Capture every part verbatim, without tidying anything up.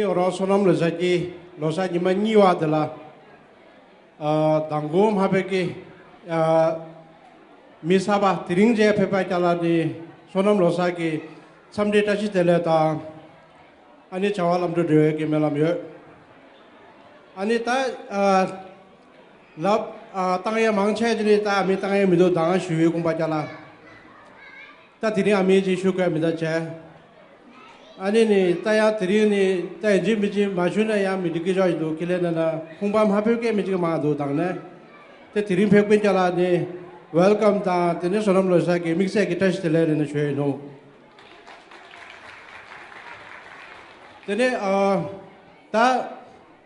ཨོ་རོགས་བསོད་ནམས་ལོ་གསར་གྱི་ལོ་གསར་ཉི་མ་གཉིས་པ་དེ་ལ། ཨ་མདང་དགོང་མ་ཕེབས་ཀྱི་ཨ་མི་གསར་པ་དེ་རིང་མཇལ་ཕེབས་པ་ཅག་ལ་ནི་བསོད་ནམས་ལོ་གསར་གྱི་འཚམས་འདྲི་བཀྲ་ཤིས་བདེ་ལེགས་དང་། ཨ་ནི་བྱ་བ་ལམ་འགྲོ་འབྲེལ་བའི་གི་སྨོན་ལམ་ཡོད། ཨ་ནི་ད་ཨ་ལབ་ཨ་བཏང་ཡ་མང་ཆེ་ཅིག་ནི་ད་མི་བཏང་ཡ་མི་འདུག་དང་ཞུ་ཡོད་ཁུངས་པ་ཅག་ལ། ད་དེ་རིང་ཨ་མི་ཅིག་ཞུ་དགོས་མི་ད་བྱས། ཨ་ནི་ནི་ད་ཡང་དེ་རིང་ནི་ད་ཡིན་གཅིག་མིན་གཅིག་མ་ཞུས་ན་ཡང་མི་འགྲིག་གི་ཆོག་ཡིན་འདུག་ཁི་ལེ་ན་ན་ཁུངས་པ་མ་ཕེབས་མཁན་མི་གཅིག་མང་འདུག་དང་ནས། དེ་དེ་རིང་ཕེབས་མཁན་ཅག་ལ་ནི་ཝེལ་ཀམ་དང་དེ་ནས་བསོད་ནམས་ལོ་གསར་གྱི་དམིགས་བསལ་གྱི་བཀྲ་ཤིས་བདེ་ལེགས་རེ་ནས་ཞུ་ཡ་ཡིན་ནོ། དེ་ནས་ཨ་ད་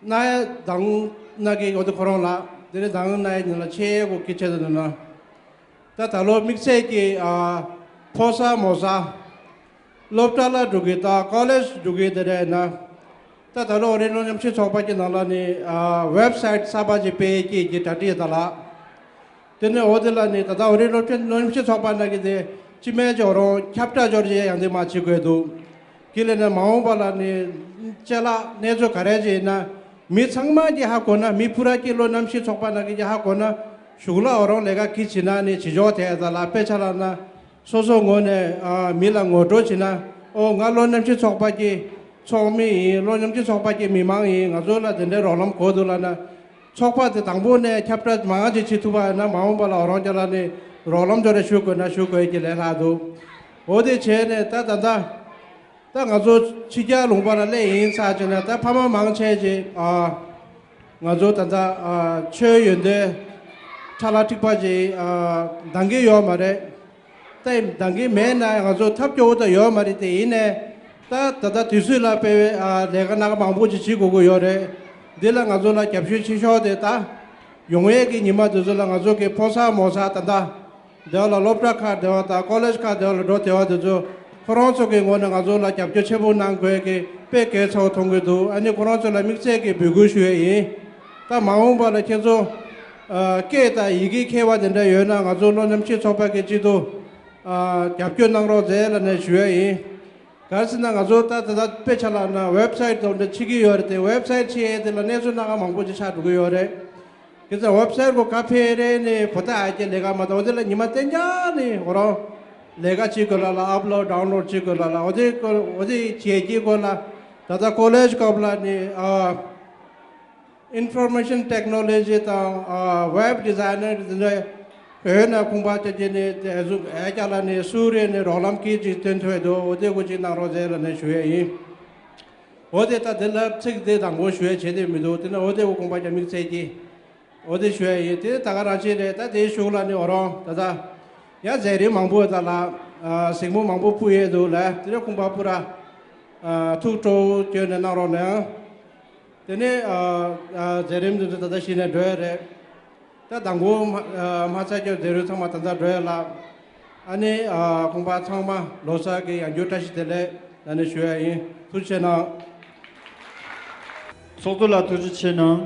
ན་ཡ་དང་ན་གི་འོ་དེ་ཁོ་རང་ལ་དེ་ནས་དང་ན་ཡ་ཉིན་ལ་ཆེ་གོ་གི་ཆེ་དུ་ན། ད་ད་ལོ་དམིགས་བསལ་གྱི་ཨ་ཕོ་གསར་མོ་གསར་སློབ་གྲྭ་ལ་འགྲོ་གི་དང་ཀོ་ལེཇ་འགྲོ་གི་དེ་རེད་ན། ད་ད་ལོ་འོ་རེ་སློབ་ཉམས་ཞིབ་ཚོགས་པ་གི་ནང་ལ་ནི་ཨ་ཝེབ་སའིཊ་གསར་པ་ཅིག་སྤེལ་སྐྱེས་ཀྱི་གྲ་སྒྲིག་ཡོད་ད་ལ། དེ་ནས་འོ་དེ་ལ་ནི་ད་ལྟ་འོ་རེ་སློབ་ཆེན་སློབ་ཉམས་ཞིབ་ཚོགས་པ་ནང་གི་དེ་སྤྱི་མེད་ཀྱི་འོ་རང་ཁྱབ་བསྒྲགས་འབྱོར་རྗེས་ཡང་དེ་མ་བྱེད་དགོས་འདུག་ཁི་ལེ་ན་མ་འོངས་པ་ལ་ནི་ཅ་ལག་གནས་ཚུལ་ག་རེ་ཅིག་ཡིན་ན་མི་ཚང་མ་གི་ཧ་གོ་ན་མི་ཕུ་ར་ཀི་སློབ་ཉམས་ཞིབ་ཚོགས་པ་ནང་གི་ཧ་གོ་ན་གཞུང་ལ་འོ་རང་ལས་ཀ་གི་བྱེད་ན་ནི་བྱེད་ཆོག་དེ་ད་ལ་དཔེ་ཆ་ལ་ན། སོ་སོ་ངོས་ནས་ཨ་མི་ལ་ངོ་སྤྲོད་བྱེད་ན། ཨོ་ང་སློབ་ཉམས་ཞིབ་ཚོགས་པ་གི་ཚོགས་མི་ཡིན། སློབ་ཉམས་ཞིབ་ཚོགས་པ་གི་མི་མང་ཡིན། ང་ཚོ་ལ་དེ་འདྲའི་རོགས་རམ་དགོས་འདུག་ལབ་ན། ཚོགས་པ་དེ་དང་པོ་ནས་ཁྱབ་བསྒྲགས་མང་ཅིག་བྱེད་ཐུབ་པ་ཡིན་ན་མ་འོངས་པ་ལ་འོ་རང་ཅག་ལ་ནི་རོགས་རམ་ཅོ་རེ་ཞུ་དགོས་ན་ཞུ་དགོས་ཀྱི་ལས་སླ་འདུག་འོ་དེ་བྱས་ནས་ད་ད་ད་ད་ང་ཚོ་ཕྱི་རྒྱལ་ལུང་པ་ལ་སླེབས་ཡིན་ཚར་བྱས་ན་ད་ཕ་མ་མང་ཆེ་ཅིག་ཨ་ང་ཚོ་ད་ད་ཨ་ཆོས་ཡོན་ཏན་ཁྲ་ལ་ཁྲིག་པ་ཅིག་ཨ་འདང་གི་ཡོད་མ་རེད། ད་འདང་གི་མེད་ན་ང་ཚོ་ཐབས་སྐྱོ་བོ་ད་ཡོད་མ་རེད། དེ་ཡིན་ནས་ད་ད་ལྟ་དུས་ཚོད་ལ་དཔེ་བའི་ཨ་ལས་ཀ་སྣ་ཁ་མང་པོ་ཅིག་བྱེད་དགོས་ཀྱི་ཡོད་རེད། འདི་ལ་ང་ཚོ་ལ་རྒྱབ་སྐྱོར་ཆེ་ཤོས་དེ་ད་ཡོང་ཡས་ཀྱི་ཉི་མ་དེ་ཚོ་ལ་ང་ཚོ་གི་ཕོ་གསར་མོ་གསར་ད་ལྟ་དེ་བ་ལ་སློབ་གྲྭ་ཁག་དེ་བ་དང་ཀོ་ལེཇ་ཁག་དེ་བ་ལ་འགྲོ་དེ་བ་དེ་ཚོ་ཁོ་རང་ཚོ་གི་ངོས་ནས་ང་ཚོ་ལ་རྒྱབ་སྐྱོར་ཆེན་པོ་གནང་དགོས་ཀྱི་དཔེ་གལ་ཆེ་བོ་མཐོང་གི་འདུག་ཨ་ནི་ཁོ་རང་ཚོ་ལ་དམིགས་བསལ་གྱི་འབོད་སྐུལ་ཞུ་ཡས་ཡིན། ད་མ་འོངས་པ་ལ་ཁྱེད་ཚོ་ཨ་སྐད་དང་ཡི་གེ་མཁས་པ་དེ་འདྲ་ཡོད་ན་ང་ཚོ་སློབ་ཉམས་ཞིབ་ཚོགས་པ་གི་སྤྱི་འཐུས་ཨ་རྒྱབ་སྐྱོར་གནང་རོགས་མཛད་ལབ་ནས་ཞུ་ཡས་ཡིན། ག་རེ་ཟེར་ན་ང་ཚོ་ད་ད་ལྟ་དཔེ་ཆ་ལ་ན་ཝེབ་སའིཊ་དང་འདྲ་ཕྱེ་གི་ཡོད་རེད་དེ། ཝེབ་སའིཊ་ཕྱེ་ཡས་དེ་ལ་གནས་ཚུལ་སྣ་ཁ་མང་པོ་ཅིག་ཆགས་འགྲོ་གི་ཡོད་རེད། ག་ཚོད་ཝེབ་སའིཊ་གོ་ག་ཕེ་རེ་ནས་བོ་ད་ཨ་ཅེ་ལས་ཀ་མ་གཏོགས་འོ་དེ་ལ་ཉི་མ་བསྟན་རྒྱ་ནས་ཧོ་རང་ལས་ཀ་བྱེད་དགོས་ལ་ལ་ཨབ་ལོཌ་ཌའུན་ལོཌ་བྱེད་དགོས་ལ་ལ་འོ་དེ་གོ་འོ་དེ་བྱེད་ཀྱི་གོ་ལ་ད་ལྟ་ཀོ་ལེཇ་སྐབས་ལ་ནི་ཨ་ཨིན་ཕོར་མེ་ཤན་ཊེག་ནོ་ལོ་ཇི་དང་ཨ་ཝེབ་ཌི་ཟའི་ནར་དེ་འདྲ་བོད་ནས་ཁུངས་པ་ཅན་གྱི་ནི་དེ་ཟུག་ཨེ་ཅག་ལ་ནི་སུ་རེ་ནི་རོགས་རམ་གྱི་ཅིག་སྟོན་ཐུབ་འདུག་འོ་དེ་གོ་ཅིག་གནང་རོགས་ཟེར་ལ་ནི་ཞུ་ཡས་ཡིན། འོ་དེ་ད་དེ་ལ་ཚིག་དེ་དང་པོ་ཞུ་ཡས་བྱེད་དེ་མི་འདུག་དེ་ནི་འོ་དེ་གོ་ཁུངས་པ་ཅན་དམིགས་བསལ་གྱི། འོ་དེ་ཞུ་ཡ་ཡིན། དེ་ད་ག་རང་བཞིན་རེད། ད་དེའི་གཞུག་ལ་ནི་འོ་རང་ད་ལྟ་ཡང་མཛད་རིམ་མང་པོ་ད་ལ་ཨ་གཟིགས་མོ་མང་པོ་སྤུ་ཡས་འདུག་ལ་དེ་ནས་ཁུངས་པ་སྤུ་ར་ཨ་ཐུགས་སྤྲོ་བོ་བསྐྱོན་ནས་གནང་རོགས་གནང་། དེ་ནས་ཨ་ཨ་མཛད་རིམ་འདི་ཚོ་ད་ལྟ་གཞི་ནས་འགྲོ་ཡ་རེད། ད་དང་པོ་མ་ཨ་མ་ཚད་ཀྱི་མཛད་རིམ་ཚང་མ་ད་ལྟ་འགྲོ་ཡ་ལ། ཨ་ནི་ཨ་ཁུངས་པ་ཚང་མ་ལོ་གསར་གྱི་ཡང་བསྐྱར་བཀྲ་ཤིས་བདེ་ལེགས་ད་ནི་ཞུ་ཡ་ཡིན། ཐུགས་རྗེ་གནང་། ཚོགས་གཙོ་ལགས་ཐུགས་རྗེ་ཆེ་གནང་།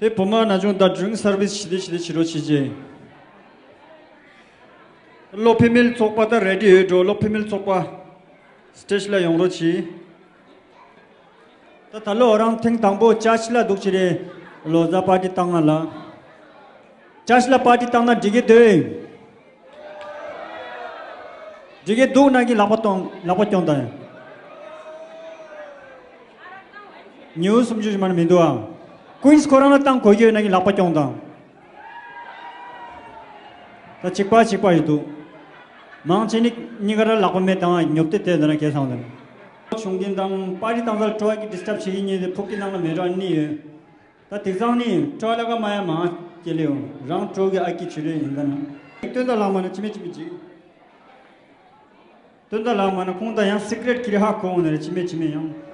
དེ་བུ་མོ་ན་ཆུང་དང་ཌི་རིང་སར་བིས་ཞི་བདེ་ཞི་བདེ་བྱེད་རོགས་བྱེད་ཅེས། བློ་འཕེལ་མེལ་ཚོགས་པ་ད་རེ་ཌི་ཡོད་འགྲོ། བློ་འཕེལ་མེལ་ཚོགས་པ་སི་ཊེཇ་ལ་ཡོང་རོགས་གྱིས། ད་ད་ལོ་རང་ཐེངས་དང་པོ་ཅར་ཆི་ལ་འདུག་ཅི་རེད། ལོ་གསར་པར་ཊི་བཏང་ང་ལ། ཅར་ཆི་ལ་པར་ཊི་བཏང་ན་འགྲིག་གི་འདུག་འགྲིག་གི་འདུག་ན་གི་ལག་པ་གཏོང་། ལག་པ་སྐྱོང་དང་། ཉི་འོད་སུམ་ཅུ་ཞིག་མ་ནི་མི་འདུག་ཨ། ཀུན་སི་ཁོ་རང་ལ་བཏང་དགོས་ཀྱི་ཡོད་ན་གི་ལག་པ་སྐྱོང་དང་། ད་གཅིག་པ་གཅིག་པ་ཡོད་འདུག་མང་ཆེ་ནི་གཉིས་ཀ་ར་ལག་པ་མེད་དང་ཉོབ་ཏེ་བསྡད་འདི་ན་གས་སོང་དང་། བྱུང་གིན་དང་པར་ཊི་བཏང་ས་ལ་སྤྲོ་བ་གི་ཌི་སི་ཊབ་བྱེད་ཀྱི་ཉིན་དེ་ཕུག་གི་ནང་ལ་མེད་ར་ནི་ཡོད། ད་དེང་སང་ནི་སྤྲོ་བ་ལ་ཀ་མ་ཡ་མང་སྐྱེ་ལེ་ཡོང་རང་སྤྲོ་གི་ཨ་ཀི་ཆུ་རེ་ཡིན་ད་ན། སྟོན་ད་ལག་མ་ན་ཅི་མེད་ཅི་མེད་ཅིག་སྟོན་ད་ལག་མ་ན་ཁོང་ད་ཡང་སི་ཀི་རེཊ་ཁྱེར་ཧ་གོ་འོང་ནི་རེད་ཅི་མེད་ཅི་མེད་ཡང་།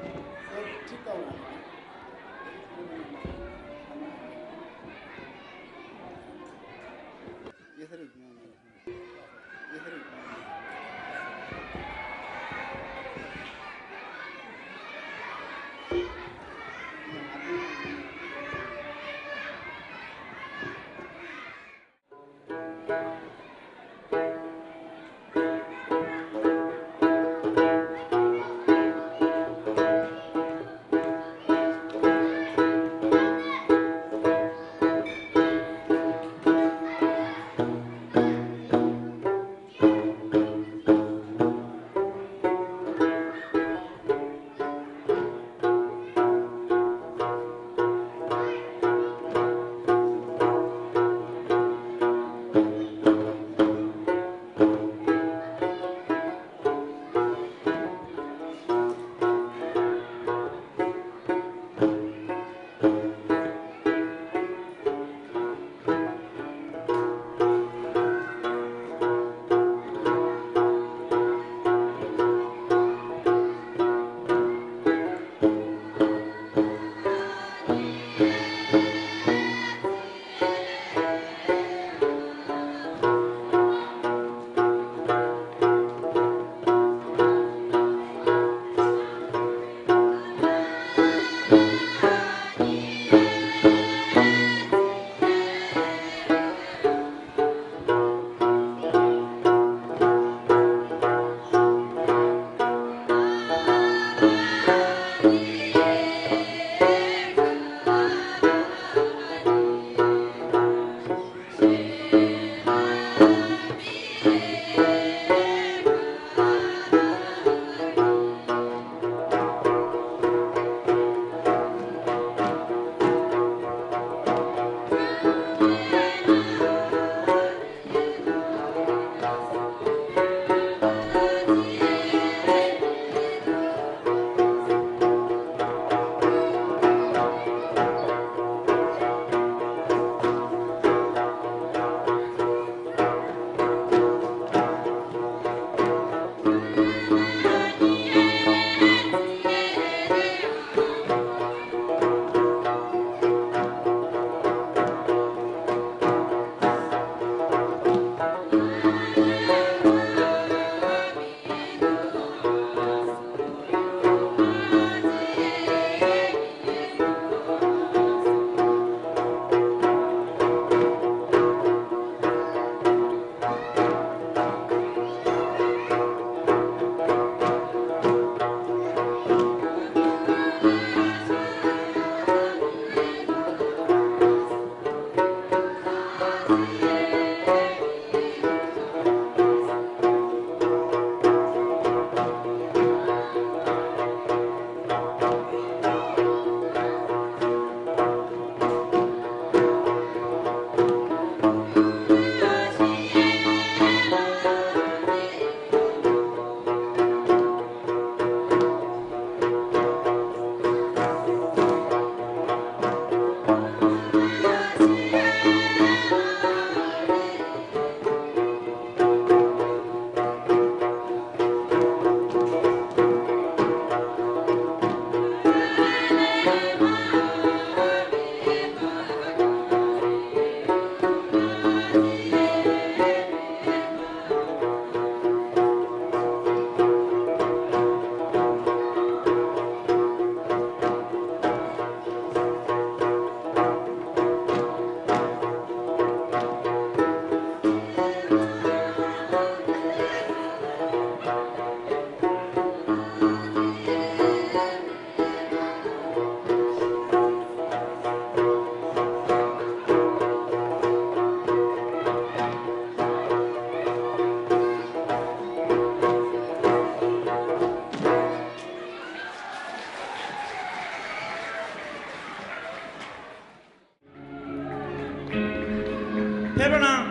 ཕེབས་རོགས་གནང་།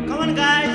Come on, guys.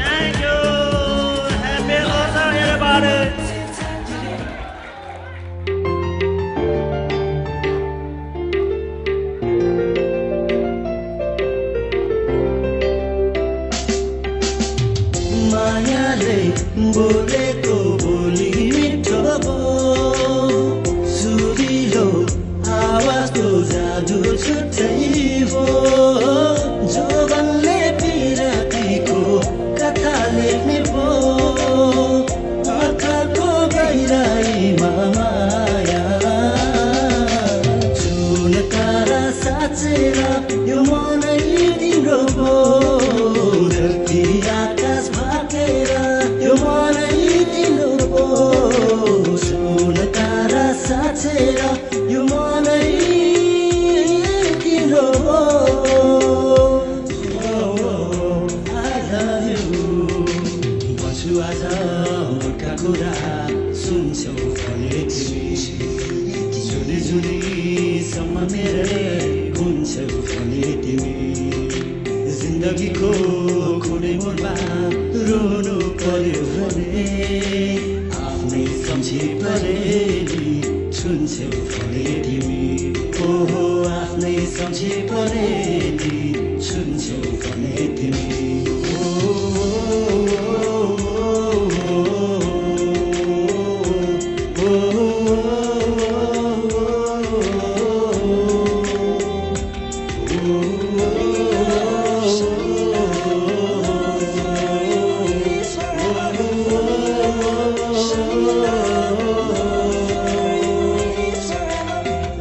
Thank you. Happy Losar, everybody. मायाले बोलेको बोली मिठो भो, सुरिलो आवाजको जादु छुट्टै भो। जोबनले पिरातीको कथा लेख्ने भो, आँखाको गहिराईमा माया। जुन तारा साँचेर यो मनै तिम्रो भो, धरती आकाश भागेर यो मनै तिम्रो भो। जुन तारा साँचेर यो मनै तिम्रो भो। I love you। भन्छु आज मनका कुरा सुन्छौ भने तिमी, जुनी जुनीसम्म मेरै हुन्छौ भने तिमी। जिन्दगीको कुनै मोडमा रोनु पर्यो भने, आफ्नै सम्झे परे नि छुन्छौ भने तिमी। ओहो, आफ्नै सम्झे परे नि छुन्छौ भने तिमी।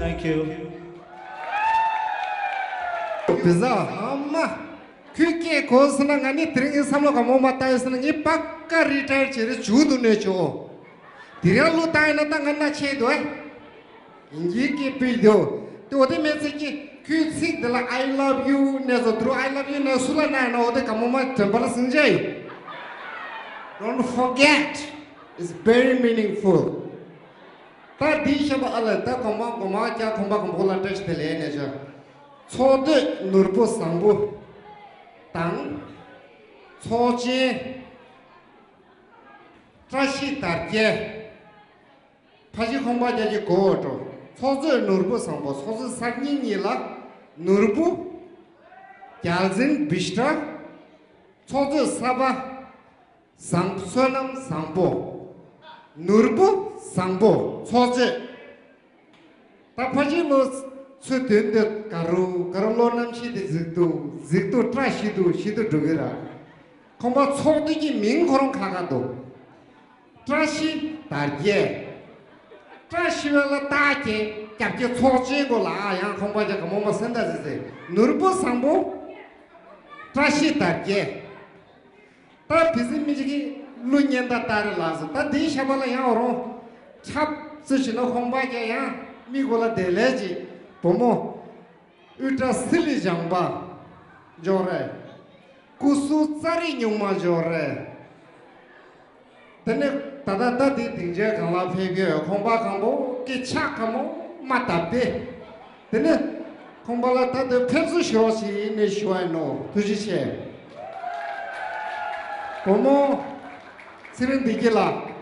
Thank you. Pizza, ཨ་མ། ཁོས་སྐད་གོ་སོང་ན། ང་ནི་དེ་རིང་ངའི་བསམ་བློ་ག་མོ་མ་བཏང་ཡོད་སོང་ན། ངས་པ་ཀ་རི་ཊ་ཡར་བྱེད་རེ་བྱུག་འདུག་ནས་ཆོག་དེ་རིང་ལོ་བཏང་ཡིན་ན་ད་ང་ན་ཆེ་འདུག་ཨེ། ཡིན་གྱི་སྐད་སྤེལ་འདུག་དེ་འོ་དེ་མེད་ཚེ་ཀྱི་ཁོའི་ཚིག་འདི་ལ་I love you ནས་བཟོ་དུ། I love you ནས་སུ་ལ་ན་ཡིན་ན། འོ་དེ་ག་མོ་མ་དྲན་པ་ལ་སེང་ཆ་ཡིན། Don't forget, it's very meaningful. ད་འདི་བཤད་པ་ཨ་ལ། ད་གོང་མ་གོང་མ་ཀྱ་ཁོང་པ་གོང་པོ་ལ་བཀྲ་ཤིས་བདེ་ལེགས་ནས་བྱ། ཚོགས་སྡེ་ནོར་བུ་བཟང་པོ་དང་། ཚོགས་ཆེན་བཀྲ་ཤིས་དར་རྒྱས། ཕ་གཞིས་ཁོང་པ་རྒྱ་ཀྱི་གོ་བོ་འགྲོ། ཚོགས་གཙོས་ནོར་བུ་བཟང་པོ། ཚོགས་གཙོས་གསར་རྙིང་གཉིས་ལ་ནོར་བུ་རྒྱལ་མཚན་བི་ཤྲ། ཚོགས་གཙོས་གསར་པ་བཟང་བསོད་ནམས་བཟང་པོ། ནོར་བུ་བཟང་པོ་ཚོགས་གཙོས། ད་ཕ་གཞིས་ལོ་ཚོད་དོན་དེ་ག་རུ་ག་རུ་བློ་རྣམ་ཤེས་དེ་གཟིགས་འདུག་གཟིགས་འདུག་བཀྲ་ཤིས་འདུག་ཤིས་འདུག་འགྲོ་གི་ར། ཁོང་པ་ཚོགས་སྡེ་གི་མིང་ཁོ་རང་ཁ་ཁ་འདུག་བཀྲ་ཤིས་དར་རྒྱས། བཀྲ་ཤིས་པ་ལ་རྟགས་ཅན་རྒྱབ་ཀྱི་ཚོགས་ཆེན་གོ་ལ། ཨ་ཡང་ཁོང་པ་ཅག་ག་མོ་མ་སེམས་ད་ཟེར་ཟེར། ནོར་བུ་བཟང་པོ། བཀྲ་ཤིས་དར་རྒྱས། ད་བི་སི་མི་གཅིག་གིས་གླུ་སྙན་ད་ལྟ་རེ་ལགས་སོ། ད་འདིའི་ཞབས་པ་ལ་ཡང་འོ་རང་འཁྲབ་ཚུལ་བྱས་ན་ཁོང་པ་ཅག་ཡང་མི་གོ་ལ་བདེ་ལེགས་ཀྱི་བུ་མོ། དབུ་སྐྲ་སི་ལི་ལྗང་པ་འཇོག་རེད། སྐུ་གཟུགས་རྩ་རི་སྨྱུག་མ་འཇོག་རེད། དེ་ནས་ད་ལྟ་ད་འདི་སྡིངས་ཆའི་སྒང་ལ་ཕེབས་ཡོད། ཁོང་པ་གང་པོ་སྐད་ཆ་གང་མོ་མ་བཏབ་སྟེ། དེ་ནས་ཁོང་པ་ལ་ད་འདི་ཕེབས་བསུ་ཞུ་བ་ཞིག་ནས་ཞུ་བ་ཡིན་ནོ། ཐུགས་རྗེ་ཆེ། བུ་མོ། ཚེ་རིང་བདེ་སྐྱིད་ལགས།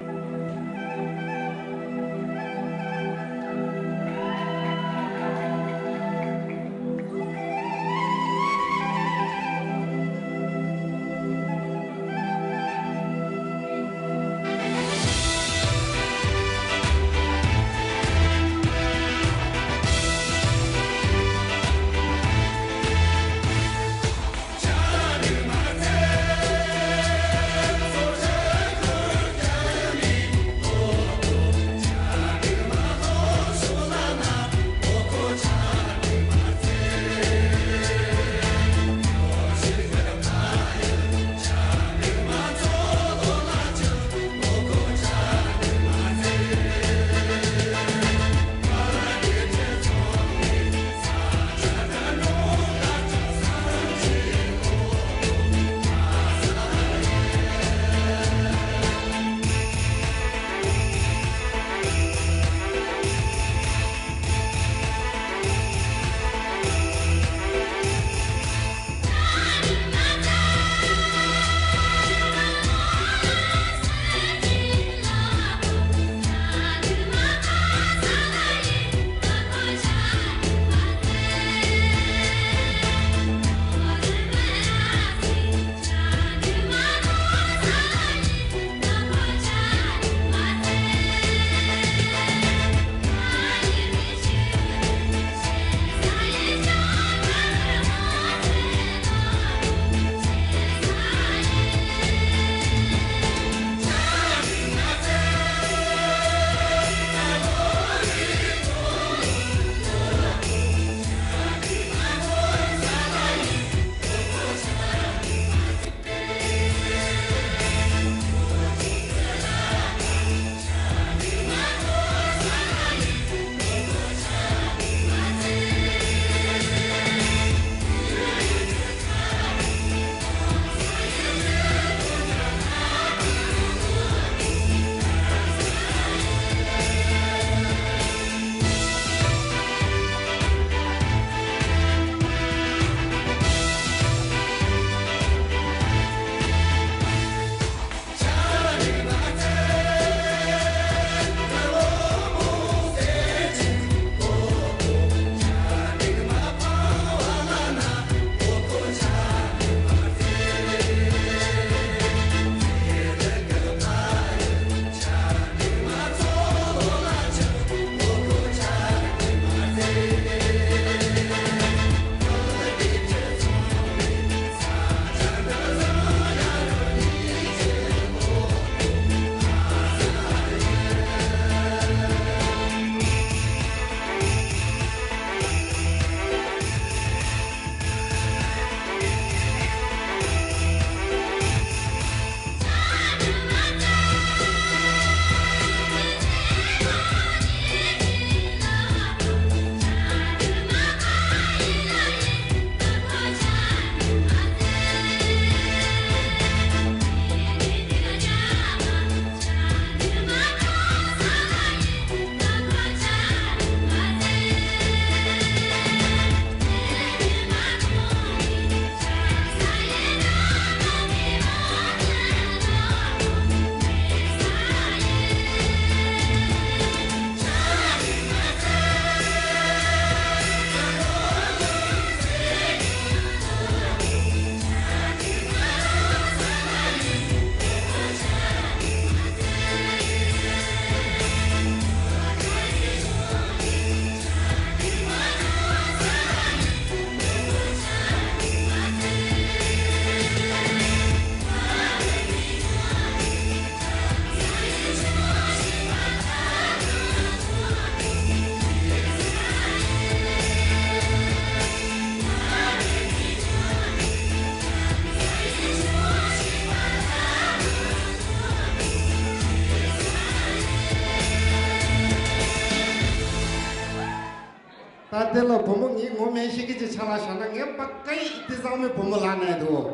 ད་དེ་ལ་བུ་མོ་ངའི་ངོ་མེད་ཤེས་ཀྱི་ཅིག་ཆ་ལ་བཞག་ན། ངའི་པ་ཀའི་ཨི་ཏི་བཟང་མོའི་བུ་མོ་ལ་ན་འདུག་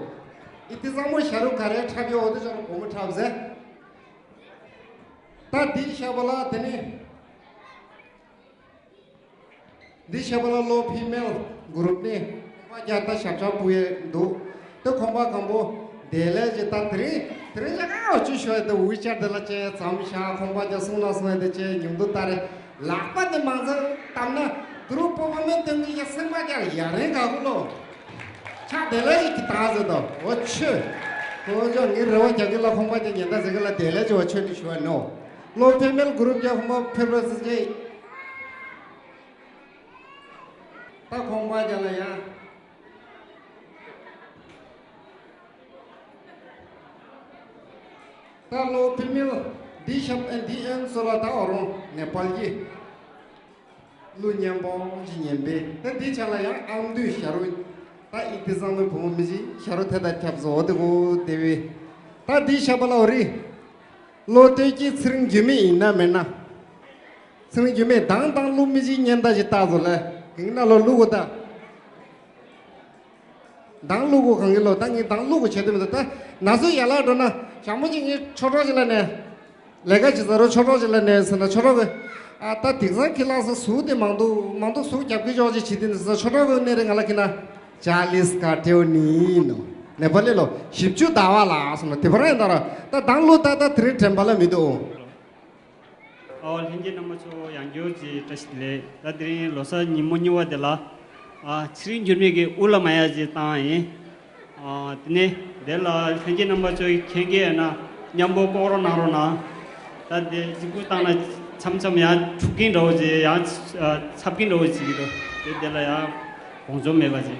ཨི་ཏི་བཟང་མོ་ཤ་རུ་ག་རེ་འཁྲབ་ཡོད། འོ་དེ་ཅག་ལ་བུ་མོ་འཁྲབ་ཟེར། ད་འདི་བཤད་པ་ལ་དེ་ནི། འདི་བཤད་པ་ལ་ལོ་ཕི་མེལ་གུ་རུབ་ནས་ཁོང་པ་རྒྱ་ད་ཞབས་ཆག་ཕུ་ཡས་འདུག་དེ་ཁོང་པ་གང་པོ་ དེ་ལས་ཀྱི་ད་དེ་རིང་དེ་རིང་ཅག་ཨ་ཅུ་ཤོད་དེ་ཝི་ཅར་དེ་ལ་ཅེ་ཙམ་ཤ་ཁོང་པ་ཅག་སོང་ན་སོང་དེ་ཅེ་ཉུང་དུ་ལྟ་རེ་ལག་པ་དེ་མང་ཚང་བཏབ་ན་དུ་རུ་པོ་པ་མེ་དོན་གྱི་ཡ་སེམས་པ་ཅག་ཡ་རེ་ག་གུ་ལོ། ཆག་དེ་ལས་ཀྱི་ད་ཟེར་དོ་འོ་ཆོས། ཁོ་ཅག་ངའི་རེ་བ་རྒྱག་གི་ལ་ཁོང་པ་ཅག་ཉེན་ད་ཟེར་གི་ལ་དེ་ལས་ཀྱི་འོ་ཆོས་དེ་ཤོད་ནོ། ལོ་ཕེ་མེལ་གུ་རུབ་ཀྱ་ཧོ་མོ་ཕེ་བ་སི་ཅེ། ད་ཁོང་པ་ཅག་ལ་ཡ། ད་ལོ་ཕེ་མེལ་འདི་ཤབ་ཨན་འདི་ཨན་སོ་ལ་ད་འོ་རོང་ནེ་པལ་གྱི། ལུ་ཉན་པོ་ཅི་ཉན་པེ། ད་འདི་ཆ་ལ་ཡང་ཨམ་དུས་ཤ་རུ། ད་ཨི་ཏི་བཟང་མོའི་བུ་མོ་མི་ཅི་ཤ་རུ་ཐེ་ད་ཁྱབ་སོ་འོ་དེ་གོ་དེ་བེ། ད་འདི་ཤ་པ་ལ་འོ་རི། ལོ་སྟོད་ཀྱི་ཚེ་རིང་རྒྱུས་མེད་ཡིན་ན་མེད་ན། ཚེ་རིང་རྒྱུས་མེད་དང་དང་ལུ་མི་ཅི་ཉན་ད་ཅི་ད་ཟོ་ལ། གིང་ན་ལོ་ལུ་གོ་ད། དང་ལུ་གོ་གང་གི་ལོ་ད་ངི་དང་ལུ་གོ་བྱེད་དུ་མི་འདུག་ད་ན་སོ་ཡ་ལ་འགྲོ་ན་ཞང་མོ་ཅི་ངི་ཆོ་གྲོགས་ཅི་ལ་ནས། ལས་ཀ་ཅི་ཟ་རོ་ཆོ་གྲོགས་ཅི་ལ་ནས་ཟེར་ན་ཆོ་གྲོགས་གི། ཨ་ད་དེང་སང་ཁྱི་ལགས་སུ་ཟུག་དེ་མང་འདུག་མང་འདུག་ཟུག་རྒྱབ་ཀྱི་ཆོག་ཅི་བྱེད་དེ་ནི་ཟེར་ན་ཆོ་གྲོགས་གི་ནས་རེ་ང་ལ་ཁྱི་ན། ཅཱ་ལིས་ཀ་ཏེའོ་ནི་ནོ། ནེ་པ་ལི་ལོ་བཞི་བཅུ་ཟླ་བ་ལ་སོང་ན་དེ་བར་ཡིན་ད་ར་ད་དང་ལུ་ད་ད་དེ་རིང་དྲན་པ་ལ་མི་འདུག་ཨོ་ལྷན་རྒྱས་རྣམ་པ་ཚོ་ཡང་བསྐྱར་གྱི་བཀྲ་ཤིས་བདེ་ལེགས། ད་དེ་རིང་ལོ་གསར་ཉིན་མོ་གཉིས་པ་དེ་ལ་ཨ་ཚེ་རིང་འགྱུར་མེད་ཀྱི་དབུ་ལ་མ་ཡ་ཅིག་བཏང་ཡིན། ཨ་དེ་ནས་དེ་ལ་ལྷན་རྒྱས་རྣམ་པ་ཚོས་མཁྱེན་མཁན་ཡོད་ན་མཉམ་པོ་ལྐོག་རོགས་གནང་རོགས་གནང་། ད་དེ་གཅིག་པུ་བཏང་ན་མཚམས་མཚམས་ཡང་འཁྲུག་གིན་འདྲ་བོ་ཅིག་ཡང་ཨ་འཚབ་གིན་འདྲ་བོ་ཅིག་གི་འདུག་དེ་དེ་ལ་ཡང་དགོངས་འཇོམས་མེད་པ་ཅིག་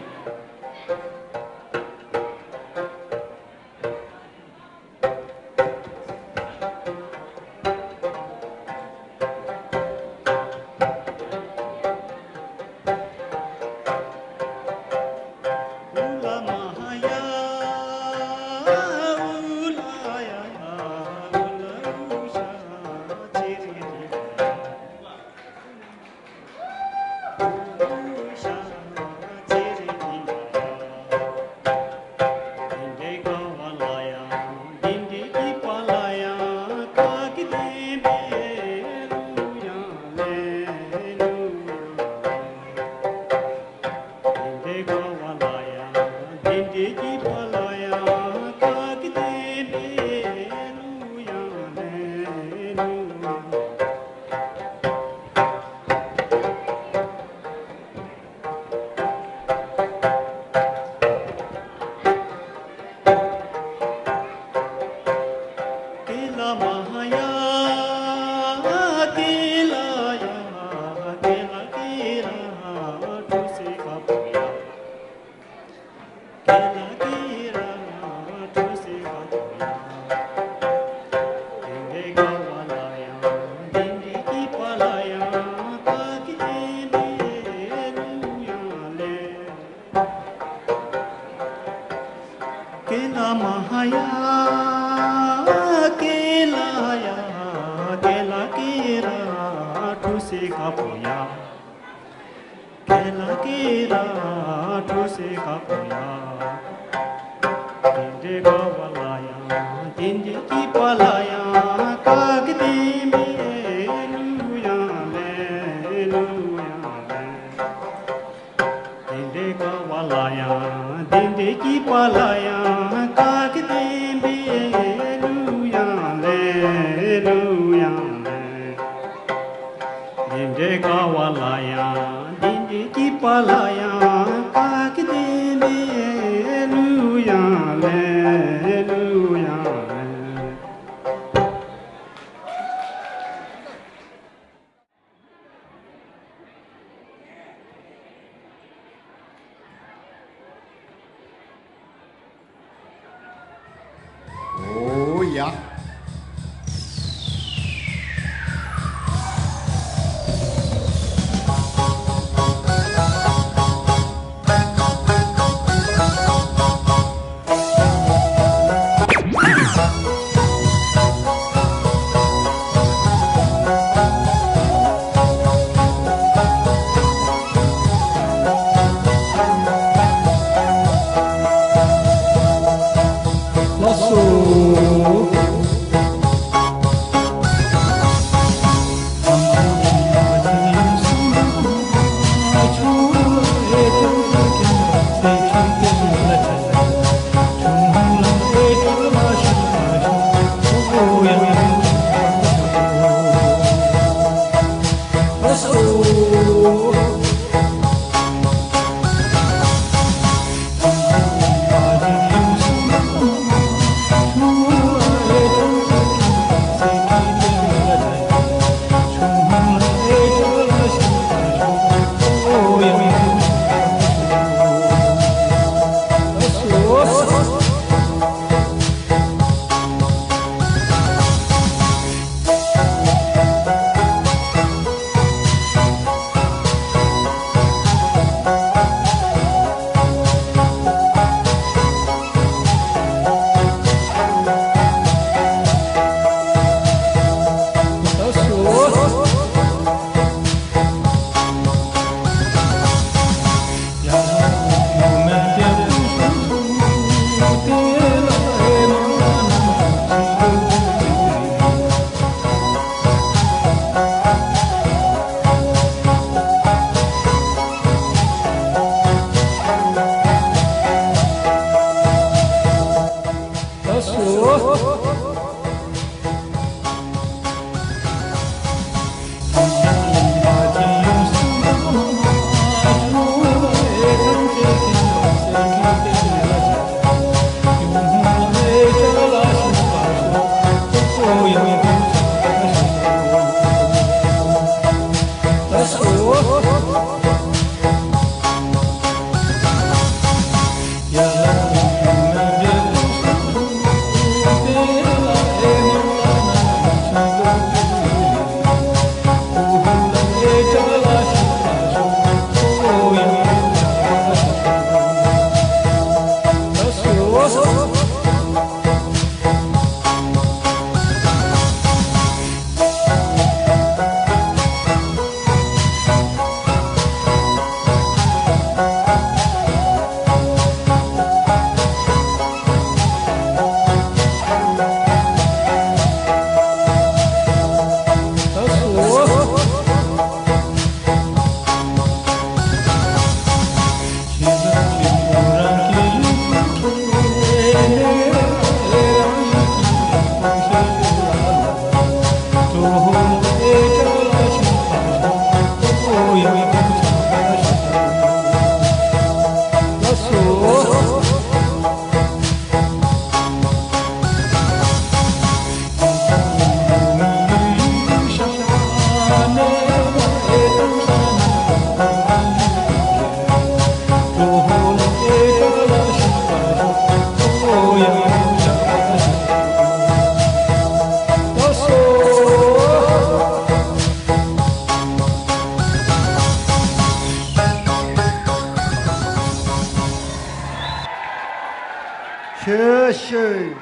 ཆོས་ཤོད།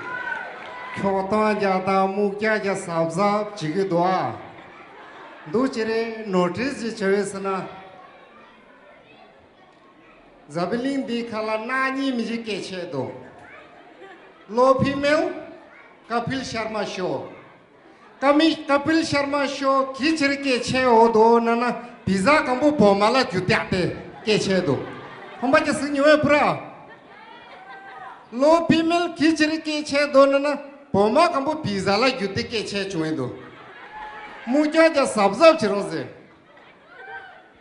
ཁྱོད་སྟོང་རྒྱག་དང་སྨུག་རྒྱག་གི་གཟབ་གཟབ་བྱེད་ཀྱི་འདུག་ཨ། འདུག་ཅི་རེད། ནོ་ཊིས་ཅིག་བྱ་བའི་ཟེར་ན། འཛམ་བུ་གླིང་འདིའི་ཁ་ལ་ནག་ཉེས་མི་ཞིག་སྐད་ཆ་འདུག་ལོ་ཕི་མེལ་ཀ་པིལ་ཤར་མ་ཤོ། ཀ་མི་ཀ་པིལ་ཤར་མ་ཤོ་གི་ཕྱིར་སྐད་ཆ་འོ་དོ་ན་ན་བི་ཟ་གང་པོ་བོ་མ་ལ་རྒྱུ་སྟེག་སྟེ་སྐད་ཆ་འདུག་ཁོམ་པ་ཀྱི་སི་ཉི་བའི་པུ་ར། ལོ་ཕི་མེལ་གི་ཕྱིར་སྐད་ཆ་འདོ་ན་ན་བོ་མ་གང་པོ་བི་ཟ་ལ་རྒྱུ་སྟེ་སྐད་ཆ་བྱུང་ཡིན་འདུག་མུ་ཀྱ་ཀྱ་གཟབ་གཟབ་བྱེད་རོགས་ཟེར།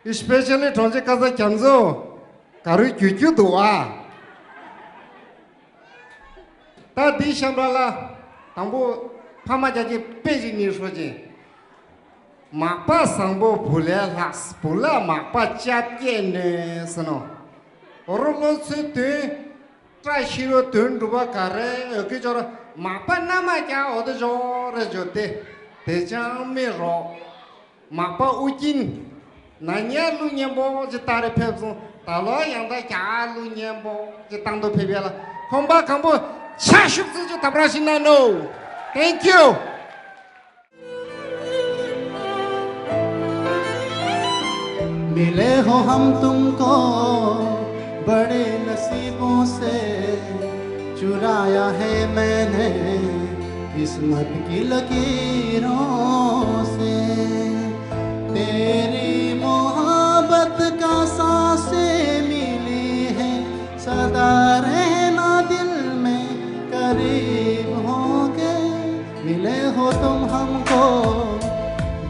Especially གྲོང་ཁྱེར་ཀ་ས་ཁྱམ་བཟོ། ག་རུ་རྒྱུ་རྒྱུ་འདུག་ཨ། ད་འདི་ཤམ་ར་ལ། དང་པོ་ཕ་མ་རྒྱ་ཆེ་དཔེ་ཞིག་ཉིན་ཧྲོ་ཅན། མག་པ་བཟང་པོ་བུ་ལས་ལྷག་བུ་ལ་མག་པ་ཅབ་སྐྱེས་ནས་ཟེར་ནོ། འོ་རོ་ལོ་ཚོའི་དོན། བཀྲ་ཤིས་རོ་དོན་འགྲུབ་པ་ག་རེ་ཡོད་ཀི་ཅོར་མག་པ་ན་མ་རྒྱ་འོ་དེ་ཇོ་རེ་ཇོ་དེ། དེ་ཅང་མི་རོགས། མག་པ་ཨུ་ཀིན། ན་ཉ་ལུ་ཉན་པོ་ཅི་ཏ་རེ་ཕེབས་སོང་ད་ལོ་ཡང་ད་རྒྱ་ལུ་ཉན་པོ་ཅི་ཏང་དོ་ཕེབས་ཡ་ལ་ཁོམ་པ་གང་པོ་ཆ་ཤུགས་ཚུལ་ཅི་ད་པྲ་ཤི་ན་ནོ། Thank you. मिले हो हम तुमको बड़े नसीबों से, चुराया है मैंने किस्मत की लकीरों से। तेरी मोहब्बत का सांसें मिली है, सदा रहना दिल में करीब होके। मिले हो तुम हमको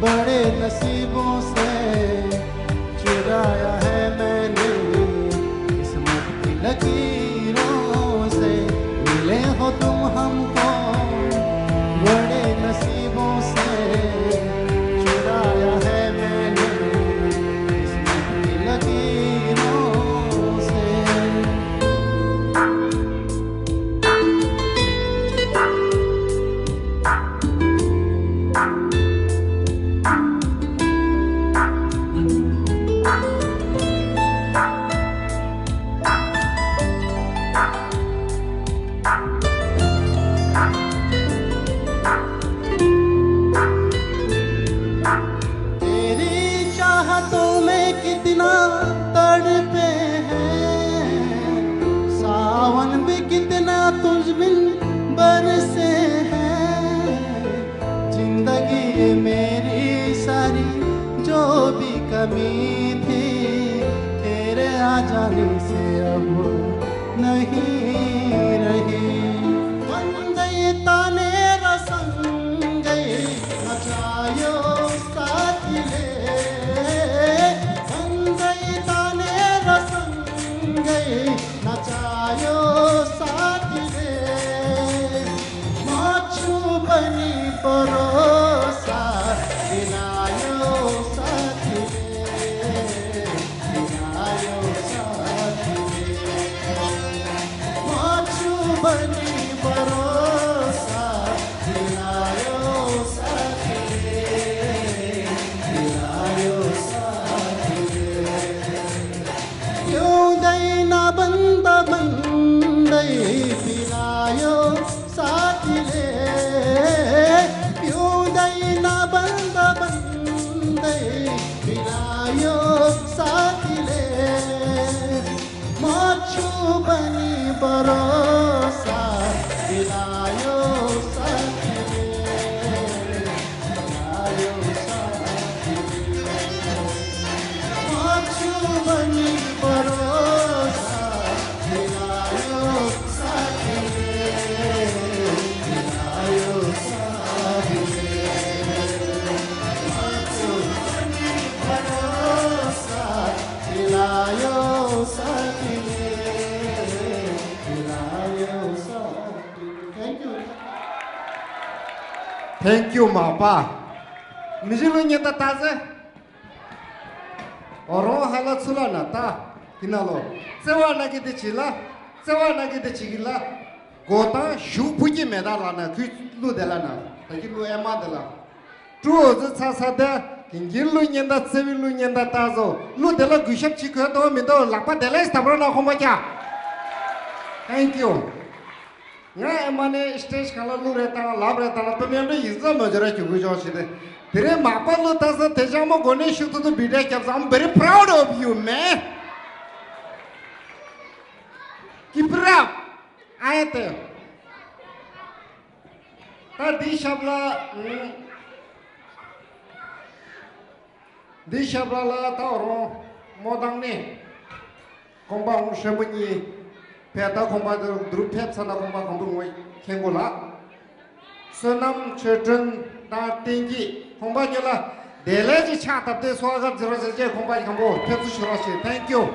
बड़े नसीबों से, चुराया है मैंने किस्मत की लकीरों से। मिले हो तुम हमको बड़े नसीबों से, चुराया है मैंने किस्मत की लकीरों से। तेरी चाहतों में कितना तड़पे हैं, सावन भी कितना तुझ बिन बरसे हैं। जिंदगी ये मेरी सारी जो भी कमी थी, तेरे आ जाने से अब नहीं रही। वंदे भरोसा दिलायो साथीले, दिलायो साथीले। म छु भनी भरोसा दिलायो साथीले, दिलायो साथीले। पिउँदैन भन्दा भन्दै पिलायो साथीले, पिउँदैन भन्दा भन्दै पिलायो साथीले। म छु भनी भरोसा दिलायो साथीले, दिलायो साथीले। म छु भनी भरोसा दिलायो साथीले, दिलायो साथीले। म छु भनी भरोसा दिलायो साथीले, दिलायो साथीले। Thank you. Thank you མ་པ། མི་རིགས་ལུགས་ཉེན་བརྡ་ལྟ་ཟེ། འོ་རོང་ཧ་ལ་ཚུ་ལ་ན་ལྟ། དེ་ན་ལོ། བརྩེ་བ་ན་གི་དེ་བྱེད་ལ། བརྩེ་བ་ན་གི་དེ་བྱེད་གི་ལ། གོ་ཏང་ཞུགས་ཕུ་ཀྱི་མེ་ད་ལ་ན་ཁུ་ལུ་དེ་ལ་ན། ད་ཀྱི་ལུ་ཨེ་མ་དེ་ལ། ཀྲུའོ་ཟི་ཚ་ས་དེ། དེང་གི་ལུ་ཉེན་ད་བརྩེ་བའི་ལུ་ཉེན་ད་ལྟ་ཟོ། ལུ་དེ་ལ་གུས་ཞབས་ཅི་གོས་དོ་མི་དོ་ལག་པ་དེ་ལས་ད་བར་ན་ཁོ་མ་ཀྱ། Thank you. ང་ཨེ་མ་ནས་སི་ཊེ་ཇི་གང་ལ་ལུ་རེ་བཏང་ལབ་རེ་བཏང་ལ་པེ་མེན་ཏོ་ཡིག་ཚང་མ་འཇོ་ར་གྱུ་གུ་ཅོག་ཞིག་དེ། དེ་རེ་མ་པ་ལུ་ལྟ་ས་དེ་ཅང་མ་གོ་ནས་ཤུགས་ཐུ་ཐུ་བི་ཌ་ཁྱབ་ས། I'm very proud of you, man. Keep it up. ཨ་ཡ་དེ། ད་འདི་ཞབས་ལ། འདི་ཞབས་ལ་ལ་ད་རོང་མོ་དང་ནི། ཁོང་པ་ཧུང་ཧྲེ་མོ་གཉིས། ཕེ་ད་ཁོང་པ་དུ་དུ་རུ་ཕེབས་ཚ་ན་ཁོང་པ་གང་པོ་ངོས་མཁྱེན་གོ་ལ། བསོད་ནམས་ཆོས་སྒྲོན་དང་བསྟན་སྐྱིད་ཁོང་པ་ཉོ་ལ། དེ་ལས་ཀྱི་ཕྱག་བཏབ་སྟེ་སོ་ག་ཛི་རོ་ཟེར་ཅེས་ཁོང་པ་གང་པོ་ཕེབས་བསུ་ཞུ་རོགས་ཞེས། Thank you.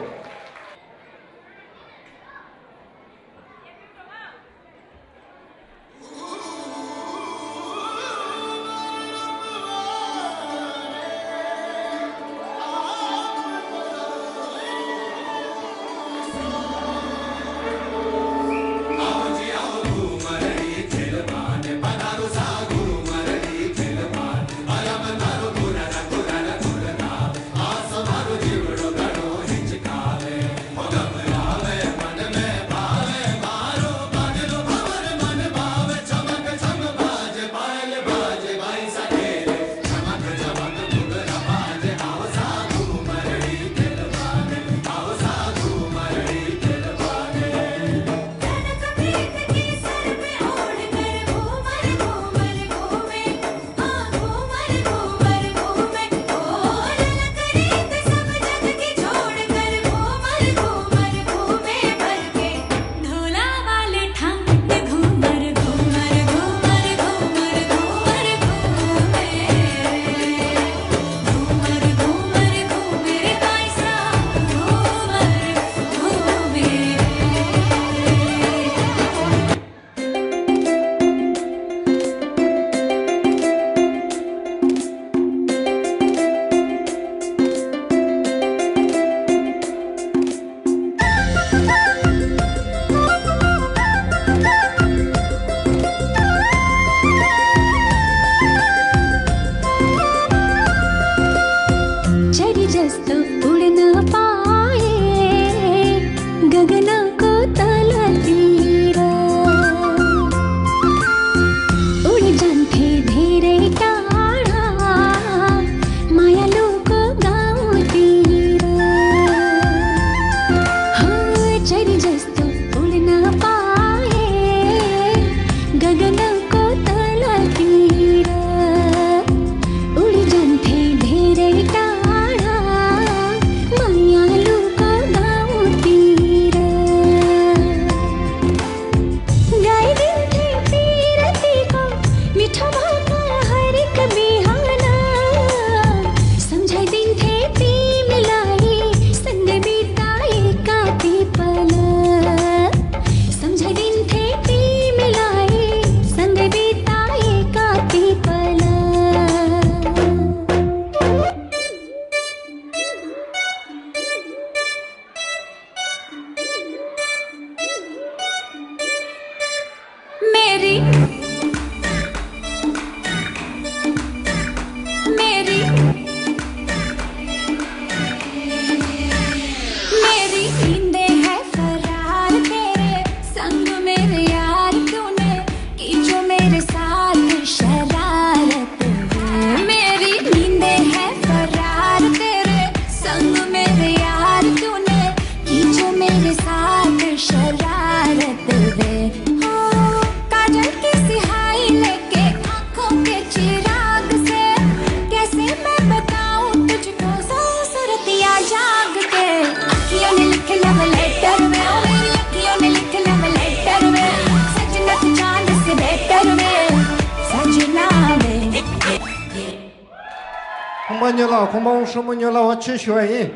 ཁོང་པ་ཉོ་ལ་ཁོང་པ་ཨོང་ཧྲོ་མོ་ཉོ་ལ་འོ་ཆོས་ཞུ་བ་ཡིན།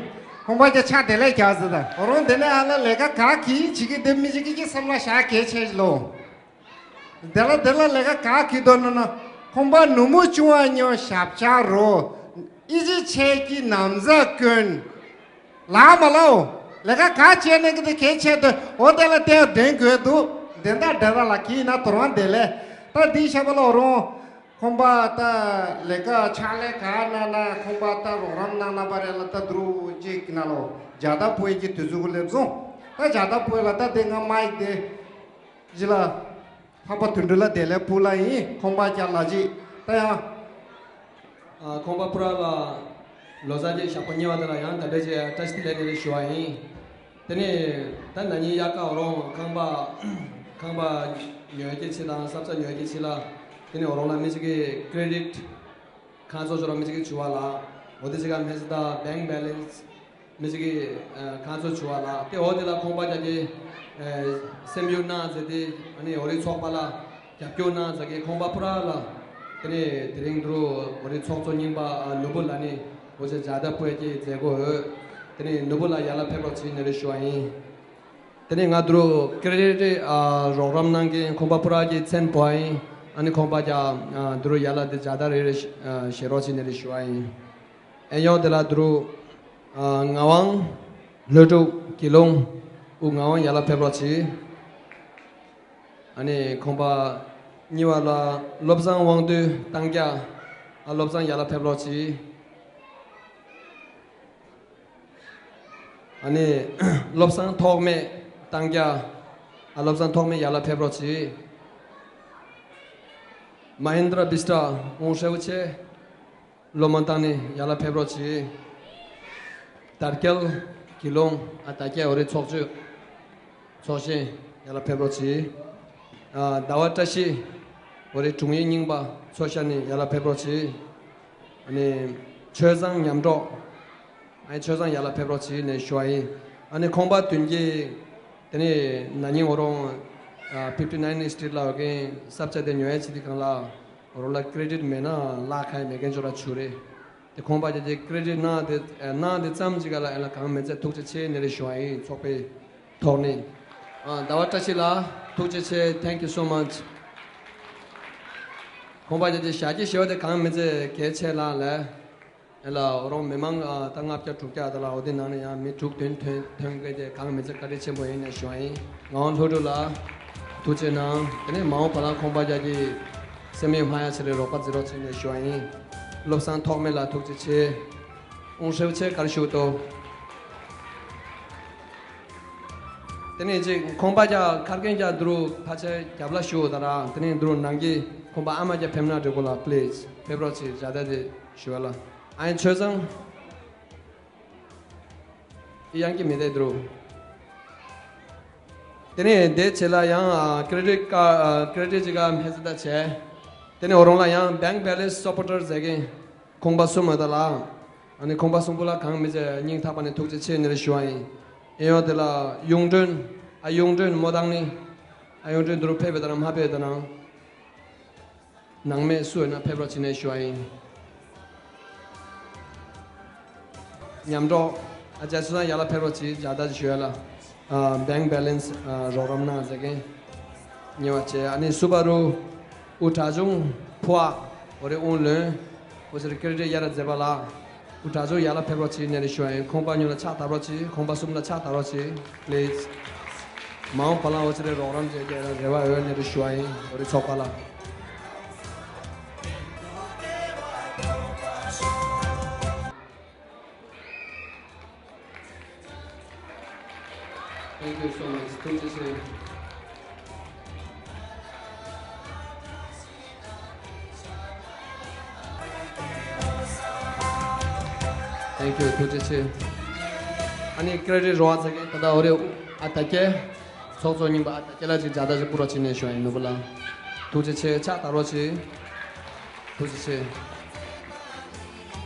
ཁོང་པ་ཀྱ་ཆ་དེ་ལས་རྒྱག་ཟེར་ད། ཨོ་རོང་དེ་ནས་ཨ་ལ་ལས་ཀ་ག་གི་ཡིན་བྱེད་ཀྱི་འདི་མི་བྱེད་ཀྱི་ཀྱི་བསམ་ལ་བཞག་གལ་ཆེ་ལོ། དེ་ལ་དེ་ལ་ལས་ཀ་ག་གི་དོ་ན་ན་ཁོང་པ་ནུ་མོ་ཆུང་བ་ཉོ་ཞབས་ཆ་རོ། ཨི་ཅི་ཆེ་ཀྱི་ནམ་ཟ་ཀོན། ལ་མ་ལའོ། ལས་ཀ་ག་བྱས་ན་གི་དེ་གལ་ཆེ་དོ་འོ་དེ་ལ་དེ་དོན་དགོས་འདུག་དེ་འདྲ་འདྲ་ལ་གི་ཡིན་ན་དོར་བ་དེ་ལས་ད་འདི་ཤ་པ་ལ་ཨོ་རོང་། ཁོང་པ་ད་ལས་ཀ་ཕྱག་ལས་ག་གནང་ན་ཁོང་པ་ད་རོགས་རམ་གནང་ན་པ་རེད་ལ་ད་དུ་རུ་ཅིག་ན་ལོ་ཇ་ད་པོའི་གི་དུས་ཚོད་གུ་སླེབས་སོང་། ད་ཇ་ད་པོའི་ལ་ད་དེ་ང་མ་ཡིག་དེ་ཇི་ལ་ཧ་པ་དུད་འགྲོ་ལ་དེ་ལས་སྤུ་ལ་ཡིན་ཁོང་པ་ཀྱ་ལ་ཅིག་ད་ཡང་། ཁོང་པ་པུ་ར་ལ་ལོ་ཙཱ་གི་ཞག་པོ་ཉེ་བ་དེ་ལ་ཡང་ད་ལྟ་ཅིག་བཀྲ་ཤིས་བདེ་ལེགས་ནས་ཞུ་བ་ཡིན། དེ་ནས་ད་ན་ནིང་དབྱར་ཁ་འོ་རོང་ཁང་པ་ཁང་པ་ཉོ་ཡ་གི་ཆེད་དང་ས་ཆ་ཉོ་ཡ་གི་ཆེད་ལ་དེ་ནས་འོ་རོང་ལ་མི་ཞིག་གི་ཀེ་རེ་ཌིཊ་ཁང་ཚོ་ཆོ་ར་མི་ཞིག་གི་ཆུ་བ་ལ་འོ་དེ་ཞིག་ག་མེད་ས་ད་bank balance་མི་ཞིག་གི་ཁང་ཚོ་ཆུ་བ་ལ་དེ་འོ་དེ་ལ་ཁོང་པ་རྒྱ་གི་སེམས་ཡུལ་གནང་ཟེར་ཏེ་ཨ་ནི་འོ་རི་ཚོགས་པ་ལ་རྒྱབ་སྐྱོར་གནང་ཟེར་གི་ཁོང་པ་པུ་ར་ལ་དེ་ནས་དེ་རིང་དུ་འོ་རི་ཚོགས་གཙོ་རྙིང་པ་ནོར་བུ་ལ་ནི་འོ་ཅེ་ཇ་ད་པོའི་གི་མཛད་སྒོ་འོས་དེ་ནས་ནོར་བུ་ལ་ཡར་ལ་ཕེབས་རོགས་བྱེད་ནས་རེ་ཞུ་བ་ཡིན། དེ་ནས་ང་དུ་རུ་ཀེ་རེ་ཌིཊ་རོགས་རམ་གནང་མཁན་ཁོང་པ་པུ་ར་གི་མཚན་པོ་ཡིན། ཨ་ནི་ཁོང་པ་ཀྱ་དུ་རུ་ཡར་ལ་དེ་ཇ་ད་རེ་རེ་བཞེས་རོགས་བྱེད་ནས་རེ་ཞུ་བ་ཡིན། ཨེ་ཡོང་དེ་ལ་དུ་རུ་ངག་དབང་ལྷོ་ཕྲུག་དགེ་སློང་དབུ་ངག་དབང་ཡར་ལ་ཕེབས་རོགས་གྱིས། ཨ་ནི་ཁོང་པ་གཉིས་པ་ལ་བློ་བཟང་དབང་འདུས་ལྟེང་རྒྱ། ཨ་བློ་བཟང་ཡར་ལ་ཕེབས་རོགས་གྱིས། ཨ་ནི་བློ་བཟང་ཐོགས་མེད་ལྟེང་རྒྱ། ཨ་བློ་བཟང་ཐོགས་མེད་ཡར་ལ་ཕེབས་རོགས་གྱིས། མ་ཧིན་དྲ་བི་སི་ཊ་དབུ་ཧྲེའུ་ཆེ། སློབ་མ་བཏང་ནི་ཡར་ལ་ཕེབས་རོགས་གྱིས། དར་རྒྱལ་དགེ་སློང་ཨ་དར་རྒྱལ་འོ་རི་ཚོགས་གཙོས་ཚོགས་ཞིང་ཡར་ལ་ཕེབས་རོགས་གྱིས། ཟླ་བ་བཀྲ་ཤིས་འོ་རི་དྲུང་ཡིག་རྙིང་པ་ཚོགས་ཤ་ནི་ཡར་ལ་ཕེབས་རོགས་གྱིས། ཨ་ནི་ཆོས་བཟང་ཉམས་གྲོགས། ཨ་ནི་ཆོས་བཟང་ཡར་ལ་ཕེབས་རོགས་གྱིས་ནས་ཞུ་བ་ཡིན། ཨ་ནི་ཁོང་པ་དོན་གྱི་དེ་ནས་ན་ནིང་འོ་རོང་ཕིབ་ཊི་ནའིན་སི་ཊི་རི་ཊི་ལ་འོ་གན་ས་ཆ་དེ་ཉོ་ཡ་ཆེད་དེ་གང་ལ་འོ་རོང་ལ་ཀེ་རེ་ཌིཊ་མེད་ན་ལག་ཁ་ཡ་མེད་མཁན་ཅོ་ར་ཆུ་རེད། དེ་ཁོང་པ་ཀྱ་དེ་ཀེ་རེ་ཌིཊ་གནང་དེ་གནང་དེ་ཙམ་ཅིག་ག་ལ་ཨེ་ལ་གང་མི་ཚད་ཐུགས་རྗེ་ཆེ་ནས་རེ་ཞུ་བ་ཡིན་ཚོགས་པའི་ཐོག་ནས། ཟླ་བ་བཀྲ་ཤིས་ལགས་ཐུགས་རྗེ་ཆེ། Thank you so much. ཁོང་པ་ཀྱ་དེ་ཞག་གི་ཞེ་བ་དེ་གང་མི་ཚད་གལ་ཆེ་ལགས་ལས། ཨེ་ལ་འོ་རོང་མི་མང་ད་ལྔ་བརྒྱ་དྲུག་བརྒྱ་ད་ལ་འོ་དེ་ནང་ནས་ཡང་མི་དྲུག་བདུན་ཐོན་ཐོན་གི་དེ་གང་མི་ཚད་བཀའ་དྲིན་ཆེན་པོ་ཡིན་ནས་ཞུ་བ་ཡིན། ངག་དབང་ལྷོ་ཕྲུག་ལགས་ཐུགས་རྗེ་གནང་། དེ་ནས་མ་འོངས་པ་ལ་ཁོང་པ་ཀྱ་དེ་སེམས་ཡུལ་སྨྲ་ཡ་ཆེ་རེ་རོགས་པ་བྱེད་རོགས་བྱེད་ནས་ཞུ་བ་ཡིན། བློ་བཟང་ཐོགས་མེད་ལགས་ཐུགས་རྗེ་ཆེ། དབུ་ཧྲེའུ་ཆེ་གར་ཞུ་ཏོ། དེ་ནས་ཅིག་ཁོང་པ་ཀྱ་ཁར་གན་ཀྱ་དུ་རུ་ཕ་ཆེ་རྒྱབ་ལ་ཞུ་ད་ར་དེ་ནས་དུ་རུ་ནང་གི་ཁོང་པ་ཨ་མ་ཀྱ་ཕེབས་ན་འགྲིག་གོ་ལ་པི་ལི་ཛི་ཕེབས་རོགས་བྱེད་ཇ་ད་དེ་ཞུ་བ་ལ། ཨ་ཡིན་ཆོས་བཟང་ཡང་གི་མི་དེ་དུ་རུ། དེ་ནས་དེ་ཆེ་ལ་ཡང་ཀེ་རེ་ཌིཊ་ཀ་ཀེ་རེ་ཌིཊ་ཅིག་ག་མེད་ཟེར་ད་བྱས། དེ་ནས་འོ་རོང་ལ་ཡང་bank balance supporter་ཟེར་གིན་ཁོང་པ་གསུམ་མ་ད་ལ། ཨ་ནི་ཁོང་པ་གསུམ་པོ་ལ་གང་མི་ཚད་སྙིང་ཐག་པ་ནས་ཐུགས་རྗེ་ཆེ་ནས་ཞུ་བ་ཡིན། ཨེ་ཡོང་དེ་ལ་གཡུང་དྲུང་ཨ་གཡུང་དྲུང་མོ་དང་ནི་ཨ་གཡུང་དྲུང་དུ་རུ་ཕེབས་པའི་ད་ན་མ་ཕེབས་པའི་ད་ན། ནང་མེད་སུ་ཡོད་ན་ཕེབས་རོགས་བྱེད་ནས་ཞུ་བ་ཡིན། ཉམས་གྲོགས་ཨ་ཅག་སུ་སང་ཡར་ལ་ཕེབས་རོགས་བྱེད་ཇ་ད་ཞུ་ཡ་ལ། ཨ་bank balance་ཨ་རོགས་རམ་གནང་ཟེར་མཁན་ཉེ་བ་བྱས། ཨ་ནི་སུ་བ་རུ་དབུ་དྲག་ཆུང་ཕུ་བ་འོ་རེ་དབུང་ལོན་འོ་ཟེར་ཀེ་རེ་ཌིཊ་ཡ་ར་མཛད་པ་ལ། དྲ་ཚོགས་ཡར་ལ་ཕེབས་རོགས་བྱེད་ནས་རེ་ཞུ་བ་ཡིན། ཁོང་པ་ཉུང་ལ་ཕྱག་བཏབ་རོགས་བྱེད། ཁོང་པ་གསུམ་ལ་ཕྱག་བཏབ་རོགས་བྱེད། པི་ལི་ཛི། མ་འོངས་བ་ལང་འོ་ཅི་རེ་རོགས་རམ་བྱེད་རྒྱུ་རེ་བ་ཡོད་ནས་རེ་ཞུ་བ་ཡིན། འོ་རེ་ཚོགས་པ་ལ། Thank you so much. ཐུགས་རྗེ་ཆེ། Thank you. ཐུགས་རྗེ་ཆེ། ཨ་ནི་ཀེ་རེ་ཌིཊ་རོགས་ཚ་གི་ད་ལྟ་འོ་རེ་ཨ་ད་ཀེ་ཚོགས་གཙོ་རྙིང་པ་ཨ་ད་ཀེ་ལ་ཅིག་ཇ་ད་ཅིག་པུ་རོ་ཅིག་ནས་ཞུ་ཡིན་ནུ་བུ་ལ། ཐུགས་རྗེ་ཆེ། ཕྱག་བཏབ་རོགས་བྱེད། ཐུགས་རྗེ་ཆེ།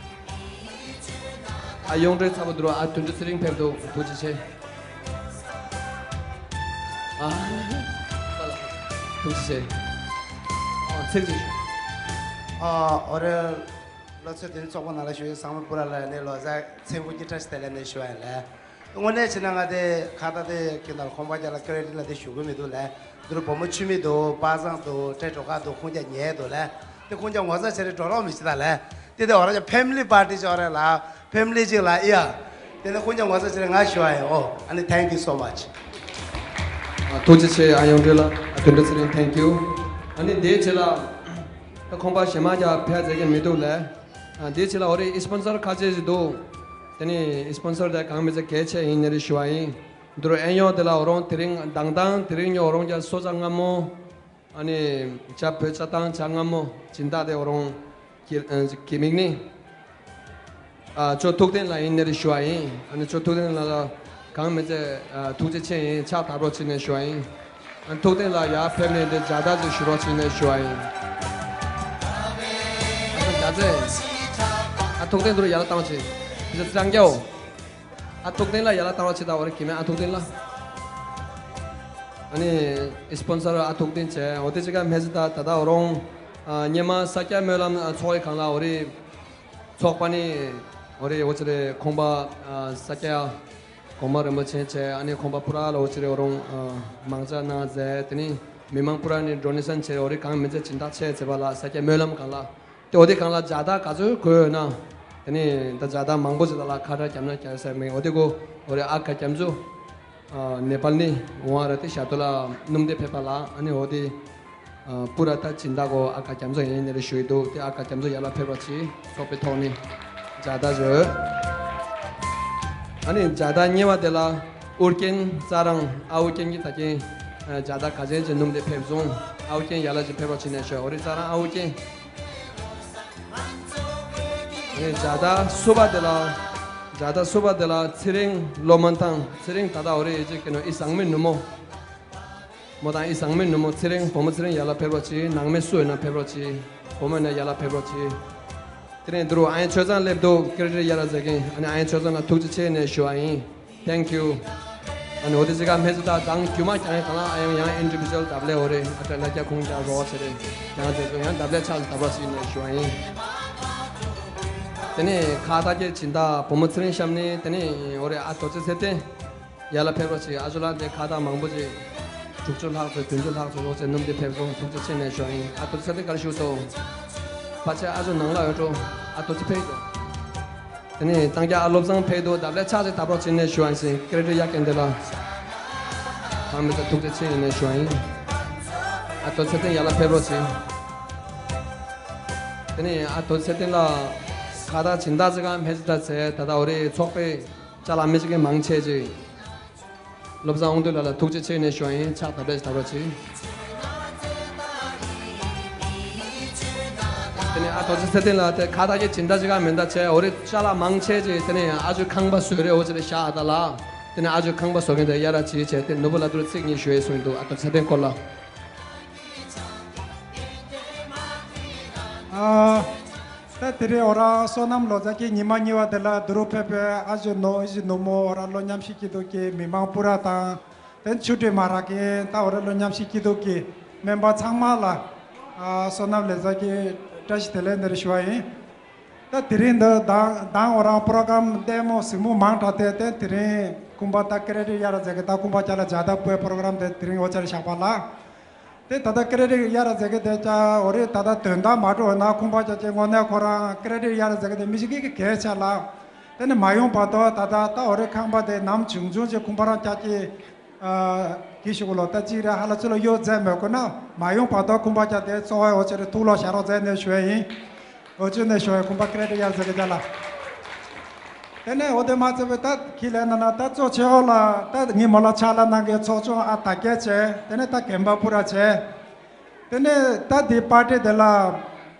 ཨ་གཡུང་དྲུང་ཚ་པོ་འདུག་རོ། ཨ་དོན་གྲུབ་ཚེ་རིང་ཕེབས་འདུག་ཐུགས་རྗེ་ཆེ། ཨ་ཐུགས་རྗེ་ཆེ། ཨ་ཚིག་ཅིག་ཨ་འོ་རེ། ལོ་ཚོད་དེ་ཚོགས་པ་ནང་ལ་ཞུགས་ཡོད་ཚང་མ་པུ་ར་ལ་ནས་ལོ་ཙཱ་མཚན་དགུ་གི་བཀྲ་ཤིས་བདེ་ལེགས་ནས་ཞུ་བ་ཡིན་ལ། དངོས་གནས་བྱས་ན་ང་དེ་ཁ་བརྡ་དེ་ཁྱེད་ནང་ཁོང་པ་རྒྱ་ལ་ཀེ་རེ་ཌི་ལ་དེ་ཞུ་གི་མི་འདུག་ལ། འདི་རུ་བུ་མོ་ཆུ་མིག་འདུག་པ་སངས་འདུག་ཏྲེ་གྲོ་ཁ་འདུག་ཁོང་རྒྱ་ཉལ་འདུག་ལ། དེ་ཁོང་རྒྱ་ངོ་ཚ་བྱས་རེ་འགྲོ་རོགས་མི་བྱེད་ད་ལ། དེ་དེ་འོ་ར་རྒྱ་ཕེ་མི་ལི་པར་ཊི་ཅོ་རེ་ལ། ཕེ་མི་ལི་ཅིག་ལ་ཨི་ཡ། དེ་ནས་ཁོང་རྒྱ་ངོ་ཚ་བྱས་རེ་ང་ཞུ་བ་ཡིན། ཨོ་ཨ་ནི་thank you so much། ཨ། ཐུགས་རྗེ་ཆེ། ཨ། ཡོང་འདྲི་ལ། ཨ། དོན་འདྲི་ཚེ་རིང་thank you། ཨ་ནི་དེའི་རྗེས་ལ། ད་ཁོང་པ་གཞན་མ་རྒྱ་ཕེབས་མཛད་ཀྱི་མི་འདུག་ལ། ཨ། དེའི་རྗེས་ལ་འོ་རེ་ཨི་སི་པོན་སར་ཁ་ཆེ་ཞིག་འདུག་དེ་ནི་ཨི་སི་པོན་སར་དེ་གང་མི་ཚེ་གལ་ཆེ་ཡིན་ནི་རེ་ཞུ་བ་ཡིན། འདི་རུ་ཨེ་ཡོང་དེ་ལ་འོ་རོང་དེ་རིང་དང་དང་དེ་རིང་ཉོ་འོ་རོང་རྒྱ་སོ་ཙ་སྔ་མོ། ཨ་ནི་ཇ་བོད་ཇ་དང་ཇ་སྔ་མོ་སྦྱིན་བདག་དེ་འོ་རོང་གི་ཨ་གི་མིང་ནི། ཨ། ཅོ་ཐུག་བརྟན་ལགས་ཡིན་ནི་རེ་ཞུ་བ་ཡིན། ཨ་ནི་ཅོ་ཐུག་བརྟན་ལགས་ལ་གང་མི་ཚེ་ཨ་ཐུགས་རྗེ་ཆེ་ཡིན། ཕྱག་དར་རོགས་བྱེད་ནས་ཞུ་བ་ཡིན། ཨ། ཐུག་བརྟན་ལགས་ཡར་ཕེབས་ནས་འདི་མཇལ་དར་ཅིག་ཞུ་རོགས་བྱེད་ནས་ཞུ་བ་ཡིན། ཨ་ནི་མཇལ་ཚེ། ཨ། ཐུག་བརྟན་དུ་ཡར་ལ་བཏང་བྱེད། དེ་ཚེ་ལྕང་སྐྱའོ། ཨ་ཐུག་བརྟན་ལ་ཡར་ལ་བཏང་བ་ཆེ་ད་འོ་རེ་གི་མེད་ཨ་ཐུག་བརྟན་ལ། ཨ་ནི་ཨི་སི་པོན་སར་ཨ་ཐུག་བརྟན་བྱས་འོ་དེ་ཅི་ག་མེད་ཟི་ད་ད་ད་འོ་རོང་། ཨ། སྙེ་མ་ས་སྐྱ་སྨོན་ལམ་ཚོགས་ཡི་གང་ལ་འོ་རེ། ཚོགས་པ་ནི། འོ་རེ་འོ་ཅི་རེ་ཁོང་པ། ཨ། ས་སྐྱ། གོང་མ་རིན་པོ་ཆེ་བྱས་ཨ་ནི་ཁོང་པ་པུ་ར་ལ་འོ་ཅི་རེ་འོ་རོང་། ཨ། མང་ཇ་གནང་མཛད་དེ་ནི་མི་མང་པུ་ར་ནི་ཌོ་ནེ་ཤན་བྱས་འོ་རེ་གང་མི་ཚེ་སྦྱིན་བདག་ཆེ་ཟེར་བ་ལ་ས་སྐྱ་སྨོན་ལམ་གང་ལ། དེ་འོ་དེ་གང་ལ་མཇལ་དར་ག་ཚོད་དགོས་ཡོད་ན། དེ་ནི་ད་མཇལ་དར་མང་པོ་ཞིག་ད་ལ་ཁ་བྲལ་རྒྱབ་ན་རྒྱབ་ཟེར་མེད་འོ་དེ་གོ། འོ་རེ་ཨ་ཁ་རྒྱབ་མཛོ། ཨ། ནེ་པལ་ནི་འོང་བ་ར་དེ་ཞབས་ཏོག་ལ་སྣུམ་དེ་ཕེབས་པ་ལ་ཨ་ནི་འོ་དེ། ཨ། པུ་ར་ད་སྦྱིན་བདག་གོ་ཨ་ཁ་རྒྱབ་མཛོ་ཡིན་ནི་རེ་ཞུ་ཡི་འདུག་དེ་ཨ་ཁ་རྒྱབ་མཛོ་ཡར་ལ་ཕེབས་རོགས་གྱིས་ཚོགས་པའི་ཐོག་ནི། མཇལ་དར་བཟོས། ཨ་ནི་མཇལ་དར་གཉིས་པ་དེ་ལ་ཨུ་རྒྱན་རྩ་རང་ཨ་ཨུ་རྒྱན་གྱི་ད་རྒྱན། མཇལ་དར་ག་ཅན་གྱི་སྣུམ་དེ་ཕེབས་སོང་། ཨ་ཨུ་རྒྱན་ཡར་ལ་ཅིག་ཕེབས་རོགས་བྱེད་ནས་ཞུ། འོ་རེ་རྩ་རང་ཨ་ཨུ་རྒྱན། ཨ་ནི་མཇལ་དར་གསུམ་པ་དེ་ལ། མཇལ་དར་གསུམ་པ་དེ་ལ་ཚེ་རིང་སློབ་མ་དང་ཚེ་རིང་ད་ལྟ་འོ་རེ་ཡེ་ཅིག་གི་ནོ་ཨི་བཟང་མི་ནུ་མོ། མོ་དང་ཨི་བཟང་མི་ནུ་མོ་ཚེ་རིང་བུ་མོ་ཚེ་རིང་ཡར་ལ་ཕེབས་རོགས་གྱིས། ནང་མི་སུ་ཡོད་ན་ཕེབས་རོགས་གྱིས། བུ་མོ་ཡིན་ན་ཡར་ལ་ཕེབས་རོགས་གྱིས། དེ་ནས་འདི་རུ་ཨ་ཡན་ཆོས་བཟང་སླེབས་འདུག་ཀེ་རེ་ཊར་ཡར་ལ་མཛད་མཁན་ཨ་ནི་ཨ་ཡན་ཆོས་བཟང་ལ་ཐུགས་རྗེ་ཆེ་ནས་ཞུ་བ་ཡིན། Thank you། ཨ་ནི་འོ་དེ་ཅི་ག་མེད་ཚེ་ད་དང་རྒྱུ་མ་ཀྱང་ཡང་གང་ལ་ཨ་ཡང་ཡང་ཨིན་ཌི་བི་ཇུ་ཨལ་དང་ལས་འོ་རེ་ཨ་ཏྲ་ལ་རྒྱ་ཁུངས་ཀྱང་རོགས་བྱེད་རེ་ཡང་དེ་ཚོ་ཡང་དང་ལས་ཕྱག་ལ་བདག་པ་ཞིག་ནས་ཞུ་བ་ཡིན། དེ་ནས་ཁ་བཏགས་ཀྱི་སྦྱིན་བདག་བུ་མོ་ཚེ་རིང་གཤམ་ནས་དེ་ནས་འོ་རེ་ཨ་རྡོ་རྗེ་ཚེ་བརྟན། ཡར་ལ་ཕེབས་རོགས་བྱེད། ཨ་ཇོ་ལགས་འདི་ཁ་བཏགས་མང་པོ་ཅིག་དྲུག་ཅུ་ལྷག་ཙམ་བདུན་ཅུ་ལྷག་ཙམ་རོགས་བྱེད་སྣུམ་འདི་ཕེབས་སོང་། ཐུགས་རྗེ་ཆེ་ནས་ཞུ་བ་ཡིན། ཨ་རྡོ་རྗེ་ཚེ་བརྟན་ག་རེ་ཞུ་སོང་། ཕལ་ཆེར་ཨ་ཇོ་ནང་ལ་ཡོད་འགྲོ། ཨ་རྡོ་རྗེ་ཕེབས་འགྲོ། དེ་ནས་ཏང་རྒྱ་ཨ་བློ་བཟང་ཕེབས་འདུག་དང་ལས་ཕྱག་ཅིག་བདག་པོ་བྱེད་ནས་ཞུ་བ་ཡིན། ཀེ་རེ་ཊར་ཡར་རྒན་དེ་ལ་གང་མི་ཚེ་ཐུགས་རྗེ་ཆེ་ཡིན་ནས་ཞུ་བ་ཡིན། ཨ་རྡོ་རྗེ་ཚེ་བརྟན་ཡར་ལ་ཕེབས་རོགས་བྱེད། དེ་ནས་ཨ་རྡོ་རྗེ་ཚེ་བརྟན་ལ་ཁ་བཏགས་སྦྱིན་བདག་ཅིག་ག་མེད་ཅིག་ད་ཚེ་ད་ལྟ་འོ་རེ་ཚོགས་པའི་ཅ་ལག་མི་ཅིག་གི་མང་ཆེ་ཅིག་བློ་བཟང་དབང་འདུས་ལགས་ལ་ཐུགས་རྗེ་ཆེ་ནས་ཞུ་བ་ཡིན། ཕྱག་དར་རྒྱས་དར་རོགས་གྱིས། དེ་ནས་ཨ་རྡོ་རྗེ་ཚེ་བརྟན་ལགས་དེ་ཁ་བཏགས་ཀྱི་སྦྱིན་བདག་ཅིག་ག་མེད་ད་ཆེ་འོ་རེ་ཅ་ལག་མང་ཆེ་ཅིག་དེ་ནས་ཨ་ཇོའི་ཁང་པ་བཟོས་རེ་འོ་ཅི་རེ་བཞག་ཨ་ད་ལགས། དེ་ནས་ཨ་ཇོའི་ཁང་པ་བཟོ་མཁན་དེ་ཡ་ར་ཅིག་བྱས་ཏེ་ནོར་བུ་ལགས་དུ་ཚིག་གཉིས་ཞུ་ཡས་སོང་འདུག་ཨ་རྡོ་རྗེ་ཚེ་བརྟན་སྐོར་ལ། ཨ། ད་དེ་རིང་འོ་རང་བསོད་ནམས་ལོ་ཙཱ་གི་ཉི་མ་གཉིས་པ་དེ་ལ་འདི་རུ་ཕེབས་པའི་ཨ་ཇོ་ནོ་ཨི་ཇི་ནུ་མོ་འོ་རང་ལོ་མཉམ་ཞིག་སྐྱིད་སྡུག་གི་མི་མང་པུ་ར་དང་། དེ་ཆུ་དྲི་མ་རག་གི་ད་འོ་རང་ལོ་མཉམ་ཞིག་སྐྱིད་སྡུག་གི་སྨན་པ་ཚང་མ་ལ་ཨ་བསོད་ནམས་ལོ་ཙཱ་གི་བཀྲ་ཤིས་བདེ་ལེགས་འདིར་ཞུ་བ་ཡིན། ད་དེ་རིང་འདི་དང་དང་འོ་རང་པོ་རོ་གྷ་རམ་ལྟད་མོ་གཟིགས་མོ་མང་དྲགས་ཏེ་དེ་དེ་རིང་ཁུམ་པ་ད་ཀེ་རེ་ཊར་ཡ་ར་ཛེ་གི་ད་ཁུམ་པ་ཅ་ལ་ཇ་ད་པོའི་པོ་རོ་གྷ་རམ་དེ་དེ་རིང་འོ་ཅར་བཞག་པ་ལ། དེ་ད་ལྟ་ཀེ་རེ་ཊར་ཡ་ར་ཛེ་གེ་དེ་ཅག་འོ་རེད། ད་ལྟ་དོན་དག་མ་འགྲོ་ན་ཁུངས་པ་ཅག་ཅེ་དངོས་གནས་ཁོ་རང་ཀེ་རེ་ཊར་ཡ་ར་ཛེ་གེ་དེ་མི་ཞིག་གི་གལ་ཆེ་ལ། དེ་ནི་མ་ཡོང་བར་དུ་ད་ལྟ་ད་འོ་རེད་ཁང་པ་དེ་ནམ་བྱུང་བྱུང་ཅེ་ཁུངས་པ་རང་ཅག་ཅེ་གི་ཤུགས་ལོ་ད་ཅིག་རེ་ཧ་ལ་ཚུ་ལ་གཡོ་རྫས་མེད་དགོས་ན་མ་ཡོང་བར་དུ་ཁུངས་པ་ཅག་དེ་གཙོ་བོ་འོ་ཅེ་རེ་ཐུགས་ལོ་བཞག་རོགས་མཛད་ནས་ཞུ་ཡ་ཡིན། འོ་ཅེ་ནས་ཞུ་ཡ་ཁུངས་པ་ཀེ་རེ་ཊར་ཡ་ར་ཛེ་གེ་ཅག་ལ། དེ་ནས་འོ་དེ་མ་ཚད་པའི་ད་ཁྱི་ལས་ན་ན་ད་གཙོ་ཆེ་བ་ལ་ད་ངའི་མོ་ལ་ཕྱག་ལས་གནང་མཁན་ཚོགས་ཆུང་ཨ་ད་སྐད་བྱས། དེ་ནས་ད་རྒན་པ་པུ་ར་བྱས། དེ་ནས་ད་དེ་པར་ཊི་དེ་ལ་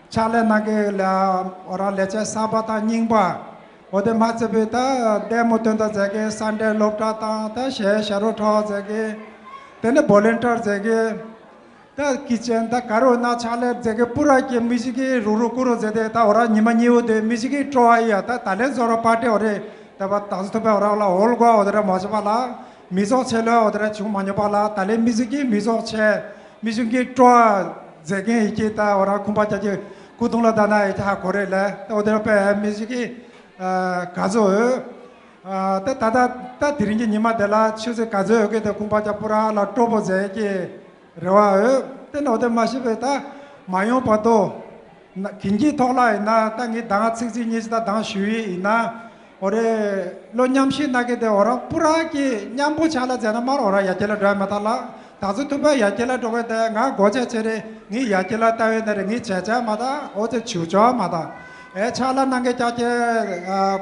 ཕྱག་ལས་གནང་མཁན་ལ་འོ་རང་ལས་བྱེད་གསར་པ་དང་རྙིང་པ། འོ་དེ་མ་ཚད་པའི་ད་ལྟད་མོ་སྟོན་ད་མཛད་མཁན་སན་ཌེ་སློབ་གྲྭ་དང་ད་གཞས་གཞས་རོ་འཁྲབ་མཛད་མཁན། དེ་ནས་བོ་ལན་ཊིར་མཛད་མཁན། ད་ཀི་ཅན་ད་ག་རུ་ན་ཕྱག་ལས་མཛད་མཁན་པུ་ར་གི་མི་ཞིག་གི་རུ་རུ་ཀུ་རུ་མཛད་དེ་ད་འོ་རང་ཉི་མ་གཉིས་པོ་དེ་མི་ཞིག་གི་སྤྲོ་བ་ཡ་ད་ད་ལན་ཚོ་ར་པར་ཊི་འོ་རེད། ད་བ་ད་སུ་ཐུབ་པའི་འོ་རང་ལ་འོལ་གོ་འོ་དེ་ར་མ་བྱེད་པ་ལ་མི་ཚོགས་ཆེ་ལོས་འོ་དེ་ར་བྱུང་མ་མྱོང་པ་ལ་ད་ལན་མི་ཞིག་གི་མི་ཚོགས་ཆེ་མི་ཞིག་གི་སྤྲོ་བ་མཛད་མཁན་ཡི་གེ་ད་འོ་རང་ཁུངས་པ་ཅག་ཅེ་ སྐུ་གདུང་ལ་ད་ན་ཡ་ཧ་གོ་རེ་ལ་ད་འོ་དེ་ར་པའི་མི་ཞིག་གིས་ག་ཚོད་འོས། ད་ད་ད་དེ་རིང་གི་ཉི་མ་དེ་ལ་ཆུ་ཚོད་ག་ཚོད་འོས་གི་དེ་ཁུང་པ་ཅག་པུ་ར་ལ་སྤྲོ་པོ་མཛད་ཀྱི་རེ་བ་འོས། དེ་ནི་འོ་དེ་མ་ཤེས་པའི་ད་མ་ཡོང་བར་དུ་ན་གིན་གྱི་ཐོག་ལ་ཡིན་ན་ད་ངས་ད་ཚིག་ཚིག་གཉིས་ཅི་ད་དང་ཞུ་ཡི་ཡིན་ན། འོ་རེད། ལོ་མཉམ་ཤེས་ན་གི་དེ་འོ་རང་པུ་ར་གི་མཉམ་པོ་ཆ་ལ་མཛད་ན་མར་འོ་རང་ཡ་གྱལ་ལ་འགྲོ་ཡ་མ་ཐག་ལ། ད་ཚོ་ཐུབ་པ་ཡ་གྱལ་ལ་འགྲོ་གི་དེ་ང་སྒོ་ཆ་ཆེ་རེད། ངས་ཡ་གྱལ་ལ་ལྟ་བའི་ན་རེད། ངས་བྱས་བྱས་མ་ཐག་འོ་ཚེ་བྱུ་ཆོག་མ་ཐག་ཨེ་ཆ་ལ་ནང་གི་ཅག་ཅེ་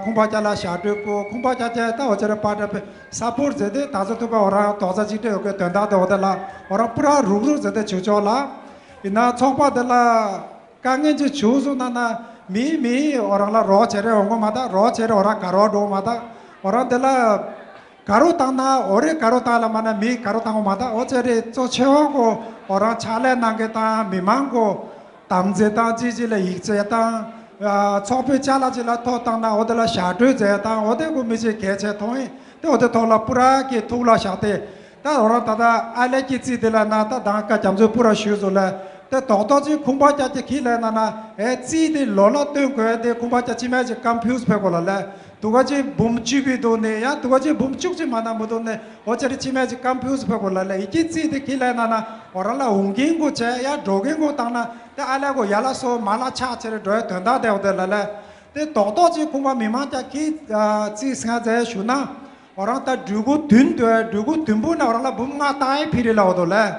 ཁུང་པ་ཅག་ལ་ཞག་སྤྲོད་པོ་ཁུང་པ་ཅག་ཅེ་ད་འོ་ཚེ་རེ་པ་ཏྲ་པེ་ས་པོར་མཛད་དེ་ད་ཚོ་ཐུབ་པ་འོ་རང་རྡོག་རྩ་གཅིག་སྒྲིལ་ཡོད་གི་དོན་དག་དེ་འོ་དེ་ལ་འོ་རང་པུ་ར་རུག་རུག་མཛད་དེ་བྱུ་ཆོག་ལ། ཡིན་ན་ཚོགས་པ་དེ་ལ། དཀའ་ངལ་ཅིག་བྱུང་སོང་ན་ན་མི་མི་འོ་རང་ལ་རོགས་བྱེད་རེ་འོང་གོ་མ་ད་རོགས་བྱེད་རེ་འོ་རང་ག་རོགས་འགྲོ་མ་ད་འོ་རང་དེ་ལ་ག་རོགས་བཏང་ན་འོ་རེ་ག་རོགས་བཏང་ལ་མ་ན་མི་ག་རོགས་བཏང་གོ་མ་ད་འོ་ཚེ་རེ་གཙོ་ཆེ་བ་གོ་འོ་རང་ཕྱག་ལས་གནང་མཁན་དང་མི་མང་གོ་དམ་འཛིན་དང་ཅི་ཅི་ལ་ཡིག་ཚད་དང་ཚོགས་པའི་ཅ་ལག་ཅི་ལ་ཐོག་བཏང་ན་འོ་དེ་ལ་ཞག་སྤྲོད་མཛད་དང་འོ་དེ་གོ་མི་ཅིག་གལ་ཆེ་མཐོང་ཡིན་དེ་འོ་དེ་ཐོག་ལ་པུ་ར་གི་ཐུགས་ལ་བཞག་སྟེ། ད་འོ་རང་ད་ལྟ་ཨ་ལས་ཀྱི་རྩིས་དེ་ལ་ན་ད་དང་ཀ་རྒྱ་མཚོའི་སྤུ་ར་ཞུས་སོ་ལ། དེ་རྡོག་རྡོག་ཅིག་ཁུང་པ་རྒྱ་ཅིག་གིས་ལས་ན་ན་ཨེ་རྩིས་དེ་ལོ་ལ་སྟོན་དགོས་དེ་ཁུང་པ་རྒྱ་ཅི་མེད་ཅིག་ཀམ་ཕིའུ་སི་ཕེ་གོ་ལ་ལས། དུ་ག་ཅིག་འབུམ་བཅུ་བི་འདུག་ནས་ཡང་དུ་ག་ཅིག་འབུམ་བཅུ་གཅིག་མ་ན་མི་འདུག་ནས་འོ་ཅེ་རི་ཅི་མེད་ཅིག་ཀམ་ཕིའུ་སི་ཕེ་གོ་ལ་ལས་ཡི་གེ་རྩིས་དེ་གིས་ལས་ན་ན་འོ་རང་ལ་འོང་གིན་གོ་བྱས་ཡང་འགྲོ་གིན་གོ་བཏང་ན་དེ་ཨ་ལས་གོ་ཡ་ལ་སོ་མ་ལ་ཆག་ཅེ་རི་འགྲོ་ཡ་དོན་དག་དེ་འོ་དེ་ལ་ལས། དེ་རྡོག་རྡོག་ཅིག་ཁུང་པ་མི་མང་རྒྱ་གིས་རྩིས་སྔ་ཚེ་ཞུ་ན། འོ་རང་ད་འབྲུ་གུ་བདུན་འདོད་འབྲུ་གུ་བདུན་པོ་ན་འོ་རང་ལ་འབུམ་ལྔ་བཏང་ཡས་ཕི་རི་ལ་འོ་དོ་ལས།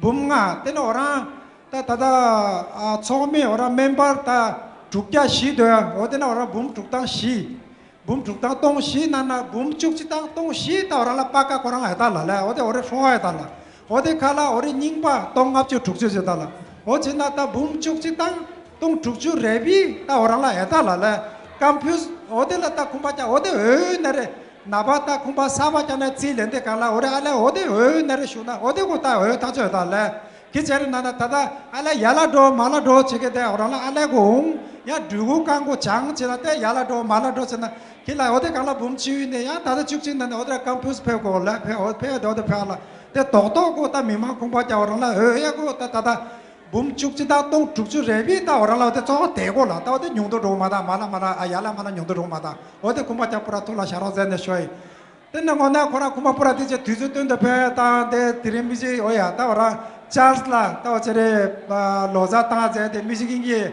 འབུམ་ལྔ་དེ་ནི་འོ་རང་ད་ད་ད་ཚོགས་མི་འོ་རང་མེམ་བར་ད་དྲུག་བརྒྱ་བཞི་འདོད་འོ་དེ་ན་འོ་རང་འབུམ་དྲུག་དང་བཞི། འབུམ་དྲུག་དང་སྟོང་བཞི་ན་ན་འབུམ་བཅུ་གཅིག་དང་སྟོང་བཞི་ད་འོ་རང་ལ་པ་ཀ་ཁོ་རང་ཨེ་ད་ལ་ལས་འོ་དེ་འོ་རེ་ཧྲོ་ཨེ་ད་ལ། འོ་དེ་ཁ་ལ་འོ་རེ་རྙིང་པ་སྟོང་ལྔ་བཅུ་དྲུག་ཅུ་ཅེ་ད་ལ། འོ་ཅེ་ན་ད་འབུམ་བཅུ་གཅིག་དང་སྟོང་དྲུག་ཅུ་རེ་བི་ད་འོ་རང་ལ་ཨེ་ད་ལ་ལས། ཀམ་ཕིའུ་སི་འོ་དེ་ལ་ད་ཁུང་པ་ཅག་འོ་དེ་འོས་ན་རེ། ན་པ་ད་ཁུང་པ་ས་པ་ཅག་ན་རྩིས་ལེན་དེ་གང་ལ་འོ་རེ་ཨ་ལས་འོ་དེ་འོས་ན་རེ་ཞུ་ན་འོ་དེ་གོ་ད་འོས་ཐག་ཆོད་ད་ལས། ཁི་ཅེ་རེ་ན་ན་ད་ད་ཨ་ལས་ཡ་ལ་འགྲོ་མ་ལ་འགྲོ་ཅེ་གེ་དེ་འོ་རང་ལ་ཨ་ལས་གོ་འོང་ཡ་འབྲུ་གུ་ཀང་གོ་ཅང་ཅེ་ན་དེ་ཡ་ལ་འགྲོ་མ་ལ་འགྲོ་ཅེ་ན་ཁི་ལ་འོ་དེ་གང་ལ་འབུམ་ཅི་ཡུན་ནས་ཡ་ད་ད་བཅུ་གཅིག་ན་ནས་འོ་དེ་ཀམ་ཕིའུ་སི་ཕེ་གོ་ལ་ཕེ་འོ་ཕེ་འོ་དེ་འོ་དེ་ཕེ་ལ་དེ་རྡོག་རྡོག་གོ་ད་མི་མང་ཁུང་པ་ཅག་འོ་རང་ལ་འོས་ཡ་གོ་ད་ད་ད། འབུམ་བཅུ་གཅིག་དང་སྟོང་དྲུག་ཅུ་རེ་བི་ད་འོ་རང་ལ་འོ་དེ་གཙོ་བོ་དེ་གོ་ལ་ད་འོ་དེ་ཉུང་དུ་འགྲོ་མ་ད་མ་ལ་མ་ལ་ཨ་ཡ་ལ་མ་ལ་ཉུང་དུ་འགྲོ་མ་ད་འོ་དེ་ཁུང་པ་ཅག་པུ་ར་ཐུགས་ལ་བཞག་རོགས་མཛད་ནས་ཞུ་ཡི། དེ་ནས་དངོས་གནས་ཁོ་རང་ཁུང་པ་པུ་ར་དེ་ཅེ་དུས་ཚོད་བཏོན་ཏེ་ཕེ་དང་དེ་དེ་རིང་མི་ཅིག་འོ་ཡ་ད་འོ་རང་ཅཱར་ལ་ད་འོ་ཅེ་རེ་ལོ་ཙཱ་བཏང་མཛད་དེ་མི་ཅིག་ཡིན་གྱི།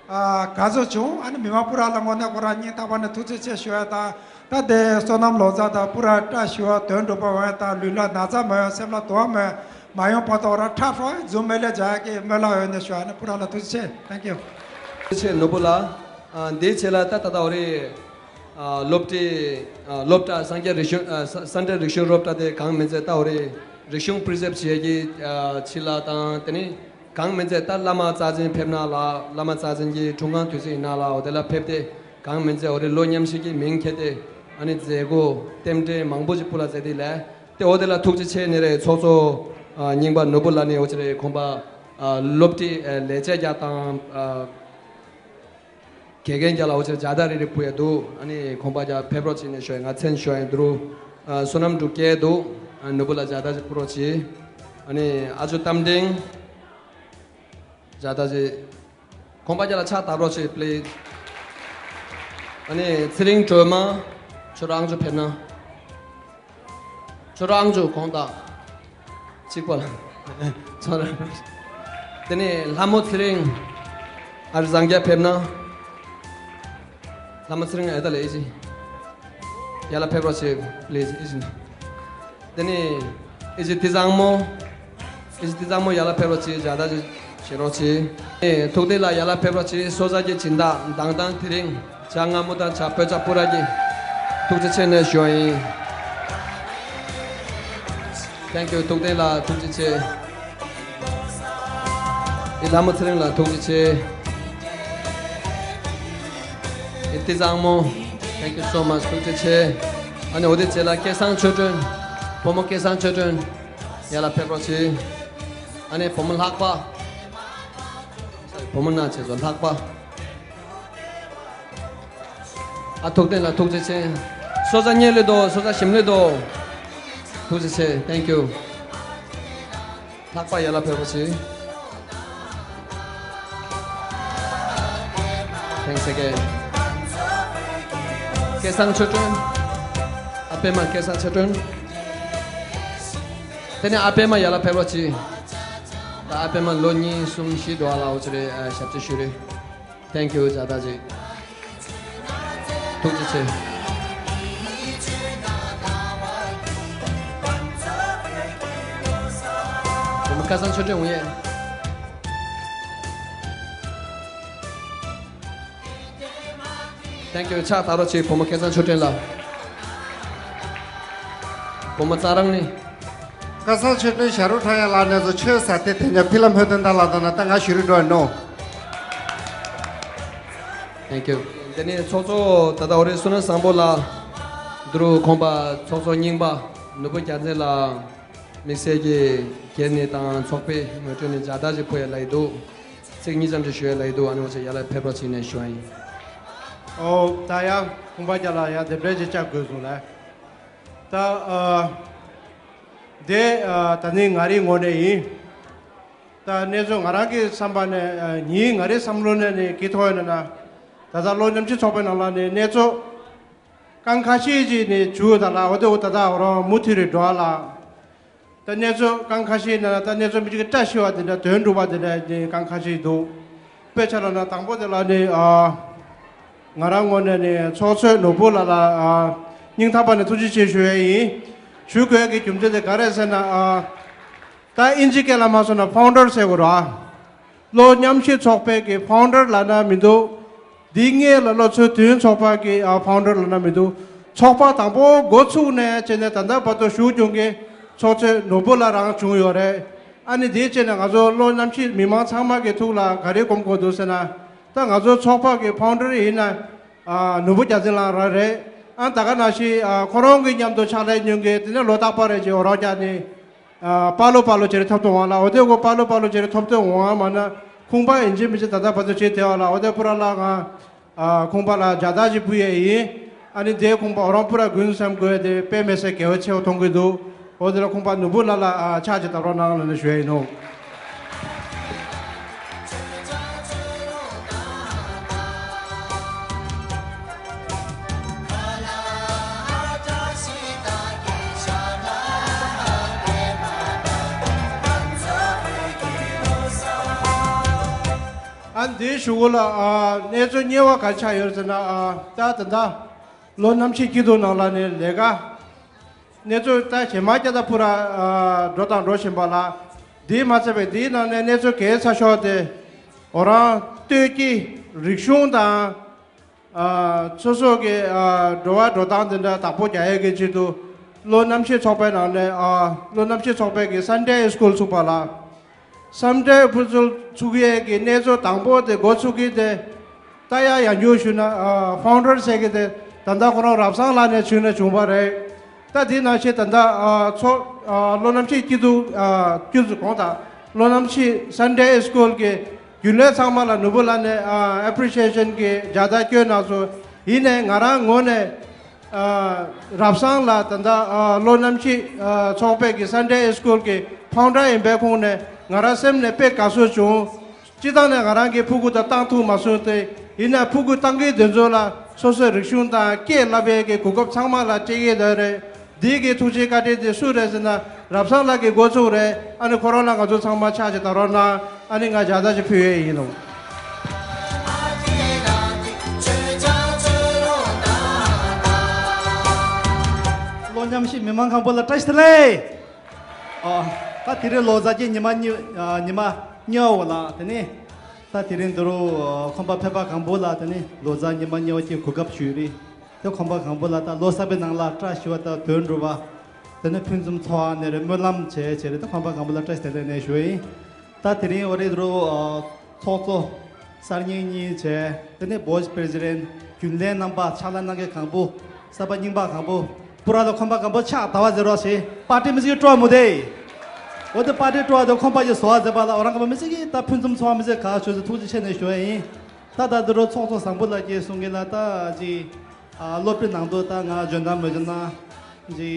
ག་ཚོད་བྱུང་ཨ་ནི་མི་མང་པུ་ར་ལ་དངོས་གནས་ཁོ་རང་སྙིང་ཐག་པ་ནས་ཐུགས་རྗེ་ཆེ་ཞུ་ཡ་དང་། ད་དེ་བསོད་ནམས་ལོ་ཙཱ་དང་པུ་ར་བཀྲ་ཤིས་པ་དོན་འགྲུབ་པ་འོང་ཡ་དང་ལུས་ལ་ན་ཚ་མ་ཡོང་སེམས་ལ་དུང་བ་མ་ཡོང་མ་ཡོང་བར་དུ་ར་ཁྲ་ཧྲོ་རྫུན་མེད་ལས་བྱ་ཡ་གི་སྨོན་ལམ་འོས་ནས་ཞུ་ཨ་ནི་པུ་ར་ལ་ཐུགས་རྗེ་ཆེ། Thank you། ཐུགས་རྗེ་ཆེ་ནོར་བུ་ལགས། འདིའི་ཆེད་ལ་ད་ད་ད་འོ་རེ་སློབ་གྲྭའི་སློབ་གྲྭ་སངས་རྒྱས་རིག་གཞུང་སངས་རྒྱས་རིག་གཞུང་སློབ་གྲྭ་དེ་གང་མིན་ཚད་ད་འོ་རེ་རིག་གཞུང་པི་རི་སེརབ་བྱེད་ཀྱི་ཕྱི་ལ་དང་དེ་ནི། གང་མིན་ཚད་ད་བླ་མ་རྩ་ཆེན་ཕེབས་ན་ལ་བླ་མ་རྩ་ཆེན་གྱི་འཁྲུངས་སྐར་དུས་ཚོད་ཡིན་ན་ལ་འོ་དེ་ལ་ཕེབས་ཏེ་གང་མིན་ཚད་འོ་རེ་ལོ་མཉམ་ཞིག་གི་མིང་ཁྱེར་ཏེ་ཨ་ནི་མཛད་སྒོ་རྟེན་འབྲེལ་མང་པོ་ཞིག་ཕུལ་ལ་མཛད་དེ་ལས་ཏེ་འོ་དེ་ལ་ཐུགས་རྗེ་ཆེ་ནི་རེ་ཚོགས་གཙོ་རྙིང་པ་ནོར་བུ་ལགས་ནི་འོ་ཅི་རེ་ཁོང་པ་སློབ་ཁྲིད་ལས་བྱེད་རྒྱ་དང་དགེ་རྒན་རྒྱ་ལ་འོ་ཅི་རེ་ཇ་ད་རེ་རེ་ཕུལ་ཡ་འདུག་ཨ་ནི་ཁོང་པ་རྒྱ་ཕེབས་རོགས་བྱེད་ནས་ཞོ་ཡ་ང་མཚན་ཞོ་ཡ་འདུག་བསོད་ནམས་འབྲུག་རྒྱལ་འདུག་ནོར་བུ་ལ་ཇ་ད་ཅིག་ཕུལ་རོགས་བྱེད། ཨ་ནི་ཨ་ཅོ་རྟ་མགྲིན། ཇ་ད་ཅིག་ཁོང་པ་རྒྱ་ལ་ཕྱག་བཏབ་རོགས་བྱེད་པླིས། ཨ་ནི་ཚེ་རིང་སྒྲོལ་མ། ཁྱོད་རང་ཚོ་ཕེབས་ན། ཁྱོད་རང་ཚོ་གོང་དག་གཅིག་པ་ལ། ཁྱོད་རང་། དེ་ནས་ལྷ་མོ་ཚེ་རིང་། ཨ་རི་བཟང་རྒྱ་ཕེབས་ན། ལྷ་མོ་ཚེ་རིང་ཨེ་ད་ལེ་ཨི་ཅི། ཡ་ལ་ཕེབས་རོགས་བྱེད་པླིས་ཨི་ཅི། དེ་ནས་ཨི་ཅི་ཏི་བཟང་མོ། ཨི་ཅི་ཏི་བཟང་མོ་ཡ་ལ་ཕེབས་རོགས་བྱེད་ཇ་ད་ཅིག་བྱེད་རོགས་བྱེད། ཨེ་ཐུགས་བདེ་ལ་ཡ་ལ་ཕེབས་རོགས་བྱེད་སོ་ས་ཀྱི་སྦྱིན་བདག་མདང་དང་དེ་རིང་ཇ་མངར་མོ་དང་ཇ་སྤོས་ཇ་སྤུ་ར་གི་ཐུགས་རྗེ་ཆེ་ནས་ཞུ་བ་ཡིན། Thank you ཐུགས་བདེ་ལ་ཐུགས་རྗེ་ཆེ། ཨི་ལྷ་མོ་ཚེ་རིང་ལ་ཐུགས་རྗེ་ཆེ། ཨི་ཏི་བཟང་མོ། Thank you so much ཐུགས་རྗེ་ཆེ། ཨ་ནི་འོ་དེ་རྗེས་ལ་སྐལ་བཟང་ཆོས་སྒྲོན། བུ་མོ་སྐལ་བཟང་ཆོས་སྒྲོན། ཡ་ལ་ཕེབས་རོགས་བྱེད། ཨ་ནི་བུ་མོ་ལྷག་པ། བུ་མོ་ན་བྱེད་ཚོ་ལྷག་པ། ཨ་ཐུགས་བདེ་ལ་ཐུགས་རྗེ་ཆེ། སོ་ས་རྙེད་ལེ་དོ་སོ་ས་ཞིམ་ལེ་དོ། ཐུགས་རྗེ་ཆེ། Thank you ལྷག་པ་ཡ་ལ་ཕེབས་པ་ཆེ། Thanks again. སྐལ་བཟང་ཆོས་སྒྲོན། ཨ་པད་མ་སྐལ་བཟང་ཆོས་སྒྲོན། དེ་ནས་ཨ་པད་མ་ཡར་ལ་ཕེབས་རོགས་གྱིས། ད་ཨ་པད་མ་ལོ་གཉིས་གསུམ་བཞི་འགྲོ་བ་ལ་འོ་ཙི་རེད་ཞབས་ཕྱི་ཞུ་རེད། Thank you ཇ་ད་ཅིག་ཐུགས་རྗེ་ཆེ། བུ་མོ་སྐལ་བཟང་ཆོས་སྒྲོན་འོང་ཡས། Thank you ཕྱག་དར་རོགས་གྱིས་བུ་མོ་སྐལ་བཟང་ཆོས་སྒྲོན་ལ། བུ་མོ་རྩ་རང་ནི། སྐལ་བཟང་ཆོས་སྒྲོན་ཞྭ་རུ་ཁྲ་ཡག་ལགས་ནས་ཚོ་ཆོས་ས་དེ་དེ་ཉ་ཕི་ལམ་ཧོད་དོན་དག་ལགས་དང་ན་ད་ང་ཞུ་རི་འགྲོ་ནོ། Thank you དེ་ནས་ཚོགས་གཙོ་ད་ལྟ་འོ་རེ་བསོད་ནམས་བཟང་པོ་ལགས། འདི་རུ་ཁོང་པ་ཚོགས་གཙོ་རྙིང་པ་ནོར་བུ་རྒྱལ་མཚན་ལགས། དམིགས་བསལ་གྱི་སྒེར་ནས་དང་ཚོགས་པའི་ངོས་སྤྲོད་ནས་ཇ་ད་ཅིག་ཕུལ་ཡ་ལ་ཡི་འདུག་ཚིག་གཉིས་ཙམ་ཅིག་ཞུ་ཡ་ལ་ཡི་འདུག་ཨ་ནི་འོ་ཚེ་ཡ་ལ་ཕེབས་རོགས་ཚིག་ནས་ཞུ་བ་ཡིན། ཨོ་ད་ཡ་ཁོང་པ་རྒྱ་ལ་ཡ་དེ་འདྲ་ཅིག་བཅར་དགོས་སོང་ལ། ད་ཨ་དེ་ཨ་ད་ནི་ང་རའི་ངོས་ནས་ཡིན། ད་གནས་ཚུལ་ང་རང་གི་བསམ་པ་ནས་ཨ་ཉིན་ང་རའི་བསམ་བློ་ནས་ནི་གི་ཐོག་ཡོད་ན་ན། ད་ལྟ་ལོ་མཉམ་ཞིབ་ཚོགས་པའི་ནང་ལ་ནི་གནས་ཚུལ་རྐང་ཁ་ཤས་ཅིག་ནི་བྱུང་ད་ལ་འོ་དེ་འོ་ད་ད་འོ་རང་མུ་མཐུད་རེ་འགྲོ་ཨ་ལ། ད་གནས་ཚུལ་རྐང་ཁ་ཤས་ན་ད་གནས་ཚུལ་མི་གཅིག་གི་བཀྲ་ཤིས་པ་དེ་འདྲ་དོན་འགྲུབ་པ་དེ་འདྲ་ནི་རྐང་ཁ་ཤས་འདུག་དཔེ་ཆ་ལ་ན་དང་པོ་དེ་ལ་ནི་ཨ་ང་རང་ངོས་ནས་ནི་ཚོགས་གཙོ་ནོར་བུ་ལགས་ལ་ཨ་སྙིང་ཐག་པ་ནས་ཐུགས་རྗེ་ཆེ་ཞུ་ཡས་ཡིན། ཞུ་དགོས་ཀྱི་རྒྱུ་མཚན་དེ་ག་རེ་ཟེར་ན་ཨ་ད་ཨིན་ཇི་སྐད་ལ་མ་སོང་ན་ཕའུན་ཌར་ཟེར་དགོས་རེད་ཨ། ལོ་མཉམ་ཞིབ་ཚོགས་པའི་གི་ཕའུན་ཌར་ལབ་ན་མི་འདུག་འདི་སྔས་ལ་ལོ་ཚོད་བདུན་ཚོགས་པ་གི་ཨ་ཕའུན་ཌར་ལབ་ན་མི་འདུག་ཚོགས་པ་དང་པོ་འགོ་ཚུགས་ནས་བྱས་ནས་ད་ལྟ་བར་དུ་ཞུགས་བྱུང་གི་ཚོགས་གཙོ་ནོར་བུ་ལགས་རང་བྱུང་ཡོད་རེད། ཨ་ནི་དེའི་ཆེད་ནས་ང་ཚོ་ལོ་མཉམ་ཞིབ་མི་མང་ཚང་མ་གི་ཐུགས་ལ་ག་རེ་སྒོམ་དགོས་འདུག་ཟེར་ན། ད་ང་ཚོ་ཚོགས་པ་གི་ཕའུན་ཌར་ཡིན་ན་ཨ་ནོར་བུ་རྒྱལ་མཚན་ལགས་རང་རེད། ཨ་ད་ག་ནང་བཞིན་ཨ་ཁོ་རང་གི་མཉམ་དུ་ཕྱག་ལས་གནང་མཁན་དེ་ནས་ལོ་རྟག་པར་རེ་བཞིན་འོ་རོགས་རྒྱག་ནི། ཨ་པ་ལོ་པ་ལོ་བྱེད་རེ་ཐོབ་ཐང་བ་ལ་འོ་དེ་གོ་པ་ལོ་པ་ལོ་བྱེད་རེ་ཐོབ་ཐང་བ་མ་ན་ཁུང་པ་ཡིན་གཅིག་མིན་གཅིག་ད་ལྟ་བར་དུ་བྱེད་དེ་བ་ལ་འོ་དེ་པུ་ར་ལ་ང་ཨ་ཁུང་པ་ལ་ཇ་ད་ཅིག་ཕུལ་ཡས་ཡིན། ཨ་ནི་དེ་ཁུང་པ་འོ་རང་པུ་ར་དགུན་བསམ་དགོས་དེ་དཔེ་མི་སྲིད་དགེ་བ་ཆེ་བ་མཐོང་གི་འདུག་འོ་དེ་ལ་ཁུང་པ་ནོར་བུ་ལ་ལ་ཨ་ཕྱག་ཅིག་བཏབ་རོགས་གནང་ལ་ནི་ཞུ་ཡས་ཡིན་ནོ། ཨ་འདིའི་གཞུག་གུ་ལ་ཨ་གནས་ཚུལ་གཉེར་བ་ག་ཆགས་ཡོད་ཟེར་ན་ཨ་ད་ད་ད་ལོ་གནམ་གཤིས་སྐྱིད་སྡུག་ནང་ལ་ནི་ལས་ཀ་གནས་ཚུལ་ད་ཞེ་མ་སྐྱ་ད་ཕུ་ར་ཨ་འགྲོ་དང་འགྲོ་བཞིན་པ་ལ་འདིའི་མ་ཚད་པའི་འདིའི་ནང་ནས་གནས་ཚུལ་གལ་ཆེ་ཤོས་དེ་འོ་རང་སྟོད་ཀྱི་རིག་གཞུང་དང་། ཨ་སོ་སོ་གི་ཨ་འགྲོ་བ་འགྲོ་སྟངས་འདི་འདྲ་བདག་པོ་རྒྱག་ཡས་ཀྱི་ཆེད་དུ་ལོ་གནམ་གཤིས་ཚོགས་པའི་ནང་ནས་ཨ་ལོ་གནམ་གཤིས་ཚོགས་པའི་གི་སན་ཌེ་སི་ཀུལ་ཚུགས་པ་ལ། སན་ཌེ་སི་ཀུལ་ཚུགས་ཡས་ཀྱི་གནས་ཚུལ་དང་པོ་དེ་འགོ་ཚུགས་ཀྱི་དེ་ད་ཡ་ཡང་འགྱུར་ཞུ་ན་ཨ་ཕའུན་ཌར་ཟེར་གི་དེ་ད་ལྟ་ཁོ་རང་རབ་བཟང་ལགས་ནས་བྱུང་ནས་བྱུང་བ་རེད། ད་དེ་ནང་བཞིན་ད་ལྟ་ཨ་ཚོགས་ཨ་ལོ་གནམ་གཤིས་སྐྱིད་སྡུག་ཨ་སྐྱིད་སྡུག་གོང་དང་ལོ་གནམ་གཤིས་སན་ཌེ་སི་ཀུལ་གི་རྒྱུན་ལས་ཚང་མ་ལ་ནོར་བུ་ལགས་ནས་ཨ་ཨེ་པི་རི་ཤི་ཡེ་ཤན་གྱི་མཇལ་དར་བསྐྱོན་གནང་སོང་། ཡིན་ནའི་ང་རང་ངོས་ནས་ཨ་རབ་བཟང་ལགས་ད་ལྟ་ཨ་ལོ་གནམ་གཤིས་ཨ་ཚོགས་པའི་གི་སན་ཌེ་སི་ཀུལ་གི་ཕའུན་ཌར་ཡིན་པའི་ཁོངས་ནས་ང་རང་སེམས་ནས་དཔེ་དགའ་བསུ་བྱུང་། སྤྱིར་བཏང་ནས་ང་རང་གིས་ཕྲུ་གུ་དང་བཏང་ཐུབ་མ་སོང་སྟེ། ཡིན་ན་ཕྲུ་གུ་བཏང་མཁན་དེ་ཚོ་ལ་སོ་སོའི་རིག་གཞུང་དང་སྐད་བསླབ་པའི་གི་གོ་སྐབས་ཚང་མ་ལ་སྤྲད་ཀྱི་ཡོད་རེད། འདི་གི་ཐུགས་རྗེ་བཀའ་དྲིན་དེ་སུ་རེད་ཟེར་ན་རབ་བཟང་ལགས་ཀྱི་འགོ་ཚུགས་རེད། ཨ་ནི་ཁོ་རང་ལ་ང་ཚོ་ཚང་མ་ཕྱག་ཅིག་བཏང་རོགས་གནང་། ཨ་ནི་ང་མཇལ་དར་ཅིག་ཕུལ་ཡས་ཡིན་ནོ། ལོ་མཉམ་ཞིག་མི་མང་གང་པོ་ལ་བཀྲ་ཤིས་བདེ་ལེགས། ཨ། ད་དེ་རིང་ལོ་གསར་གྱི་ཉི་མ་གཉིས། ཨ། ཉི་མ་གཉིས་པ་ལ་དེ་ནས་ད་དེ་རིང་འདི་རུ་ཁོམ་པ་ཕེབས་པ་གང་པོ་ལ་དེ་ནས་ལོ་གསར་ཉི་མ་གཉིས་པ་གི་གོ་སྐབས་ཞུས་རེད། དེ་ཁོམ་པ་གང་པོ་ལ་ད་ལོ་གསར་པའི་ནང་ལ་བཀྲ་ཤིས་པ་དང་དོན་འགྲུབ་པ། དེ་ནས་ཕུན་སུམ་ཚོགས་པ་ནས་རེད། སྨོན་ལམ་བྱས་བྱས་རེད། ད་ཁོམ་པ་གང་པོ་ལ་བཀྲ་ཤིས་བདེ་ལེགས་ནས་ཞུ་ཡིན། ད་དེ་རིང་འོ་རེད་འདི་རུ། ཨ། ཚོགས་གཙོ་གསར་རྙིང་གཉིས་བྱས། དེ་ནས་བོ་ཡིས་པི་རེ་སི་ཌེན་ཊི། རྒྱུན་ལས་རྣམ་པ། ཕྱག་ལས་གནང་མཁན་གང་པོ། གསར་པ་རྙིང་པ་གང་པོ། པུ་ར་ལ་ཁོམ་པ་གང་པོ་ཕྱག་དར་བ་ཟེར་རོགས་ཞེས་པར་ཊི་མི་ཟིག་སྤྲོ་མོ་དེ། འོ་དེ་པར་ཊི་སྤྲོ་བ་དེ་ཁོམ་པ་ཀྱི་བཟོ་བ་ཟེར་བ་ལ་འོ་རང་གང་པོ་མི་ཟིག་གིས་ད་ཕུན་སུམ་ཚོགས་པ་མི་ཟིག་ག་ཞུ་ཟེར་ཐུགས་རྗེ་ཆེ་ནས་ཞུ་བ་ཡིན། ད་ད་འདི་རུ་ཚོགས་གཙོ་བཟང་པོ་ལགས་ཀྱིས་གསུང་གིན་ལ་ད་ཅི། ཨ། སློབ་གྲྭའི་ནང་དུ་ད་ང་འཇོན་ཐང་མི་འཇོན་ཐང་ཅི་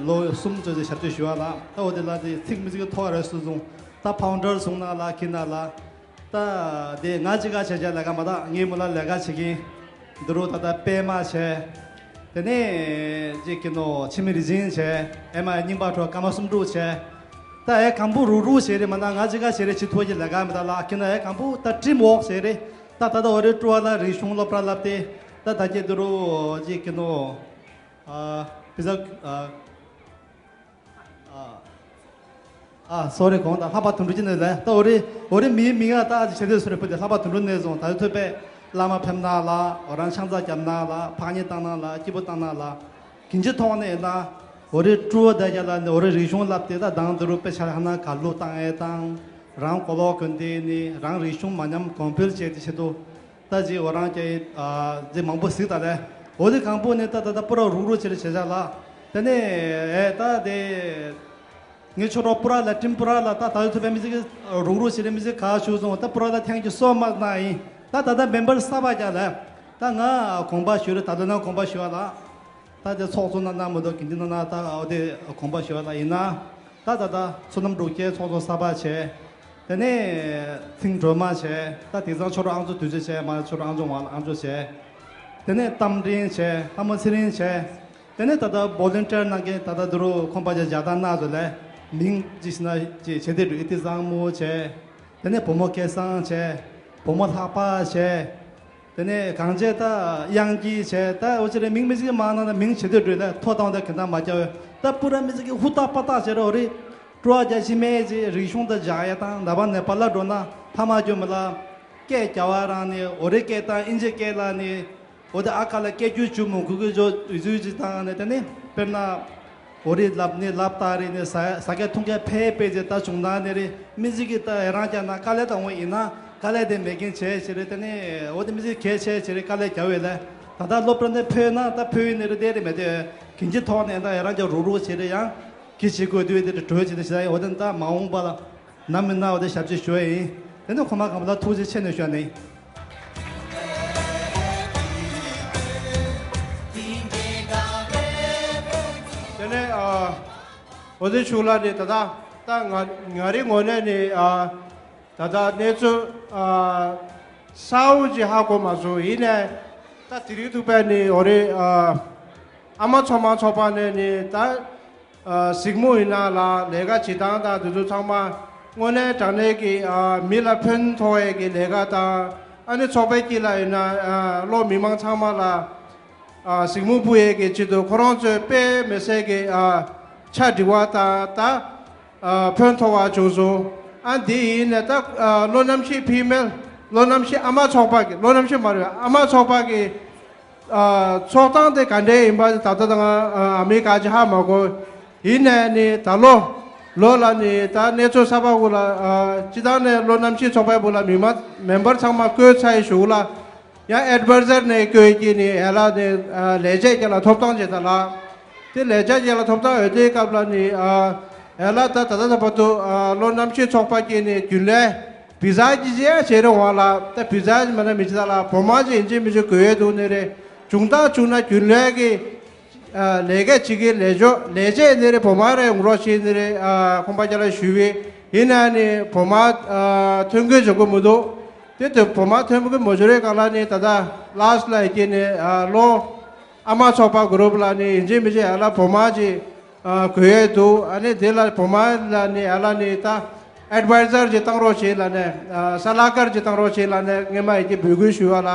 ལོ་གསུམ་ཙམ་ཞིག་ཞབས་ཕྱི་ཞུ་བ་ལ་ད་འོ་དེ་ལ་དེ་ཚིག་མི་ཟིག་གི་ཐོག་རེ་སུ་བཟུང་ད་ཕའུན་ཌར་བཟུང་ན་ལ་ཁྱི་ན་ལ། ད་དེ་ང་གཅིག་ག་བྱས་བྱས་ལས་ཀ་མ་དག་ངའི་མོ་ལ་ལས་ཀ་བྱེད་ཀྱིན། འདི་རུ་ད་ལྟ་པད་མ་བྱས། དེ་ནས་ཅིག་གི་ནོ་འཆི་མེད་རིག་འཛིན་བྱས། ཨེ་མ་རྙིང་པ་ཁྲོ་ཀ་མ་སུམ་དྲུག་བྱས། ད་ཨེ་གང་པོ་རུག་རུག་བྱས་རེད་མ་ན་ང་གཅིག་ག་བྱས་རེད་ཅི་ཐོག་གི་ལས་ཀ་མི་དག་ལ་ཁྱེད་ན་ཨེ་གང་པོ་ད་ཀྲིམ་འོག་བྱས་རེད། ད་ད་ལྟ་འོ་རེད་སྤྲོ་བ་ལ་རིག་གཞུང་སློབ་གྲྭ་བསླབ་སྟེ། ད་ད་གི་འདི་རུ་ཅིག་གི་ནོ། ཨ། བི་ཟ། ཨ། ཨ། ཨ། སོ་རི་གོང་དང་ལྷག་པ་དུམ་བུ་ཅི་ནས་ལས་ད་འོ་རེ་འོ་རེ་མིའི་མིང་ང་ད་ཨ་ཅི་བྱེད་དུས་སོ་རེ་བུ་དེ་ལྷག་པ་དུམ་བུ་ནས་བཟུང་ད་ཐོད་པས་བླ་མ་ཕེབས་ན་ལ་འོ་རང་ཆང་ས་བརྒྱབ་ན་ལ་ཕག་ཉེས་བཏང་ན་ལ་སྐྱིད་པོ་བཏང་ན་ལ་གིན་ཅི་ཐོག་ནས་ཡིན་ན་འོ་རེ་སྤྲོ་བ་ད་རྒྱ་ལ་ནས་འོ་རེ་རིག་གཞུང་བསླབ་སྟེ་ད་དང་དུ་རུ་དཔེ་ཆ་ཧ་ན་ག་ལུ་བཏང་ཨེ་བཏང་རང་གོ་ལོག་གོན་ཏེ་ནི་རང་རིག་གཞུང་མ་ཉམས་གོང་འཕེལ་བྱས་ཏེ་བྱེད་དུ། ད་ཅི་འོ་རང་ཀྱི་ཨ་ཅི་མང་པོ་གཟིགས་ད་ལས། འོ་དེ་གང་པོ་ནས་ད་ད་ད་པུ་ར་རུག་རུག་བྱེད་རེ་བྱེད་བྱ་ལ། དེ་ནས་ཨེ་ད་དེ་ངའི་ཆོ་རོགས་པུ་ར་ལ་ཀྲིམ་པུ་ར་ལ་ད་ད་ཡོད་ཐུབ་པའི་མི་ཚེ་གི་རུག་རུག་བྱེད་རེ་མི་ཚེ་ག་ཞུ་སོང་ད་པུ་ར་ལ་ཐེངས་ཀྱི་སོ་མ་ན་ཡིན། ད་ད་ད་མེམ་བར་གསར་པ་རྒྱ་ལས། ད་ང་དགོངས་པ་ཞུ་རེ་ད་ལོ་ན་དགོངས་པ་ཞུ་བ་ལ། ད་དེ་ཚོགས་གཙོ་ན་ན་མོ་དོ་གིན་དི་ན་ན་ད་འོ་དེ་དགོངས་པ་ཞུ་བ་ལ་ཡིན་ན། ད་ད་ད་བསོད་ནམས་འབྲུག་རྒྱལ་ཚོགས་གཙོ་གསར་པ་བྱས། དེ་ནས་ཚིང་སྒྲོལ་མ་བྱས། ད་དེང་སང་ཆོ་རོགས་ཨང་གཙོ་དུས་ཚོད་བྱས་མ་ཆོ་རོགས་ཨང་གཙོ་ངོ་ལ་ཨང་གཙོ་བྱས། དེ་ནས་རྟ་མགྲིན་བྱས་ལྷ་མོ་ཚེ་རིང་བྱས། དེ་ནས་ད་ལྟ་བོ་ལན་ཊིར་གནང་མཁན་ད་ལྟ་འདི་རུ་ཁོང་པ་ཅག་ཇ་དང་ན་ཚོ་ལས་མིང་ཅི་ཞིག་ན་ཅི་བྱས་ཏེ་འགྲོ་ཨི་ཏི་བཟང་མོ་བྱས། དེ་ནས་བུ་མོ་སྐལ་བཟང་བྱས། བུ་མོ་ལྷག་པ་བྱས། དེ་ནས་གངས་ཅན་ད་དབྱངས་སྐྱིད་བྱས་ད་འོ་ཅི་རེད་མིང་མི་ཅིག་མ་ན་ན་མིང་བྱེད་དུས་འགྲོས་ལ་ཐོ་བཏང་ད་གི་ད་མ་སྐྱ་བས་ད་པུ་ར་མི་ཅིག་གི་ཧུ་ཏག་པ་ཏག་བྱེད་རོགས་རེད། སྤྲོ་བ་རྒྱ་ཞིག་མེད་ཅིག་རིག་གཞུང་ད་འཇག་ཡ་དང་ད་བ་ནེ་པ་ལ་འགྲོ་ན་ཕ་མ་སྐྱོ་མི་ལ་སྐད་རྒྱ་བ་རང་ནི་འོ་རེ་སྐད་དང་ཨིན་ཇི་སྐད་ལ་ནི་འོ་དེ་ཨ་ཁ་ལ་སྐད་རྒྱུ་ཆུ་མོ་གུ་གུ་ཇོ་འུ་ཟུ་ཅི་དང་ནི་དེ་ནི་དཔེར་ན། འོ་རེ་ལབ་ནི་ལབ་ད་རེ་ནི་ཟ་ཟ་སྐད་འཐུང་སྐད་ཕེ་ཕེ་ཅེ་ད་བྱུང་ན་ནི་རེ་མི་ཟིག་གི་ད་ཡ་རང་ཀྱང་ན་དཀའ་ལས་དང་འོ་ཡིན་ན་དཀའ་ལས་དེ་མེད་མཁན་བྱས་ཞེ་རེ་དེ་ནི་འོ་དེ་མི་ཟིག་གལ་ཆེ་ཞེ་རེ་དཀའ་ལས་རྒྱབ་ཡོད་ལས་ད་ད་སློབ་གྲྭ་ནས་ཕེ་ན་ད་ཕེ་ཡིན་ནི་རེ་དེ་རེ་མེད་དེ་གིན་ཅི་ཐོག་ནས་ད་ཡ་རང་ཀྱང་རུག་རུག་བྱེད་རེ་ཡང་གི་བྱེད་དགོས་དུས་དེ་རེ་གྲོས་བྱེད་དེ་ཞེ་ད་འོ་དེ་ད་མ་འོངས་པ་ལ་ནམ་མི་ན་འོ་དེ་ཞབས་ཕྱི་ཞུ་ཡ་ཡིན་དེ་ནི་ཁོ་མ་གང་པོ་ད་ཐུགས་རྗེ་ཆེ་ནས་ཞུ་ཡ་ནི། དེ་ནས་ཨ། འོ་དེ་ཆུ་ལ་ནི་ད་ལྟ་ད་ང་ང་རའི་ངོས་ནས་ནི་ཨ། ད་ལྟ་གནས་ཚུལ་ཨ། གསལ་བོ་ཅིག་ཧ་གོ་མ་སོང་ཡིན་ནས་ད་དེ་རིང་ཐུག་པའི་ནི་འོ་རེད་ཨ། ཨ་མ་ཚོང་མ་ཚོགས་པ་ནས་ནི་ད། ཨ། གཟིགས་མོ་ཡིན་ན་ལ་ལས་ཀ་བྱེད་སྟངས་དང་དེ་ཚོ་ཚང་མ་དངོས་གནས་དྲང་གནས་ཀྱི་ཨ། མི་ལ་ཕན་ཐོགས་ཡས་ཀྱི་ལས་ཀ་དང་ཨ་ནི་ཚོགས་པའི་དཀྱིལ་ལ་ཡིན་ན་ཨ། ལོ་མི་མང་ཚང་མ་ལ་ཨ། གཟིགས་མོ་སྤུ་ཡས་ཀྱི་ཆེད་དུ་ཁོ་རང་ཚོས་དཔེ་མི་སྲིད་ཀྱི་ཨ། ཆ་འགྲིག་པ་དང་ད་ཨ། ཕན་ཐོགས་པ་བྱུང་སོང་། ཨ་འདི་ཡིན་ནས་ད་ཨ། བློ་རྣམ་ཤེས་ཕི་མེལ་བློ་རྣམ་ཤེས་ཨ་མ་ཚོགས་པ་གི་བློ་རྣམ་ཤེས་མ་རེད་ཨ་མ་ཚོགས་པ་གི་ཨ། ཚོགས་སྟངས་དེ་ག་འདྲས་ཡིན་པ་ད་ལྟ་དང་ཨ། མི་ག་ཅི་ཧ་མ་གོ། ཡིན་ནའི་ནི་ད་ལོ་ལོ་ལ་ནི་ད་གནས་ཚུལ་གསར་པ་གུ་ལ་ཨ། སྤྱི་བཏང་ནས་བློ་རྣམ་ཤེས་ཚོགས་པའི་བུ་ལ་མི་མ་མེམ་བར་ཚང་མ་བསྐོས་ཚར་ཡི་ཞུ་ལ། ཡང་ཨེ་ཌི་བའི་ཛར་ནས་བསྐོས་ཀྱི་ནི་ཨེ་ལ་ནི་ཨ། ལས་བྱེད་ཀྱི་ལ་ཐོབ་ཐང་བྱེད་ད་ལ། དེ་ལས་བྱེད་ཀྱི་ལ་ཐོབ་ཐང་ཡོད་དེའི་སྐབས་ལ་ནི་ཨ། ཨེ་ལ་ད་ད་ལྟ་ད་བར་དུ་ཨ། བློ་རྣམ་ཤེས་ཚོགས་པ་ཀྱི་ནི་རྒྱུན་ལས། བི་ཟ་ཅི་ཅི་ཡ་བྱེད་རེ་འོང་ལ་ད་བི་ཟ་ཅི་མ་ན་མི་ཅི་ད་ལ་བོ་མ་ཅི་ཡིན་ཅི་མི་ཅི་དགོས་ཡོད་འདུག་ནི་རེད། བྱུང་ཐག་བྱུང་ན་རྒྱུན་ལས་ཀྱི་ཨ། ལས་ཀ་བྱེད་ཀྱི་ལས་ཆོག་ལས་བྱེད་ནི་རེད་བོ་མ་རེ་འུང་རོགས་བྱེད་ནི་རེད་ཨ། ཁོང་པ་ཅ་ལ་ཞུས་བས་ཡིན་ན་ནི་བོ་མ་ཨ། ཐོན་གི་བྱེད་དགོས་མི་འདུག་དེ་དུ་བོ་མ་ཐོན་གི་མ་བྱེད་རེ་གང་ལ་ནི་ད་ལྟ་ལ་སི་ལ་ཡི་ཀྱི་ནི་ཨ། ལོ། ཨ་མ་ཚོགས་པ་གུ་རུབ་ལ་ནི་ཡིན་གཅིག་མིན་གཅིག་ཨ་ལ་བུ་མ་ཅིག་ཨ། དགོས་ཡས་འདུག་ཨ་ནི་དེ་ལ་བུ་མ་ལ་ནི་ཨ་ལ་ནི་ད་ཨེ་ཌི་བའི་ཛར་ཅིག་བཏང་རོགས་བྱེད་ལ་ནི་ཨ། ས་ལ་ཀར་ཅིག་བཏང་རོགས་བྱེད་ལ་ནི་སྔས་མ་ཡི་གེ་འབོད་སྐུལ་ཞུ་བ་ལ་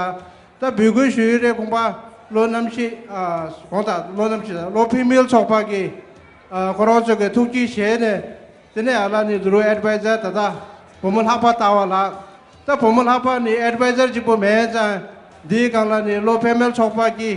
ད་འབོད་སྐུལ་ཞུ་ཡི་རེད། ཁོང་པ་བློ་རྣམ་ཤེས་ཨ། གོང་དག་བློ་རྣམ་ཤེས་བློ་འཕེལ་མེད་ཚོགས་པ་གི་ཨ། ཁོ་རང་ཚོ་གི་ཐུགས་རྗེ་བཞེས་ནས། དེ་ནས་ཨ་ལ་ནི་དུ་རུ་ཨེ་ཌི་བའི་ཛར་ད་ལྟ་བུ་མོ་ལྷག་པ་ལྟ་བ་ལགས། ད་བུ་མོ་ལྷག་པ་ནི་ཨེ་ཌི་བའི་ཛར་གཅིག་པོ་མེད་ཙང་འདིའི་སྒང་ལ་ནི་བློ་འཕེལ་མེད་ཚོགས་པ་གི་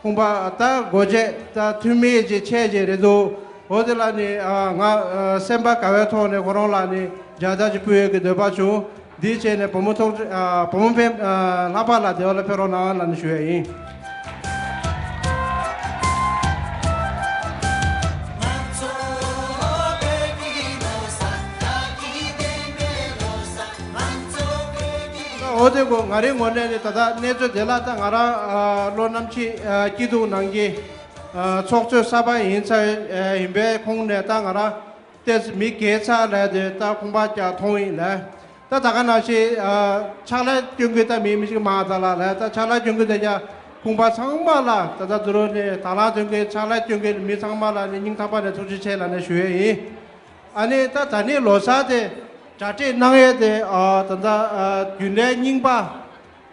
ཁོང་པ་ད་སྒོ་འབྱེད་ད་འཐུས་མི་ཅིག་ཆེད་ཅིག་རེད་འདུག་འོ་དེ་ལ་ནི་ཨ། ང་ཨ། སེམས་པ་དགའ་བའི་ཐོག་ནས་ཁོ་རང་ལ་ནི་མཇལ་དར་ཅིག་ཕུལ་ཡས་ཀྱི་འདོད་པ་བྱུང་། འདིའི་ཆེད་ནས་བུ་མོ་ཐོག་ཨ། བུ་མོ་འཕེལ་ཨ། ལྷག་པ་ལ་དེ་བ་ལ་ཕེབས་རོགས་གནང་ལ་ནི་ཞུ་ཡས་ཡིན། འོ་དེ་གོ་ང་རའི་ངོས་ནས་ནི་ད་ལྟ་གནས་ཚུལ་དེ་ལ་ད་ང་རང་ཨ། བློ་རྣམ་ཤེས་ཨ། སྐྱིད་སྡུག་ནང་གི་ཨ། ཚོགས་གཙོ་གསར་པ་ཡིན་ཚར་ཨ། ཡིན་པའི་ཁོངས་ནས་ད་ང་རང་ཏེས་མི་དགེ་ཚ་ལས་དེ་ད་ཁོང་པ་ཀྱང་མཐོང་ཡིན་ལས། ད་ད་ག་ནང་བཞིན་ཨ་ཕྱག་ལས་སྐྱོན་གྱི་ད་མི་མི་ཞིག་མང་ད་ལ་ལ་ད་ཕྱག་ལས་སྐྱོན་གྱི་ད་ཡ་ཁུངས་པ་ཚང་མ་ལ་ད་ད་དུ་རོ་ནས་ད་ལ་སྐྱོན་གྱི་ཕྱག་ལས་སྐྱོན་གྱི་མི་ཚང་མ་ལ་ནི་སྙིང་ཐག་པ་ནས་ཐུགས་རྗེ་ཆེ་ལ་ནས་ཞུ་ཡས་ཡིན། ཨ་ནི་ད་ད་ནི་ལོ་གསར་དེ་གྲ་སྒྲིག་གནང་ཡས་དེ་ཨ་ད་ད་ཨ་རྒྱུན་ལས་རྙིང་པ་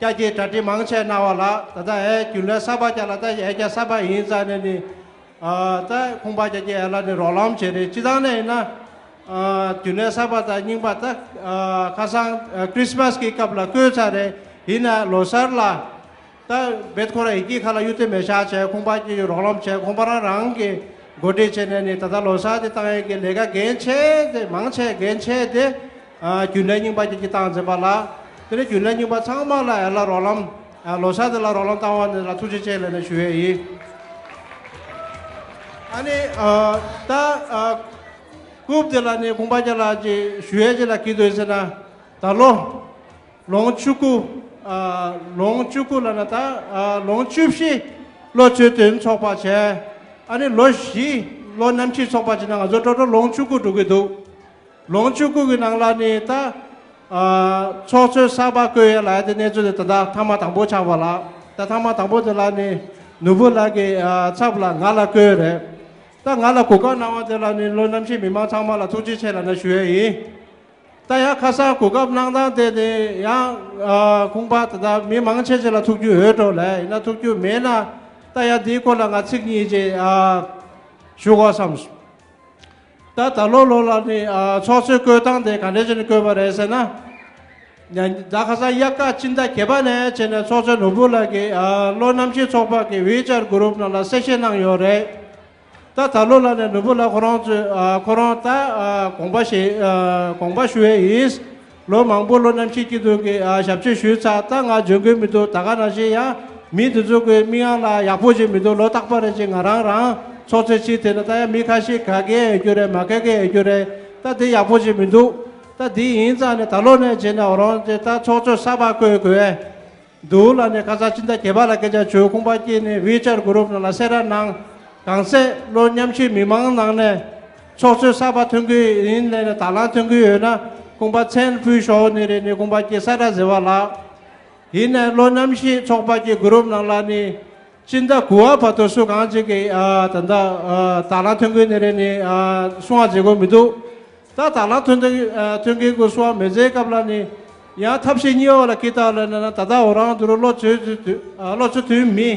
རྒྱ་ཀྱི་གྲ་སྒྲིག་མང་ཆེ་གནང་བ་ལ་ད་ད་ཨེ་རྒྱུན་ལས་གསར་པ་རྒྱ་ལ་ད་ཨེ་རྒྱ་གསར་པ་ཡིན་ཙང་ནས་ནི། ཨ་ད་ཁུངས་པ་རྒྱ་ཀྱི་ཨེ་ལ་ནི་རོགས་རམ་བྱས་རེད། སྤྱི་བཏང་ནས་ཡིན་ན་ཨ་རྒྱུན་ལས་གསར་པ་དང་རྙིང་པ་ད་ཨ་ཁ་སང་ཨ་ཁྲིས་མས་ཀྱི་སྐབས་ལ་བསྐོས་ཚར་རེད། ཡིན་ན་ལོ་གསར་ལ་ད་བེད་ཁོ་ར་ཡི་གེ་ཁ་ལ་གཡུག་དེ་མེད་ཤག་བྱས་ཁུངས་པ་རྒྱ་ཀྱི་རོགས་རམ་བྱས་ཁོང་པ་རང་རང་གི་འགོ་ཁྲིད་བྱས་ནས་ནི་ད་ལྟ་ལོ་གསར་དེ་བཏང་ཡས་ཀྱི་ལས་ཀ་འགན་ཆེ་དེ་མང་ཆེ་འགན་ཆེ་དེ། ཨ་རྒྱུན་ལས་རྙིང་པ་ཅིག་གིས་བཏང་ཟིན་པ་ལ། དེ་ནས་རྒྱུན་ལས་རྙིང་པ་ཚང་མ་ལ་ཨེ་ལ་རོགས་རམ། ཨ་ལོ་གསར་དེ་ལ་རོགས་རམ་བཏང་བ་ནི་ལ་ཐུགས་རྗེ་ཆེ་ལབ་ནས་ཞུ་ཡས་ཡིན། ཨ་ནི་ཨ་ད་ཨ་རྐུབ་དེ་ལ་ནི་ཁུངས་པ་རྒྱ་ལ་ཅིག་ཞུ་ཡས་ཅིག་ལ་གི་དོན་ཟེར་ན། ད་ལོ་ལོངས་བཅུ་དགུ། ཨ་ལོངས་བཅུ་དགུ་ལབ་ན་ད་ཨ་ལོངས་བཅུ་བཞི་ལོ་ཚོད་དོན་ཚོགས་པ་བྱས། ཨ་ནི་ལོ་བཞི་ལོ་ནམ་ཕྱེད་ཚོགས་པ་བྱས་ན་ང་ཚོ་ཏོག་ཏོག་ལོངས་བཅུ་དགུ་འགྲོ་གི་འདུག་ལོངས་བཅུ་དགུ་གི་ནང་ལ་ནི་ད་ཨ་ཚོགས་གཙོའི་གསར་པ་བསྐོ་ཡས་ལ་ཡ་དེ་གནས་ཚུལ་དེ་ད་ལྟ་ཐེངས་མ་དང་པོ་ཆགས་པ་ལ། ད་ཐེངས་མ་དང་པོ་དེ་ལ་ནི་ནོར་བུ་ལགས་ཀྱི་ཨ་ཚབ་ལ་ང་ལ་བསྐོས་རེད། ད་ང་ལ་གོ་སྐབས་གནང་བ་དེ་ལ་ནི་ལོ་ནམ་ཕྱེད་མི་མང་ཚང་མ་ལ་ཐུགས་རྗེ་ཆེ་ལབ་ནས་ཞུ་ཡས་ཡིན། ད་ཡང་ཁ་སང་གོ་སྐབས་གནང་སྟངས་དེ་ནི་ཡང་ཨ་ཁུངས་པ་ད་ལྟ་མི་མང་ཆེ་ཆེ་ལ་ཐུགས་རྒྱུས་ཡོད་འགྲོ་ལས། ཡིན་ན་ཐུགས་རྒྱུས་མེད་ན་ད་ཡང་འདིའི་སྐོར་ལ་ང་ཚིག་གཉིས་ཅིག་ཨ་ཞུ་དགོས་བསམས། ད་ད་ལོ་ལོ་ལ་ནི་ཨ་ཚོགས་གཙོའི་བསྐོས་སྟངས་དེ་ག་འདྲ་བྱས་ནས་བསྐོས་པ་རེད་ཟེར་ན། ཡང་ད་ཁ་སང་དབྱར་ཁ་སྤྱི་ཟླ་བརྒྱད་པ་ནས་བྱས་ནས་ཚོགས་གཙོ་ནོར་བུ་ལགས་ཀྱིས་ཨ་ལོ་ནམ་ཕྱེད་ཚོགས་པ་གི་ཝི་ཅར་གུ་རུབ་ནང་ལ་གསལ་བཤད་གནང་ཡོད་རེད། ད་ད་ལོ་ལ་ནས་ནོར་བུ་ལགས་ཁོ་རང་ཚོས་ཨ་ཁོ་རང་ད་ཨ་དགོངས་པ་བཞེས་ཨ་དགོངས་པ་ཞུ་ཡས་ཡིན། ལོ་མང་པོ་ལོ་ནམ་ཕྱེད་ཀྱི་དུས་ཀྱི་ཨ་ཞབས་ཕྱི་ཞུས་ཚར། ད་ང་འཇོན་གི་མི་འདུག་ད་ག་ནང་བཞིན་ཡང་མི་འདི་ཚོ་གི་མིག་ཡང་ལ་ཡག་པོ་ཅིག་མི་འདུག་ལོ་རྟག་པ་རེ་ཅིག་ང་རང་རང་ཚོགས་གཙོ་ཅིག་དེ་ན་ད་ཡང་མི་ཁ་ཤས་ག་གེ་ཡོད་རྒྱུ་རེད། མ་ག་གེ་ཡོད་རྒྱུ་རེད། ད་དེ་ཡག་པོ་ཅིག་མི་འདུག་ད་དེ་ཡིན་ཙང་ནས་ད་ལོ་ནས་བྱས་ནས་འོ་རང་ཅིག་ད་ཚོགས་གཙོ་གསར་པ་བསྐོས་དགོས། འདུག་ལ་ནས་ཁ་སང་སྤྱི་ཟླ་བརྒྱད་པ་ལ་སྐད་ཆ་བྱོས། ཁུངས་པ་སྐྱེས་ནས་ཝི་ཅར་གུ་རུབ་ནང་ལ་གསལ་བསྒྲགས་གནང་། གང་ཟེར་ལོ་ཉམས་ཞིབ་མི་མང་ནང་ནས་ཚོགས་གཙོའི་གསར་པ་ཐོན་གི་ཡིན་ལས་ནས་དང་བླངས་ཐོན་གི་ཡོད་ན་ཁུངས་པ་མཚན་ཕུལ་ཤོག་ནི་རེད་ནི་ཁུངས་པ་སྐྱེས་གསལ་བསྒྲགས་ཟེར་བ་ལ། ཡིན་ནས་ལོ་ཉམས་ཞིབ་ཚོགས་པ་གི་གུ་རུབ་ནང་ལ་ནི་སྤྱི་ཟླ་དགུ་བ་བར་དུ་སུ་གང་ཅིག་གིས་ཨ་ད་ལྟ་ཨ་དང་བླངས་ཐོན་གི་ནི་རེད་ནི་ཨ་གསུང་བ་མཛད་དགོས་མི་འདུག་ད་དང་བླངས་ཐོན་ཐོན་ཐོན་མཁན་གྱི་གསོལ་བ་མི་མཛད་སྐབས་ལ་ནི་ཡང་ཐབས་ཤེས་གཉིས་པ་ལ་ཁྱེད་དག་ལ་ན་ན་ད་ལྟ་འོ་རང་དུ་རུ་ལོ་ཚོད་ཚོད་དུས་ཨ་ལོ་ཚོད་དུས་མི་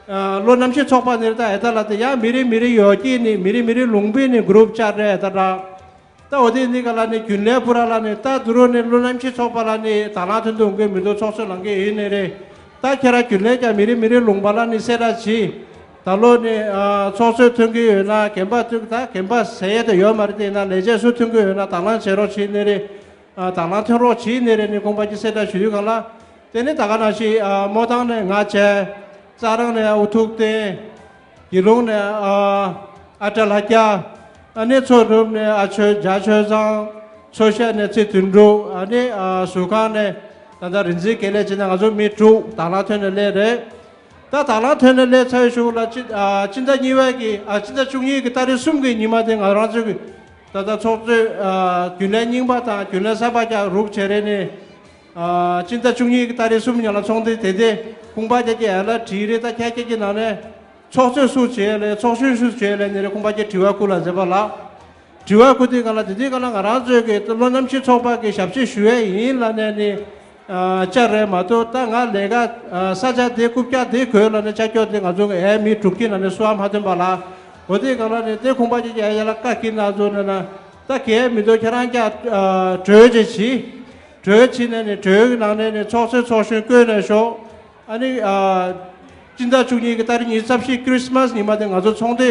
ཨ་ལོ་ནམ་ཕྱེད་ཚོགས་པ་ནི་ད་ཨེ་ད་ལ་དེ་ཡང་མི་རེ་མི་རེ་ཡོད་ཀྱི་ནི་མི་རེ་མི་རེ་ལུང་པའི་ནི་གུ་རུབ་བཅར་རེ་ཨེ་ད་ར་ད་འོ་དེ་ནི་ག་ལ་ནི་རྒྱུན་ལས་པུ་ར་ལ་ནི་ད་དུ་རུ་ནི་ལོ་ནམ་ཕྱེད་ཚོགས་པ་ལ་ནི་དང་བླངས་ཐོན་དུ་འོང་གི་མི་འདུག་ཚོགས་གཙོ་ལངས་གི་ཡིན་ནི་རེད། ད་ཁྱེད་རང་རྒྱུན་ལས་ཀྱང་མི་རེ་མི་རེ་ལུང་པ་ལ་ནི་གསལ་བསྒྲགས་གྱིས། ད་ལོ་ནི་ཨ་ཚོགས་གཙོས་ཐོན་གྱི་ཡོད་ན་རྒན་པ་ཐོན་ད་རྒན་པ་ཟེར་ཡས་དེ་ཡོད་མ་རེད། དེ་ཡིན་ན་ལས་བྱེད་སུ་ཐོན་གྱི་ཡོད་ན་དང་བླངས་བྱེད་རོགས་བྱེད་ནི་རེད། ཨ་དང་བླངས་ཐོན་རོགས་བྱེད་ནི་རེད་ནི་ཁོང་པ་ཀྱི་གསལ་བསྒྲགས་ཞུ་ཡུལ་གང་ལ། དེ་ནི་ད་ག་ནང་བཞིན་ཨ་རྨོ་ཐང་ནས་ང་བྱས། རྩ་རང་ནས་ཨ་འུ་ཐུག་བསྟན། དགེ་ལུང་ནས་ཨ་ཨ་བཀྲ་ལྷ་རྒྱལ། ཨ་ནི་མཚོ་ནུབ་ནས་ཨ་ཆོས་རྒྱ་ཆོས་བཟང་། མཚོ་ཤར་ནས་ཚེ་དོན་གྲུབ། ཨ་ནི་ཨ་ཟུར་ཁང་ནས་ད་ལྟ་རིག་འཛིན་དགེ་ལེགས་བྱས་ན་ང་ཚོ་མི་དྲུག་དང་བླངས་ཐོན་ནས་སླེབས་རེད། ད་དང་བླངས་ཐོན་ནས་སླེབས་ཚར་བའི་གཞུག་ལ་སྤྱི་ཨ་སྤྱི་ཟླ་གཉིས་པའི་གི་ཨ་སྤྱི་ཟླ་བཅུ་གཉིས་ཀྱི་ཏ་རིག་གསུམ་གྱི་ཉི་མ་དེ་ང་རང་ཚོའི་གི་ད་ལྟ་ཚོགས་གཙོས་ཨ་རྒྱུན་ལས་རྙིང་པ་དང་རྒྱུན་ལས་གསར་པ་རྒྱག་རུག་བྱས་རེད་ནས། ཨ་སྤྱི་ཟླ་བཅུ་གཉིས་ཀྱི་ཏ་རིག་གསུམ་ཉིན་ལ་ཚོགས་འདུ་དེ་དེ་ཁུངས་པ་རྒྱ་སྐྱེད་ཨ་ལ་བྲིས་རེད། ད་ཁྱད་སྐྱེད་ཀྱི་ནང་ནས་ཚོགས་གཙོས་སུ་བྱས་ལས་ཚོགས་གཞོན་སུ་བྱས་ལས་ནི་རེད། ཁུངས་པ་རྒྱ་དྲི་བ་བསྐུར་ལ་མཛད་པ་ལགས། དྲི་བ་བསྐུར་དུས་གང་ལ་དེ་དུས་གང་ལ་ང་རང་ཚོའི་གི་ལོ་ནམ་ཕྱེད་ཚོགས་པ་གི་ཞབས་ཕྱི་ཞུ་ཡས་ཡིན་ལ་ནས་ནི་ཨ་བཅར་རེད་མ་གཏོགས། ད་ང་ལས་ཀ་ཨ་ས་ཆ་དེ་རྐུབ་བཀྱག་དེ་གོས་ལ་ནི་ཆ་སྐྱོ་དེ་ང་ཚོ་གི་ཨེ་མི་དྲུག་གི་ནང་ནས་གསོལ་བ་མ་ཐོན་པ་ལགས། འོ་དེ་གང་ལ་ནི་དེ་ཁུངས་པ་རྒྱ་སྐྱེད་ཨ་ལ་བཀའ་སྐྱིད་ན་ཚོ་ནས་ན་ད་གལ་མི་འདུག་ཁྱེད་རང་རྒྱ་ཨ་གྲོས་ཅིག་བྱེད། གྲོས་བྱས་ནས་ནི་གྲོས་ཀྱི་ནང་ནས་ནི་ཚོགས་གཙོས་ཚོགས་གཞོན་བསྐོས་ནས་ཤོག་ཨ་ནི་ཨ་སྤྱི་ཟླ་བཅུ་གཉིས་ཀྱི་ཏ་རིག་ཉི་ཤུ་རྩ་བཞི་ཁྲིས་མས་ཉི་མ་དེ་ང་ཚོ་ཚོགས་འདུ་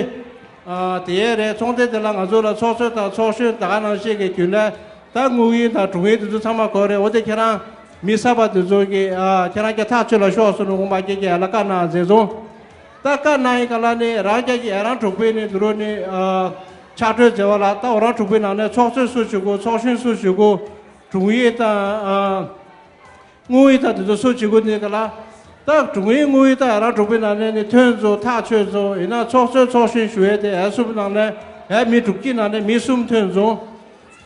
ཨ་དེ་ཡས་རེད། ཚོགས་འདུ་དེ་ལ་ང་ཚོ་ལ་ཚོགས་གཙོ་དང་ཚོགས་གཞོན་ད་ག་ནང་བཞིན་གྱི་རྒྱུན་ལས་ད་དངུལ་ཡིག་དང་དྲུང་ཡིག་དེ་ཚོ་ཚང་མ་དགོས་རེད། འོ་དེ་ཁྱེད་རང་མི་གསར་པ་དེ་ཚོ་གི་ཨ་ཁྱེད་རང་རྒྱ་ཐག་ཆོད་ལ་ཤོག་གསུངས་ནས་ཁུངས་པ་རྒྱ་སྐྱེད་ཨ་ལ་བཀའ་གནང་མཛད་སོང་། ད་བཀའ་གནང་ཡིན་ག་ལ་ནི་རང་རྒྱ་ཀྱི་ཨ་རང་དྲུག་པའི་ནི་དུ་རུ་ནི་ཨ་ཕྱག་གྲོས་མཛད་པ་ལ། ད་འོ་རང་དྲུག་པའི་ནང་ནས་ཚོགས་གཙོས་སུ་བྱེད་དགོས། ཚོགས་གཞོན་སུ་བྱེད་དགོས། དྲུང་ཡིག་དང་ཨ་དངུལ་ཡིག་དང་དེ་ཚོ་སུ་བྱེད་དགོས་ནི་ག་ལ། ད་དྲུང་ཡིག་དངུལ་ཡིག་དང་ཨ་རང་དྲུག་པའི་ནང་ནས་ནི་ཐོན་ཚོ་ཐག་ཆོད་ཚོ་ཡིན་ན་ཚོགས་གཙོས་ཚོགས་གཞོན་ཞུ་ཡས་དེ་ཨ་གསུམ་ནང་ནས་ཨ་མི་དྲུག་གི་ནང་ནས་མི་གསུམ་ཐོན་སོང་།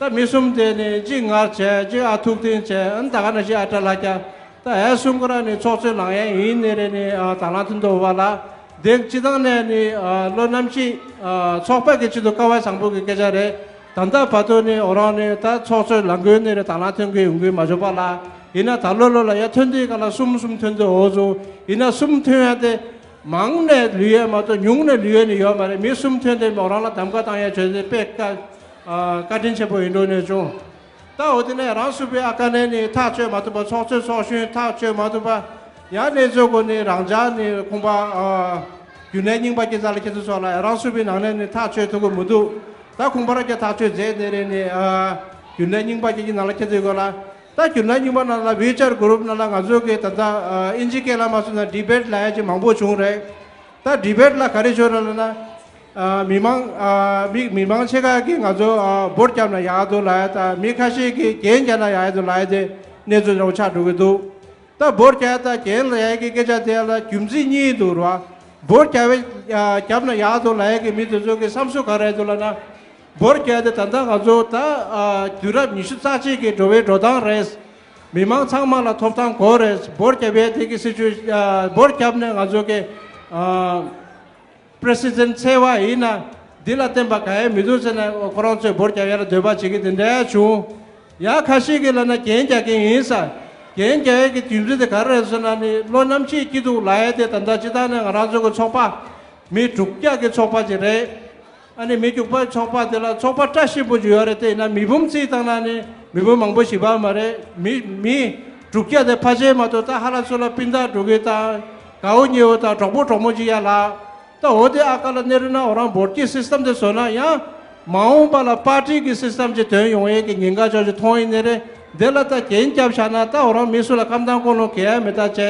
ད་མི་གསུམ་དེ་ནི་གཅིག་ང་བྱས་གཅིག་ཨ་ཐུག་བསྟན་བྱས་ཨ་ནི་ད་ག་ནང་བཞིན་ཨ་བཀྲ་ལྷ་རྒྱལ། ད་ཨེ་གསུམ་ཀ་ར་ནི་ཚོགས་གཙོས་ལངས་ཡས་ཡིན་ནི་རེད་ནི་ཨ་དང་བླངས་མཐུན་ཐོག་བ་ལ། དེ་སྤྱི་བཏང་ནས་ནི་ཨ་བློ་རྣམ་ཤེས་ཨ་ཚོགས་པ་གི་ཆེད་དུ་དཀའ་བ་བཟང་པོ་གི་སྐད་ཆ་རེད། ད་ལྟ་བར་དུ་ནི་འོ་རང་ནི་ད་ཚོགས་གཙོས་ལངས་དགོས་ནི་རེད་དང་བླངས་མཐུན་གི་ཡོང་གི་མ་བྱུང་བ་ལ། ཡིན་ན་ད་ལོ་ལོ་ལ་ཡ་ཐོན་དུས་ག་ལ་གསུམ་གསུམ་ཐོན་དུས་འོ་ཚོ་ཡིན་ན་གསུམ་ཐོན་ཡ་དེ། མང་ནས་ལུས་ཡས་མ་གཏོགས་ཉུང་ནས་ལུས་ཡས་ནི་ཡོད་མ་རེད། མི་གསུམ་ཐོན་ཏེ་མོ་རང་ལ་གདམ་ག་བཏང་ཡས་བྱོས་ཏེ་དཔེ་བཀའ་ཨ་བཀའ་དྲིན་ཆེན་པོ་ཡིན་འགྲོ་ནས་བྱུང་། ད་འོ་དེ་ནས་རང་སུ་པའི་ཨ་ཀ་ནས་ནི་ཐག་གཅོད་མ་ཐུབ་པ་ཚོགས་གཙོས་ཚོགས་གཞོན་ཐག་གཅོད་མ་ཐུབ་པ་ཡང་གནས་ཚུལ་སྐོར་ནི་རང་འཇགས་ནི་ཁོང་པ་ཨ་རྒྱུན་ལས་རྙིང་པ་སྐྱེ་ས་ལ་ཁྱེད་ཚོ་སོགས་ལ་རང་སུ་པའི་ནང་ནས་ནི་ཐག་གཅོད་ཐུབ་ཀྱི་མི་འདུག་ད་ཁོང་པ་ར་ཀྱ་ཐག་གཅོད་མཛད་ནི་རེད་ནི་ཨ་རྒྱུན་ལས་རྙིང་པ་སྐྱེ་ཀྱི་ནང་ལ་ཁྱེད་ཚོའི་སྐོར་ལ། ད་རྒྱུན་ལས་རྙིང་པ་ནང་ལ་ཝི་ཅར་གུ་རུབ་ནང་ལ་ང་ཚོ་གི་ད་ལྟ་ཨིན་ཇི་སྐད་ལ་མ་སོང་ན་ཌི་བེཊ་ལབ་ཡ་ཅིག་མང་པོ་བྱུང་རེད། ད་ཌི་བེཊ་ལ་ག་རེ་ཤོར་ར་ལབ་ན། མི་མང་མི་མི་མང་ཆེ་ཁག་གིས་ང་ཚོ་བོཊ་བརྒྱབ་ན་ཡག་འདུག་ལབ་ཡ་དང་མི་ཁ་ཤས་ཀྱིས་འགན་བརྒྱབ་ན་ཡག་འདུག་ལབ་ཡ་དེ་གནས་ཚུལ་འདྲ་བོ་ཆགས་འགྲོ་གི་འདུག་ད་བོཊ་བརྒྱབ་ཡ་དང་འགན་ལབ་ཡ་གི་སྐད་ཆ་དེ་ལ་རྒྱུ་མཚན་གཉིས་འདུག་ར། བོཊ་བརྒྱབ་པའི་བརྒྱབ་ན་ཡག་འདུག་ལབ་ཡ་གི་མི་དེ་ཚོ་གི་བསམ་ཚུལ་ག་རེ་འདུག་ལབ་ན། བོར་རྒྱག་དེ་ད་ལྟ་ང་ཚོ་ད་ཨ་དུས་རབས་ཉི་ཤུ་རྩ་གཅིག་གི་འགྲོ་བའི་འགྲོ་སྟངས་རེད། མི་མང་ཚང་མ་ལ་ཐོབ་ཐང་དགོས་རེད། བོར་རྒྱབ་ཡས་དེ་གི་སྲིད་བྱུས་ཨ་བོར་རྒྱབ་ནས་ང་ཚོ་གི་ཨ་པི་རེ་སི་ཌེན་ཊི་འཚོལ་བ་ཡིན་ན་འདི་ལ་བརྟེན་པ་གང་ཡང་མི་འདུག་ཟེར་ནས་ཁོ་རང་ཚོས་བོར་རྒྱབ་ཡས་ལ་འདོད་པ་བྱེད་ཀྱི་དེ་འདྲ་བྱུང་། ཡང་ཁ་ཤས་ཀྱིས་ལབ་ན་རྒྱན་རྒྱག་གི་ཡིན་ས། རྒྱན་རྒྱག་ཡས་ཀྱི་རྒྱུ་མཚན་དེ་ག་རེ་རེད་ཟེར་ན་ནི་བློ་རྣམ་ཤེས་སྐྱིད་སྡུག་ལབ་ཡས་དེ་ད་ལྟ་སྤྱི་བཏང་ནས་ང་རང་ཚོ་གི་ཚོགས་པ་མི་དྲུག་བརྒྱ་གི་ཚོགས་པ་ཅིག་རེད། ཨ་ནི་མི་རྒྱུག་པ་ཚོགས་པ་དེ་ལ་ཚོགས་པ་བཀྲ་ཤིས་པོ་ཅིག་ཡོད་རེད་དེ་ཡིན་ན་མི་འབུམ་རྩིས་བཏང་ན་ནི་མི་འབུམ་མང་པོ་ཞིག་བབས་མ་རེད། མི་མི་དྲུག་བརྒྱ་དེ་ཕལ་ཆེར་མ་གཏོགས་ད་ཧ་ལ་སུ་ལ་སྤུན་ཟླ་འགྲོ་གི་དང་དགའ་བོ་ཉེ་བོ་དང་གྲོགས་པོ་གྲོགས་མོ་ཅིག་ཡ་ལ་ད་འོ་དེ་ཨ་ཀ་ལ་གནས་རུ་ན་འོ་རང་བོར་གྱི་སིས་ཏམ་དེ་བཟོ་ན་ཡང་མ་འོངས་པ་ལ་པར་ཊི་གི་སིས་ཏམ་ཅིག་ཐོན་ཡོང་ཡས་ཀྱི་ཉེན་ཁ་ཅོག་ཅིག་མཐོང་ཡིན་ནི་རེད། དེ་ལ་ད་རྒྱན་རྒྱབ་བཞག་ན་ད་འོ་རང་མི་སུ་ལ་ཁམས་དྭངས་ཀོ་ལོང་གས་མི་ད་བྱས།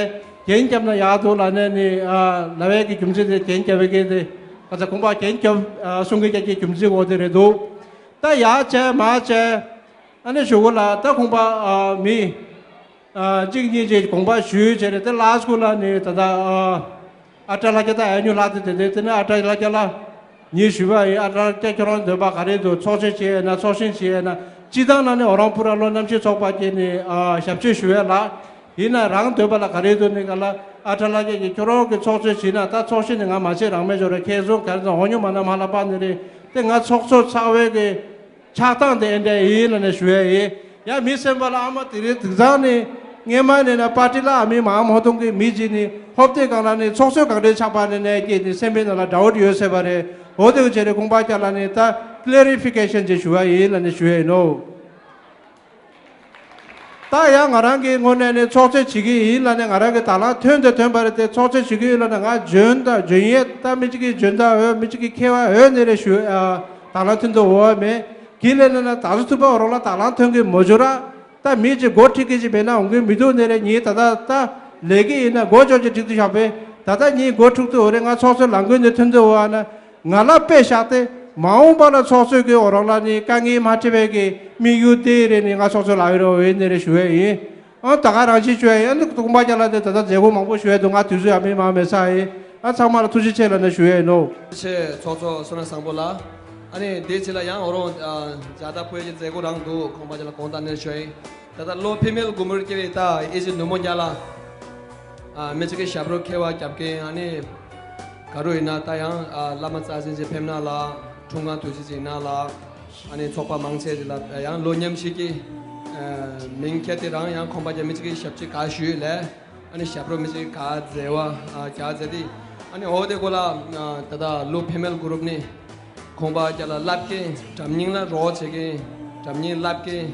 རྒྱན་བརྒྱབ་ན་ཡག་འདུག་ལབ་ནས་ནི་ཨ་ལབ་ཡས་ཀྱི་རྒྱུ་མཚན་དེ་རྒྱན་བརྒྱབ་པའི་སྐད་དེ་ཁ་ཚ་ཁོང་པ་རྒྱན་བརྒྱབ་ཨ་གསུང་གི་རྒྱ་ཀྱི་རྒྱུ་མཚན་འོ་དེ་རེད་འདུག་ད་ཡག་བྱས་མ་བྱས་ཨ་ནི་ཞུ་གོ་ལ་ད་ཁོང་པ་ཨ་མི་ཨ་གཅིག་གཉིས་ཅིག་དགོངས་པ་ཞུས་བྱས་རེད། དེ་ལ་སྐུ་ལ་ནི་ད་ད་ཨ་ཨ་བཀྲ་ལྷ་རྒྱལ་ད་ཨ་ཉུ་ལྷག་དེ་དེ་དེ་དེ་ནི་ཨ་བཀྲ་ལྷ་རྒྱལ་ལ། ངས་ཞུས་པ་ཡིན། ཨ་ཏྲ་ཀྱ་ཁྱོད་རང་འདོད་པ་ག་རེ་འདུག་ཚོགས་ཆེན་བྱེད་ཡས་ན་ཚོགས་ཆེན་བྱེད་ཡས་ན་སྤྱི་བཏང་ན་ནི་འོ་རང་པུ་ར་ལོ་རྣམ་ཤེས་ཚོགས་པ་བཅས་ནས་ཨ་ཞབས་ཕྱི་ཞུ་ཡས་ལ། ཡིན་ན་རང་འདོད་པ་ལ་ག་རེ་འདུག་ནི་ག་ལ་ཨ་ཏྲ་ལ་ཀྱ་ཀྱི་ཁྱོད་རང་གི་ཚོགས་ཆེན་བྱེད་ན་ད་ཚོགས་ཆེན་ནི་ང་མ་བྱེད་རང་མེད་འཇོག་རེད། ཁྱེད་ཚོ་ག་རེ་ཚོ་འོ་ཉོ་མ་ན་མ་ལ་པ་ནི་རེད་དེ་ང་ཚོགས་གཙོ་ཚ་བའི་གི་ཆགས་སྟངས་དེ་ཨེ་འདྲ་ཡིན་ལ་ནས་ཞུ་ཡས་ཡིན། ཡ་མི་སེམས་པ་ལ་ཨ་མ་དེ་རིང་དུག་ཚང་ནི་སྔས་མ་ནས་ན་པར་ཊི་ལ་ཨ་མི་མ་ཨ་མ་ཧོ་ཏུང་གི་མི་གཅིག་ནི་ཧོབ་སྟེ་གང་ལ་ནི་ཚོགས་གཙོ་གང་རེ་ཆགས་པ་ནས་ནས་སྐྱེས་ནི་སེམས་པའི་ནང་ལ་དགྲ་བོ་ཡོད་ཟེར་བ་རེད། འོ་དེ་བྱས་ནས་ཁོང་པ་ཀྱ་ལ་ནི་ད་ཀླེ་རི་ཕི་ཀེ་ཤན་ཅིག་ཞུ་བ་ཡིན་ལ་ནི་ཞུ་ཡས་ཡིན་ནོ། ད་ཡང་ང་རང་གི་ངོས་ནས་ནི་ཚོགས་གཙོ་བྱེད་ཀྱི་ཡིན་ལ་ནི་ང་རང་གི་དང་བླངས་ཐོན་དང་ཐོན་པ་རེད་དེ་ཚོགས་གཙོ་བྱེད་ཀྱི་ཡོད་ལ་ནི་ང་འཇོན་དང་འཇོན་ཡས་ད་མི་གཅིག་གི་འཇོན་དང་འོས་མི་གཅིག་གི་མཁས་པ་འོས་ནི་རེད་ཞུ་ཨ་དང་བླངས་ཐོན་དུ་འོས་མེད། གི་ལས་ན་ན་ད་སུ་ཐུབ་པ་རོགས་ལ་དང་བླངས་ཐོན་གི་མོ་ཇོ་ར། ད་མི་གཅིག་འགོ་ཁྲིད་གི་ཅིག་མེད་ན་འོང་གི་མི་འདུག་ནི་རེད། ངས་ད་ད་ད་ལས་ཀི་ཡིན་ན་འགོ་ཅོག་ཅིག་ཁྲིད་དུ་བཞག་པས་ད་ད་ངས་འགོ་ཁྲིད་དུ་འོ་རེད། ང་ཚོགས་གཙོ་ལང་དགོས་ནི་ཐོན་དུ་འོ་ཨ་ན་ང་ལ་དཔེ་བཞག་སྟེ་མ་འོངས་པ་ལ་ཚོགས་གཙོ་གི་འོ་རོགས་ལ་ནི་དཀའ་ངལ་མ་འཕྲད་པའི་གི་དམིགས་ཡུལ་དེ་རེད། ནི་ང་ཚོགས་གཙོ་ལ་ཡོད་རོགས་འོས་ནི་རེད་ཞུ་ཡས་ཡིན། ཨ་ད་ག་རང་བཞིན་བྱོས་ཡ་ཡ་འདི་ཀུན་པ་རྒྱ་ལ་དེ་ད་ལྟ་མཛད་སྒོ་མང་པོ་ཞུ་ཡ་འདུག་ང་དུས་ཚོད་ཡ་མི་མང་མེད་ས་ཡིན། ཨ་ཚང་མ་ལ་ཐུགས་རྗེ་ཆེ་ལ་ནས་ཞུ་ཡ་ཡིན་ནོ། ཆེ་ཚོགས་གཙོ་བསོད་ནམས་བཟང་པོ་ལགས། ཨ་ནི་དེའི་ཕྱི་ལ་ཡང་འོ་རོང་ཇ་ད་ཕུའི་གི་མཛད་སྒོ་རང་འདུག་ཀུན་པ་རྒྱ་ལ་གོང་ད་ནས་ཞུ་ཡིན། ད་ལྟ་ལོ་འཕེལ་མེད་དགུ་མུར་སྐྱེ་བའི་ད་ཨེ་ཅེ་ནུ་མོ་རྒྱ་ལ། ཨ་མི་གཅིག་གི་ཞབས་བྲོ་ཁེ་བ་རྒྱབ་མཁན་ཨ་ནི། ག་རུ་ཡིན་ན་ད་ཡང་ཨ་བླ་མ་རྩ་ཆེན་གྱི་ཕེབས་ན་ལ་འཁྲུངས་སྐར་དུས་ཆེན་ཅིག་ཡིན་ན་ལ། ཨ་ནི་ཚོགས་པ་མང་ཆེ་དེ་ལ་ཡང་ལོ་མཉམ་ཞིག་གི་ཨ་མིང་ཁྱེར་ཏེ་རང་ཡང་ཁོང་པ་རྒྱ་མི་གཅིག་གི་ཞབས་ཕྱི་ག་ཞུས་ལས་ཨ་ནི་ཞབས་བྲོ་མི་གཅིག་ག་མཛད་བ་ཨ་ག་མཛད་དེ་ཨ་ནི་འོ་དེ་གོ་ལ་ཨ་ད་ལྟ་ལོ་འཕེལ་མེད་གུ་རུབ་ནི་ཁོང་པ་རྒྱ་ལ་བསླབ་མཁན་འགྲམ་རྙིང་ལ་རོགས་བྱེད་མཁན་འགྲམ་རྙིང་བསླབ་མཁན་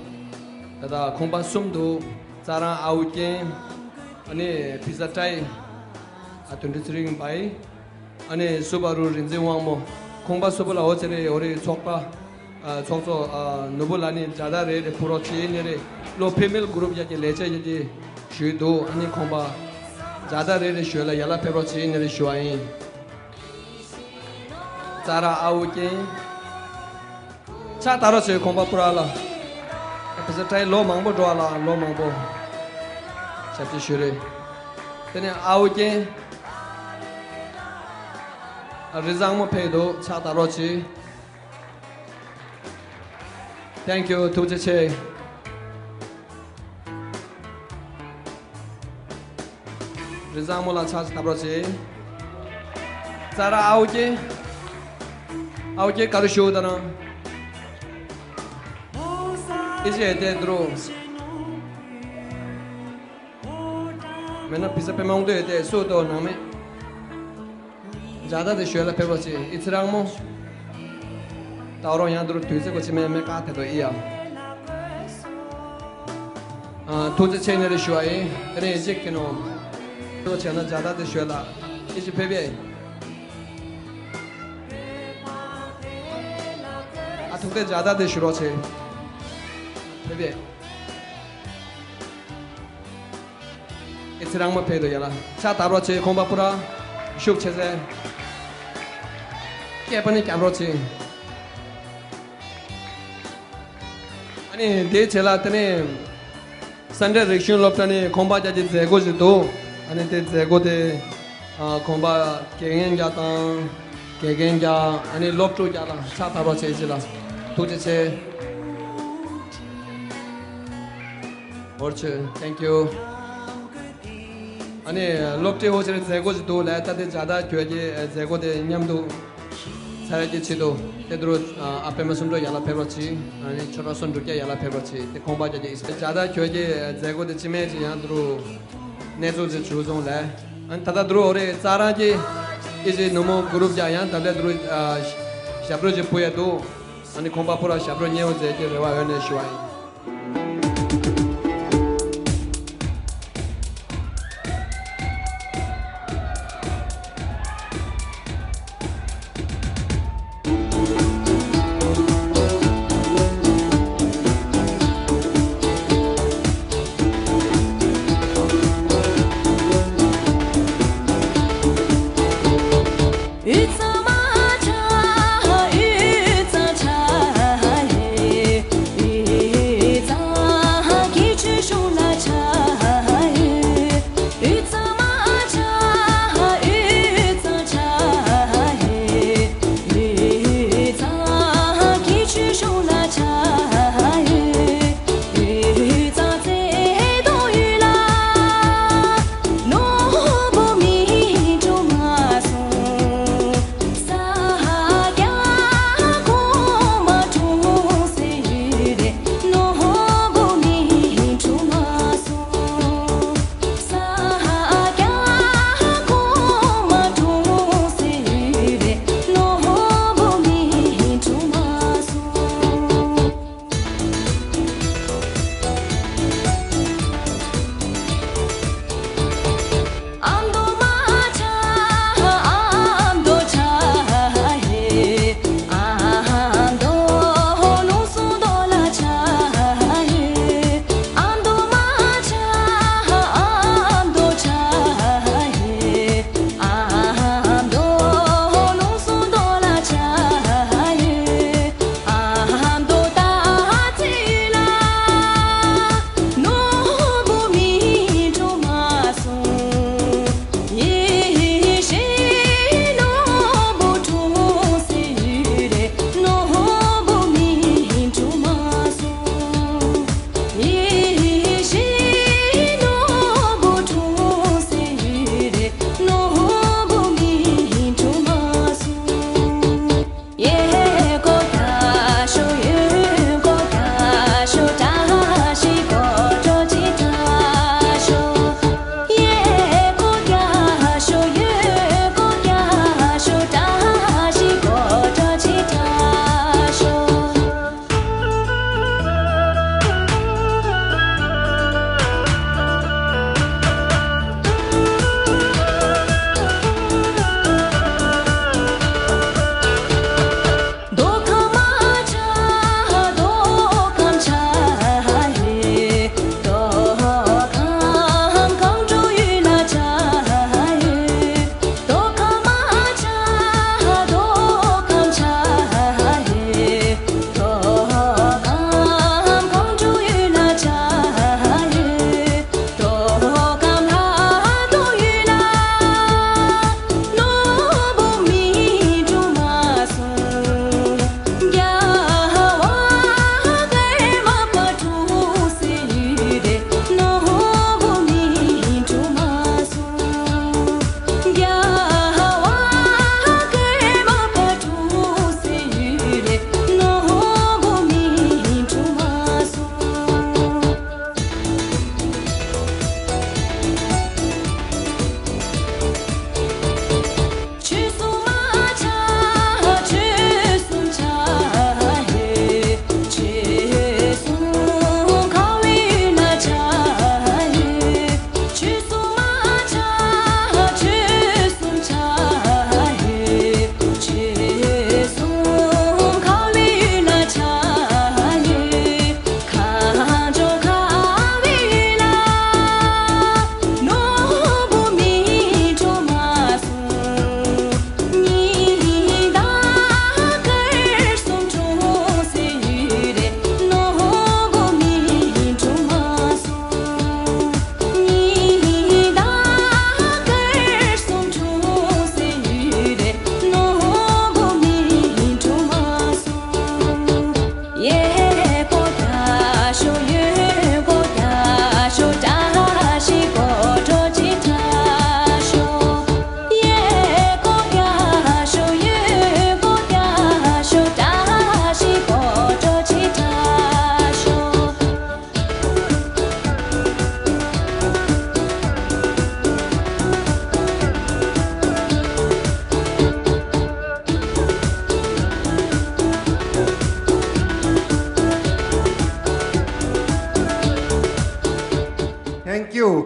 ད་ལྟ་ཁོང་པ་གསུམ་འདུག་རྩ་རང་ཨའུ་རྒྱན། ཨ་ནི་བི་ས་ཏྲའི། ཨ་དོན་འགྲུབ་ཚེ་རིང་བའི། ཨ་ནི་སུ་བ་རུ་རིག་འཛིན་དབང་མོ། ཁོང་པ་སུ་བ་ལ་འོ་ཚེ་རེ་འོ་རེ་ཚོགས་པ། ཨ་ཚོགས་གཙོ་ཨ་ནོར་བུ་ལ་ནི་ཇ་ད་རེ་རེ་ཕུ་རོགས་བྱེད་ནི་རེ། ལོ་འཕེལ་མེད་གུ་རུབ་ཡ་གི་ལས་བྱེད་ཡ་གི་ཞུས་འདུག་ཨ་ནི་ཁོང་པ། ཇ་ད་རེ་རེ་ཞུས་ལ་ཡ་ལ་ཕེབས་རོགས་བྱེད་ནི་རེ་ཞུ་བ་ཡིན། ཙ་ར་ཨའུ་རྒྱན། ཕྱག་དར་རོ་ཚོའི་ཁོང་པ་པུ་ར་ལ། ཕི་ས་ཏྲའི་ལོ་མང་པོ་འགྲོ་བ་ལ་ལོ་མང་པོ། ཞབས་ཕྱི་ཞུ་རེ། དེ་ནས་ཨའུ་རྒྱན། རི་བཟང་མོ་ཕེབས་འདུག་ཕྱག་དར་རོ་ཚོའི། Thank you. ཐུགས་རྗེ་ཆེ། རི་བཟང་མོ་ལ་ཕྱག་འཚལ་ལོ་ཅིག་ཙ་ར་ཨའོ་ཀེ། ཨའོ་ཀེ་ག་རུ་ཞུ་ད་ན། ཨི་ཅེ་དེ་དྲུག་མེད་ན་བི་ས་པེ་མང་དུ་ཡོད་དེ་སུ་དོ་ནང་མེད། ཇ་ད་དེ་ཞོལ་ལ་ཕེབས་པ་ཅིག་ཨི་ཚི་རང་མོ། ད་རོ་ཡང་དུ་དུས་ཚོད་གོ་ཅི་མེད་མེད་ཀ་དེ་དོ་ཨི་ཡ། ཨ། ཐུགས་རྗེ་ཆེ་ནས་རེ་ཞུ་བ་ཡིན། དེ་ནས་ཡིན་ཅིག་གི་ནོ། དེ་བྱས་ན་ཇ་ད་དེ་ཞོལ་ལ་ཨི་ཅི་ཕེབས་ཡ་ཡིན། ཨ་ཐུག་དེ་ཇ་ད་དེ་ཞུ་རོགས་ཆེ། ཕེབས་ཡ་ཡིན། ཨེ་ཚེ་རང་མ་ཕེབས་དོ་ཡ་ལ་ཕྱག་བཏབ་རོགས་བྱེད། ཁོང་པ་པུ་ར་ཤུགས་ཆེ་ཟེར། སྐད་པ་ནི་རྒྱབ་རོགས་བྱེད། ཨ་ནི་དེའི་རྗེས་ལ་དེ་ནས་སེན་ཊར་རིག་གཞུང་སློབ་གྲྭ་ནས་ཁོང་པ་རྒྱ་ཀྱི་མཛད་སྒོ་ཞིག་འདུག་ཨ་ནི་དེ་མཛད་སྒོ་དེ་ཨ་ཁོང་པ་དགེ་རྒན་རྒྱ་དང་དགེ་རྒན་རྒྱ་ཨ་ནི་སློབ་ཕྲུག་རྒྱ་ལ་ཕྱག་བཏབ་རོགས་བྱེད་ཅིག་ལ་ཐུགས་རྗེ་ཆེ། ཨོ་ཆེ། Thank you. ཨ་ནི་སློབ་གྲྭའི་ཧོ་ཆེར་མཛད་སྒོ་ཞིག་འདུག་ལས་ད་ལྟའི་ཇ་ད་གྱོད་ཀྱི་མཛད་སྒོ་དེ་མཉམ་དུ་ཚར་གྱི་ཆེད་དུ་དེ་དུ་ཨ་པད་མ་སུམ་མདོ་ཡར་ལ་ཕེབས་རོགས་གྱིས། ཨ་ནི་ཆོས་གྲོགས་སུ་འབྲུག་རྒྱལ་ཡར་ལ་ཕེབས་རོགས་གྱིས། དེ་ཁོང་པ་རྒྱ་ཀྱི་ཇ་ད་གྱོད་ཀྱི་མཛད་སྒོ་དེ་ཅི་མེད་ཅི་ཡང་དུ་གནས་ཚུལ་ཅིག་བྱུང་སོང་ལས། ཨ་ནི་ད་ལྟ་དུ་ཨོ་རེ་རྩ་རང་གི་ཨི་ཅི་ནུ་མོ་གུ་རུབ་རྒྱ་ཡང་ད་ལྟ་དུ་ཨ་ཞབས་བྲོ་ཅིག་ཕུལ་ཡ་འདུག་ཨ་ནི་ཁོང་པ་པུ་ར་ཞབས་བྲོ་ཉེ་བོ་མཛད་ཀྱི་རེ་བ་ཡོད་ནས་ཞུ་བ་ཡིན།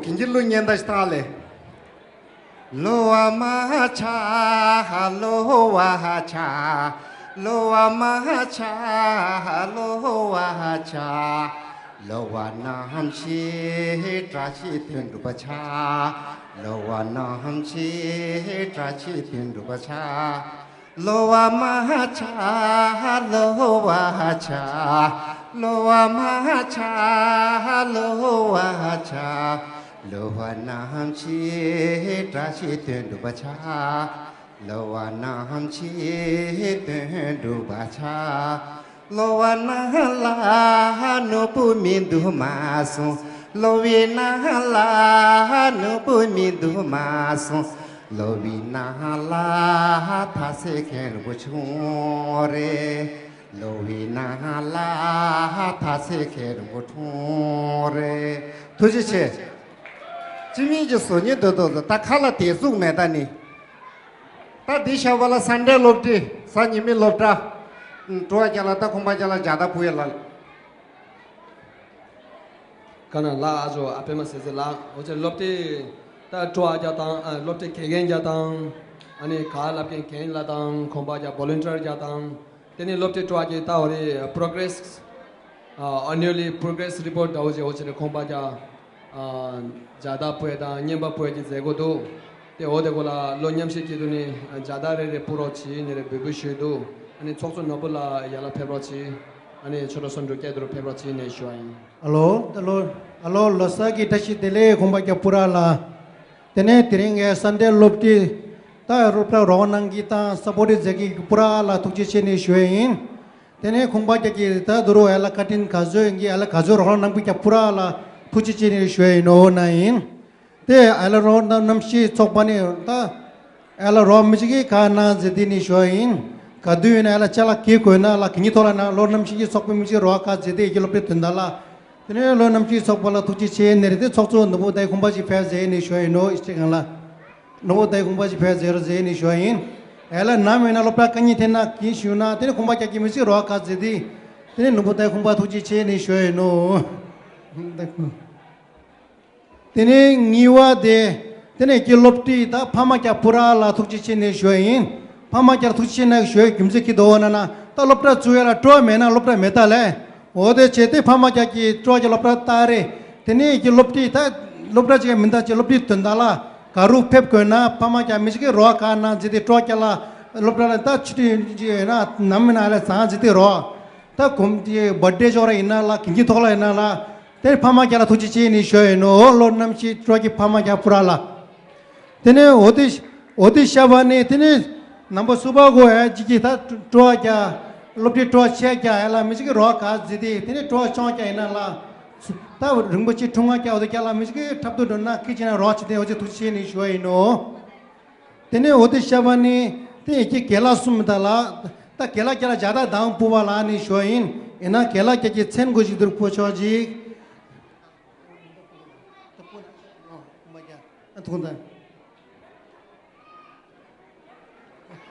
གིན་གྱི་གླུ་སྙན་དར་ཞིག་བཏང་ལེ། གླུ་བ་མ་ཆ་གླུ་བ་ཆ། གླུ་བ་མ་ཆ་གླུ་བ་ཆ། གླུ་བ་རྣམ་ཤེས་བཀྲ་ཤིས་དོན་གྲུབ་པ་ཆ། གླུ་བ་རྣམ་ཤེས་བཀྲ་ཤིས་དོན་གྲུབ་པ་ཆ། གླུ་བ་མ་ཆ་གླུ་བ་ཆ། གླུ་བ་མ་ཆ་གླུ་བ་ཆ། གླུ་བ་རྣམ་ཤེས་བཀྲ་ཤིས་དོན་གྲུབ་པ་ཆ། གླུ་བ་རྣམ་ཤེས་དོན་གྲུབ་པ་ཆ། གླུ་བ་ནང་ལ་ནོར་བུ་མི་འདུག་མ་གསུངས། གླུ་བའི་ནང་ལ་ནོར་བུ་མི་འདུག་མ་གསུངས། གླུ་བའི་ནང་ལ་ཐ་སེ་མཁན་རིན་པོ་ཆུང་རེད། གླུ་བའི་ནང་ལ་ཐ་སེ་མཁན་རིན་པོ་ཆུང་རེད། ཐུགས་རྗེ་ཆེ། སྤྱི་མིང་གི་བཟོ་ཉེས་འདོད་དོ། ད་ཁ་ལ་དེ་གཟུགས་མེད་ད་ནི། ད་འདི་ཞག་པ་ལ་སན་ཌེ་སློབ་ཁྲིད། གཟའ་ཉི་མའི་སློབ་གྲྭ། སྤྲོ་བ་རྒྱག་ལ་ད་ཁོང་པ་རྒྱག་ལ་ཇ་ད་ཕུ་ཡ་ལ། ག་ན་ལ་ཨ་ཇོ་ཨ་པེ་མ་སེ་སེ་ལ་འོ་ཅེ་སློབ་ཁྲིད་ད་སྤྲོ་བ་རྒྱག་དང་ཨ་སློབ་ཁྲིད་དགེ་རྒན་རྒྱག་དང་ཨ་ནི་ག་ལབ་མཁན་རྒན་ལ་དང་ཁོང་པ་རྒྱག་བོ་ལན་ཊི་ཡར་རྒྱག་དང་དེ་ནི་སློབ་ཁྲིད་སྤྲོ་བ་རྒྱག་ད་འོ་རེ་པོ་རོ་གྲེ་སི་ཨ་ཨེ་ནུ་ཨལ་ལི་པོ་རོ་གྲེ་སི་རི་པོར་ཊི་འདྲ་བོ་ཅེ་འོ་ཅེ་རེ་ཁོང་པ་རྒྱག་ཇ་ད་ཕུ་ཡ་དང་བརྙན་པར་ཕུ་ཡ་གི་མཛད་སྒོ་འདུག་དེ་འོ་དེ་གོ་ལ་ལོ་མཉམ་ཞིག་སྐྱིད་དུ་ནི་ཇ་ད་རེ་རེ་ཕུ་རོགས་བྱིས་ནི་རེ་འབུལ་འབུལ་ཞུས་འདུག་ཨ་ནི་ཚོགས་གཙོ་ནོར་བུ་ལ་ཡར་ལ་ཕེབས་རོགས་བྱིས། ཨ་ནི་ཆོས་གྲོགས་སོན་འབྲུག་སྐྱིད་དུ་རུ་ཕེབས་རོགས་བྱིས་ནས་ཞུ་བ་ཡིན། ཨ་ལོ། ཨ་ལོ། ཨ་ལོ་ལོ་གསར་གྱི་བཀྲ་ཤིས་བདེ་ལེགས་ཁོང་པ་རྒྱ་སྤུ་ར་ལ། དེ་ནས་དེ་རིང་ངའི་སན་ཌེ་སློབ་ཁྲིད་ད་སློབ་གྲྭ་རོགས་གནང་གི་དང་སཔོར་ཊི་མཛད་ཀྱི་སྤུ་ར་ལ་ཐུགས་རྗེ་ཆེ་ནས་ཞུ་བ་ཡིན། དེ་ནས་ཁོང་པ་རྒྱ་གི་ད་དུ་རུ་ཨ་ལ་བཀའ་དྲིན་ག་ཚོད་ཡིན་གྱི་ཨ་ལ་ག་ཚོད་རོགས་གནང་གི་རྒྱ་སྤུ་ར་ལ་ཐུགས་རྗེ་ཆེ་ནས་ཞུ་བ་ཡིན་ནོ་ན་ཡིན། དེ་ཨ་ལ་རོགས་རྣམ་ཤེས་ཚོགས་པ་ནས་ད་ཨ་ལ་རོགས་མི་ཅིག་གིས་ག་གནང་ཟེར་དེ་ནས་ཞུ་བ་ཡིན། ག་དུས་ཡིན་ན་ཨ་ལ་ཅ་ལག་གི་དགོས་ན་ལ་གི་ཉི་ཐོག་ལ་ན་ལོ་རྣམ་ཤེས་ཀྱི་ཚོགས་པ་མི་ཅིག་རོགས་ག་ཟེར་དེ་ཡི་སློབ་གྲྭའི་དོན་དག་ལ། དེ་ནས་ལོ་རྣམ་ཤེས་ཚོགས་པ་ལ་ཐུགས་རྗེ་ཆེ་ནས་རེད་དེ་ཚོགས་གཙོ་ནོར་བུ་ཏའི་ཁུང་པ་ཅིག་ཕེབས་ཟེར་ནས་ཞུ་བ་ཡིན་ནོ་ཨི་ཅི་གང་ལ། ནོར་བུ་ཏའི་ཁུང་པ་ཅིག་ཕེབས་ཟེར་ཟེར་ནས་ཞུ་བ་ཡིན། ཨ་ལ་ནམ་ཡིན་ན་སློབ་གྲྭ་ག་ཉིན་འཐེན་ན་གིན་ཞུ་ན་དེ་ནས་ཁུང་པ་རྒྱ་གི་མི་ཅིག་རོགས་ག་ཟེར་དེ། དེ་ནས་ནོར་བུ་ཏའི་ཁུང་པ་ཐུགས་རྗེ་ཆེ་ནས་ཞུ་བ་ཡིན་ནོ། དེ་ནས་གཉིས་པ་དེ། དེ་ནས་ཀྱི་སློབ་ཁྲིད་ད་ཕ་མ་རྒྱ་སྤུ་ར་ལ་ཐུགས་རྗེ་ཆེ་ནས་ཞུ་བ་ཡིན། ཕ་མ་རྒྱ་ཐུགས་རྗེ་ཆེ་ནས་ཞུ་བའི་རྒྱུ་མཚན་གྱི་དོ་ན་ན་ད་སློབ་གྲྭ་བཙུགས་ཡ་ལ་སྤྲོ་བ་མེད་ན་སློབ་གྲྭ་མེད་ད་ལས། འོ་དེ་བྱས་ཏེ་ཕ་མ་རྒྱ་ཀྱི་སྤྲོ་བ་ཀྱི་སློབ་གྲྭ་ལྟ་རེ། དེ་ནས་ཀྱི་སློབ་ཁྲིད་ད་སློབ་གྲྭ་ཅིག་མི་འདང་ཅིག་སློབ་ཁྲིད་དོན་དག་ལ་ག་རུ་ཕེབས་དགོས་ན་ཕ་མ་རྒྱ་མི་ཅིག་གི་རོགས་ག་གནང་ཟེར་ཏེ་སྤྲོ་བ་ཀྱ་ལ་སློབ་གྲྭ་ལ་ད་ཆུ་ཏི་ཡོད་ན་ནམ་མི་ན་ལ་ཚང་ཟེར་ཏེ་རོགས། ད་གོམ་དེ་བར་ཌེ་ཅོག་ར་ཡིན་ན་ལ་གིན་གྱི་ཐོག་ལ་ཡིན་ན་ལ། དེ་ཕ་མ་རྒྱ་ལ་ཐུགས་རྗེ་ཆེ་ནས་ཞུ་ཡིན་ནོ་ལོ་རྣམ་ཤེས་སྤྲོ་གི་ཕ་མ་རྒྱ་སྤུ་ར་ལ། དེ་ནས་འོ་དེ་འོ་དེ་ཤ་བ་ནས་དེ་ནས་ནམ་པ་སུ་པ་གོ་ཨ་ཅི་ཀྱི་ད་སྤྲོ་བ་རྒྱ་སློབ་གྲྭའི་སྤྲོ་བ་ཆེ་རྒྱ་ཨ་ལ་མི་ཅིག་གི་རོགས་ག་ཟི་དེ་དེ་ནས་སྤྲོ་བ་ཆུང་རྒྱ་ཡིན་ན་ལ། ད་རིན་པོ་ཆེ་འཁྲུངས་ང་རྒྱ་འོ་དེ་རྒྱ་ལ་མི་ཅིག་གི་འཁྲབ་ཏུ་འགྲོ་ན་ཁི་ཅི་ན་རོགས་ཆེ་དེ་འོ་ཅི་ཐུགས་རྗེ་ཆེ་ནས་ཞུ་ཡིན་ནོ། དེ་ནས་འོ་དེ་ཤ་བ་ནས་དེ་ཡི་གེ་རྒན་ལགས་གསུམ་ད་ལ། ད་རྒན་ལགས་རྒྱ་ལ་རྒྱ་ད་དང་པོ་བ་ལ་ནི་ཞོ་ཡིན། ཡིན་ན་རྒན་ལགས་རྒྱ་ཀྱི་མཚན་གོ་ཞིག་དུར་ཕོ་ཆོག་ཅིག་ཐུག་ད།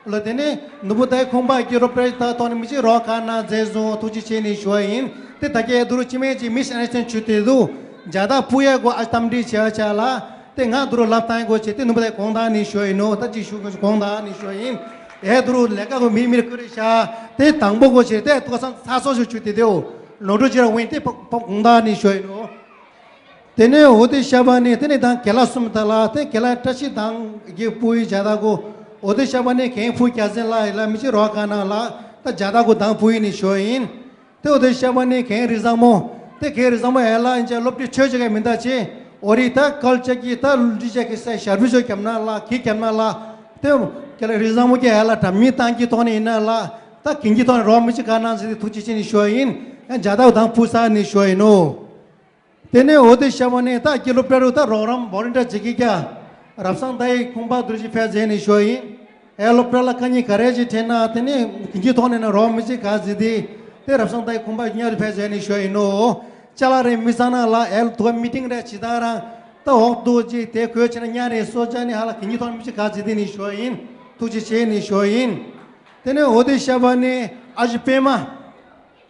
ལོ་དེ་ནས་ནུ་བུ་ད་ཁོང་པ་ཀྱི་རོ་པྲེ་ད་ཐོག་ནས་མི་ཅིག་རོགས་ག་ན་མཛད་བཟུང་ཐུགས་རྗེ་ཆེ་ནས་ཞོ་ཡིན། དེ་ད་རྒྱ་དུ་རུ་ཅི་མེད་ཅིག་མིས་ཨན་སན་ཆུ་དེ་དུ་རྒྱ་ད་ཕུ་ཡ་གོ་ཨ་གཏམ་འདྲི་བྱས་བྱས་ལ། དེ་ང་དུ་རུ་ལབ་སྟངས་གོ་ཆེ་དེ་ནུ་བུ་ད་གོང་ད་ནས་ཞོ་ཡིན་ནོ། ད་ཅིག་ཞུ་གོ་གོང་ད་ནས་ཞོ་ཡིན། ཨེ་དུ་རུ་ལས་ཀ་གོ་མི་མིར་ཀུ་རེ་ཤ། དེ་དང་པོ་གོ་ཆེ་དེ་ཐོག་སང་ཚ་སོ་ཞུ་ཆུ་དེ་དེའོ། ལོ་འགྲོ་ཅི་ར་ཝིན་དེ་ཕོ་ཕོ་གོང་ད་ནས་ཞོ་ཡིན་ནོ། དེ་ནས་འོ་དེ་ཤ་བ་ནས་དེ་ནས་དང་གེ་ལ་གསུམ་ད་ལ་དེ་གེ་ལ་བཀྲ་ཤིས་དང་གི་ཕུ་ཡི་ཇ་ད་གོ། འོ་དེ་ཤ་བ་ནས་གན་ཕུ་རྒྱ་ཟན་ལ་ཡི་ལ་མི་ཅི་རོ་ག་ན་ལ་ད་ཇ་ད་གོ་དང་ཕུ་ཡི་ནས་ཞོ་ཡིན། དེ་འོ་དེ་ཤ་བ་ནི་གན་རི་བཟང་མོ། དེ་གན་རི་བཟང་མོ་ཨེ་ལ་ཨིན་ཅ་སློབ་གྲྭའི་ཆོས་ཅིག་ག་མི་འདའ་ཅི། འོ་རི་ད་ཀལ་ཅ་གི་ད་ལུ་ཅ་གི་ས་ཞར་བུ་ཆོས་རྒྱབ་ན་ལ་གི་རྒྱབ་ན་ལ། དེ་ག་ལ་རི་བཟང་མོ་གི་ཨེ་ལ་དྲ་མི་ཏང་གི་ཐོག་ནས་ཡིན་ན་ལ། ད་གིན་གི་ཐོག་ནས་རོགས་མི་ཅི་ག་ནང་ཟེར་ཏེ་ཐུགས་རྗེ་ཆེ་ནི་ཞོ་ཡིན། ཡང་ཇ་ད་དང་ཕུ་ས་ནི་ཞོ་ཡིན་ནོ། དེ་ནས་འོ་དེ་ཤ་བ་ནི་ད་གི་སློབ་གྲྭ་རུ་ད་རོགས་རམ་བོ་རི་འདྲ་ཅིག་གི་ཀྱ། རབ་སང་ད་ཡི་ཁུང་པ་དུར་ཅི་ཕེ་ཟེ་ནི་ཞོ་ཡིན། ཨེ་སློབ་གྲྭ་ལ་ཀ་ཉི་ག་རེ་ཅིག་ཕྲད་ན་དེ་ནི་དེང་གི་ཐོག་ནས་ན་རོགས་མི་ཅིག་ག་ཟི་དེ། དེ་རབ་སང་ད་ཡི་ཁུང་པ་ཉ་རུ་ཕེ་ཟེ་ནི་ཞོ་ཡིན་ནོ། ཅ་ལག་རེ་མི་ཚང་ན་ལ་ཨེ་ཐོ་མི་ཏིང་རེ་ཇི་ད་རང་། ད་འོག་ཏུ་ཅིག་དེ་གོས་ཆེ་ན་ཉ་རེ་སོ་ཅ་ནི་ཧ་ལ་དེང་གི་ཐོག་མི་ཅིག་ག་ཟི་དེ་ནི་ཞོ་ཡིན། ཐུགས་རྗེ་ཆེ་ནི་ཞོ་ཡིན། དེ་ནས་འོ་དེ་ཤ་བ་ནི་ཨ་ཞི་པེ་མ།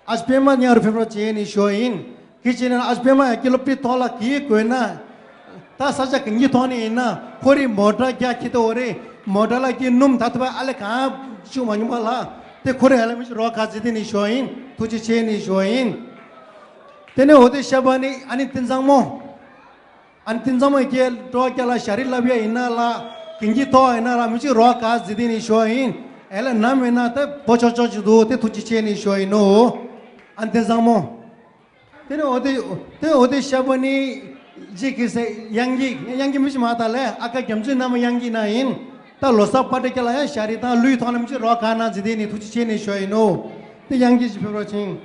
ཨ་ཞི་པེ་མ་ཉ་རུ་ཕེ་པ་ཅེ་ནི་ཞོ་ཡིན། གི་ཅི་ན་ཨ་ཞི་པེ་མ་ཡ་གི་སློབ་གྲྭའི་ཐོག་ལ་གི་དགོས་ན། ད་ས་ཆ་གང་གི་ཐོག་ནས་ཡིན་ན་ཁོ་རེ་མོ་ཊ་རྒྱག་ཁྱི་ཏོ་རེ་མོ་ཊ་ལ་ཀྱི་སྣུམ་ད་ཐུབ་པ་ཨ་ལེ་གང་བྱུང་མ་མྱོང་པ་ལ་དེ་ཁོ་རེ་ཨ་ལེ་མི་ཞིག་རོགས་ག་ཟེ་དེ་ནས་ཞོ་ཡིན། ཐུགས་རྗེ་ཆེ་ནས་ཞོ་ཡིན། དེ་ནས་འོ་དེ་ཤ་བ་ནི་ཨ་ནི་ཏིན་ཚང་མོ། ཨ་ནི་ཏིན་ཚང་མོ་ཀྱི་ཀྲོ་ཀྱ་ལ་ཤ་རི་ལབ་ཡ་ཡིན་ན་ལ་གིན་གྱི་ཐོག་ཡིན་ན་ལ་མི་ཅིག་རོགས་ག་ཟི་དེ་ནི་ཤོ་ཡིན། ཨེ་ལ་ནམ་ཡིན་ན་ད་བོ་ཆོག་ཆོག་ཅིག་འདུག་དེ་ཐུགས་རྗེ་ཆེ་ནི་ཤོ་ཡིན་ནོ། ཨ་ནི་ཏིན་ཚང་མོ། དེ་ནི་འོ་དེ་དེ་འོ་དེ་ཤ་བ་ནི་ཇི་གི་སེ་ཡང་གི་ཡང་གི་མི་ཅིག་མ་ད་ལེ་ཨ་ཀ་རྒྱམ་ཚུའི་ནམ་ཡང་གི་ན་ཡིན། ད་ལོ་ས་པ་ཏི་ཀྱ་ལ་ཡང་ཤ་རི་དང་ལུས་ཐོག་ན་མི་ཅིག་རོགས་ག་ན་ཟི་དེ་ནི་ཐུགས་རྗེ་ཆེ་ནི་ཤོ་ཡིན་ནོ། དེ་ཡང་གི་ཅིག་ཕེབས་རོགས་ཆིང་།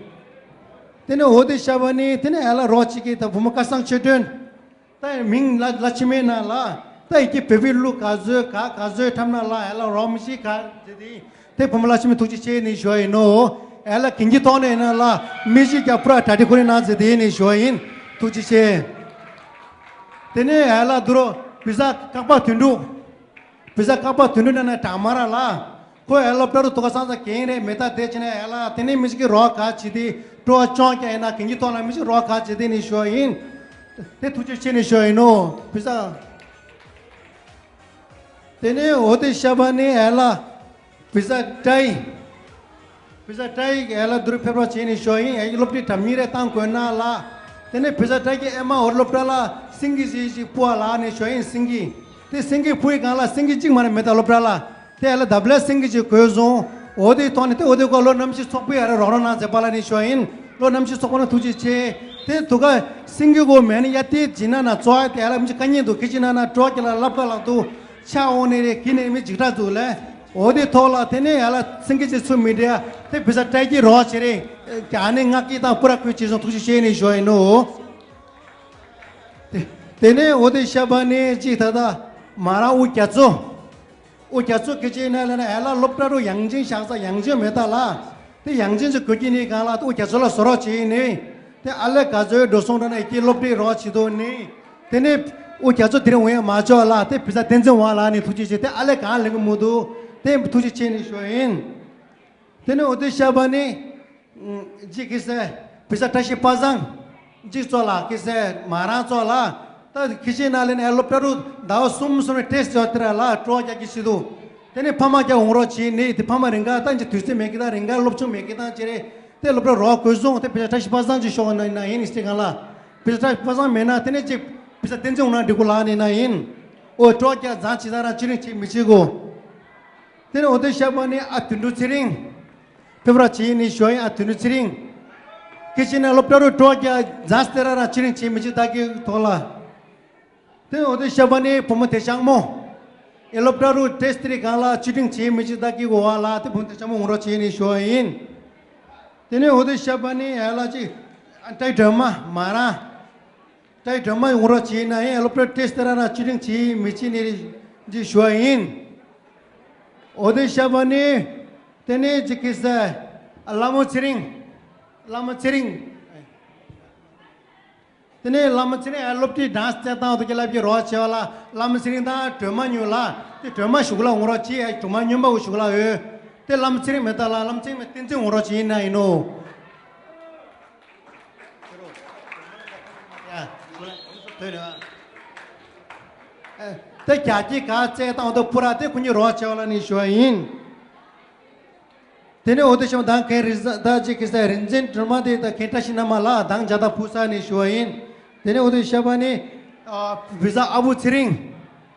དེ་ནས་འོ་དེ་ཤ་བ་ནི་དེ་ནས་ཨ་ལ་རོགས་གཅིག་གིས་ད་བུ་མོ་སྐལ་བཟང་ཆོས་སྒྲོན། ད་མིང་ལ་ལ་ཆི་མེད་ན་ལ་ད་ཡི་གེ་བེ་བི་ལུ་ག་བཟོས་ག་ག་བཟོས་ཐམ་ན་ལ་ཨ་ལ་རོགས་མི་ཤིག་ག་ཟེ་དེ་དེ་བུ་མོ་ལ་ཆི་མེད་ཐུགས་རྗེ་ཆེ་ནི་ཞོ་ཡིན་ནོ། ཨ་ལ་གིན་གྱི་ཐོག་ནས་ན་ལ་མི་ཤིག་ག་པུ་ར་ད་དེ་ཁོ་རེ་ན་ཟེ་དེ་ནི་ཞོ་ཡིན། ཐུགས་རྗེ་ཆེ། དེ་ནས་ཨ་ལ་དུ་རོ་བི་ས་ཀག་པ་དོན་འགྲུག་བི་ས་ཀག་པ་དོན་འགྲུག་ན་ན་གྲང་མ་ར་ལ། ཁོ་ཨེ་ལོ་པྲ་རུ་ཐོ་ག་སང་ས་གེང་རེ་མེ་ད་དེ་ཆེ་ན་ཨེ་ལ་དེ་ནས་མི་ཞིག་གི་རོགས་ག་ཆི་དེ་སྤྲོ་བ་ཅོང་ཀྱ་ཨེ་ན་གིན་གྱི་ཐོག་ལ་མི་ཞིག་རོགས་ག་ཆི་དེ་ནི་ཤོ་ཡིན། དེ་ཐུགས་རྗེ་ཆེ་ནི་ཤོ་ཡིན་ནོ་བི་ས། དེ་ནས་འོ་དེ་ཤ་བ་ནི་ཨེ་ལ་བི་ས་ཏྲའི་བི་ས་ཏྲའི་ཨེ་ལ་དུར་ཕེབས་རོགས་བྱེད་ནི་ཤོ་ཡིན། ཨེ་སློབ་ཁྲིད་གྲམ་གཉིས་རེ་བཏང་དགོས་ན་ལ། དེ་ནས་བི་ས་ཏྲའི་གི་ཨེ་མ་འོ་སློབ་གྲྭ་ལ་སིང་གི་ཞིག་ཞིག་པུ་བ་ལ་ནི་ཤོ་ཡིན་སིང་གི། དེ་སེང་གེ་ཕུའི་སྒང་ལ་སེང་གེ་གཅིག་མ་ནི་མེད་ད་སློབ་གྲྭ་ལ། དེ་ལ་དབ་ལ་སེང་གེ་གཅིག་གོས་བཟུང་། འོ་དེ་ཐོག་ནས་དེ་འོ་དེ་ཀོ་ལོ་རྣམ་བཞི་ཚོགས་པའི་ཨ་རེ་རོགས་རོགས་གནང་མཛད་པ་ལ་ནི་ཤོ་ཡིན། ལོ་རྣམ་བཞི་ཚོགས་པ་ན་ཐུགས་རྗེ་ཆེ། དེ་དུ་ག་སེང་གེ་གོ་མེ་ནི་ཡ་དེ་ཇི་ན་ན་ཙོ་ཨ་དེ་ལ་མི་ཅི་ཀ་ཉེ་དུ་ཁི་ཅི་ན་ན་ཀྲོ་ཀྱི་ལ་ལབ་ཀ་ལག་དུ་ཆ་འོང་ནི་རེ་གི་ནི་མི་འཇིགས་སྐྲག་འཛུགས་ལས། འོ་དེ་ཐོག་ལ་དེ་ནས་ཡ་ལ་སེང་གེ་ཅི་ཚུ་མི་འདྲ་དེ་བི་ས་ཏྲའི་གི་རོགས་བྱེད་རེ། ཀྱ་ནི་ང་ཀི་དང་པུ་ར་ཁུ་ཅི་སོང་ཐུགས་རྗེ་ཆེ་ནི་ཞོ་ཡིན་ནོ། དེ་དེ་ནས་འོ་དེ་ཤ་བ་ནི་ཅི་ད་ད་མ་ར་འུ་རྒྱ་མཚོ། འུ་རྒྱ་མཚོ་ཀི་ཅི་ན་ལ་ན་ཨེ་ལ་སློབ་གྲྭ་རུ་ཡང་ཅིན་བཞག་ས་ཡང་ཅིན་མེད་ད་ལ། དེ་ཡང་ཅིན་ཅི་གོ་ཀི་ནི་གང་ལ་འུ་རྒྱ་མཚོ་ལ་བཟོ་རོགས་བྱེད་ནི། དེ་ཨ་ལེ་ག་ཚོའི་འགྲོ་སོང་འགྲོ་ན་ཡི་གེ་སློབ་ཁྲིད་རོགས་བྱེད་དོ་ནི། དེ་ནས་འུ་རྒྱ་མཚོ་དེ་རིང་འུ་ཡང་མ་ཅོ་ལ་དེ་བི་ས་བསྟན་འཛིན་ཝང་ལ་ནི་ཐུགས་རྗེ་ཆེ་དེ་ཨ་ལེ་གང་ལེགས་མོ་འདུག་དེ་ཐུགས་རྗེ་ཆེ་ནི་ཞོ་ཡིན། དེ་ནས་འོ་དེ་ཤ་བ་ནི། ཅི་ཁི་སེ། བི་ས་བཀྲ་ཤིས་པ་སངས། ཅི་ཙོ་ལ་ཁི་སེ་མ་རང་ཙོ་ལ། ད་ཁི་ཤི་ན་ལེ་ནས་སློབ་གྲྭ་རུ་ཟླ་བ་གསུམ་གསུམ་རེ་ཏེས་ཡོད་དེ་ར་ལ་སྤྲོ་རྒྱག་གི་སི་དུ། དེ་ནས་ཕ་མ་རྒྱ་འོང་རོགས་བྱེད་ནི་དེ་ཕ་མ་རིང་ག་ད་ཅི་དུས་ཚོད་མེད་གི་ད་རིང་ག་སློབ་སྦྱོང་མེད་གི་ད་ཅི་རེ། དེ་སློབ་གྲྭ་རོགས་དགོས་སོང་དེ་བི་ས་བཀྲ་ཤིས་པ་སངས་ཅི་ཤོག་ན་ན་ཡིན་ནི་སྟེ་གང་ལ། བི་ས་བཀྲ་ཤིས་པ་སངས་མེད་ན་དེ་ནས་ཅི་བི་ས་བསྟན་འཛིན་འོང་ན་འགྲིག་གོ་ལ་ནི་ན་ཡིན། ཨོ་སྤྲོ་རྒྱག་མཛངས་ཅི་ད་རང་ཅི་རིང་ཅི་མི་ཅི་གོ། དེ་ནས་འོ་དེ་ཤ་བ་ནི་ཨ་དུད་འགྲོ་ཚེ་རིང་། ཕེབས་ར་བྱེད་ནི་ཞོ་ཡིན་ཨ་དུ་ནི་ཚེ་རིང་། ཁི་ཅི་ན་སློབ་གྲྭ་རུ་སྤྲོ་རྒྱག་མཛངས་སྟེ་ར་རང་ཅི་རིང་བྱེད་མི་ཅི་ད་གི་ཐོག་ལ། དེ་འོ་དེ་ཤ་བ་ནི་བུ་མོ་དེ་ཤང་མོ། ཨེ་སློབ་གྲྭ་རུ་ཏེས་ཏི་རི་གང་ལ་ཅི་རིང་བྱེད་མི་ཅི་ད་གི་གོ་བ་ལ་དེ་བུ་མོ་དེ་ཤང་མོ་འོང་རོགས་བྱེད་ནི་ཞོ་ཡིན། དེ་ནས་འོ་དེ་ཤ་བ་ནི་ཨ་ལ་ཅི། ཨ་ཏའི་སྒྲོལ་མ་མ་ར། ཏའི་སྒྲོལ་མ་འོང་རོགས་བྱེད་ན་ཡིན་སློབ་གྲྭ་ཏེས་ཏི་ར་རང་ཅི་རིང་བྱེད་མི་ཅི་ནི་ཅི་ཞོ་ཡིན། འོ་དེ་ཤ་བ་ནི། དེ་ནས་ཅི་ཁི་ས། ལ་མོ་ཚེ་རིང་། ལ་མོ་ཚེ་རིང་། དེ་ནས་ལ་མོ་ཚེ་རིང་ཨ་སློབ་ཁྲིད་ཌན་སི་རྩེད་ཐང་དུ་གི་ལབ་ཀྱི་རོགས་བྱེད་བ་ལ་ལ་མོ་ཚེ་རིང་དང་སྒྲོལ་མ་ཉུ་ལ་དེ་སྒྲོལ་མ་ཞུགས་ལ་འོང་རོགས་བྱེད་ཨ་སྒྲོལ་མ་སྨྱོན་པ་འུ་ཞུགས་ལ་འོས། དེ་ལ་མོ་ཚེ་རིང་མེད་ད་ལ་ལ་མོ་ཚེ་རིང་མེད་བསྟན་འཛིན་འོང་རོགས་བྱེད་ཡིན་ན་ཡིན་ནོ། ཡ། དེ་རྒྱ་སྐྱེད་ག་རྩེད་ཐང་དུ་པུ་ར་དེ་ཁོ་གཉིས་རོགས་བྱེད་བ་ལ་ནི་ཞུ་བ་ཡིན། དེ་ནས་འོ་དེ་ཤོང་དང་གན་རི་ཟ་ད་ཅི་གི་ས་རིན་ཆེན་སྒྲོལ་མ་དེ་ད་གན་བཀྲ་ཤིས་ན་མ་ལ་དང་ཇ་ད་ཕུ་ས་ནི་ཞུ་བ་ཡིན། དེ་ནས་འོ་དེ་ཤ་བ་ནི། བི་ས་ཨ་བུ་ཚེ་རིང་།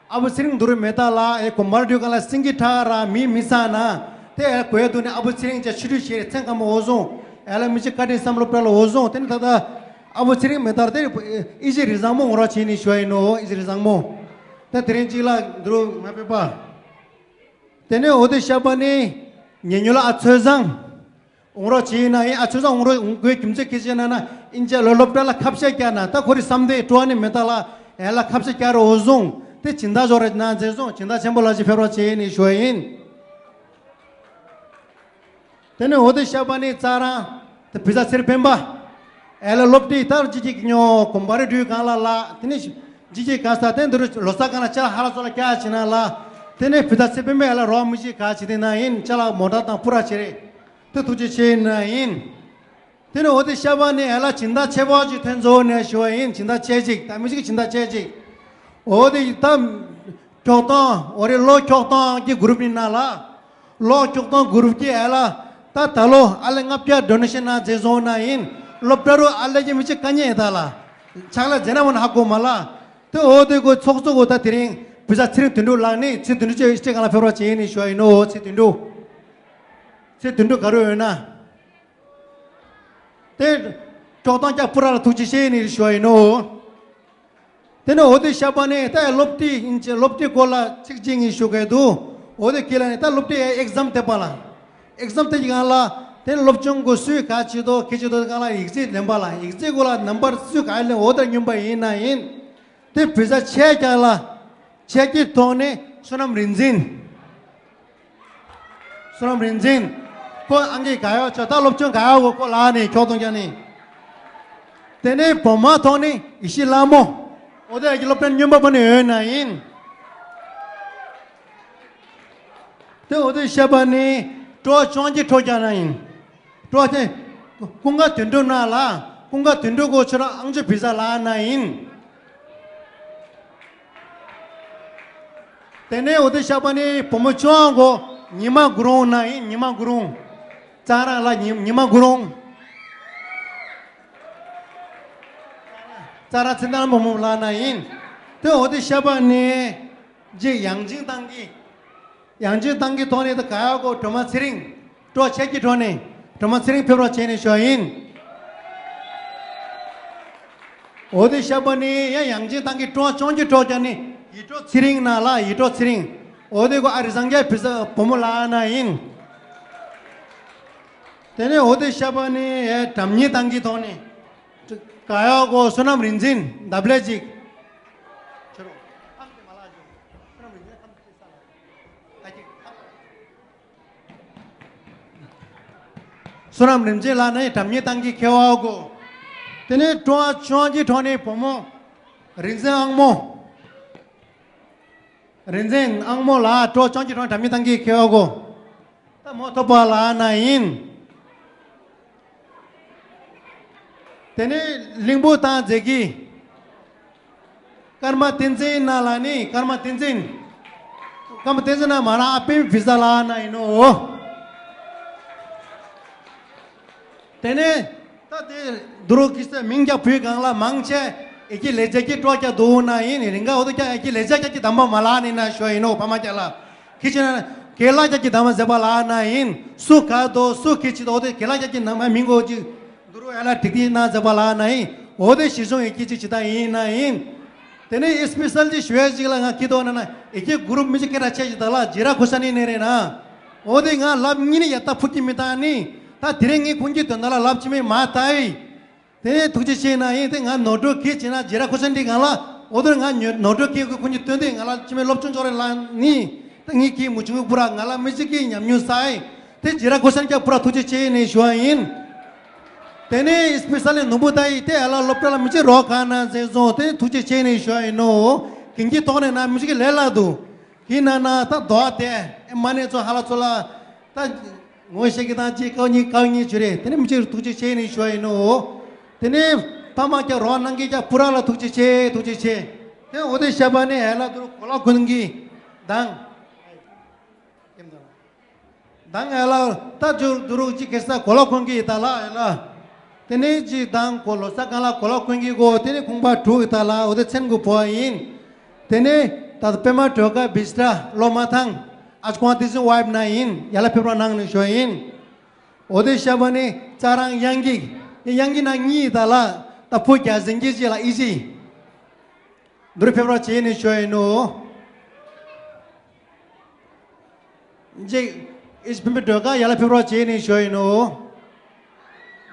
ཨ་བུ་ཚེ་རིང་དུ་རུ་མེ་ཏ་ལ་ཨེ་གོམ་པར་དུས་གང་ལ་སེང་གེ་ཁྲ་ར་མི་མི་ས་ན། དེ་ཨེ་གོས་དུ་ནི་ཨ་བུ་ཚེ་རིང་ཅ་ཆུ་དུ་ཤེ་རེ་ཚན་ཁ་མ་འོ་བཟུང་། ཨེ་ལ་མི་ཅི་ཀ་ཏི་སམ་སློབ་གྲྭ་ལ་འོ་བཟུང་དེ་ནི་ད་ད། ཨ་བུ་ཚེ་རིང་མེ་ཏ་དེ་ཨི་ཇི་རི་བཟང་མོ་འོང་ར་ཆེ་ནི་ཞུ་ཡིན་ནོ་ཨི་ཇི་རི་བཟང་མོ། ད་དེ་རིང་ཅིག་ལ་དུ་རུ་མ་པེ་པ། དེ་ནས་འོ་དེ་ཤ་བ་ནི། ཉེ་ཉུ་ལ་ཨ་ཚོད་བཟང་། འོང་རོགས་བྱེད་ཡིན་ན་ཡིན་ཨ་ཚོད་བཟང་འོང་རོགས་འོང་དགོས་རྒྱུ་མཚན་སྐད་ཆ་ན་ན་ཨིན་ཅི་ལོ་སློབ་གྲྭ་ལ་ཁ་བཤད་བསྐྱར་ན་ད་ཁོ་རི་བསམ་དེ་སྤྲོ་བ་ནི་མེད་ད་ལ་ཨེ་ལ་ཁ་བཤད་བསྐྱར་རོ་འོ་བཟུང་དེ་སྦྱིན་བདག་འབྱོར་རེད་ན་མཛེས་བཟུང་སྦྱིན་བདག་ཆེན་པོ་ལ་ཅི་ཕེབས་རོགས་བྱེད་ཡིན་ནི་ཞུ་ཡིན། དེ་ནས་འོ་དེ་ཤ་བ་ནི་རྩ་རང་དེ་བི་ས་ཚེ་རིང་སྤེན་པ། ཨེ་ལ་སློབ་གྲྭའི་ལྟར་ཅི་ཅིག་ཉོ་གོམ་པ་རེ་འགྲུལ་གང་ལ་ལ་དེ་ནས་ཅི་ཅིག་གང་ས་དེ་འདི་རུ་ལོ་ས་གང་ལ་ཅ་ལ་ཧ་ལ་ཚོ་ལ་རྒྱ་ཆེ་ན་ལ་དེ་ནས་བི་ས་ཚེ་རིང་སྤེན་པ་ཨེ་ལ་རོགས་མི་ཅིག་ག་ཅི་དེ་ན་ཡིན་ཅ་ལ་མོ་ཊ་དང་པུ་ར་ཆེ་རེ་དེ་ཐུགས་རྗེ་ཆེ་ན་ཡིན། དེ་ནས་འོ་དེ་ཤ་བ་ནི་ཨེ་ལ་སྦྱིན་བདག་ཆེ་བ་ཅིག་ཐོན་ཚོ་ནས་ཞུ་བ་ཡིན་སྦྱིན་བདག་ཆེ་ཅིག་ད་མི་ཅིག་སྦྱིན་བདག་ཆེ་ཅིག་ འོ་དེ་ད་འཁྱོག་སྟོང་འོ་རེ་ལོ་འཁྱོག་སྟོང་གི་གུ་རུབ་ནི་ན་ལ། ལོ་འཁྱོག་སྟོང་གུ་རུབ་ཀྱི་ཨ་ལ། ད་ད་ལོ་ཨ་ལེ་ལྔ་བརྒྱ་ཌོ་ནེ་ཤན་ན་རྫས་བཟོ་ན་ཡིན། སློབ་གྲྭ་རུ་ཨ་ལེ་གི་མི་ཅི་ཀ་ཉེ་ད་ལ། ཕྱག་ལ་རྫས་ན་མོ་ན་ཧ་གོ་མ་ལ། དེ་འོ་དེ་གོ་ཚོགས་གཙོ་གོ་ད་དེ་རིང་བི་ཟ་ཚེ་རིང་དོན་གྲུབ་ལགས་ནི་ཚེ་དོན་གྲུབ་ཅེས་ཅེས་གང་ལ་ཕེབས་རོགས་བྱེད་ནི་ཞུ་ཡིན་ནོ། ཚེ་དོན་གྲུབ། ཚེ་དོན་གྲུབ་ག་རུ་ཡོད་ན། དེ་ཀྲོག་ཏང་ཀྱ་པུ་ར་ལ་ཐུགས་རྗེ་ཆེ་ནི་ཞུ་ཡིན་ནོ། དེ་ནས་འོ་དེ་ཤ་པ་ནི་ད་སློབ་དེབ་ཡིན་ཅེ་སློབ་དེབ་སྐོར་ལ་ཚིག་གཅིག་གཉིས་ཞུ་གི་འདུག་འོ་དེ་ཁྱེད་ལ་ནི་ད་སློབ་དེབ་ཨེག་ཛམ་དེ་པ་ལ། ཨེག་ཛམ་དེ་གང་ལ་དེ་སློབ་སྦྱོང་གོ་སུས་ག་བྱེད་དོ་ག་བྱེད་དོ་གང་ལ་ཡིག་ཚད་ལེན་པ་ལ་ཡིག་ཚད་སྐོར་ལ་ནམ་བར་སུས་ག་ལེན་འོ་དེ་སྙོམས་པ་ཡིན་ན་ཡིན། དེ་བི་ཟ་ཆད་ཀྱང་ལ། ཆད་ཀྱི་ཐོག་ནས་བསོད་ནམས་རིག་འཛིན། བསོད་ནམས་རིག་འཛིན། ཁོ་ཨང་ཀི་ག་ཡོ་ཆོ་ད་སློབ་སྦྱོང་ག་ཡོ་གོ་ཁོ་ལ་ནས་ཁྱོག་གཏོང་རྒྱ་ནི། དེ་ནས་བུ་མོ་ཐོག་ནས་ཡེ་ཤེས་ལྷ་མོ། འོ་དེ་ཀྱི་སློབ་གྲྭ་སྨྱོན་པ་པ་ནས་ཡོད་ན་ཡིན། དེ་འོ་དེ་བཤད་པ་ནི་སྤྲོ་བ་བཅོ་བརྒྱད་འཕྲོ་རྒྱག་ན་ཡིན། སྤྲོ་བ་དེ་ཀུན་དགའ་དོན་གྲུབ་ན་ལ་ཀུན་དགའ་དོན་གྲུབ་གོ་ཆོ་ར་ཨང་ཅོ་བི་ཟ་ལ་ན་ཡིན། དེ་ནས་འོ་དེ་བཤད་པ་ནི་བུ་མོ་ཆུང་གོ་ཉི་མ་དགུ་རུང་ན་ཡིན། ཉི་མ་དགུ་རུང་། ཙ་ར་ལ་ཉི་ཉི་མ་དགུ་རུང་། ཙ་ར་ཚེ་དང་བུ་མོ་ལ་ན་ཡིན། དེ་འོ་དེ་བཤད་པ་ནི་རྗེ་ཡང་ཅིན་ཏང་གི། ཡང་ཅིན་ཏང་གི་ཐོག་ནས་དེ་ག་ཡ་གོ་སྒྲོལ་མ་ཚེ་རིང་། སྤྲོ་ཆད་ཀྱི་ཐོག་ནས་སྒྲོལ་མ་ཚེ་རིང་ཕེབས་རོགས་བྱས་ནས་ཞུ་ཡིན། འོ་དེ་བཤད་པ་ནི་ཡང་ཡང་ཅིན་ཏང་གི་སྤྲོ་བ་བཅོ་བརྒྱད་འཕྲོ་རྒྱག་ནི་ཡིད་སྤྲོ་ཚེ་རིང་ན་ལ་ཡིད་སྤྲོ་ཚེ་རིང་། འོ་དེ་གོ་ཨ་རི་སངས་རྒྱས་བི་ཟ་བུ་མོ་ལ་ན་ཡིན། དེ་ནས་འོ་དེ་བཤད་པ་ནི་ཡ་དྲ་མཉེ་ཏང་གི་ཐོག་ནས། ག་ཡ་གོ་བསོད་ནམས་རིག་འཛིན་འདབ་ལས་ཅིག་བསོད་ནམས་རིག་འཛིན་ལ་ནི་དྲ་མཉེ་ཏང་གི་ཁེ་བ་གོ། དེ་ནས་སྤྲོ་བ་བཅོ་བརྒྱད་འཕྲོ་ནས་བུ་མོ། རིག་འཛིན་ཨང་མོ། རིག་འཛིན་ཨང་མོ་ལ་སྤྲོ་བ་བཅོ་བརྒྱད་འཕྲོ་དྲ་མཉེ་ཏང་གི་ཁེ་བ་གོ། ད་མོ་ཐོབ་པ་ལ་ན་ཡིན། དེ་ནས་གླིང་བུ་དང་མཛེས་ཀྱི། ཀརྨ་བསྟན་འཛིན་ན་ལ་ནི་ཀརྨ་བསྟན་འཛིན། ཀརྨ་བསྟན་འཛིན་ན་མ་ར་ཨ་པེམ་བི་ཟ་ལ་ན་ཡིན་ནོ། དེ་ནས་ད་དེ་དུ་རུ་ཁི་སི་མིང་རྒྱག་བུའི་སྒང་ལ་མང་ཆེ་ཨེ་ཀི་ལེ་ཇ་ཀི་སྤྲོ་རྒྱག་འདུག་ན་ཡིན་རིང་ག་འོ་དོ་ཀྱང་ཨེ་ཀི་ལེ་ཇ་རྒྱག་ཀི་དམ་པ་མ་ལ་ནི་ན་ཤོ་ཡིན་ནོ་ཕ་མ་རྒྱག་ལ། ཁི་ཆེ་ན་གེ་ལ་རྒྱག་ཀི་དམ་པ་ཟེར་བ་ལ་ན་ཡིན། སུ་ག་དོ་སུ་ཁི་ཆི་དོ་དེ་གེ་ལ་རྒྱག་ཀི་ནམ་མིང་གོ་ཅི། དུ་རུ་ཨ་ལ་ཏིག་ཏིག་ན་ཟེར་བ་ལ་ན་ཡིན། འོ་དེ་ཞི་སོང་ཨེ་ཀི་ཅི་ཅི་ད་ཡིན་ན་ཡིན། དེ་ནས་ཨེ་སི་པི་སལ་ཅི་ཞུ་ཡ་ཅིག་ལ་ང་ཁི་དོ་ན་ན་ཨེ་ཀི་གུ་རུབ་མི་ཅི་ཀེ་ར་ཆེ་ཅི་ད་ལ་ཇི་ར་ཁོ་ས་ནི་ནེ་རེ་ན། འོ་དེ་ང་ལབ་ཉིན་ནི་ཡ་ད་ཕུག་གི་མི་ད་ནི། ད་དེ་རིང་ངས་ཁོང་གི་དོན་དག་ལ་ལབ་ཅི་མི་མ་ད་ཡི། དེ་ཐུགས་རྗེ་ཆེ་ན་ཡིན་དེ་ང་ནོར་འགྲོ་གི་ཅི་ན་ཇི་ར་ཁོ་ས་འདི་ང་ལ་འོ་དེར་ང་ཉོ་ནོར་འགྲོ་གི་ཁོ་ཁོང་གི་དོན་དེ་ང་ལ་ཅི་མི་སློབ་སྦྱོང་ཅོ་རེ་ལ་ནི། ད་ངས་ཀྱིས་མུ་ཆུང་གི་པུ་ར་ང་ལ་མི་གཅིག་གིས་ཉམས་མྱོང་ས་ཡི། དེ་ཇི་ར་གོ་ས་ནི་ཀྱང་པུ་ར་ཐུགས་རྗེ་ཆེ་ནས་ཞུ་བ་ཡིན། དེ་ནས་ཨིས་པི་སལ་ནི་ནུ་བུ་ད་ཡི་དེ་ཨ་ལ་སློབ་གྲྭ་ལ་མི་གཅིག་རོགས་ག་ན་ཟེར་སོང་དེ་ཐུགས་རྗེ་ཆེ་ནས་ཞུ་བ་ཡིན་ནོ། གིན་གྱི་ཐོག་ནས་ན་མི་གཅིག་གི་ལས་ལ་འདུག་གི་ན་ན་ད་དོ་དེ་ཨེ་མ་ནས་ཚོ་ཧ་ལ་ཚོ་ལ་ད་ངོ་ཤེས་ཀྱི་དང་ཅི་ཀའོ་ཉི་ཀའོ་ཉི་ཆུ་རེད་དེ་ནས་མི་གཅིག་ཐུགས་རྗེ་ཆེ་ནས་ཞུ་བ་ཡིན་ནོ། དེ་ནས་ཕ་མ་ཀྱང་རོགས་གནང་གི་ཀྱང་པུ་ར་ལ་ཐུགས་རྗེ་ཆེ་ཐུགས་རྗེ་ཆེ། དེ་འོ་དེ་བཤད་པ་ནི་ཨེ་ལ་དུ་གོ་ལ་ཀུན་གྱི་དང་། དང་ཨེ་ལ་ད་ཇུ་དུ་རུག་ཅི་ཁེ་ས་གོ་ལ་ཀུན་གྱི་ད་ལ་ཨེ་ལ། དེ་ནས་ཅི་དང་གོ་ལོ་ས་གང་ལ་གོ་ལ་ཀུན་གྱི་གོ་དེ་ནས་ཁུང་པ་དྲུག་གི་ད་ལ་འོ་དེ་མཚན་གུ་པོ་ཡིན། དེ་ནས་ད་པད་མ་གྲོས་ཀ་བིས་ཏྲ་ལོ་མ་ཐང་ཨ་ཅི་ཀོང་དེ་ཟིན་ཝའི་ཕི་ན་ཡིན་ཡ་ལ་ཕེབས་རོགས་གནང་ནས་ཞོ་ཡིན། འོ་དེ་ཤ་བ་ནི་ཙ་རང་གཡང་འགྱིག་གཡང་འགྱིག་ན་གཉིས་ད་ལ་ད་ཕོ་རྒྱ་ཟིན་གྱི་ཅི་ལ་ཨི་ཅི། འདུར་ཕེབས་རོགས་བྱས་ནས་ཞོ་ཡིན་ནོ། ཅིག་ཨིས་བིམ་པའི་སྒྲོལ་དཀར་ཡར་ལ་ཕེབས་རོགས་བྱས་ནས་ཞོ་ཡིན་ནོ།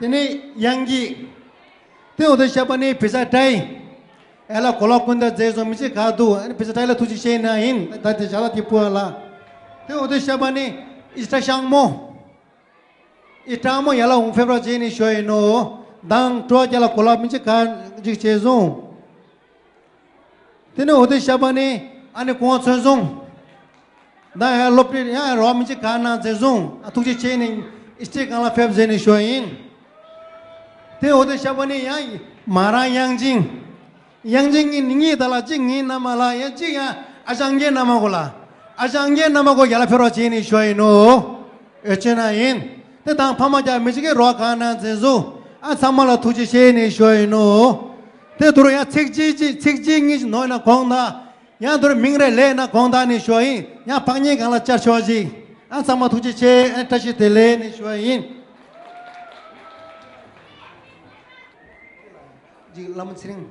དེ་ནས་གཡང་འགྱིག་དེ་འོ་དེ་ཤ་བ་ནི་བི་ས་ཏྲའི། ཨེ་ལ་གོ་ལ་ཀུན་ད་མཛེས་བཟོ་མི་ཅི་ག་འདུག་ཨ་ནི་བི་ས་ཏྲའི་ལ་ཐུགས་རྗེ་ཆེ་ན་ཡིན་ད་དེ་ཞག་ལ་དེ་པོ་ལ། དེ་འོ་དེ་ཤ་བ་ནི་ཨིས་ཏྲ་ཤང་མོ། ཨི་ཀྲང་མོ་ཡར་ལ་འོང་ཕེབས་རོགས་བྱས་ནས་ཞོ་ཡིན་ནོ། མདང་སྤྲོ་རྒྱ་ལ་གོ་ལ་མི་ཅི་ག་ཅིག་བྱས་སོང་། དེ་ནས་འོ་དེ་ཤ་བ་ནི་ཨ་ནི་ཀོང་ཚོན་སོང་། མདང་ཡར་སློབ་གྲྭའི་ཡང་རོགས་མི་ཅི་ག་ན་མཛད་སོང་ཨ་ཐུགས་རྗེ་ཆེ་ནས་ཨི་སྟེ་གང་ལ་ཕེབས་མཛད་ནས་ཞོ་ཡིན། དེ་འོ་དེ་ཤ་བ་ནི་ཡང་མ་རང་ཡང་ཅིང་། དབྱངས་ཅན་གྱི་ནི་གཉིས་དག་ལ་གཅིག་ངའི་མནའ་མ་ལ། ཡང་གཅིག་ཡང་ཨ་ཞང་རྒྱའི་མནའ་མ་གོ་ལ། ཨ་ཞང་རྒྱའི་མནའ་མ་གོ་ཡར་ལ་ཕེབས་རོགས་བྱས་ནས་ཞུ་བ་ཡིན་ནོ། འོས་ཆོས་ན་ཡིན། དེ་དང་ཕ་མ་རྒྱ་མི་གཅིག་གི་རོགས་གང་ན་འཛིན་བཟུང་། ཨ་ཚང་མ་ལ་ཐུགས་རྗེ་ཆེ་ནས་ཞུ་བ་ཡིན་ནོ། དེ་དུ་རུ་ཡང་ཚིག་གཅིག་གཅིག་ཚིག་གཅིག་གཉིས་ཀྱི་ནོར་ན་དགོངས་དག། ཡང་དུ་རུ་མིང་རེ་ལས་ན་དགོངས་དག་ནས་ཞུ་བ་ཡིན། ཡང་ཕག་ཉིན་གང་ལ་བཅར་ཆོག་ཅིག། ཨ་ཚང་མ་ཐུགས་རྗེ་ཆེ། ཨ་བཀྲ་ཤིས་བདེ་ལེགས་ནས་ཞུ་བ་ཡིན། ཅིག་བླ་མ་ཚེ་རིང་།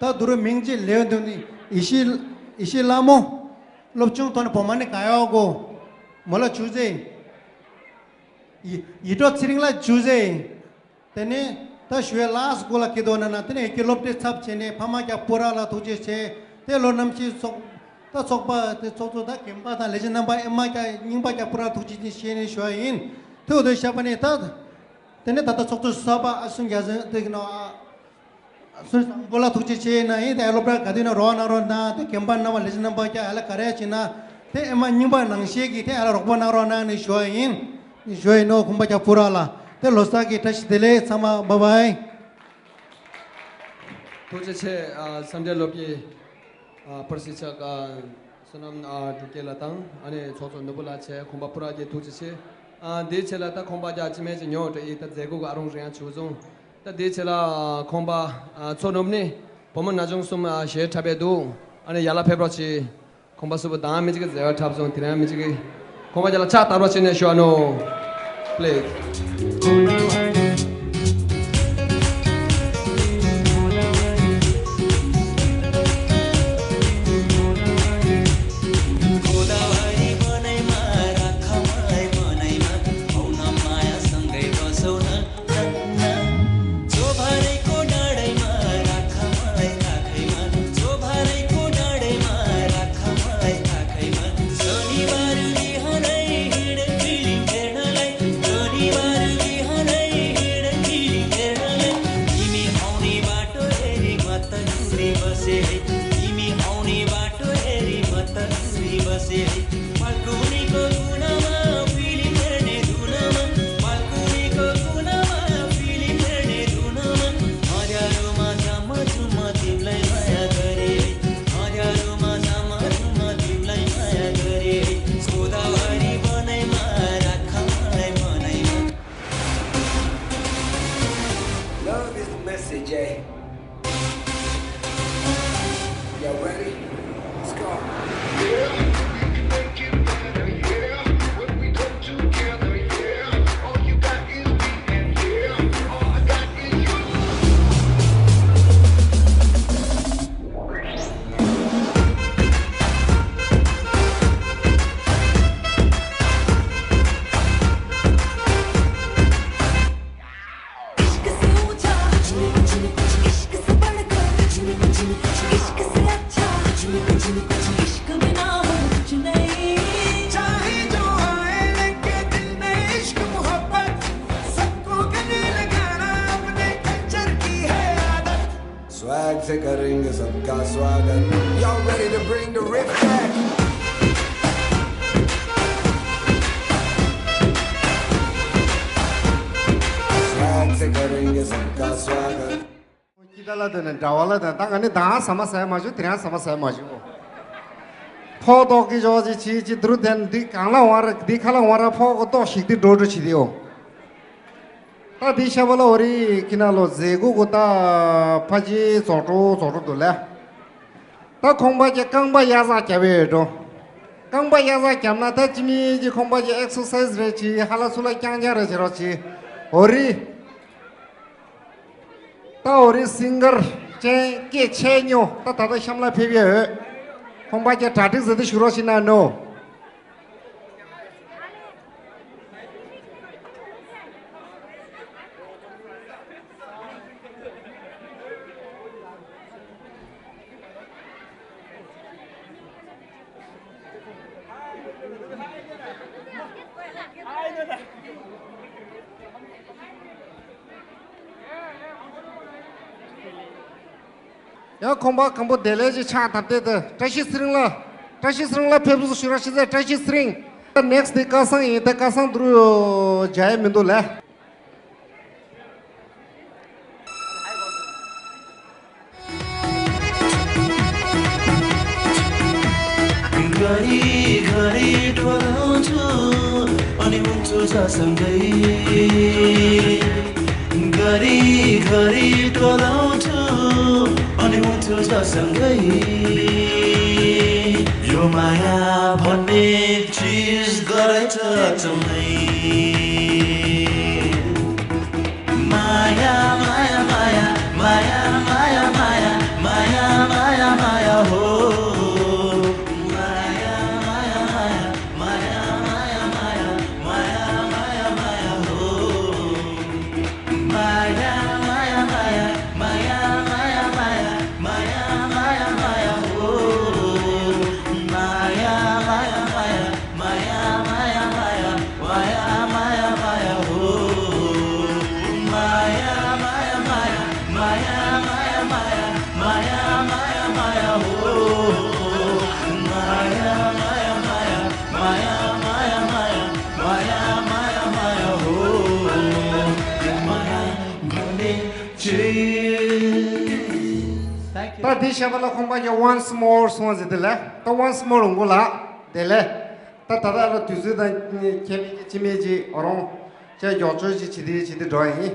ད་དུ་རུ་མིང་ཅིག་ལེའུ་འདི་ནི་ཡེ་ཤེས་ཡེ་ཤེས་ལྷ་མོ། སློབ་ཆུང་ཐོག་ནས་བོ་མ་ནི་ག་ཡོག་གོ། མོ་ལ་ཆུ་ཟེ། ཡི་ཡི་གྲོགས་ཚེ་རིང་ལ་ཆུ་ཟེ། དེ་ནས་ད་ཞུ་བའི་ལགས་སྐོར་ལ་ཁེ་དོ་ན་ན། དེ་ནས་ཡི་གེ་སློབ་གྲྭའི་ཚབ་བྱས་ནས་ཕ་མ་རྒྱ་སྤུ་ར་ལ་ཐུགས་རྗེ་ཆེ། དེ་ལོ་རྣམ་ཤེས་ཚོགས་ད་ཚོགས་པ་དེ་ཚོགས་གཙོ་ད་རྒན་པ་དང་ལས་བྱེད་རྣམ་པ་ཨེ་མ་རྒྱ་རྙིང་པ་རྒྱ་སྤུ་ར་ཐུགས་རྗེ་ཆེ་ཞེས་ནས་ཞུ་བ་ཡིན། དེ་འོ་དེ་བཤད་པ་ནི་ད། དེ་ནས་ད་ལྟ་ཚོགས་གཙོ་གསར་པ་ཨ་སུན་རྒྱ་ཟན་དེ་གི་ནང་ཨ། སུན་བཟང་པོ་ལ་ཐུགས་རྗེ་ཆེ་ན་ཡིན། དེ་སློབ་གྲྭ་ག་དུས་ན་རོགས་གནང་རོགས་གནང་། དེ་རྒན་པ་རྣམ་པ་ལས་བྱེད་རྣམ་པ་ཀྱང་ཨ་ལ་ག་རེ་བྱེད་ན། དེ་ཨེ་མ་རྙིང་པ་ནང་བཞིན་གྱི་དེ་ཨ་ལ་རོགས་པ་གནང་རོགས་གནང་ནས་ཞུ་བ་ཡིན། ཞུ་བ་ཡིན་ནོ། ཁོང་པ་རྒྱ་སྤུ་ར་ལ་དེ་ལོ་གསར་གྱི་བཀྲ་ཤིས་བདེ་ལེགས། ཚང་མ་བཱའི་བཱའི། ཐུགས་རྗེ་ཆེ། ཨ། འཚམས་འདྲི་སློབ་དགེ། ཨ། པར་སི་ཆག་ཨ། བསོད་ནམས། ཨ། འབྲུག་རྒྱལ་ལགས་དང་ཨ་ནི་ཚོགས་གཙོ་ནོར་བུ་ལགས་བཅས་ཁོང་པ་སྤུ་ར་གི་ཐུགས་རྗེ་ཆེ། ཨ། འདིའི་ཆེད་ལ་ད་ཁོང་པ་རྒྱ་ཅི་མེད་ཅི་ཉོ་འདྲ་ཡི་ད་མཛད་སྒོ་གི་ཨ་རུང་རེ་ཡང་བྱུང་སོང་། ད་འདིའི་ཆེད་ལ་ཁོང་པ། ཨ། མཚོ་ནུབ་ནས་བུ་མོ་ན་ཆུང་གསུམ། ཨ། ཞལ་འཁྲབ་པའི་འདུག། ཨ་ནི་ཡར་ལ་ཕེབས་རོགས་གྱིས། ཁོང་པ་སུ་པ་དང་མི་གཅིག་གི་མཛད་པ་འཁྲབ་སོང་། དེ་རིང་མི་གཅིག་གི་ཁོང་པ་རྒྱ་ལ་ཕྱག་བསྟར་བ་བྱས་ནས་ཞུ་བ་ནོ། པི་ལིཛ། Love is the message, eh? Y'all ready? Let's go. Swag से करेंगे सबका स्वागत। Y'all ready to bring the riff back? Swag से करेंगे सबका स्वागत. ཁྱི་ད་ལ་དེ་ནས་འདྲ་བ་ལ་དེ་ད་ང་ནི་དང་ཟ་མ་ཟ་མ་བྱུང་། དེ་རང་ཟ་མ་ཟ་མ་བྱུང་། ཕོག་ཏོག་གི་ཞོག་ཅིག་ཅིག་ཅིག་དུ་རུ་དེ་འདི་གང་ལ་བང་ར་འདི་ཁ་ལ་བང་ར་ཕོག་གི་ཏོག་ཞིག་འདི་འགྲོ་འགྲོ་བྱེད་དེ་ཡོ། ད་འདི་ཤ་བ་ལ་འོ་རི་ཁི་ན་ལོ་ཟེ་གུ་གུ་ད་ཕ་ཅི་ཙོག་ཀྲོ་ཙོག་ཀྲོ་འདུག་ལ། ད་ཁོང་པ་ཀྱི་རྐང་པ་གཡའ་ཟག་རྒྱབ་ཡོད་འགྲོ། རྐང་པ་གཡའ་ཟག་རྒྱབ་ན་ད་ཅི་མི་ཅི་ཁོང་པ་ཀྱི་ཨེག་སར་སའི་ཛི་རེ་ཅི་ཧ་ལ་སུ་ལ་རྐྱང་རྐྱང་རེ་བྱེད་རོགས་ཅི། འོ་རི། ད་འོ་རི་སིང་གར་ཅན་སྐད་ཆེ་ཉོ་ད་ད་ལྟ་གཤམ་ལ་ཕེབས་ཡོད། ཁོང་པ་ཀྱི་གྲ་སྒྲིག་ཟེར་དུ་ཞུ་རོགས་ཤིག་གནང་ནོ། ཡང་ཁོང་པ་ཁམ་པོ་བདེ་ལེགས་ཀྱི་ཕྱག་བཏབ་སྟེ་ཏེ་བཀྲ་ཤིས་ཚེ་རིང་ལགས། བཀྲ་ཤིས་ཚེ་རིང་ལགས་ཕེབས་བསུ་ཞུ་རོགས་ཞུ་ཟེར། བཀྲ་ཤིས་ཚེ་རིང་། ད་ནེགསི་དེ་སྐལ་བཟང་ཡིན། ད་སྐལ་བཟང་འདུག་རུ་མཇལ་ཡས་མི་འདུག་ལེ། घरी घरी टोलाउँछु अनि हुन्छु झसङ्गै। घरी घरी टोलाउँछु अनि हुन्छु झसङ्गै। यो माया भन्ने चिज गरे छ अचम्मै। माया माया माया माया माया माया माया माया माया हो। माया माया माया माया माया माया माया माया माया हो। माया माया माया माया माया माया माया माया माया माया हो। माया माया माया माया माया माया माया माया माया हो। माया माया माया माया माया माया माया माया माया हो। माया माया माया माया माया माया माया माया माया हो। माया भन्ने चिज। ད་འདི་བཤད་པ་ལ་ཁོང་པ་ཉོ་once more སོང་ཟེར་དེ་ལ་ད་once more འགོ་ལ་དེ་ལས། ད་ད་ལྟ་ལ་དུས་ཚོད་དང་ཁྱད་མེད་ཀྱི་ཅི་མེད་ཀྱི་ཨོ་རོང་ཅག་མགྱོགས་ཆོས་ཀྱི་བྱེད་དེ་བྱེད་དེ་འགྲོ་ཡིན།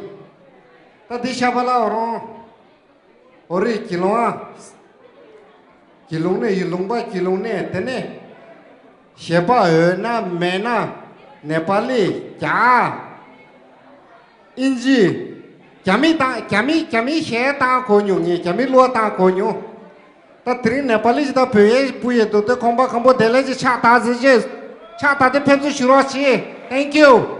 ད་འདི་བཤད་པ་ལ་ཨོ་རོང་། ཨོ་རེད། དགེ་སློང་ཨ། དགེ་སློང་ནས་ཡུལ་ལུང་པ་དགེ་སློང་ནས་དེ་ནས་གཞས་པ་འོ་ན་མེད་ན་ནེ་པ་ལི་རྒྱ་ཨིན་ཇི་རྒྱ་མི་དང་རྒྱ་མི་རྒྱ་མི་གཞས་བཏང་གོ་མྱོང་ངས་རྒྱ་མི་གླུ་བ་བཏང་གོ་མྱོང་། ད་དེ་རིང་ནེ་པ་ལི་ཞིག་ད་བོད་ཡས་སྤུ་ཡས་འདུག་སྟེ་ཁོང་པ་ཁམ་པོ་བདེ་ལེགས་ཀྱི་ཕྱག་དག་ཟེར་ཅེས་ཕྱག་དག་སྟེ་ཕེབས་བསུ་ཞུ་རོགས་བྱེད། Thank you.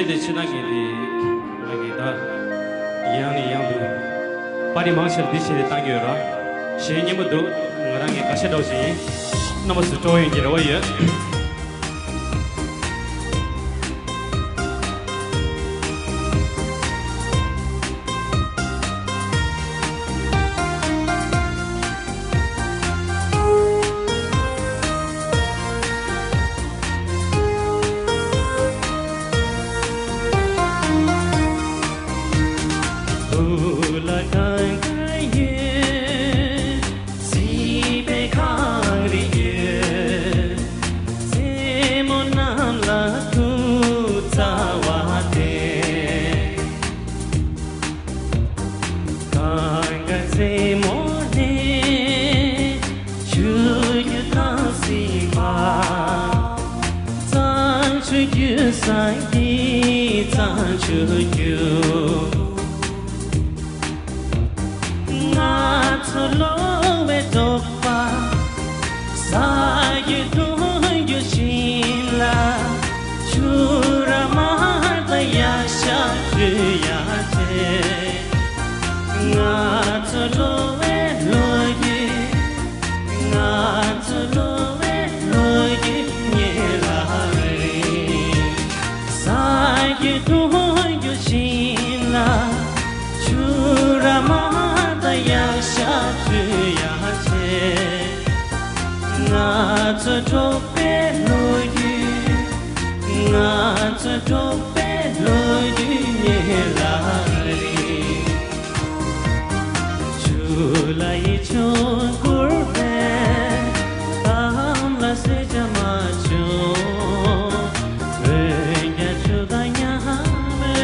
དེ་ཕྱི་ནང་གི་དེ་ང་གི་ད་ཡང་ནས་ཡང་དུ་པར་རིས་མང་ཆེ་བ་འདི་བྱས་ཏེ་བཏང་གི་ཡོད་ར། གཞན་སྙན་པོ་འདུག་ང་རང་གི་ག་ཤེད་འདྲ་བོ་ཞིག་ཡིན། རྣམ་པ་ཚོས་སྤྲོ་ཡོང་གི་རེ་བ་ཡོད། བུ་ལ་གང་ག་ཡོད། སྲིད་པའི་གངས་རི་ཡོད། རྩེ་མོ་རྣམས་ལ་ཐུགས་བརྩེ་བ་དེ། གངྒཱ་རྩེ་མོ་ནས་ཆུ་རྒྱུན་དྭངས་སྲིད་པ། གཙང་ཆུ་རྒྱུན་བསྲིངས་ཏེ་གཙང་ཆུ་རྒྱུན། ང་ཚོ་གློ་བའི་འབྲོག་པ། ཟ་རྒྱུ་འཐུང་རྒྱུ་བྱིན་ལ། ཆུ་ར་མར་དང་གཡག་ཤ་བཀྲུ་ཡ་བྱེད། ང་ཚོ་གློ་བའི་ལོ་རྒྱུས། ང་ཚོ་གློ་བའི་ལོ་རྒྱུས་ཉེ་ལ་རེད། ཟ་རྒྱུ་འཐུང་རྒྱུ་བྱིན་ལ། ཆུ་ར་མར་དང་གཡག་ཤ་བཀྲུ་ཡ་བྱེད། ང་ཚོ་འབྲོག་པའི་ལོ་རྒྱུས། ང་ཚོ་འབྲོག་པའི་ལོ་རྒྱུས་ཉེ་ལ་རེད། ཆུ་ལ་ཡིད་ཆུང་བསྐུར་བས་གཏམ་ལ་ཟེར་བྱ་མ་བྱུང་། འོན་ཀྱང་ཆུ་དང་མཉམ་མོས་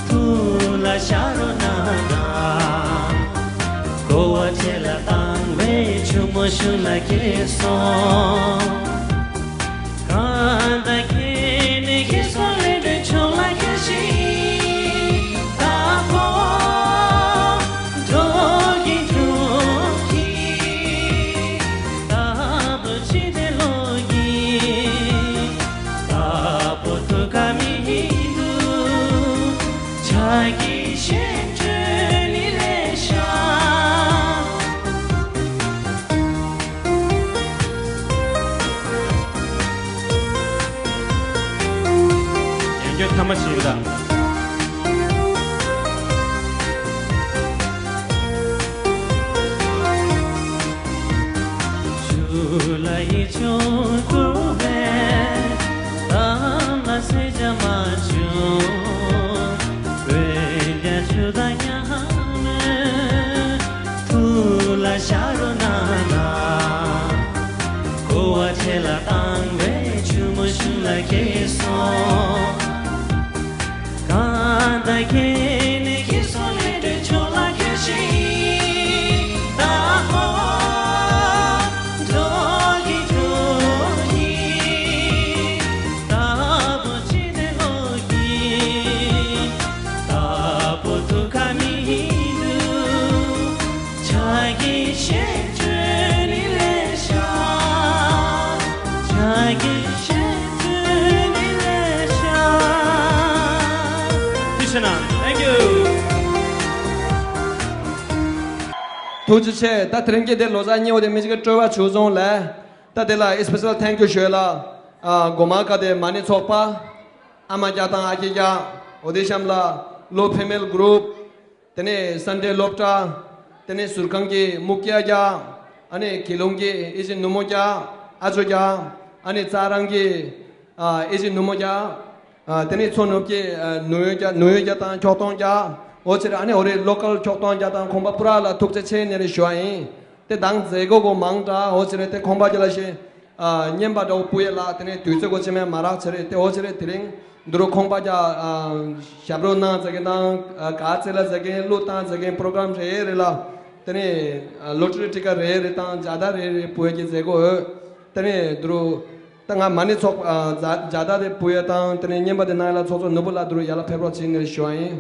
ཐུགས་ལ་བཞག་རོགས་གནང་དང་། གོ་བ་ཁྲེལ་ལ་བཏང་བས་ཆུ་མོ་གཞུང་ལ་འཁྱིལ་སོང་། གང་ལྟར་ཁྱེད་ནི་ཁྱེད་སོང་ལས་འདྲེན་ཕྱོགས་ལ་ཁྱེར་ཞིག་ད་ཕོ་འགྲོ་གི་འགྲོ་གི་ད་ཕོ་ཕྱི་དེ་ལོ་གི་ད་ཕོ་ཐུགས་ཁ་མི་འདུག་ཆ་གི་ཤེས་འདྲོད་ནི་ལས་ཤ། ཡང་བསྐྱར་ཐ་མ་ཞིག་ལ། ཆུ་ལ་ཡིད་ཆུང་བསྐུར་བས་གཏམ་ལ་ཟེར་བྱ་མ་བྱུང་། འོན་ཀྱང་ཆུ་དང་མཉམ་མོས་ཐུགས་ལ་བཞག་རོགས་གནང་། གོ་བ་ཁྲེལ་ལ་བཏང་བས་ཆུ་མོ་གཞུང་ལ་འཁྱིལ་སོང་། གང་ལྟར་ཁྱེད་ནི་ཁྱེད་སོང་ལས་འདྲེན་ཕྱོགས་ལ་འཁྱེར་ཞིག་ད་ཕོ་འགྲོ་གི་འགྲོ་གི་ད་ཕོ་ཕྱི་དེ་ལོ་གི་ད་ཕོ་ཐུགས་ཁ་མི་འདུག་ཆ་གི་ཤེས་འདྲོད་ནི་ལས་ཤ། ཆ་གི་ཤེས་འདྲོད་ནི་ལས་ཤ། ཐུགས་རྗེ་གནང་། Thank you། ཐུགས་རྗེ་ཆེ། ད་དེ་རིང་གི་དེ་ལོ་གསར་ཉིན་འོ་དེ་མི་ཅིག་གི་སྤྲོ་བ་བྱུང་སོང་ལ། ད་དེ་ལ་ཨི་སི་པེ་ཤལ་ཐེང་ཀིའུ་ཞུ་ལ། ཨ་གོ་མ་ཀ་དེ་མ་ཎི་ཚོགས་པ། ཨ་མ་རྒྱ་དང་ཨ་ཁྱི་རྒྱ། འོ་དེ་གཤམ་ལ་ལོ་ཕེ་མེལ་གུ་རུབ། དེ་ནས་སན་ཌེ་སློབ་གྲྭ། དེ་ནས་ཟུར་ཁང་གི་མུ་ཀྱ་རྒྱ། ཨ་ནི་དགེ་སློང་གི་ཨེ་ཅེ་ནུ་མོ་རྒྱ། ཨ་ཅོ་རྒྱ། ཨ་ནི་རྩ་རང་གི་ཨ་ཨེ་ཅེ་ནུ་མོ་རྒྱ། ཨ་དེ་ནས་མཚོ་ནུབ་ཀྱི་ཨ་ནུ་ཡོད་རྒྱ། ནུ་ཡོད་རྒྱ་དང་ཁྱོག་ཐོང་རྒྱ། འོ་ཕྱིར་ཨ་ནི་འོ་རེ་ལོ་ཀལ་ཁྱོག་ཐོང་རྒྱ་དང་ཁོང་པ་པུ་ར་ལ་ཐུགས་རྗེ་ཆེ་ནས་རེ་ཞུ་བ་ཡིན། དེ་དང་མཛད་སྒོ་གོ་མང་དྲག་འོ་ཕྱིར་དེ་ཁོང་པ་རྒྱ་ལ་ཤེས། ཨ་བརྙན་པར་འདྲ་བོ་སྤུ་ཡས་ལ་དེ་ནས་དུས་ཚོད་གོ་ཆེ་མེད་མ་རག་ཕྱིར་དེ་འོ་ཕྱིར་དེ་རིང་འདི་རུ་ཁོང་པ་རྒྱ་ཨ་ཞབས་བྲོ་གནང་མཛད་མཁན་དང་ཨ་ག་ཚད་ལ་མཛད་མཁན་གླུ་བཏང་མཛད་མཁན་པོ་རོ་གྷ་རམ་རེ་རེ་ལ་དེ་ནས་ཨ་ལོ་ཊ་རི་ཊི་ཀ་རེ་རེ་དང་ཇ་ད་རེ་རེ་སྤུ་ཡས་ཀྱི་མཛད་སྒོ་འོས། དེ་ནས་འདི་རུ་ད་ང་མ་ཎི་ཚོགས་ཨ་ཇ་ཇ་ད་དེ་སྤུ་ཡས་དང་དེ་ནས་བརྙན་པར་དེ་གནང་ཡས་ལ་ཚོགས་གཙོ་ནོར་བུ་ལགས་འདི་རུ་ཡར་ལ་ཕེབས་རོགས་བྱེད་ནས་ཞུ་བ་ཡིན།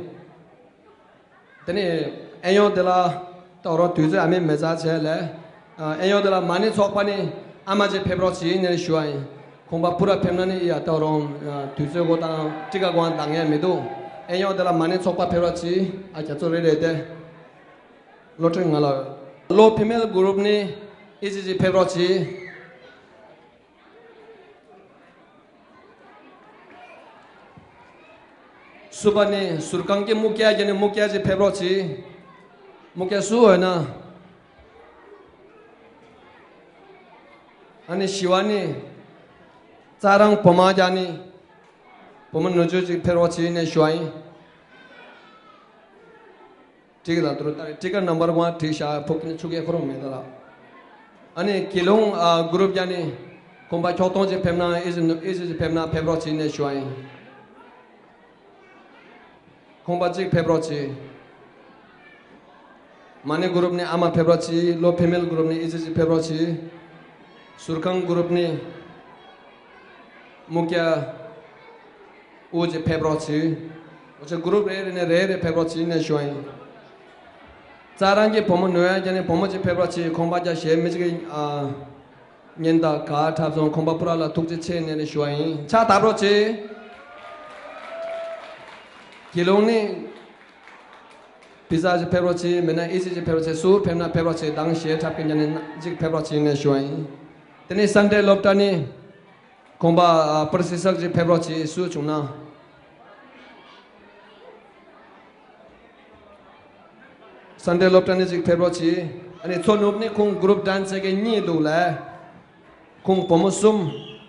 དེ་ནས་ཨེ་ཡོང་དེ་ལ་ད་རོགས་དུས་ཚོད་ཨ་མེད་མེད་ཚར་བྱས་ལས། ཨེ་ཡོང་དེ་ལ་མ་ཎི་ཚོགས་པ་ནི་ཨ་མ་ཅིག་ཕེབས་རོགས་བྱེད་ནས་ཞུ་བ་ཡིན། ཁང་པ་པུ་ར་ཕེབས་ན་ནི་ཡ་ཏོ་རོང་དུས་ཚོད་འགོ་དང་ཊི་ཀ་གོ་ང་འདང་ཡ་མི་འདུག་ཨེ་ཡོང་དེ་ལ་མ་ཎི་ཚོགས་པ་ཕེབས་རོགས་གྱིས། ཨ་རྒྱ་མཚོ་རེ་རེ་དེ། ལོ་ཁྲི་ང་ལ་ལོ་ཕི་མེལ་གུ་རུབ་ནི་ཨི་ཅི་ཅི་ཕེབས་རོགས་གྱིས། སུ་པ་ནི་ཟུར་ཁང་གི་མུ་ཀྱ་རྒྱ་ནི་མུ་ཀྱ་ཅི་ཕེབས་རོགས་གྱིས། མུ་ཀྱ་སུ་འོ་ན། ཨ་ནི་ཞི་བ་ནི། རྩྭ་རང་བུ་མ་རྒྱ་ནི། བུ་མ་ནུ་ཅོ་ཅི་ཕེབས་རོགས་གྱིས་ནས་ཞུ་བ་ཡིན། ཊི་ཀ་ལ་དུ་རུ་ཏ་ཊི་ཀ་ནམ་བར་ཝན་ཊི་ཤ་ཕུག་ནི་ཆུ་ཀའི་ཁོ་རང་མེད་ད་ལ། ཨ་ནི་ཀི་ལུང་ཨ་གུ་རུབ་རྒྱ་ནི། ཁོང་པ་ཁྱོག་ཐོང་ཅི་ཕེབས་ན་ཨི་ཟི་ནུ་ཨི་ཟི་ཅི་ཕེབས་ན་ཕེབས་རོགས་གྱིས་ནས་ཞུ་བ་ཡིན། ཁོང་པ་གཅིག་ཕེབས་རོགས་གྱིས། མ་ཎི་གུ་རུབ་ནི་ཨ་མ་ཕེབས་རོགས་གྱིས། ལོ་ཕི་མེལ་གུ་རུབ་ནི་ཨི་ཅི་ཅི་ཕེབས་རོགས་གྱིས། ཟུར་ཁང་གུ་རུབ་ནི་མུ་ཀྱ་ཨུ་ཅི་ཕེབས་རོགས་གྱིས། འོ་ཅི་གུ་རུབ་རེ་རེ་ནས་རེ་རེ་ཕེབས་རོགས་གྱིས་ནས་ཞུ་བ་ཡིན། རྩྭ་རང་གི་བུ་མོ་ནུ་ཡ་རྒྱ་ནི་བུ་མོ་ཅི་ཕེབས་རོགས་གྱིས། ཁོང་པ་རྒྱ་ཞེ་མི་ཅིག་གི་ཨ། ཉེན་བརྡ་ག་འཁྲབ་སོང་། ཁོང་པ་པུ་ར་ལ་ཐུགས་རྗེ་ཆེ་ནས་ནས་ཞུ་བ་ཡིན། ཕྱག་བཏབ་རོགས་གྱིས། དགེ་སློང་ནི། བི་ཟ་ཅིག་ཕེབས་རོགས་གྱིས། མེད་ན་ཨི་ཅི་ཅིག་ཕེབས་རོགས་གྱིས། སུ་ཕེབས་ན་ཕེབས་རོགས་གྱིས། དང་ཞེ་འཁྲབ་ཀྱི་ཉན་ནས་ཅིག་ཕེབས་རོགས་གྱིས་ནས་ཞུ་བ་ཡིན། དེ་ནས་སན་ཌེ་སློབ་གྲྭ་ནི། ཁོང་པ་པར་སི་སག་ཅིག་ཕེབས་རོགས་གྱིས། སུ་བྱུང་ན། སན་ཌེ་སློབ་གྲྭ་ནས་ཅིག་ཕེབས་རོགས་གྱིས། ཨ་ནི་མཚོ་ནུབ་ནི་ཁོང་གུ་རུབ་ཌན་སི་གི་གཉིས་འདུག་ལ། ཁོང་བུ་མོ་གསུམ།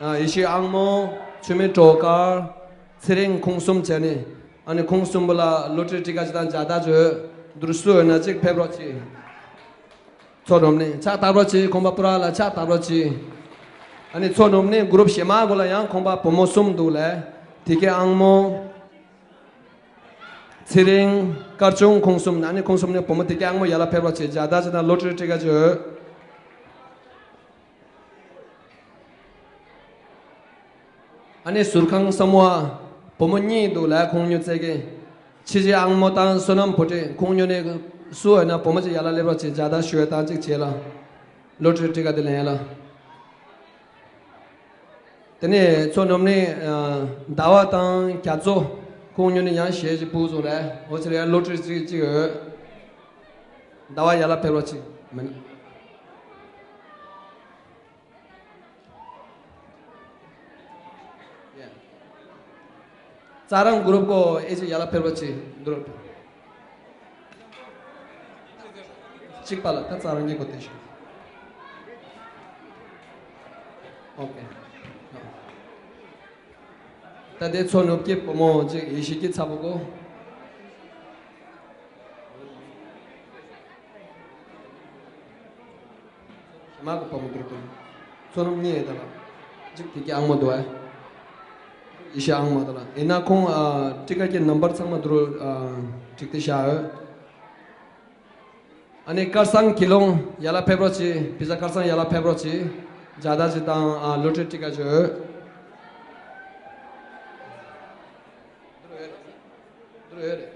ཨ་ཡེ་ཤེས་ཨང་མོ། ཆུ་མིག་སྒྲོལ་དཀར། ཚེ་རིང་ཁོང་གསུམ་བྱས་ནས། ཨ་ནི་ཁོང་གསུམ་པོ་ལ་ལོ་ཊི་རི་ཊི་ཀ་ཅིག་དང་ཇ་ད་ཅིག་ཡོད། འདུར་སུ་ཡོད་ན་ཅིག་ཕེབས་རོགས་གྱིས། མཚོ་ནུབ་ནས་ཕྱག་བཏབ་རོགས་གྱིས། ཁོང་པ་པུ་ར་ལ་ཕྱག་བཏབ་རོགས་གྱིས། ཨ་ནི་མཚོ་ནུབ་ནས་གུ་རུབ་ཞེ་མ་གོ་ལ་ཡང་ཁོང་པ་བུ་མོ་གསུམ་འདུག་ལ། དེ་གའི་ཨང་མོ། ཚེ་རིང་། དཀར་ཆུང་ཁོང་གསུམ་ན་ནི་ཁོང་གསུམ་ནི་བུ་མོ་དེ་གའི་ཨང་མོ་ཡར་ལ་ཕེབས་རོགས་བྱེད། ཇ་ད་ཇི་དང་ལོ་ཊི་རི་ཊི་ཀ་ཅིག་ཡོད། ཨ་ནི་ཟུར་ཁང་སམ་བྷོ་ཝ་བུ་མོ་གཉིས་འདུག་ལ། ཁོང་ཉུ་ཙེ་གི་ཕྱི་ཅི་ཨང་མོ་དང་བསོད་ནམས་བུ་ཁྲིད་ཁོང་ཉུ་ནི་སུ་ཡོད་ན་བུ་མོ་ཅིག་ཡར་ལ་སླེབས་རོགས་བྱེད། ཇ་ད་ཞུ་བའི་དང་ཅིག་བྱེད་ལ། ལོ་ཊི་རི་ཊི་ཀ་དེ་ལེན་ལ། དེ་ནས་མཚོ་ནུབ་ནས་ཟླ་བ་དང་རྒྱ་མཚོ་ཁོང་ཉུ་ནི་ཡང་ཞེ་ཅིག་སྤུ་བཟུང་རེད། འོ་ཚེ་རེ་ཡང་ལོ་ཊི་རི་ཅིག་ཅིག་ཡོད། ཟླ་བ་ཡར་ལ་ཕེབས་རོགས་བྱེད་མིན། རྩྭ་རང་གུ་རུབ་ཀོ་ཨེ་ཅི་ཡར་ལ་ཕེབས་རོགས་བྱེད་འདུག་གཅིག་པ་ལ་ད་རྩྭ་རང་གི་གོ་དེ་ཞུ། ཨོ་ཀེ། ད་དེ་མཚོ་ནུབ་ཀྱི་བུ་མོ་ཅིག་ཡེ་ཤེས་ཀྱི་ཚ་པོ་གོ། ཞེ་མ་གི་བུ་མོ་འདུག་དུ། མཚོ་ནུབ་གཉིས་ཡོད་ད་ལ། གཅིག་དེ་གི་ཨང་མོ་འདུག་ཨ། ཡེ་ཤེས་ཨང་མོ་ད་ལ། ཡིན་ན་ཁོང་ཨ་ཊི་ཀ་གི་ནམ་བར་ཚང་མ་འདུག་ཨ། གཅིག་དེ་བཞག་ཡོད། ཨ་ནི་དཀར་སང་གི་ལོང་ཡར་ལ་ཕེབས་རོགས་བྱེད། བི་ཟ་དཀར་སང་ཡར་ལ་ཕེབས་རོགས་བྱེད། ཇ་ད་ཇི་དང་ཨ་ལོ་ཊི་རི་ཊི་ཀ་ཅིག་ཡོད། འདུག་ཡོད། འདུག་ཡོད་རེད།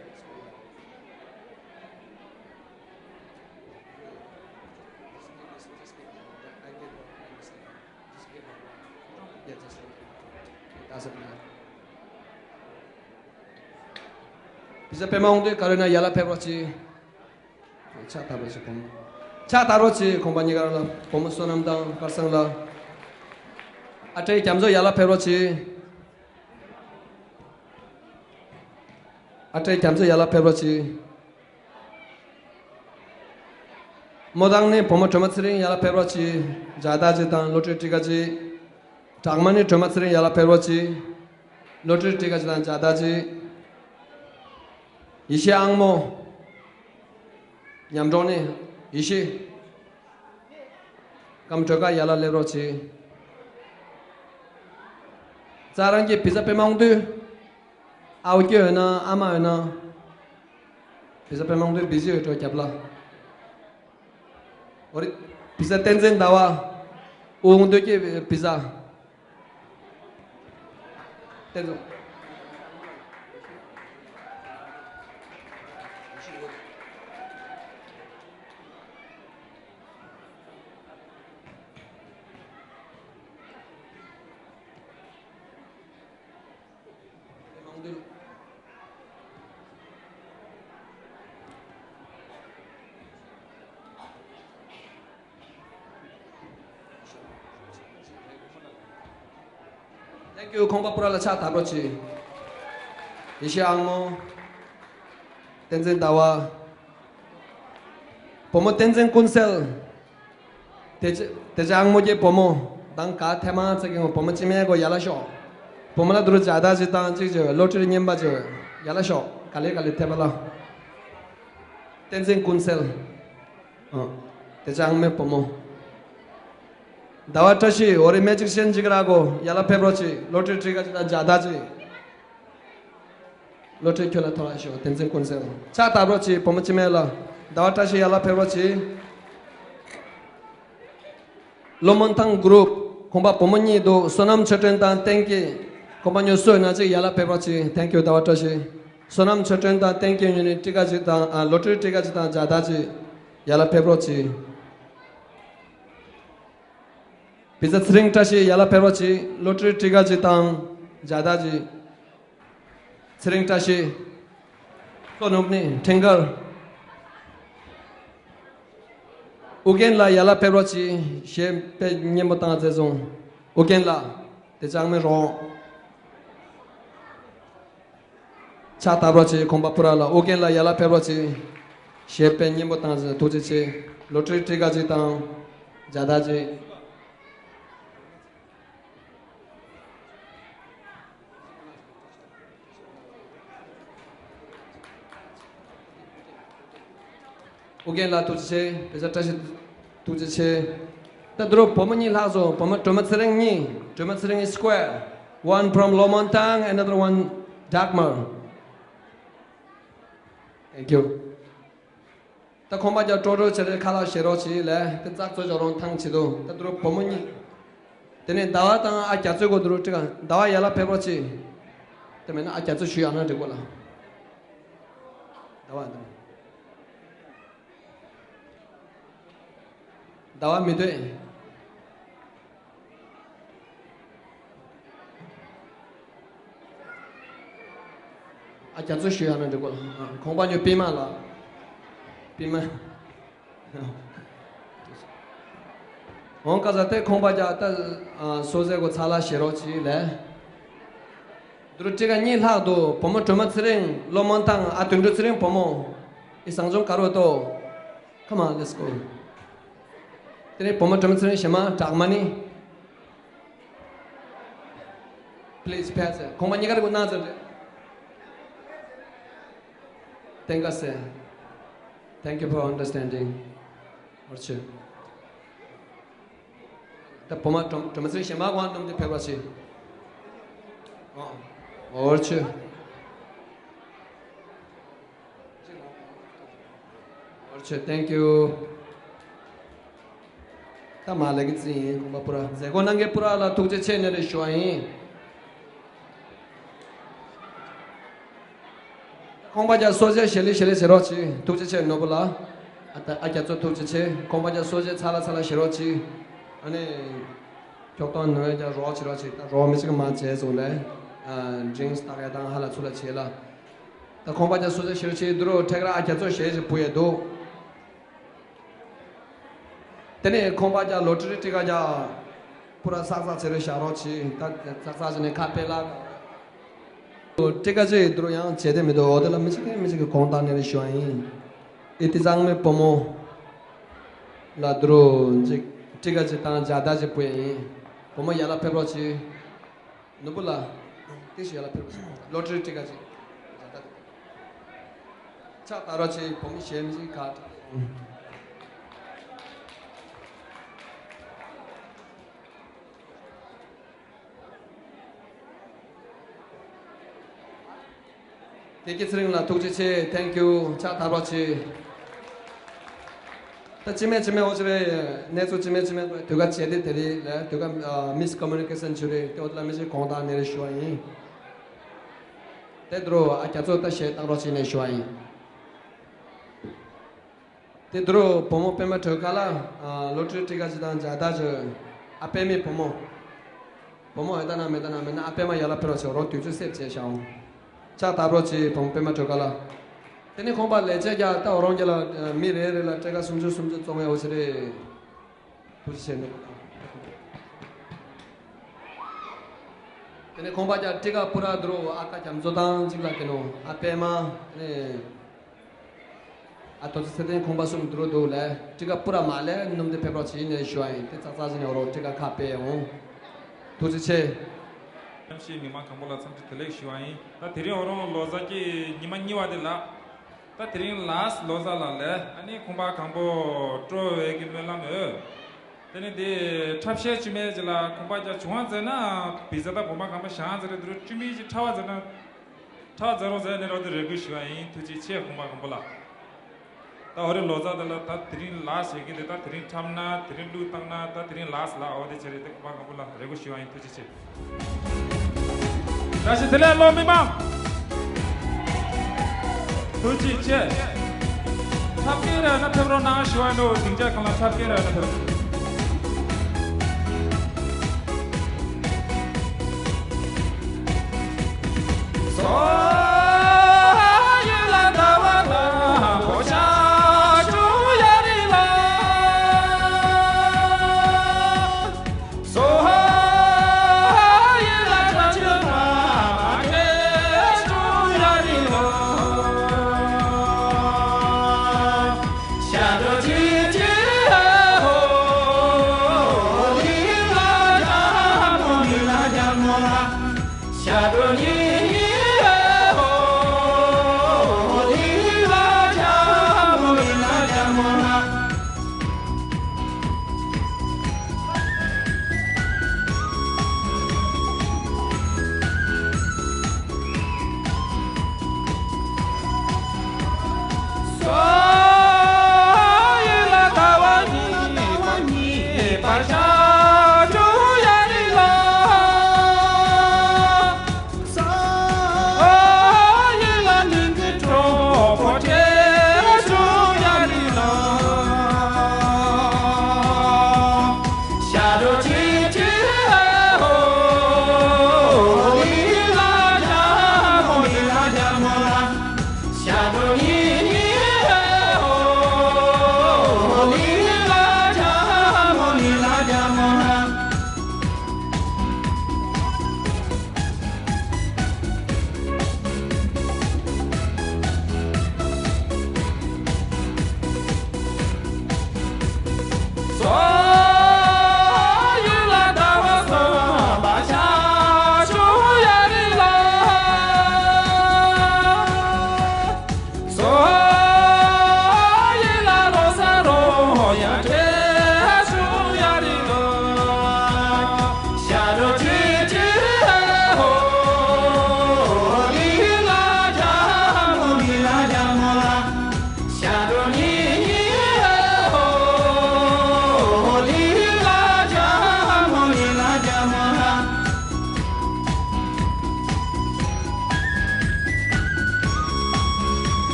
བི་ཟ་པད་མ་འོང་དུས་ག་རེ་ན་ཡར་ལ་ཕེབས་རོགས་གྱིས། ཕྱག་བཏབ་རོགས་གྱིས་ཁོང་། ཕྱག་བཏབ་རོགས་གྱིས་ཁོང་པ་གཉིས་ཀ་རང་ལ་བུ་མོ་བསོད་ནམས་དང་དཀར་སང་ལ། ཨ་ཏྲེ་རྒྱ་མཚོ་ཡར་ལ་ཕེབས་རོགས་གྱིས། ཨ་ཏྲེ་རྒྱ་མཚོ་ཡར་ལ་ཕེབས་རོགས་གྱིས། རྨོ་ཐང་ནས་བུ་མོ་སྒྲོལ་མ་ཚེ་རིང་ཡར་ལ་ཕེབས་རོགས་གྱིས། ཇ་ད་ཇི་དང་ལོ་ཊི་རི་ཊི་ཀ་ཅིག་བྲག་དམར་ནས་སྒྲོལ་མ་ཚེ་རིང་ཡར་ལ་ཕེབས་རོགས་གྱིས། ལོ་ཊི་རི་ཊི་ཀ་ཅིག་དང་ཇ་ད་ཇི། ཡེ་ཤེས་ཨང་མོ། ཉམས་གྲོང་ནས་ཡེ་ཤེས། སྐམ་གྲོས་ཀ་ཡར་ལ་སླེབས་རོགས་གྱིས། རྩྭ་རང་གི་བི་ཟ་པད་མ་འོང་དུས། ཨའོ་སྐྱོ་ཡོད་ན་ཨ་མ་ཡོད་ན། བི་ཟ་པད་མ་འོང་དུས་བི་ཟི་ཡོད་འགྲོ་རྒྱབ་ལ། འོ་རེད། བི་ཟ་བསྟན་འཛིན་ཟླ་བ། འོང་དུས་ཀྱི་བི་ཟ། བསྟན་འཛིན། Thank you. ཁོང་པ་པུ་ར་ལ་ཕྱག་དར་པོ་ཅིག་ཡེ་ཤེས་ཨང་མོ། བསྟན་འཛིན་ཟླ་བ། བུ་མོ་བསྟན་འཛིན་ཀུན་གསལ། དེ་ཅི་དེ་ཅི་ཨང་མོ་གྱི་བུ་མོ། དང་ག་ཐེ་མ་ཚེ་གི་བུ་མོ་ཅི་མེ་གོ་ཡ་ལ་ཤོག་བུ་མོ་ལ་དུ་རུ་ཇ་ད་ཅི་དང་ཅིག་ཅི་ལོ་ཊི་རི་རྙིང་པ་ཅི་ཡ་ལ་ཤོག་ག་ལེ་ག་ལེ་ཐེ་པ་ལ། བསྟན་འཛིན་ཀུན་གསལ། ཨ། དེ་ཅི་ཨང་མོའི་བུ་མོ། ཟླ་བ་བཀྲ་ཤིས་འོ་རེ་མེ་ཅིག་ཤན་ཅིག་ར་གོ་ཡ་ལ་ཕེབས་རོགས་ཅི་ལོ་ཊི་རི་ཊི་ཀ་ཅི་དང་ཇ་ད་ཅི། ལོ་ཊི་རི་ཁྱོད་ལ་ཐོ་ར་ཤོག་བསྟན་འཛིན་ཀུན་གསལ། ཕྱག་དར་པོ་ཅིག་བུ་མོ་ཅི་མེ་ལ། ཟླ་བ་བཀྲ་ཤིས་ཡ་ལ་ཕེབས་རོགས་ཅི། ལོ་མོན་ཐང་གུ་རུབ། ཁོང་པ་བུ་མོ་གཉིས་འདུག་བསོད་ནམས་ཆོས་སྒྲོན་དང་བསྟན་སྐྱིད། ཁོང་པ་ཉོ་སོས་ན་ཅིག་ཡ་ལ་ཕེབས་རོགས་ཅི། Thank you. ཟླ་བ་བཀྲ་ཤིས། བསོད་ནམས་ཆོས་སྒྲོན་དང་བསྟན་སྐྱིད་ཉོ་ནི་ཊི་ཀ་ཅིག་དང་ཨ་ལོ་ཊི་རི་ཊི་ཀ་ཅིག་དང་ཇ་ད་ཅིག་ཡ་ལ་ཕེབས་རོགས་ཅི། བི་ཛ་ཚེ་རིང་བཀྲ་ཤིས་ཡ་ལ་ཕེབས་རོགས་ཅི། ལོ་ཊི་རི་ཊི་ཀ་ཅིག་དང་ཇ་ད་ཅིག་ཚེ་རིང་བཀྲ་ཤིས། མཚོ་ནུབ་ནི་ཁྲེང་ཀར། ཨུ་རྒྱན་ལ་ཡ་ལ་ཕེབས་རོགས་ཅི། ཞེས་དཔེ་སྙན་པོ་བཏང་མཛད་སོང་། ཨུ་རྒྱན་ལ། དེ་ཅང་མི་རོང་། ཕྱག་དར་པོ་ཅིག་ཁོང་པ་པུ་ར་ལ་ཨུ་རྒྱན་ལ་ཡ་ལ་ཕེབས་རོགས་ཅི། ཞེས་དཔེ་སྙན་པོ་བཏང་མཛད་ཐུགས་རྗེ་ཆེ། ལོ་ཊི་རི་ཊི་ཀ་ཅིག་དང་། ཇ་ད་ཅིག་ཨུ་རྒྱན་ལགས་ཐུགས་རྗེ་ཆེ། བི་ཛ་བཀྲ་ཤིས་ཐུགས་རྗེ་ཆེ། ད་དུ་རུ་བུ་མོ་གཉིས་ལྷག་སོང་། བུ་མོ་སྒྲོལ་མ་ཚེ་རིང་གཉིས། སྒྲོལ་མ་ཚེ་རིང་is square. One from Lo Mon Thang, another one Dagmar. Thank you. ད་ཁོང་པ་རྒྱ་ཀྲོ་ཀྲོ་བྱེད་རེ་ཁ་ལག་བཞེས་རོགས་བྱེད་ལས་དེ་ཙག་ཚོད་ཅོག་རོང་ཐང་བྱེད་དོ། ད་དུ་རུ་བུ་མོ་གཉིས། དེ་ནས་ཟླ་བ་དང་ཨ་རྒྱ་ཚོད་གོ་དུ་རུ་ཀྲི་ག་ཟླ་བ་ཡ་ལ་ཕེབས་རོགས་བྱེད། དེ་མེད་ན་ཨ་རྒྱ་ཚོད་ཞུ་ཡང་ན་འགྲིག་གོ་ལ། ཟླ་བ་དང་། ཟླ་བ་མི་འདོད། ཨ་རྒྱ་མཚོ་ཞུ་ཡང་ན་འགྲིག་གོ། ཁོང་པ་ཉོ་པི་མ་ལ། པི་མ། འོང་ཀ་ས་དེ་ཁོང་པ་རྒྱ་ད་སོ་ཟེ་གོ་ཚ་ལ་བཞེས་རོགས་བྱེད་ལས། དུ་རུ་ཀྲི་ག་གཉིས་ལྷག་འདུག་བུ་མོ་སྒྲོལ་མ་ཚེ་རིང་ལོ་མོན་ཐང་ཨ་དོན་གྲུབ་ཚེ་རིང་བུ་མོ། ཨི་བཟང་ཆུང་དཀར་པོ་ཏོ། Come on, let's go. དེ་ནས་བུ་མོ་སྒྲོལ་མ་ཚེ་རིང་གཞན་མ་གྲགས་མ་ནི། Please pass it. ཁོང་མ་གཉིས་ཀ་རེ་གོ་གནང་ཚར་རེད། Thank you, sir. Thank you for understanding. ཨོ་ཆེ། ད་བུ་མོ་སྒྲོལ་མ་ཚེ་རིང་གཞན་མ་གོང་འདུམ་དེ་ཕེབས་པ་ཆེ། ཨོ་ཆེ། ཨོ་ཆེ། Thank you. ད་མ་ལེ་གི་ཙི་ཡིན། ཁོང་པ་པུ་ར་མཛད་སྒོ་གནང་མཁན་པུ་ར་ལ་ཐུགས་རྗེ་ཆེ་ནས་རེ་ཞུ་བ་ཡིན། ཁོང་པ་རྒྱ་སོ་ཇེ་ཞེ་ལི་ཞེ་ལི་ཟེར་རོགས་གྱིས། ཐུགས་རྗེ་ཆེ་ནོར་བུ་ལ། ཨ་ད་ཨ་རྒྱ་མཚོ་ཐུགས་རྗེ་ཆེ། ཁོང་པ་རྒྱ་སོ་ཇེ་ཚ་ལ་ཚ་ལ་ཟེར་རོགས་གྱིས། ཨ་ནི། ཁྱོག་ཐོང་ནོར་རྒྱ་རོགས་བྱེད་རོགས་གྱིས། ད་རོགས་མི་གཅིག་མ་བྱས་སོང་ལས། ཨ་ཌིང་སི་ཏག་ཡ་དང་ཧ་ལ་ཚུ་ལ་བྱས་ལ། ད་ཁོང་པ་རྒྱ་སོ་ཇེ་ཞེ་ལི་ཆེ་དུ་རོ་ཐེག་ར་ཨ་རྒྱ་མཚོ་ཞེ་ཞེ་བུ་ཡ་འདུག་དེ་ནས་ཁོང་པ་རྒྱ་ལོ་ཊི་རི་ཊི་ཀ་རྒྱ་པུ་ར་སག་སག་ཆེ་རེ་བཞག་རོགས་གྱིས། ད་སག་སག་ཆེ་ནས་ཁ་པེ་ལ་ཊི་ཀ་ཅིག་དུ་རུ་ཡང་བྱེད་དེ་མི་འདུག་འོ་དེ་ལ་མི་གཅིག་གིས་མི་གཅིག་གིས་གོང་བཏང་ནས་རེ་ཞུ་བ་ཡིན། ཨི་ཏི་ཚང་མའི་བུ་མོ་ལ་དུ་རུ་ཅིག་ཊི་ཀ་ཅིག་བཏང་ཇ་ད་ཅིག་བུ་ཡ་ཡིན། བུ་མོ་ཡ་ལ་ཕེབས་རོགས་གྱིས། ནོར་བུ་ལ། དེ་ཞིག་ཡ་ལ་ཕེབས་པ་ཞིག་ལོ་ཊི་རི་ཊི་ཀ་ཅིག་ཕྱག་དར་རོགས་ཆེ། བུ་མོ་གཞན་མི་ཞིག་ག་བདེ་སྐྱིད་ཚེ་རིང་ལ་ཐུགས་རྗེ་ཆེ། Thank you. ཕྱག་དར་རོགས་ཆེ། ད་སྤྱི་མེད་སྤྱི་མེད་འོ་ཅི་རེད། གནས་ཚུལ་སྤྱི་མེད་སྤྱི་མེད་དུས་ཀ་བྱས་ཏེ་དེ་རིང་ལ་དུས་ཀ་མིས་ཀོ་མུ་ནི་ཀེ་ཤན་བྱུང་རེད། དེ་འོ་དེ་ལ་མི་ཞིག་གོང་དང་ནས་རེ་ཞུ་བ་ཡིན། དེ་དུ་རུ་ཨ་རྒྱ་མཚོ་ད་ཞེ་བཏང་རོགས་བྱེད་ནས་ཞུ་བ་ཡིན། དེ་དུ་རུ་བུ་མོ་པད་མ་དྲོད་དཀར་ལ་ལོ་ཊི་རི་ཊི་ཀ་ཅིག་དང་ཇ་ད་ཅིག་ཨ་པད་མའི་བུ་མོ། བུ་མོ་ཨེ་ད་ན་མེ་ད་ན་མེད་ན་ཨ་པད་མ་ཡ་ལ་ཕེ་རོགས་བྱེད་རོགས་དུས་ཚོད་སེབ་བྱས་ཤག་ཕྱག་བརྡབ་རོགས་གྱིས་བུ་མོ་པད་མ་སྒྲོལ་དཀར་ལགས། དེ་ནས་ཁང་པ་ལས་བྱེད་རྒྱ་ད་འོ་རང་རྒྱ་ལ་མི་རེ་རེ་ལ་སྐྲ་དཀར་སུམ་ཅུ་སུམ་ཅུ་བཙོང་ཡ་འོ་ཞེས་རེད། ཐུགས་རྗེ་ཆེ་ནས། དེ་ནས་ཁང་པ་རྒྱ་སྤྲི་ཀ་པུ་ར་དུ་རུ་ཨ་ཀ་རྒྱ་མཚོ་དང་གཅིག་ལ་དེ་ནོ་ཨ་པད་མ་དེ་ནས། ཨ་ཐོ་ཚེ་ཚེ་བརྟན་ཁང་པ་གསུམ་དུ་རུ་འདུག་ལས་སྤྲི་ཀ་པུ་ར་མ་ལས་སྣུམ་དེ་ཕེབས་རོགས་བྱེད་ཡིན་ནས་ཞུ་བ་ཡིན། དེ་ཙག་ཙག་ཟིན་ནས་འོ་རོགས་སྤྲི་ཀ་ཁ་པས་འོང་། ཐུགས་རྗེ་ཆེ། གནམ་གཤིས་མི་མང་གང་པོ་ལ་འཚམས་འདྲི་བདེ་ལེགས་ཞུ་བ་ཡིན། ད་དེ་རིང་འོ་རོགས་ལོ་གསར་གྱི་ཉི་མ་གཉིས་པ་དེ་ལ། ད་དེ་རིང་ལ་སི་ལོ་གསར་ལ་ལས་ཨ་ནི་ཁང་པ་གང་པོ་སྤྲོ་བའི་གི་སྨོན་ལམ་ཡོད། དེ་ནི་དེ་འཁྲབ་ཤེས་བཅུ་མེད་ཅིག་ལ་ཁང་པ་རྒྱ་བྱུང་བ་མཛད་ན་བི་ཟ་ད་བོ་མ་གང་པོ་བཞེངས་མཛད་རེད་འདུག་བཅུ་མེད་ཅིག་འཁྲབ་པ་མཛད་ན། ཁྲག་འཛར་རོགས་ཟེར་ནས་རོགས་དེ་རེ་སྐུལ་ཞུ་བ་ཡིན། ཐུགས་རྗེ་ཆེ་ཁང་པ་གང་པོ་ལ། ད་འོ་རེ་ལོ་ཙཱ་དེ་ལ་ད་དེ་རིང་ལ་བྱེད་ཀྱི་འདི་ད་དེ་རིང་འཁྲབ་ན་དེ་རིང་གླུ་བཏང་ན་ད་དེ་རིང་ལ་ཟེར་ལ་འོ་དེ་བྱེད་རེད་དེ་ཁང་པ་གང་པོ་ལ་རེ་སྐུལ་ཞུ་བ་ཡིན། ཐུགས་རྗེ་ཆེ། བཀྲ་ཤིས་བདེ་ལེགས་ལོ་མི་མང་། ཐུགས་རྗེ་ཆེ། འཁྲབ་མཁན་རེ་ན་ཕེབས་རོགས་གནང་ཞུ་བ་ཡིན་ནོ། སྡིངས་ཆ་གང་ལ་འཁྲབ་མཁན་རེ་ན་ཕེབས་རོགས།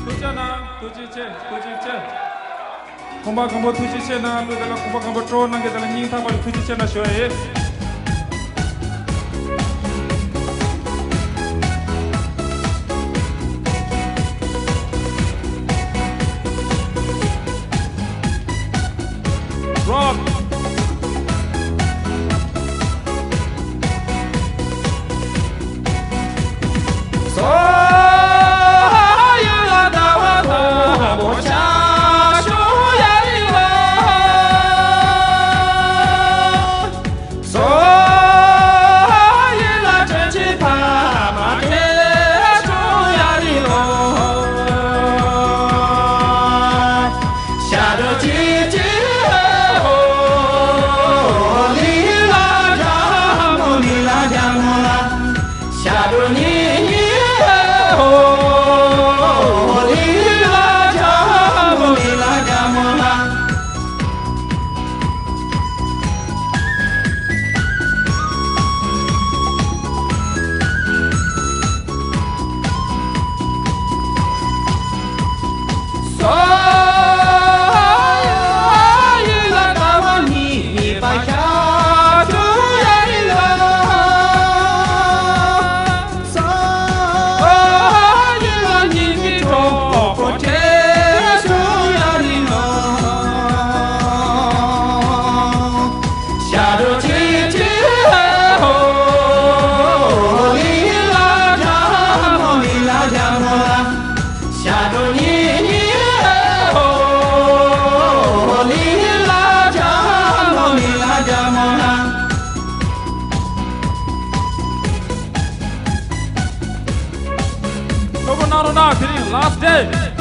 ཐུགས་རྗེ་ཆེ་གནང་། ཐུགས་རྗེ་ཆེ། ཐུགས་རྗེ་ཆེ། ཁང་པ་གང་པོ་ཐུགས་རྗེ་ཆེ་གནང་། ལུས་དེ་ལ་ཁང་པ་གང་པོ་སྤྲོ་གནང་མཁན་དེ་ལ་སྙིང་ཐག་པ་ནས་ཐུགས་རྗེ་ཆེ་གནང་ཞུ་ཡ་ཡིན། Rock. དེ་རིང་last day།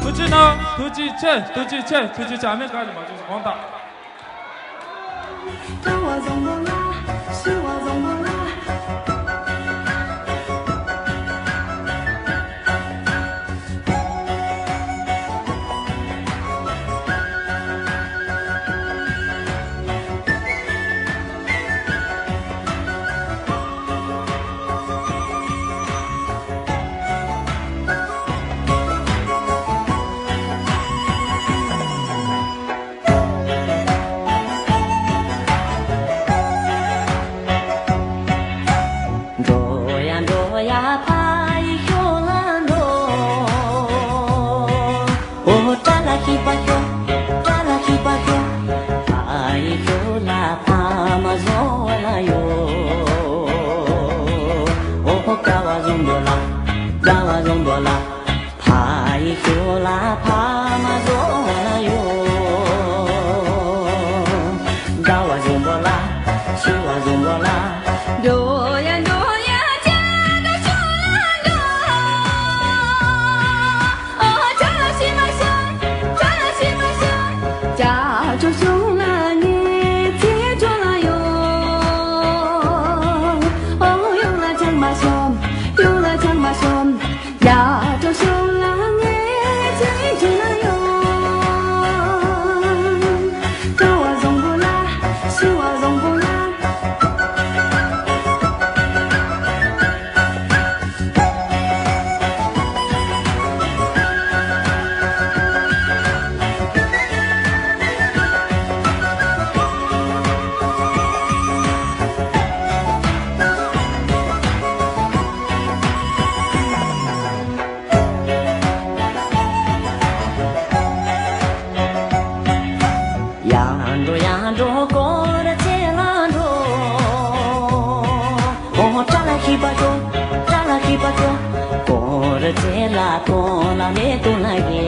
ཐུགས་རྗེ་གནང་། ཐུགས་རྗེ་ཆེ། ཐུགས་རྗེ་ཆེ། ཐུགས་རྗེ་ཆེ། ཨ་མའི་བཀའ་ལ་མ་བཅོལ་དགོངས་དག། འགྲོ་ཡ་འགྲོ་ཡ་ཕ་ཡི་ཤོ་ལ་འགྲོ། ཨོ་ཏྲ་ལ་ཤི་པ་ཤོ། ཏྲ་ལ་ཤི་པ་ཤོ། ཕ་ཡི་ཤོ་ལ་ཕ་མ་བཟོ་ལ་ཡོ། ཨོ་ཀ་བ་བཟང་པོ་ལ། ཀ་བ་བཟང་པོ་ལ། ཕ་ཡི་ཤོ་ལ་ཕ་མ་བཟོ་ལ་ཡོ། ཀ་བ་བཟང་པོ་ལ། ཤི་བ་བཟང་པོ་ལ། འགྲོ་ཡ་འགྲོ་ཡ་ཅ་ལ་ཤོ་ལ་འགྲོ། ཨོ་ཅ་ལ་ཤི་མ་ཤོ། ཅ་ལ་ཤི་མ་ཤོ། ཅ་ཅོ་ཤོ་ལ་ངེ་ཚེ་ཅོ་ལ་ཡོ། ཨོ་ཡོ་ལ་ཅང་མ་ཤོ། ཡོ་ལ་ཅང་མ་ཤོ། ཡ་ཏོ་ཤོ་ལ་ངེ་ཅི་ཅི་ན་ཡོ། ཀ་བ་བཟང་པོ་ལ། ཤི་བ་བཟང་པོ་ལ། ཡ་འགྲོ་ཡ་འགྲོ་སྐོར་ཆེ་ལ་འགྲོ། ཨོ་ཏྲ་ལ་ཤི་པ་ཤོ། ཏྲ་ལ་ཤི་པ་ཤོ། སྐོར་ཆེ་ལ་ཁོ་ལ་མེ་ཏོ་ན་གེ།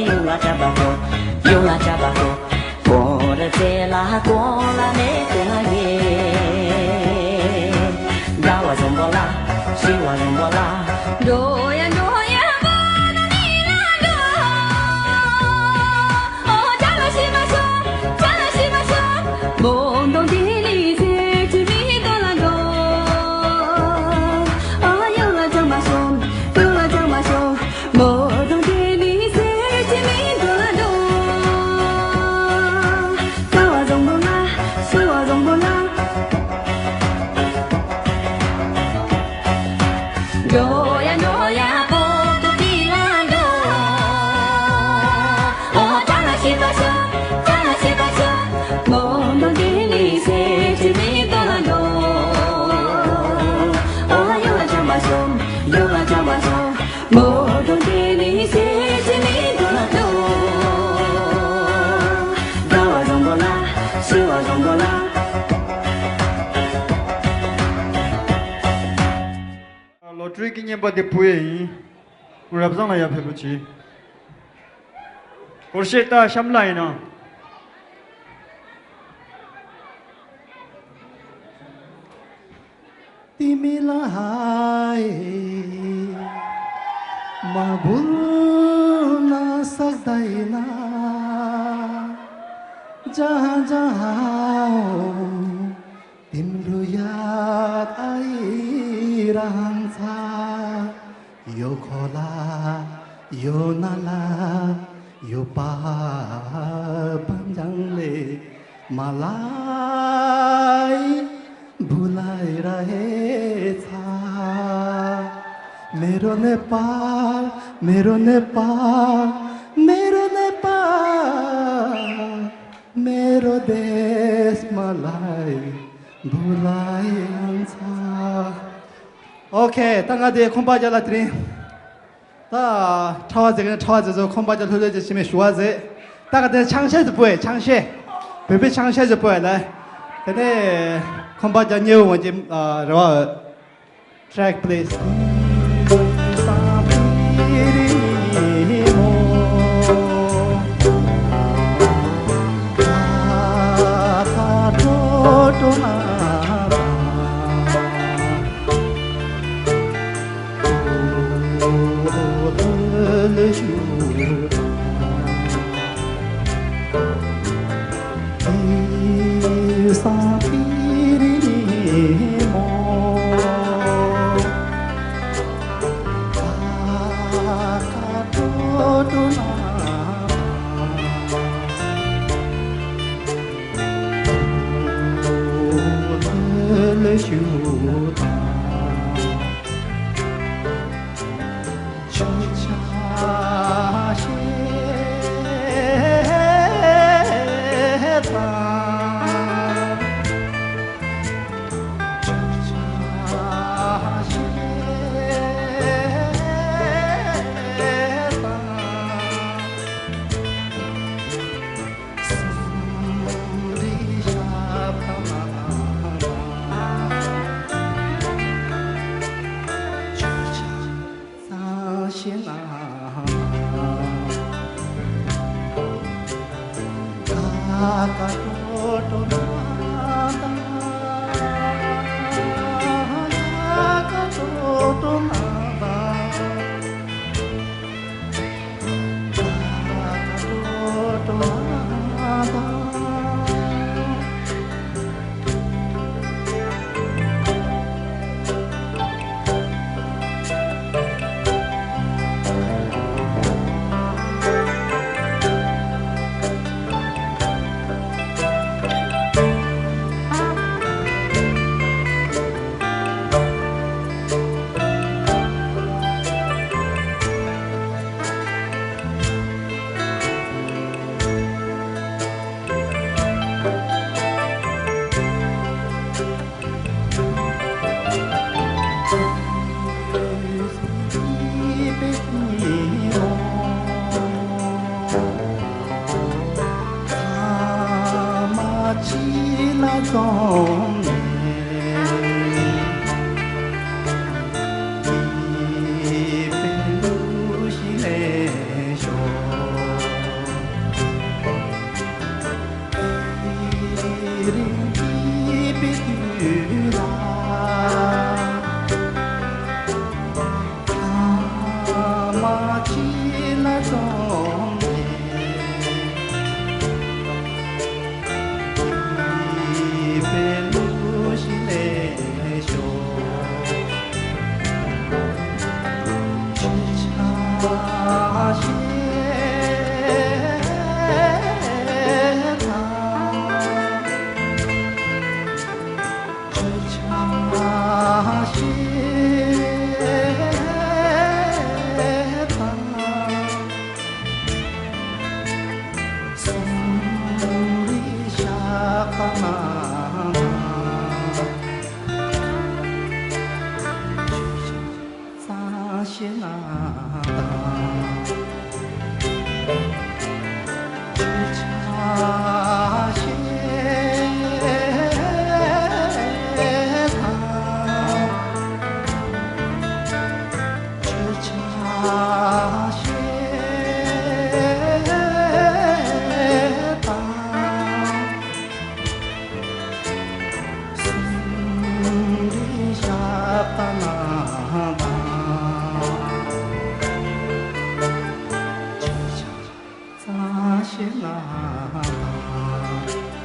ཡུ་ལ་ཅ་པ་ཤོ། ཡུ་ལ་ཅ་པ་ཤོ། སྐོར་ཆེ་ལ་ཁོ་ལ་མེ་ཏོ་ན་གེ། ཀ་བ་བཟང་པོ་ལ། ཤི་བ་བཟང་པོ་ལ། འགྲོ་ཡ་འགྲོ་ཡ་བ་ན་མི་ལ་འགྲོ། ཨོ་ཅ་ལ་ཤི་མ་ཤོ། ཅ་ལ་ཤི་མ་ཤོ། མོ་དོང་དེ་ལི་སེ་ཅི་མི་དོ་ལ་འགྲོ། ཨོ་ཡོ་ལ་ཅང་མ་ཤོ། ཡོ་ལ་ཅང་མ་ཤོ། མོ་དོང་དེ་ལི་སེ་ཅི་མི་དོ་ལ་འགྲོ། ཀ་བ་བཟང་པོ་ལ། ཤི་བ་བཟང་པོ་ལ། འགྲོ་ཡ་འགྲོ་ཡ། རུས་ཀྱི་བསྙེན་པ་དེ་ཕུལ་ཡས་ཡིན། རབ་བཟང་ལ་ཡར་ཕེབས་རོགས་གྱིས། སྒོར་གཞས་ལྟ་གཤམ་ལ་ཡིན་ན། ཨོ་ཁེ། ད་ང་དེ་ཁོང་པ་རྒྱ་ལ་དེ་རིང་། ད་ཕྲ་བ་ཟེར་གི་ན་ཕྲ་བ་ཟེར་ཚོ་ཁོང་པ་རྒྱ་ལྷོད་ལྷོད་ཅིག་ཕྱི་མའི་ཞུ་བ་ཟེར། ད་ག་དེ་ཆང་གཞས་ཟེར་པོ་ཡ། ཆང་གཞས། བོད་པའི་ཆང་གཞས་ཟེར་པོ་ཡ་ལ། དེ་ནས་ཁོང་པ་རྒྱ་ཉེ་བོ་ངོ་ཅིག་རེ་བ། Track, please.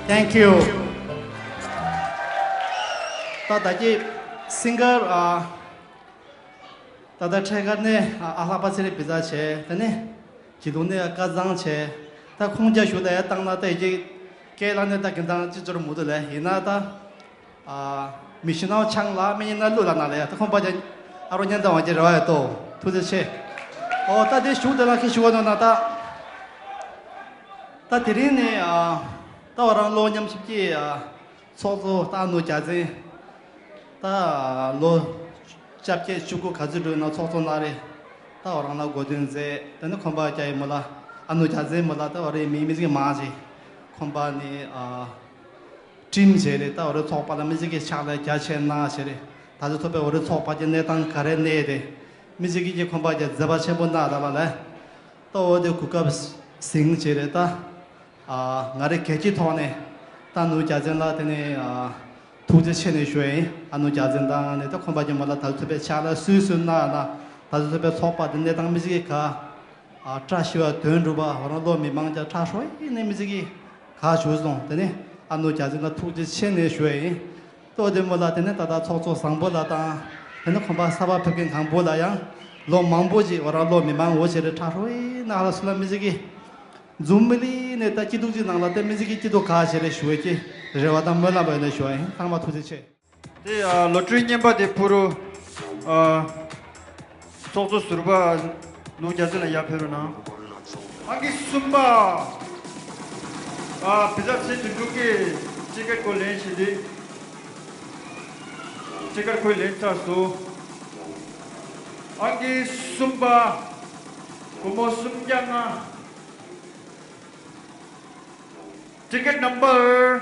Thank you. ད་ད་གི་སིང་གར་ཨ། ད་ལྟ་འཕྲེད་དཀར་ནས་ཨ་ལྷག་པ་ཚེ་རིང་བི་ཛ་བྱས། དེ་ནས་སྐྱིད་སྡུག་ནས་སྐལ་བཟང་བྱས། ད་ཁོང་རྒྱ་ཞུ་ལ་ཡ་བཏང་ན་ད་ཡི་གེ་སྐད་ལ་ནས་ད་གི་འདང་ཅི་ཅོར་མུ་དུ་ལས་ཡིན་ན་ད་ཨ་མི་ཤི་ནའོ་ཆང་ལ་མི་ཉིན་ན་ལུ་ལ་ན་ལ་ཡ་ད་ཁོང་པ་ཅན་ཨ་རོ་ཉན་ད་བང་ཅི་རེ་བ་ཡ་ཏོ་ཐུགས་རྗེ་ཆེ། ཨོ་ད་དེ་ཞུ་དེ་ལ་ཁི་ཞུ་བ་ནོ་ན་ད་ད་དེ་རིང་ནས་ཨ་ད་བ་རང་ལོ་མཉམ་ཞིབ་ཀྱི་ཨ། ཚོགས་གཙོ་ད་ཨ་ནུ་རྒྱལ་མཚན། ད་ལོ་བཅོ་བརྒྱད་བཅུ་དགུ་ག་ཚོད་འགྲོ་ཡིན་ན་ཚོགས་གཙོ་ན་རེ། ད་འོ་རང་ལ་གོ་སྟོན་མཛད། དེ་ནི་ཁོམ་པ་རྒྱ་ཡི་མོ་ལ་ཨ་ནུ་རྒྱལ་མཚན་མོ་ལ་ད་འོ་རེ་མི་མི་ཟིག་མང་ཞིག་ཁོམ་པ་ནི་ཨ་ཀྲིམ་བྱས་རེད། ད་འོ་རེ་ཚོགས་པ་ལ་མི་ཟིག་གི་ཕྱག་ལ་རྒྱ་ཆེ་གནང་བྱས་རེད། ད་ཚོད་ཐོབ་པའི་འོ་རེ་ཚོགས་པ་གི་གནས་སྟངས་ག་རེ་གནས་རེད། མི་ཟིག་གི་ཁོམ་པ་རྒྱ་མཛད་པ་ཆེན་པོ་གནང་ད་ལ་ལས། ད་འོ་དེ་གོ་སྐབས་ཟིང་བྱས་རེད་ད། ཨ་ང་རེ་གལ་ཆེའི་ཐོག་ནས་ད་ནུ་རྒྱལ་མཚན་ལ་དེ་ནས་ཨ་ཐུགས་རྗེ་ཆེ་ནས་ཞུ་ཡ་ཡིན། ཨ་ནུ་རྒྱལ་མཚན་དང་ནས་ད་ཁོམ་པ་རྒྱལ་མོ་ལ་ད་ཚོད་པའི་ཕྱག་ལ་སུས་སུས་གནང་ན་ད་ཚོད་པའི་ཚོགས་པ་དེ་གནས་སྟངས་མི་ཟིག་གི་ག་ཨ་བཀྲ་ཤིས་པ་དོན་འགྲུབ་པ་འོ་རང་ལོ་མི་མང་ཅག་ཁྲ་ཧྲོ་ཡིན་ནས་མི་ཟིག་གི་ག་ཞུ་སོང་། དེ་ནས་ཨ་ནུ་རྒྱལ་མཚན་ལ་ཐུགས་རྗེ་ཆེ་ནས་ཞུ་ཡ་ཡིན། ཏོ་དེ་མོ་ལ་དེ་ནས་ད་ལྟ་ཚོགས་གཙོ་བཟང་པོ་ལ་དང་དེ་ནས་ཁོམ་པ་གསར་པ་ཕེབས་མཁན་གང་པོ་ལ་ཡང་ལོ་མང་པོ་ཅིག་འོ་རང་ལོ་མི་མང་འོ་ཆེ་རེ་ཁྲ་ཧྲོ་ཡིན་ན་ཧ་ལ་སུ་ལ་མི་ཟིག་གི་འཛུམ་མི་ལི་ནས་ད་སྐྱིད་སྡུག་ཅིག་ནང་ལ་ད་མི་ཟིག་གི་སྐྱིད་སྡུག་ག་ཞེ་རེ་ཞུ་བའི་ཀྱི་རེ་བ་དང་སྨོན་ལམ་བྱས་ནས་ཞུ་བ་ཡིན། ཚང་མ་ཐུགས་རྗེ་ཆེ། དེ་ཨ་ལོ་ཊ་རི་རྔན་པ་དེ་ཕུ་རུ་ཨ་ཚོགས་གཙོ་ཟུར་པ་ནུ་རྒྱལ་མཚན་ལ་ཡར་ཕེབས་རོགས་གནང་། ཨང་ཀི་གསུམ་པ་ཨ་བི་ཛ་ཚེ་དོན་གྲུབ་ཀྱི་ཊི་ཀེ་ཊི་ཁོ་ལེན་བྱེད་དུས། ཊི་ཀེ་ཊི་ཁོས་ལེན་ཚར་སོང་། ཨང་ཀི་གསུམ་པ། སྒོར་མོ་སུམ་བརྒྱ་ལྔ། Ticket number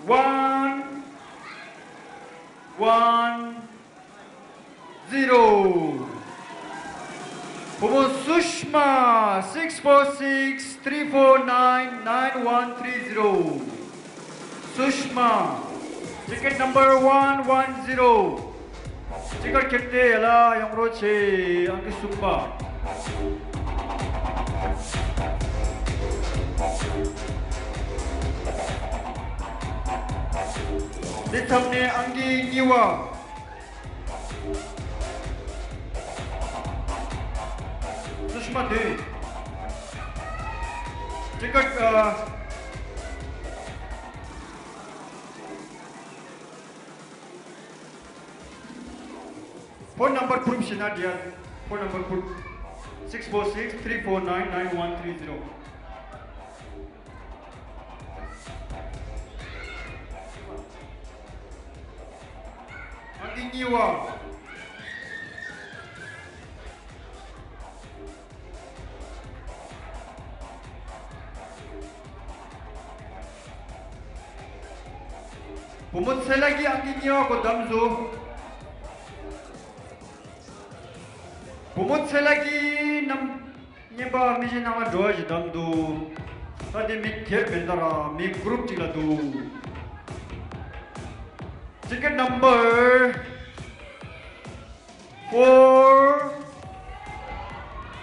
one one zero. བུ་མོ་སུ་ཤ་མ། six four six three four nine nine one three zero. སུ་ཤ་མ། Ticket number one one zero. ཊི་ཀེ་ཊི་ཁྱེར་ཏེ་ཡར་ལ་ཡོང་རོགས་བྱེད། ཨང་ཀི་གསུམ་པ། འདི་མཚམས་ནས་ཨང་ཀི་གཉིས་པ། སུ་ཤ་མ་དུས། ཊི་ཀེ་ཊི་ཨ། ཕོན་ནམ་བར་པུ་རུབ་བྱེད་ན་འགྲིག་ཡ། ཕོན་ནམ་བར་པུ་རུབ། six four six three four nine nine one three zero. ཨང་ཀི་གཉིས་པ། བུ་མོ་ཚེ་ལྷ་གིས་ཨང་ཀི་གཉིས་པ་གོ་བདམས་སོང་། བུ་མོ་ཚེ་ལྷ་གིས་རྣམ་རྔན་པ་མི་གཞན་རྣམས་ལ་འགྲོ་བ་ཞིག་བདམས་འདུག་ད་དེ་མི་སྒེར་མིན་ད་ར་མི་གུ་རུབ་ཅིག་ལ་འདུག Ticket number four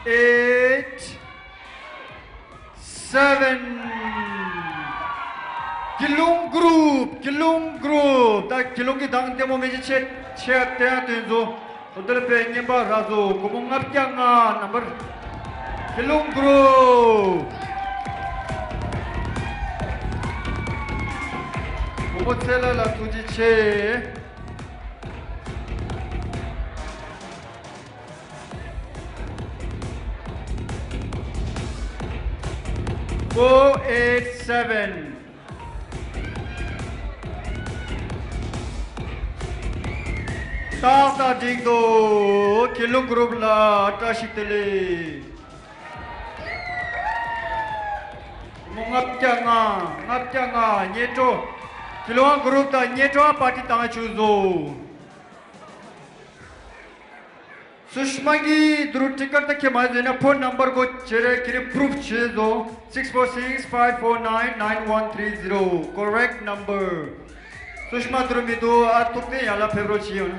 eight seven. དགེ་སློང་གུ་རུབ། དགེ་སློང་གུ་རུབ། ད་དགེ་སློང་གི་གདངས་ལྟད་མོ་མི་ཅི་ཆེ་ཆེ་བསྟན་དོན་ཚོ། འོ་དེ་ལ་དཔེ་རྔན་པ་རག་སོང་། སྒོར་མོ་ལྔ་བརྒྱ་ལྔ། ནམ་བར་དགེ་སློང་གུ་རུབ། སྒོར་མོ་ཚེ་ལྷ་ལ་ཐུགས་རྗེ་ཆེ། Four eight seven. ཏག་ཏག་འགྲིག་འདུག་དགེ་སློང་གུ་རུབ་ལ་བཀྲ་ཤིས་བདེ་ལེགས། སྒོར་མོ་ལྔ་བརྒྱ་ལྔ། ལྔ་བརྒྱ་ལྔ། སྙན་སྒྲོན། དགེ་སློང་གུ་རུབ་དང་སྙན་སྒྲོན་པར་ཊི་བཏང་བཅུག་སོང་། སུ་ཤ་མ་གིས་དུ་རུ་ཊི་ཀེ་ཊི་ད་ཁྱེད་མ་བཟོས་ན་ཕོན་ནམ་བར་གོ་བྱེད་རེ་ཁྱེད་རེ་པུ་རུབ་བྱེད་བཟོ། six four six five four nine nine one three zero, correct number. སུ་ཤ་མ་དུ་རུ་མི་འདུག་ཨ་ཐུག་ཏེ་ཡར་ལ་ཕེབས་རོགས་བྱེད་ཡོང་།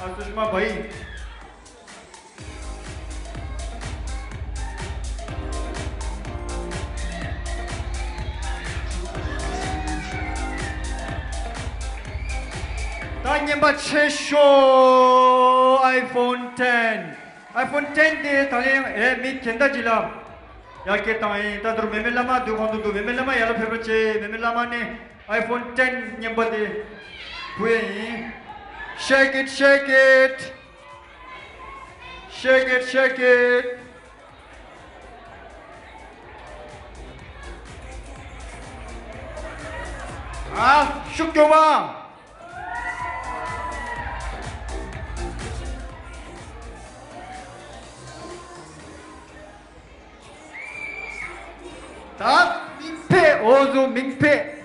ཨ་སུ་ཤ་མ་བའི། ད་རྔན་པ་ཆེ་ཤོས་iPhone ten. iPhone ten དེ་ད་ལན་ཨེ་མི་གྱེན་ད་ཅི་ལ་ཡར་སྐྱེད་བཏང་ཡིན། ད་དུར་མེ་མེ་བླ་མ་དུས་གོང་དུ་འདུག་མེ་མེ་བླ་མ་ཡར་ལ་ཕེབས་རོགས་བྱེད། མེ་མེ་བླ་མ་ནས་iPhone ten རྔན་པ་དེ་ཕུལ་ཡ་ཡིན། Shake it, shake it. Shake it, shake it. ཨ། ཤུགས་རྒྱོབ་ཨ། ད་མིང་ཕེ་འོ་ཟུ་མིང་ཕེ།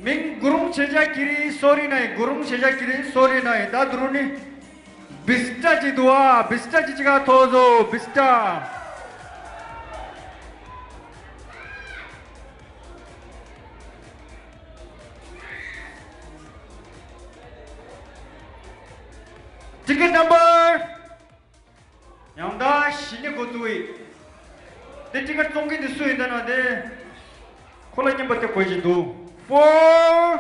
མིང་གུ་རུང་ཆེ་ཆ་ཀི་རི་སོ་རི་ན་ཡི། གུ་རུང་ཆེ་ཆ་ཀི་རི་སོ་རི་ན་ཡི། ད་དུ་རུ་ནི་བིས་ཏྲ་ཅི་དུ་ཨ། བིས་ཏྲ་ཅི་ཅི་ག་ཐོ་ཟོ་བིས་ཏྲ། Ticket number. ཡང་ད་ཞི་ནི་འགོ་བཙུགས་ཡིན། དེ་ཊི་ཀེ་ཊི་བཙོང་མཁན་དེ་སུ་ཡིན་ད་ན་དེ། ཁོ་ལ་རྔན་པ་དེ་དགོས་ཀྱི་འདུག Four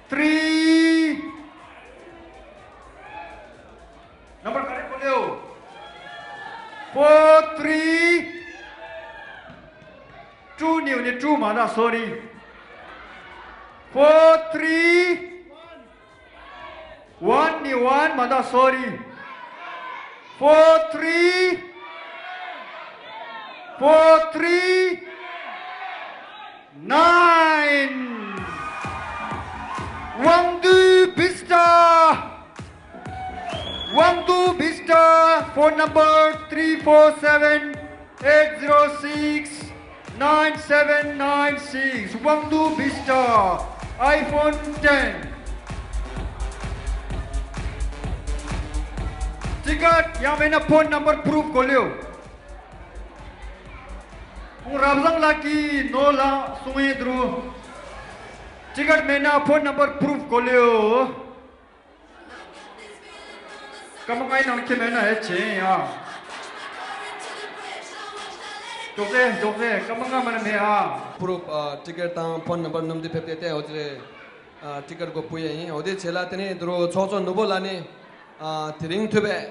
three. ནམ་བར་ག་རེ་གོ་ལེའོ། Four three two. ནི་ནི་two མ་ད་སོ་རི། Four three. One ནི་one མ་ད་སོ་རི། Four three. Four three. Nine. དབང་འདུས་བིས་ཏྲ། དབང་འདུས་བིས་ཏྲ། Phone number three four seven eight zero six nine seven nine six. དབང་འདུས་བིས་ཏྲ། iPhone ten. ཊི་ཀེ་ཊི་ཡང་མེད་ན་ཕོན་ནམ་བར་པུ་རུབ་གོ་ལེའོ། ཁོང་རབ་བཟང་ལགས་ཀྱིས་ནོ་ལ་གསུང་ཡས་འདུག་ཊི་ཀེ་ཊི་མེད་ན་ཕོན་ནམ་བར་པུ་རུབ་གོ་ལེའོ། སྐར་མ་ལྔའི་ནང་ཁྱེད་མེད་ན་ཨེ་བྱེད་ཡིན་ཨ། མགྱོགས་ཙེ་མགྱོགས་ཙེ་སྐར་མ་ལྔ་མ་ན་མེད་ཨ། པུ་རུབ་ཨ། ཊི་ཀེ་ཊི་དང་ཕོན་ནམ་བར་སྣུམ་དུ་ཕེབས་ཏེ་ཏེ་འོ་ཙི་རེད། ཨ། ཊི་ཀེ་ཊི་སྒོ་ཕུལ་ཡས་ཡིན། འོ་དེ་བྱས་ལ་དེ་ནས་དུ་རུ་ཚོགས་གཙོ་ནོར་བུ་ལགས་ནས་ཨ། དེ་རིང་ཐུབ་པས་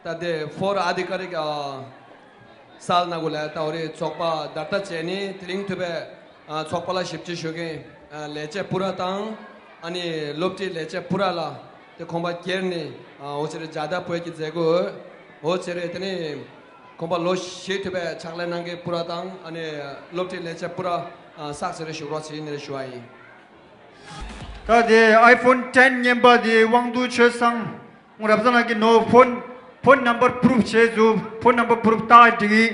ད་དེ་ཕོར་ཨ་དྷི་ཀ་རིག་ཨ། སལ་ན་གུ་ལ་ད་འོ་རེ་ཚོགས་པ་བརྡ་ལྟ་བྱས་ནས་དེ་རིང་ཐུབ་པས་ཨ། ཚོགས་པ་ལ་ཞིབ་དཔྱད་ཞུ་མཁན་ཨ། ལས་བྱེད་པུ་ར་དང་ཨ་ནི་སློབ་ཁྲིད་ལས་བྱེད་པུ་ར་ལ་དེ་ཁོང་པ་སྒེར་ནས་ཨ། འོ་ཅེ་རེ་ཇ་ད་བོད་ཀྱི་མཛད་སྒོ་འོ་ཅེ་རེ་དེ་ནས་ཁོང་པ་ལོ་བཞི་ཐུབ་པས་ཕྱག་ལས་གནང་མཁན་པུ་ར་དང་ཨ་ནི་སློབ་ཁྲིད་ལས་བྱེད་པུ་ར་ཨ། སག་ཟེར་རེ་ཞུ་རོགས་བྱེད་ནས་ཞུ་བ་ཡིན། ད་དེ་iPhone ten རྔན་པ་དེ་དབང་འདུས་ཆོས་བཟང་། ང་རབ་བཟང་ལགས་ཀྱི་ནོ་ཕོན་ཕོན་ནམ་བར་པུ་རུབ་བྱས་ཚུ་ཕོན་ནམ་བར་པུ་རུབ་ཏག་འགྲིག་གི།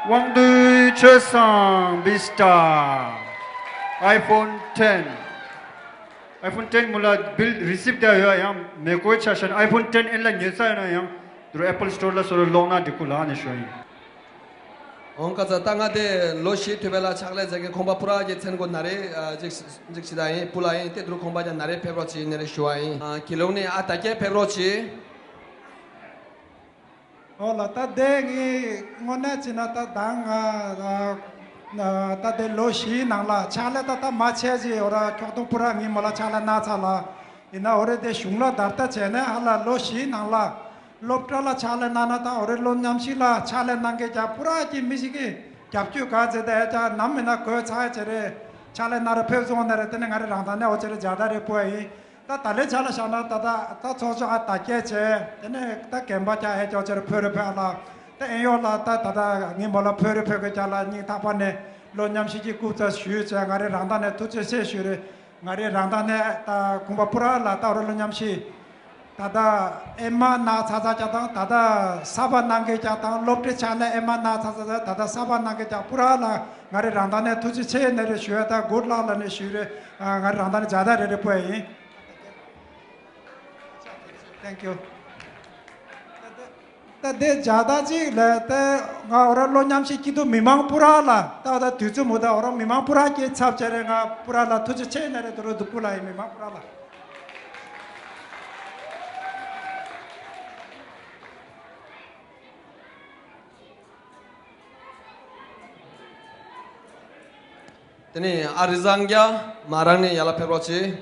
དབང་འདུས་ཆོས་བཟང་བིས་ཏྲ། iPhone ten. iPhone ten མུ་ལ་བིལ་རི་སིབ་དེ་ཡོད་ཡང་མེ་གོའི་ཆ་ཤན་iPhone ten ཨེན་ལ་ཉོས་ས་ཡོད་ན་ཡང་དུ་རུ་Apple Store ལ་སོ་རུ་ལོག་ན་འགྲིག་གུ་ལ་ནས་ཞོ་ཡིན། འོང་ཀ་ཚ་ད་ང་དེ་ལོ་བཞི་ཐུབ་པའི་ལ་ཕྱག་ལས་མཛད་མཁན་ཁོང་པ་པུ་ར་གི་མཚན་གོ་ན་རེ་ཅིག་ཅིག་ཞིག་ད་ཡིན་པུ་ལ་ཡིན་ཏེ་དུ་རུ་ཁོང་པ་ཀྱང་ན་རེ་ཕེབས་རོགས་བྱེད་ནི་རེ་ཞུ་བ་ཡིན། ཨ། ཁྱི་ལུང་ནི་ཨ་ད་སྐད་ཕེབས་རོགས་བྱེད། ཨོ་ལ་ད་དེ་ངས་དངོས་གནས་བྱས་ན་ད་ད་ང་ད་དེ་ལོ་བཞིའི་ནང་ལ་ཕྱག་ལས་ད་ད་མ་བྱས་ཅི་འོ་ར་ཁྱོག་ཐུང་པུ་ར་ངས་མོ་ལ་ཕྱག་ལས་གནང་ཚར་ལ། ཡིན་ན་འོ་རེ་དེ་གཞུང་ལ་བརྡ་ལྟ་བྱས་ནས་ཧ་ལ་ལོ་བཞིའི་ནང་ལ་སློབ་གྲྭ་ལ་ཕྱག་ལས་གནང་ན་དང་འོ་རེ་ལོ་མཉམ་ཞིག་ལ་ཕྱག་ལས་གནང་མཁན་ཀྱང་པུ་ར་གྱི་མི་ཞིག་གིས་རྒྱབ་སྐྱོར་ག་ཚད་དེ་ཨེ་ཅག་ནམ་མིན་ན་གོས་ཚ་ཨེ་ཅེ་རེ་ཕྱག་ལས་གནང་རེ་ཕེབས་སོང་ནས་རེ་དེ་ནས་ང་རེ་རང་ཐང་ནས་འོ་ཅེ་རེ་ཇ་ད་རེ་པོ་ཨེ་ཡིན། ད་ད་ལེ་ཆ་ལ་བཞག་ན་ད་ད་ད་ཚོགས་ཆུང་ཨ་ད་སྐད་ཆེ་དེ་ནས་ད་རྒན་པ་ཀྱང་ཨེ་ཅོ་ཅེ་རེ་ཕོ་རེ་ཕོ་ཨ་ལ་ད་ཨེ་ཡོ་ལ་ད་ད་ད་ངའི་མོ་ལ་ཕོ་རེ་ཕོ་གི་ཀྱང་ལ་སྙིང་ཐག་པ་ནས་ལོ་མཉམ་ཞིག་གི་སྐུ་ཚ་ཞུས་ཅེ་ང་རེ་རང་ཐང་ནས་ཐུགས་རྗེ་ཆེ་ཞུ་རེ། ང་རེ་རང་ཐང་ནས་ད་ཁུང་པ་པུ་ར་ལ་ད་རོ་ལོ་མཉམ་ཤི། ད་ད་ཨེ་མ་ན་ཚ་ཚ་ཀྱང་དང་ད་ད་ས་བ་ནང་གི་ཀྱང་དང་སློབ་གྲྭའི་ཆ་ལ་ཨེ་མ་ན་ཚ་ཚ་ད་ད་ས་བ་ནང་གི་ཀྱང་པུ་ར་ལ་ང་རེ་རང་ཐང་ནས་ཐུགས་རྗེ་ཆེ་ནས་རེ་ཞུ་ཡ་ད་གུད་ལག་ལ་ནས་ཞུ་རེ། ང་རེ་རང་ཐང་ནས་ཇ་ད་རེ་རེ་པོ་ཡིན། Thank you. ད་དེ་ཇ་ད་ཅིག་ལས་ཏེ་ང་འོ་ར་ལོ་མཉམ་ཞིག་སྐྱིད་སྡུག་མི་མང་པུ་ར་ལ་ད་ད་དུས་ཚོད་མུ་ད་འོ་ར་མི་མང་པུ་ར་སྐྱེ་ཚབ་བྱས་རེ་ང་པུ་ར་ལ་ཐུགས་རྗེ་ཆེ་ནས་རེ་དུ་རུ་དུ་པུ་ལ་ཡིན་མི་མང་པུ་ར་ལ། དེ་ནས་ཨ་རི་བཟང་རྒྱལ་མ་རང་ནས་ཡར་ལ་ཕེབས་རོགས་གྱིས།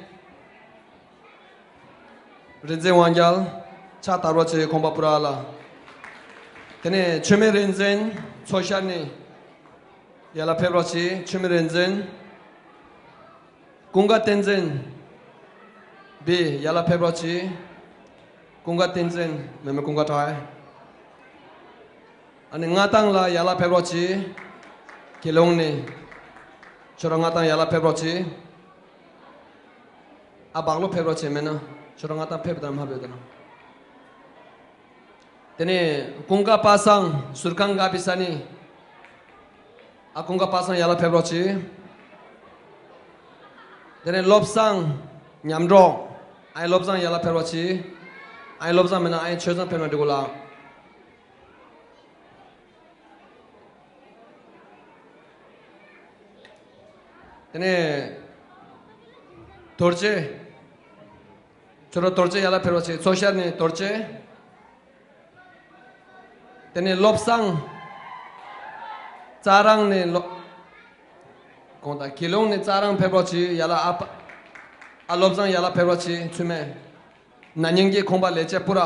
རིག་འཛིན་དབང་རྒྱལ་ཕྱག་བསྟར་རོགས་གྱིས་ཁོང་པ་པུ་ར་ལ། དེ་ནས་འཆི་མེད་རིག་འཛིན་མཚོ་ཤར་ནས་ཡར་ལ་ཕེབས་རོགས་གྱིས། འཆི་མེད་རིག་འཛིན། ཀུན་དགའ་བསྟན་འཛིན། བི་ཡར་ལ་ཕེབས་རོགས་གྱིས། ཀུན་དགའ་བསྟན་འཛིན་མེ་མེ་ཀུན་དགའ་གྲགས། ཨ་ནི་མངའ་ཐང་ལ་ཡར་ལ་ཕེབས་རོགས་གྱིས། ཁྱེད་རང་ནི། ཁྱོད་རང་མངའ་ཐང་ཡར་ལ་ཕེབས་རོགས་གྱིས། ཨ་བག་ལོ་ཕེབས་རོགས་བྱས་མེད་ན་ཁྱོད་རང་མངའ་ཐང་ཕེབས་དང་མ་ཕེབས་དང་། དེ་ནས་ཀུན་དགའ་པ་སངས་ཟུར་ཁང་འགག་པའི་ས་ནས། ཨ་ཀུན་དགའ་པ་སངས་ཡར་ལ་ཕེབས་རོགས་གྱིས། དེ་ནས་བློ་བཟང་མཉམ་འགྲོགས། ཨའི་བློ་བཟང་ཡར་ལ་ཕེབས་རོགས་གྱིས། ཨའི་བློ་བཟང་མེད་ན་ཨའི་ཆོས་བཟང་ཕེབས་ན་འགྲིག་གོ་ལ། དེ་ནས་རྡོ་རྗེ། ཁྱོད་རང་རྡོ་རྗེ་ཡར་ལ་ཕེབས་རོགས་གྱིས། མཚོ་ཤར་ནས་རྡོ་རྗེ། དེ་ནས་བློ་བཟང་། རྩ་རང་ནས་ལོ། གོང་དང་དགེ་སློང་ནས་རྩ་རང་ཕེབས་རོགས་གྱིས། ཡར་ལ་ཨ་པ། ཨ་བློ་བཟང་ཡར་ལ་ཕེབས་རོགས་གྱིས། ཚུལ་མེད། ན་ནིང་གི་ཁོང་པ་ལས་བྱེད་པུ་ར།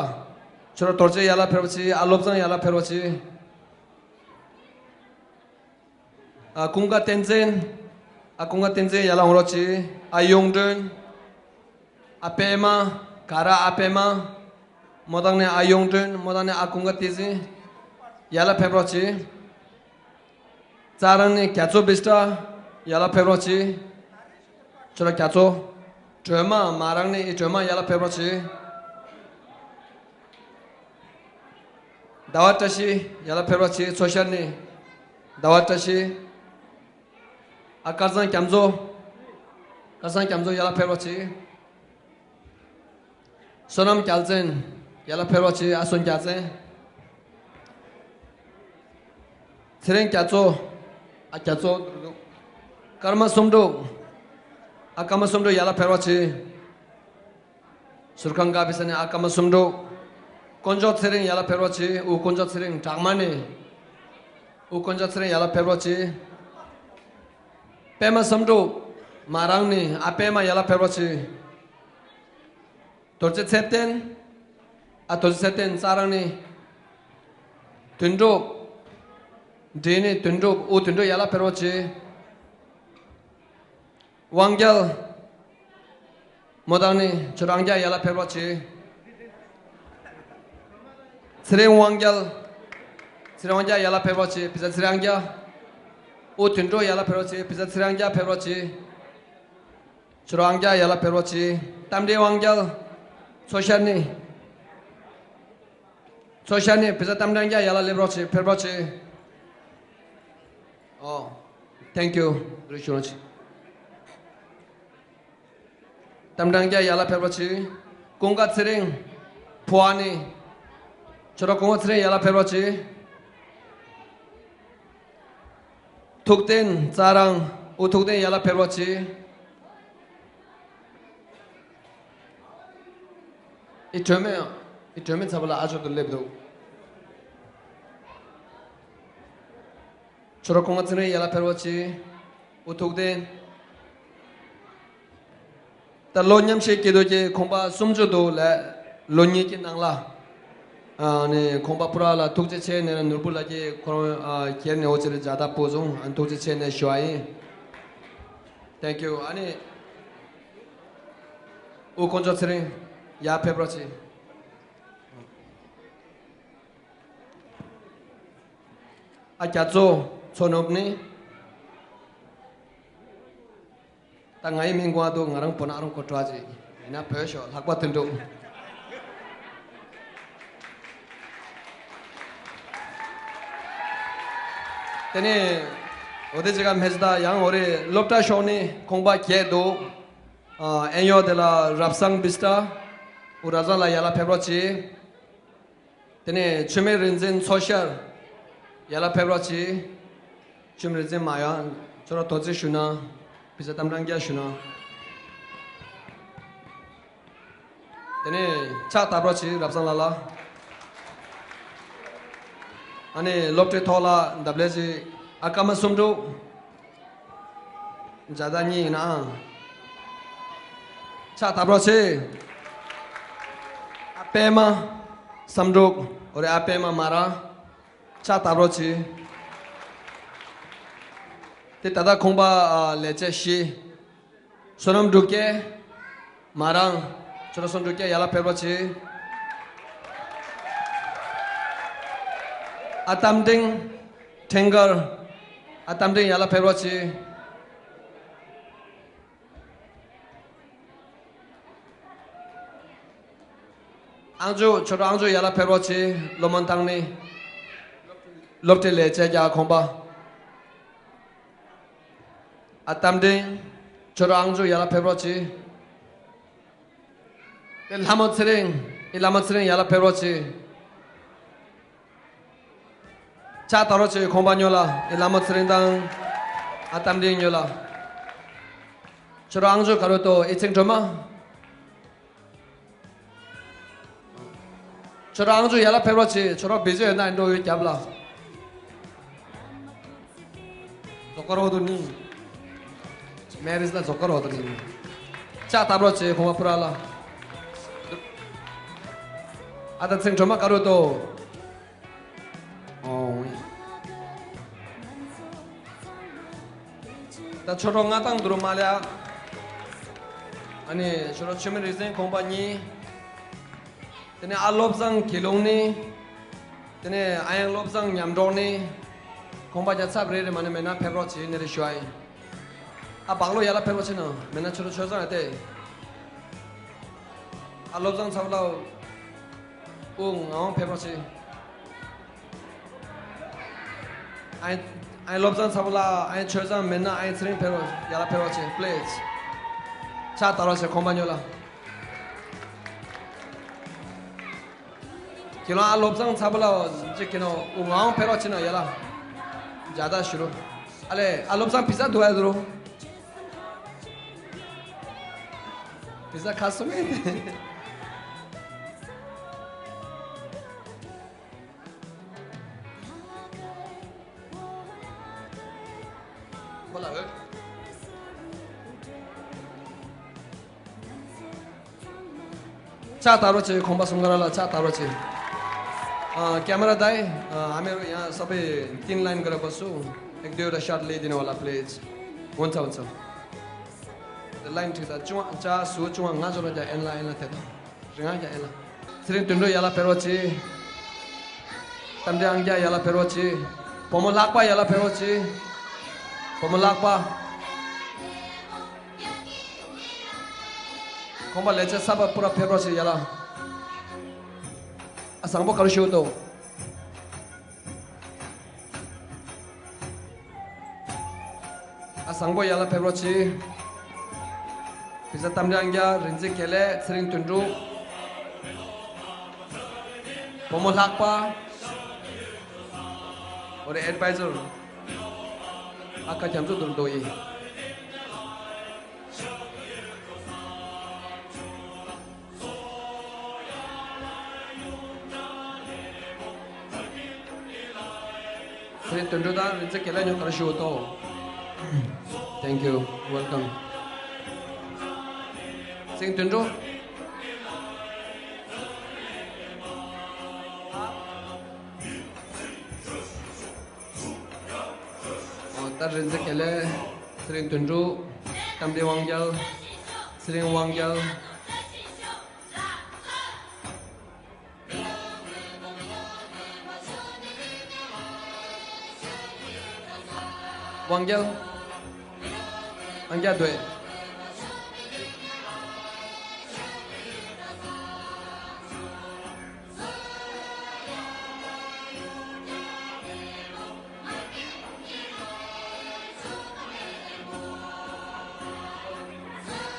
ཁྱོད་རང་རྡོ་རྗེ་ཡར་ལ་ཕེབས་རོགས་གྱིས། ཨ་བློ་བཟང་ཡར་ལ་ཕེབས་རོགས་གྱིས། ཨ་ཀུན་དགའ་བསྟན་འཛིན། ཨ་ཀུན་དགའ་བསྟན་འཛིན་ཡར་ལ་འོང་རོགས་གྱིས། ཨ་གཡུང་དྲུང་། ཨ་པད་མ། ག་ར་ཨ་པད་མ། མོ་དང་ནི་ཨ་གཡུང་དྲུང་། མོ་དང་ནི་ཨ་ཀུན་དགའ་བསྟན་འཛིན། ཡར་ལ་ཕེབས་རོགས་གྱིས། རྩ་རང་ནི་རྒྱ་མཚོ་བི་སི་ཏྲ། ཡར་ལ་ཕེབས་རོགས་གྱིས། ཁྱོད་རང་རྒྱ་མཚོ། སྒྲོལ་མ་མ་རང་ནི་ཨི་སྒྲོལ་མ་ཡར་ལ་ཕེབས་རོགས་གྱིས། ཟླ་བ་བཀྲ་ཤིས་ཡར་ལ་ཕེབས་རོགས་གྱིས། མཚོ་ཤར་ནས་ཟླ་བ་བཀྲ་ཤིས། ཨ་སྐལ་བཟང་རྒྱ་མཚོ། སྐལ་བཟང་རྒྱ་མཚོ་ཡར་ལ་ཕེབས་རོགས་གྱིས། བསོད་ནམས་རྒྱལ་མཚན་ཡར་ལ་ཕེབས་རོགས་གྱིས། ཨ་བསོད་རྒྱལ་མཚན། ཚེ་རིང་རྒྱ་མཚོ། ཨ་རྒྱ་མཚོ། ཀརྨ་བསམ་འགྲུབ། ཨ་ཀརྨ་བསམ་འགྲུབ་ཡར་ལ་ཕེབས་རོགས་གྱིས། ཟུར་ཁང་འགག་པའི་ས་ནས་ཨ་ཀརྨ་བསམ་འགྲུབ། དཀོན་མཆོག་ཚེ་རིང་ཡར་ལ་ཕེབས་རོགས་གྱིས། ཨུ་དཀོན་མཆོག་ཚེ་རིང་བྲག་དམར་ནས། ཨུ་དཀོན་མཆོག་ཚེ་རིང་ཡར་ལ་ཕེབས་རོགས་གྱིས། པད་མ་བསམ་འགྲུབ། མ་རང་ནས་ཨ་པད་མ་ཡར་ལ་ཕེབས་རོགས་གྱིས། རྡོ་རྗེ་ཚེ་བརྟན། ཨ་རྡོ་རྗེ་ཚེ་བརྟན་རྩ་རང་ནས། དོན་གྲུབ། འདྲེ་ནས་དོན་གྲུབ། ཨུ་དོན་གྲུབ་ཡར་ལ་ཕེབས་རོགས་གྱིས། དབང་རྒྱལ། མོ་དང་ནི་ཁྱོད་རང་རྒྱལ་ཡར་ལ་ཕེབས་རོགས་གྱིས། ཚེ་རིང་དབང་རྒྱལ། ཚེ་རིང་དབང་རྒྱལ་ཡར་ལ་ཕེབས་རོགས་གྱིས། བི་ཛ་ཚེ་རིང་དབང་རྒྱལ། ཨུ་དོན་གྲུབ་ཡར་ལ་ཕེབས་རོགས་གྱིས། བི་ཛ་ཚེ་རིང་དབང་རྒྱལ་ཕེབས་རོགས་གྱིས། ཁྱོད་རང་དབང་རྒྱལ་ཡར་ལ་ཕེབས་རོགས་གྱིས། རྟ་མགྲིན་དབང་རྒྱལ། མཚོ་ཤར་ནས། མཚོ་ཤར་ནས་བི་ཛ་རྟ་མགྲིན་དབང་རྒྱལ་ཡར་ལ་སླེབས་རོགས་གྱིས། ཕེབས་རོགས་གྱིས། ཨོ། Thank you. རེ་ཞུ་རོགས་གྱིས། རྟ་མགྲིན་དབང་རྒྱལ་ཡར་ལ་ཕེབས་རོགས་གྱིས། ཀུན་དགའ་ཚེ་རིང་། ཕོ་བ་ནས། ཁྱོད་རང་ཀུན་དགའ་ཚེ་རིང་ཡར་ལ་ཕེབས་རོགས་གྱིས། ཐུགས་བརྟན་རྩ་རང་། ཨུ་ཐུགས་བརྟན་ཡར་ལ་ཕེབས་རོགས་གྱིས། ཨི་སྒྲོལ་མ། ཨི་སྒྲོལ་མ་ཚ་བ་ལ་ཨ་ཅོ་དུ་སླེབས་འདུག་ཁྱོད་རང་ཀུན་དགའ་ཚེ་རིང་ཡར་ལ་ཕེབས་རོགས་གྱིས། ཨུ་ཐུགས་བརྟན། ད་ལོ་མཉམ་ཞིག་སྐྱིད་སྡུག་གི་ཁོང་པ་སུམ་ཅུ་འདུག་ལ། ལོ་གཉིས་ཀྱི་ནང་ལ། ཨ་ནི་ཁོང་པ་པུ་ར་ལ་ཐུགས་རྗེ་ཆེ་ནས་ནོར་བུ་ལགས་ཀྱིས་ཁོ་རང་ཨ་ཁྱེར་ནས་འོ་ཅེ་རེ་ཇ་ད་པོ་བཟུང་ཨ་ཐུགས་རྗེ་ཆེ་ནས་ཞུ་བ་ཡིན། Thank you. ཨ་ནི། ཨུ་དཀོན་མཆོག་ཚེ་རིང་། ཡར་ཕེབས་རོགས་གྱིས། ཨ་རྒྱ་མཚོ་མཚོ་ནུབ་ནས། ད་ང་ཡི་མིང་གོ་འདུག་ང་རང་བོད་ནང་རང་གོ་གྲོགས་ཅིག་ཡིན་ན་བོད་ཤོག་ལྷག་པ་དོན་གྲུབ། དེ་ནས་འོ་དེ་ཅིག་ག་མེད་ད་ཡང་འོ་རེ་སློབ་གྲྭ་ཤོག་ནས་ཁོང་པ་བརྒྱད་འདུག་ཨ་ཨེ་ཡོ་དེ་ལ་རབ་བཟང་བི་སི་ཏྲ། ཨུ་རབ་བཟང་ལགས་ཡར་ལ་ཕེབས་རོགས་གྱིས། དེ་ནས་འཆི་མེད་རིག་འཛིན་མཚོ་ཤར། ཡར་ལ་ཕེབས་རོགས་གྱིས། འཆི་མེད་རིག་འཛིན་མ་ཡ། ཁྱོད་རང་དོ་ཚིག་ཞུ་ན། བི་ཛ་རྟ་མགྲིན་དབང་རྒྱལ་ཞུ་ན། དེ་ནས་ཕྱག་བཏབ་རོགས་གྱིས་རབ་བཟང་ལགས་ལ། ཨ་ནི་སློབ་གྲྭའི་ཐོག་ལ་འདབ་ལས་ཀྱི་ཨ་ཀརྨ་བསམ་འགྲུབ། བརྒྱ་དང་གཉིས་ཡིན་ནའང་། ཕྱག་བརྡབ་རོགས་བྱེད། ཨ་པད་མ་བསམ་འགྲུབ། འོ་རེད། ཨ་པད་མ་མ་ར། ཕྱག་བརྡབ་རོགས་བྱེད། དེ་ད་ལྟ་ཁོང་པ་ཨ་ལས་བྱེད་བཞི། བསོད་ནམས་འབྲུག་རྒྱལ། མ་རང་། ཁྱོད་རང་བསོད་ནམས་འབྲུག་རྒྱལ། ཡར་ལ་ཕེབས་རོགས་བྱེད། ཨ་རྟ་མགྲིན། ཁྲེང་དཀར། ཨ་རྟ་མགྲིན། ཡར་ལ་ཕེབས་རོགས་བྱེད། ཨང་ཅོ། ཁྱོད་རང་ཨང་ཅོ། ཡར་ལ་ཕེབས་རོགས་བྱེད། སློབ་མ་བཏང་ནི། སློབ་གྲྭའི་ལས་བྱེད་རྒྱ་ཁོང་པ། ཨ་རྟ་མགྲིན། ཁྱོད་རང་ཨང་ཅོ། ཡར་ལ་ཕེབས་རོགས་བྱེད། ཨེ་ལྷ་མོ་ཚེ་རིང་། ཨེ་ལྷ་མོ་ཚེ་རིང་། ཡར་ལ་ཕེབས་རོགས་བྱེད། ཕྱག་བརྡབ་རོགས་བྱེད། ཁོང་པ་སྨྱོ་ལ། ཨེ་ལྷ་མོ་ཚེ་རིང་དང་ཨ་རྟ་མགྲིན་སྨྱོ་ལ། ཁྱོད་རང་ཨང་ཅོ་ག་རེ་འདུག་ཨེ་ཚེ་རིང་སྒྲོལ་མ། ཁྱོད་རང་ཨང་ཅོ། ཡར་ལ་ཕེབས་རོགས་བྱེད། ཁྱོད་རང་བི་ཇི་ཡོད་ན་ཨེ་འགྲོ་ཡོད་རྒྱབ་ལ། རྫོགས་ཀར་འོ་དོ་ནི། མེ་རིས་ལ་རྫོགས་ཀར་འོ་དོ་ནི། ཕྱག་བརྡབ་རོགས་བྱེད། ཁོང་པ་པུ་ར་ལ། ཨ་ད་ཚེ་རིང་སྒྲོལ་མ་ག་རེ་འདུག་ཨོ། ད་ཆོས་གྲོགས་མངའ་ཐང་དུ་རུ་མ་ལ། ཨ་ནི་ཆོས་གྲོགས་ཆོས་མེད་རིག་འཛིན་ཁོང་པ་གཉིས། དེ་ནས་ཨ་བློ་བཟང་དགེ་སློང་ནི། དེ་ནས་ཨ་ཡང་བློ་བཟང་ཉམས་གྲོགས་ནི། ཁོང་པ་རྒྱ་ཚབ་རེ་རེ་མ་ནས་མེད་ན་ཕེབས་རོགས་བྱེད། ནི་རེ་ཞུ་ཨ་ཡིན། ཨ་བག་ལོ། ཡར་ལ་ཕེབས་རོགས་བྱེད་ན། མེད་ན་ཆོས་གྲོགས་ཆོས་བཟང་ཨ་སྟེ། ཨ་བློ་བཟང་ཚ་བོ་ལ། ཨུ་ངག་དབང་ཕེབས་རོགས་བྱེད། ཨ་ཡིན། ཨ་ཡིན་བློ་བཟང་ཚ་བོ་ལ། ཨ་ཡིན་ཆོས་བཟང་མེད་ན་ཨ་ཡིན་ཚེ་རིང་ཕེབས་རོགས། ཡར་ལ་ཕེབས་རོགས་བྱེད། པི་ལི་ཛི། ཕྱག་བརྡབ་རོགས་བྱེད། ཁོང་པ་སྨྱོ་ལ། ཁྱེད་རང་ཨ་བློ་བཟང་ཚ་བོ་ལ་ཅིག་ཁྱེད་རང་ཨུ་ངག་དབང་ཕེབས་རོགས་བྱེད་ན། ཡར་ལ་མཇལ་དར་ཞུ་རོགས། ཨ་ལེ། ཨ་བློ་བཟང་བི་ཟ་འདུག་ཨ་འདུག་བི་ཟ་ཁ་སོ་མེད་དེ། ཁོ་ལ་འོས། ཕྱག་བརྡབ་རོགས་བྱེད། ཁོང་པ་གསུམ་ཀ་ར་ལ་ཕྱག་བརྡབ་རོགས་བྱེད། ཨ། camera die, ཨ། हमें यहाँ सबै तीन लाइन गरेको छु। एक दुईवटा सर्ट ल्याइदिनु होला प्लिज। हुन्छ, हुन्छ। लाइन ठिक छ। चुवा, चार, सु, चुवा, ङा जोरो जा, एनला, एनला, तेतो। རིང་ང་རྒྱ་ཡ་ལ། ཚེ་རིང་དོན་གྲུབ་ཡ་ལ་ཕེབས་རོགས་གྱིས། རྟ་མགྲིན་ཨང་རྒྱ་ཡ་ལ་ཕེབས་རོགས་གྱིས། བུ་མོ་ལྷག་པ་ཡ་ལ་ཕེབས་རོགས་གྱིས། བུ་མོ་ལྷག་པ། ཁོང་པ་ལས་བྱེད་གསར་པ་པུ་ར་ཕེབས་རོགས་གྱིས་ཡ་ལ། ཨ་བཟང་པོ་ག་རེ་ཞུ་འདུག་ཨ་བཟང་པོ་ཡ་ལ་ཕེབས་རོགས་གྱིས། བི་ཟ་རྟ་མགྲིན་ཨང་རྒྱ། རིག་འཛིན་དགེ་ལེགས། ཚེ་རིང་དོན་གྲུབ། བུ་མོ་ལྷག་པ། འོ་རེ་ཨེཌ་བའི་ཛར། ཨ་ཁ་རྒྱ་མཚོ་དུར་མདོ་ཡིན། ཚེ་རིང་དོན་གྲུབ་དང་རིག་འཛིན་དགེ་ལེགས་གཉིས་ག་རེ་ཞུ་འདུག Thank you. Welcome. ཚེ་རིང་དོན་གྲུབ། ཨོ། ད་རིག་འཛིན་དགེ་ལེགས། ཚེ་རིང་དོན་གྲུབ། རྟ་མགྲིན་དབང་རྒྱལ། ཚེ་རིང་དབང་རྒྱལ། དབང་རྒྱལ། ཨང་རྒྱ་སྡོད།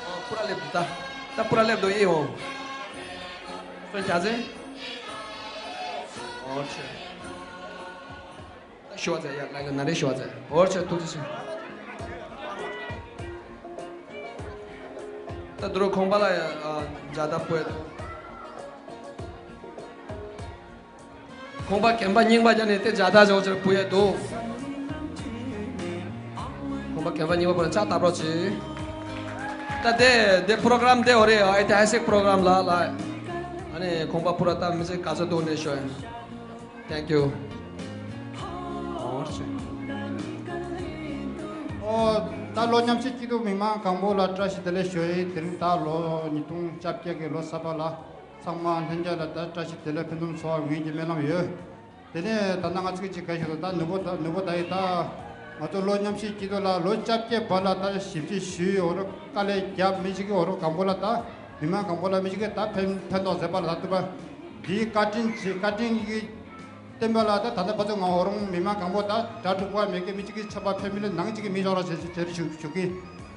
ཨོ། པུ་ར་སླེབས་འདུག་ད། ད་པུ་ར་སླེབས་འདུག་ཨེ་འོང་། སོན་རྒྱ་ཚེ། ཨོ་ཆེ། ད་ཞུ་བ་ཚེ་ཡ་ལ་ལ་ན་རེ་ཞུ་བ་ཚེ། ཨོ་ཆེ། ཐུགས་རྗེ་ཆེ། ད་དུ་རུ་ཁོང་པ་ལ་ཡ། ཨ། མཇལ་དར་ཕུལ་འདུག་ཁོང་པ་རྒན་པ་རྙིང་པ་རྒྱ་ནས་དེ་མཇལ་དར་འཇོག་ཕྱིར་ཕུལ་ཡས་འདུག་ཁོང་པ་ རྒན་པ་གཉིས་པ་པོ་ལ་ཕྱག་བརྡབ་རོགས་གྱིས། ད་དེ་དེ་པོ་རོ་གྷ་རམ་དེ་འོ་རེད། ཨ་ཨི་ཏི་ཧ་སིག་པོ་རོ་གྷ་རམ་ལ་ལ། ཨ་ནི་ཁོང་པ་པུ་ར་ད་མི་ཚེ་ག་ཚོད་འདུག་ནས་ཤོད། Thank you. ཨོ་ད་ལོ་མཉམ་ཞིག་སྐྱིད་སྡུག་མི་མང་གང་པོ་ལ་བཀྲ་ཤིས་བདེ་ལེགས་ཞུ་ཡི། དེ་རིང་ད་ལོ་ཉིས་སྟོང་བཅོ་བརྒྱད་ཀྱི་ལོ་གསར་པ་ལ་ཚང་མ་ལྷན་རྒྱས་ལ་ད་བཀྲ་ཤིས་བདེ་ལེགས་ཕུན་སུམ་ཚོགས་པ་ངེད་ཀྱི་སྨོན་ལམ་ཡོད། དེ་ནས་ད་ལྟ་ང་ཚོ་གཅིག་ག་ཞིག་ད་ནུ་བོ་ད་ནུ་བོ་ད་ཡི་ད་ང་ཚོ་ལོ་མཉམ་ཞིག་སྐྱིད་སྡུག་ལ་ལོ་བཅོ་བརྒྱད་བར་ལ་ད་ཞིབ་ཕྱི་ཞུས་འོ་རོ་དཀའ་ལས་རྒྱབ་མི་ཞིག་གི་འོ་རོ་གང་པོ་ལ་ད་མི་མང་གང་པོ་ལ་མི་ཞིག་གི་ད་ཕན་ཕན་ཐོགས་མཛད་པ་ལ་ད་ཐུབ་པ་འདིའི་བཀའ་དྲིན་ཆེ། བཀའ་དྲིན་གྱི་བསྟན་པ་ལ་ད་ད་ལྟ་བར་དུ་ང་འོ་རོང་མི་མང་གང་པོ་ད་གྲ་སྒྲིག་པ་མེད་མཁན་མི་གཅིག་གི་ཆབ་པ་ཕེ་མི་ལི་ནང་གཅིག་གི་མི་ཤོག་ར་ཞེས་ཞེས་ཞུ་ཞུ་གི།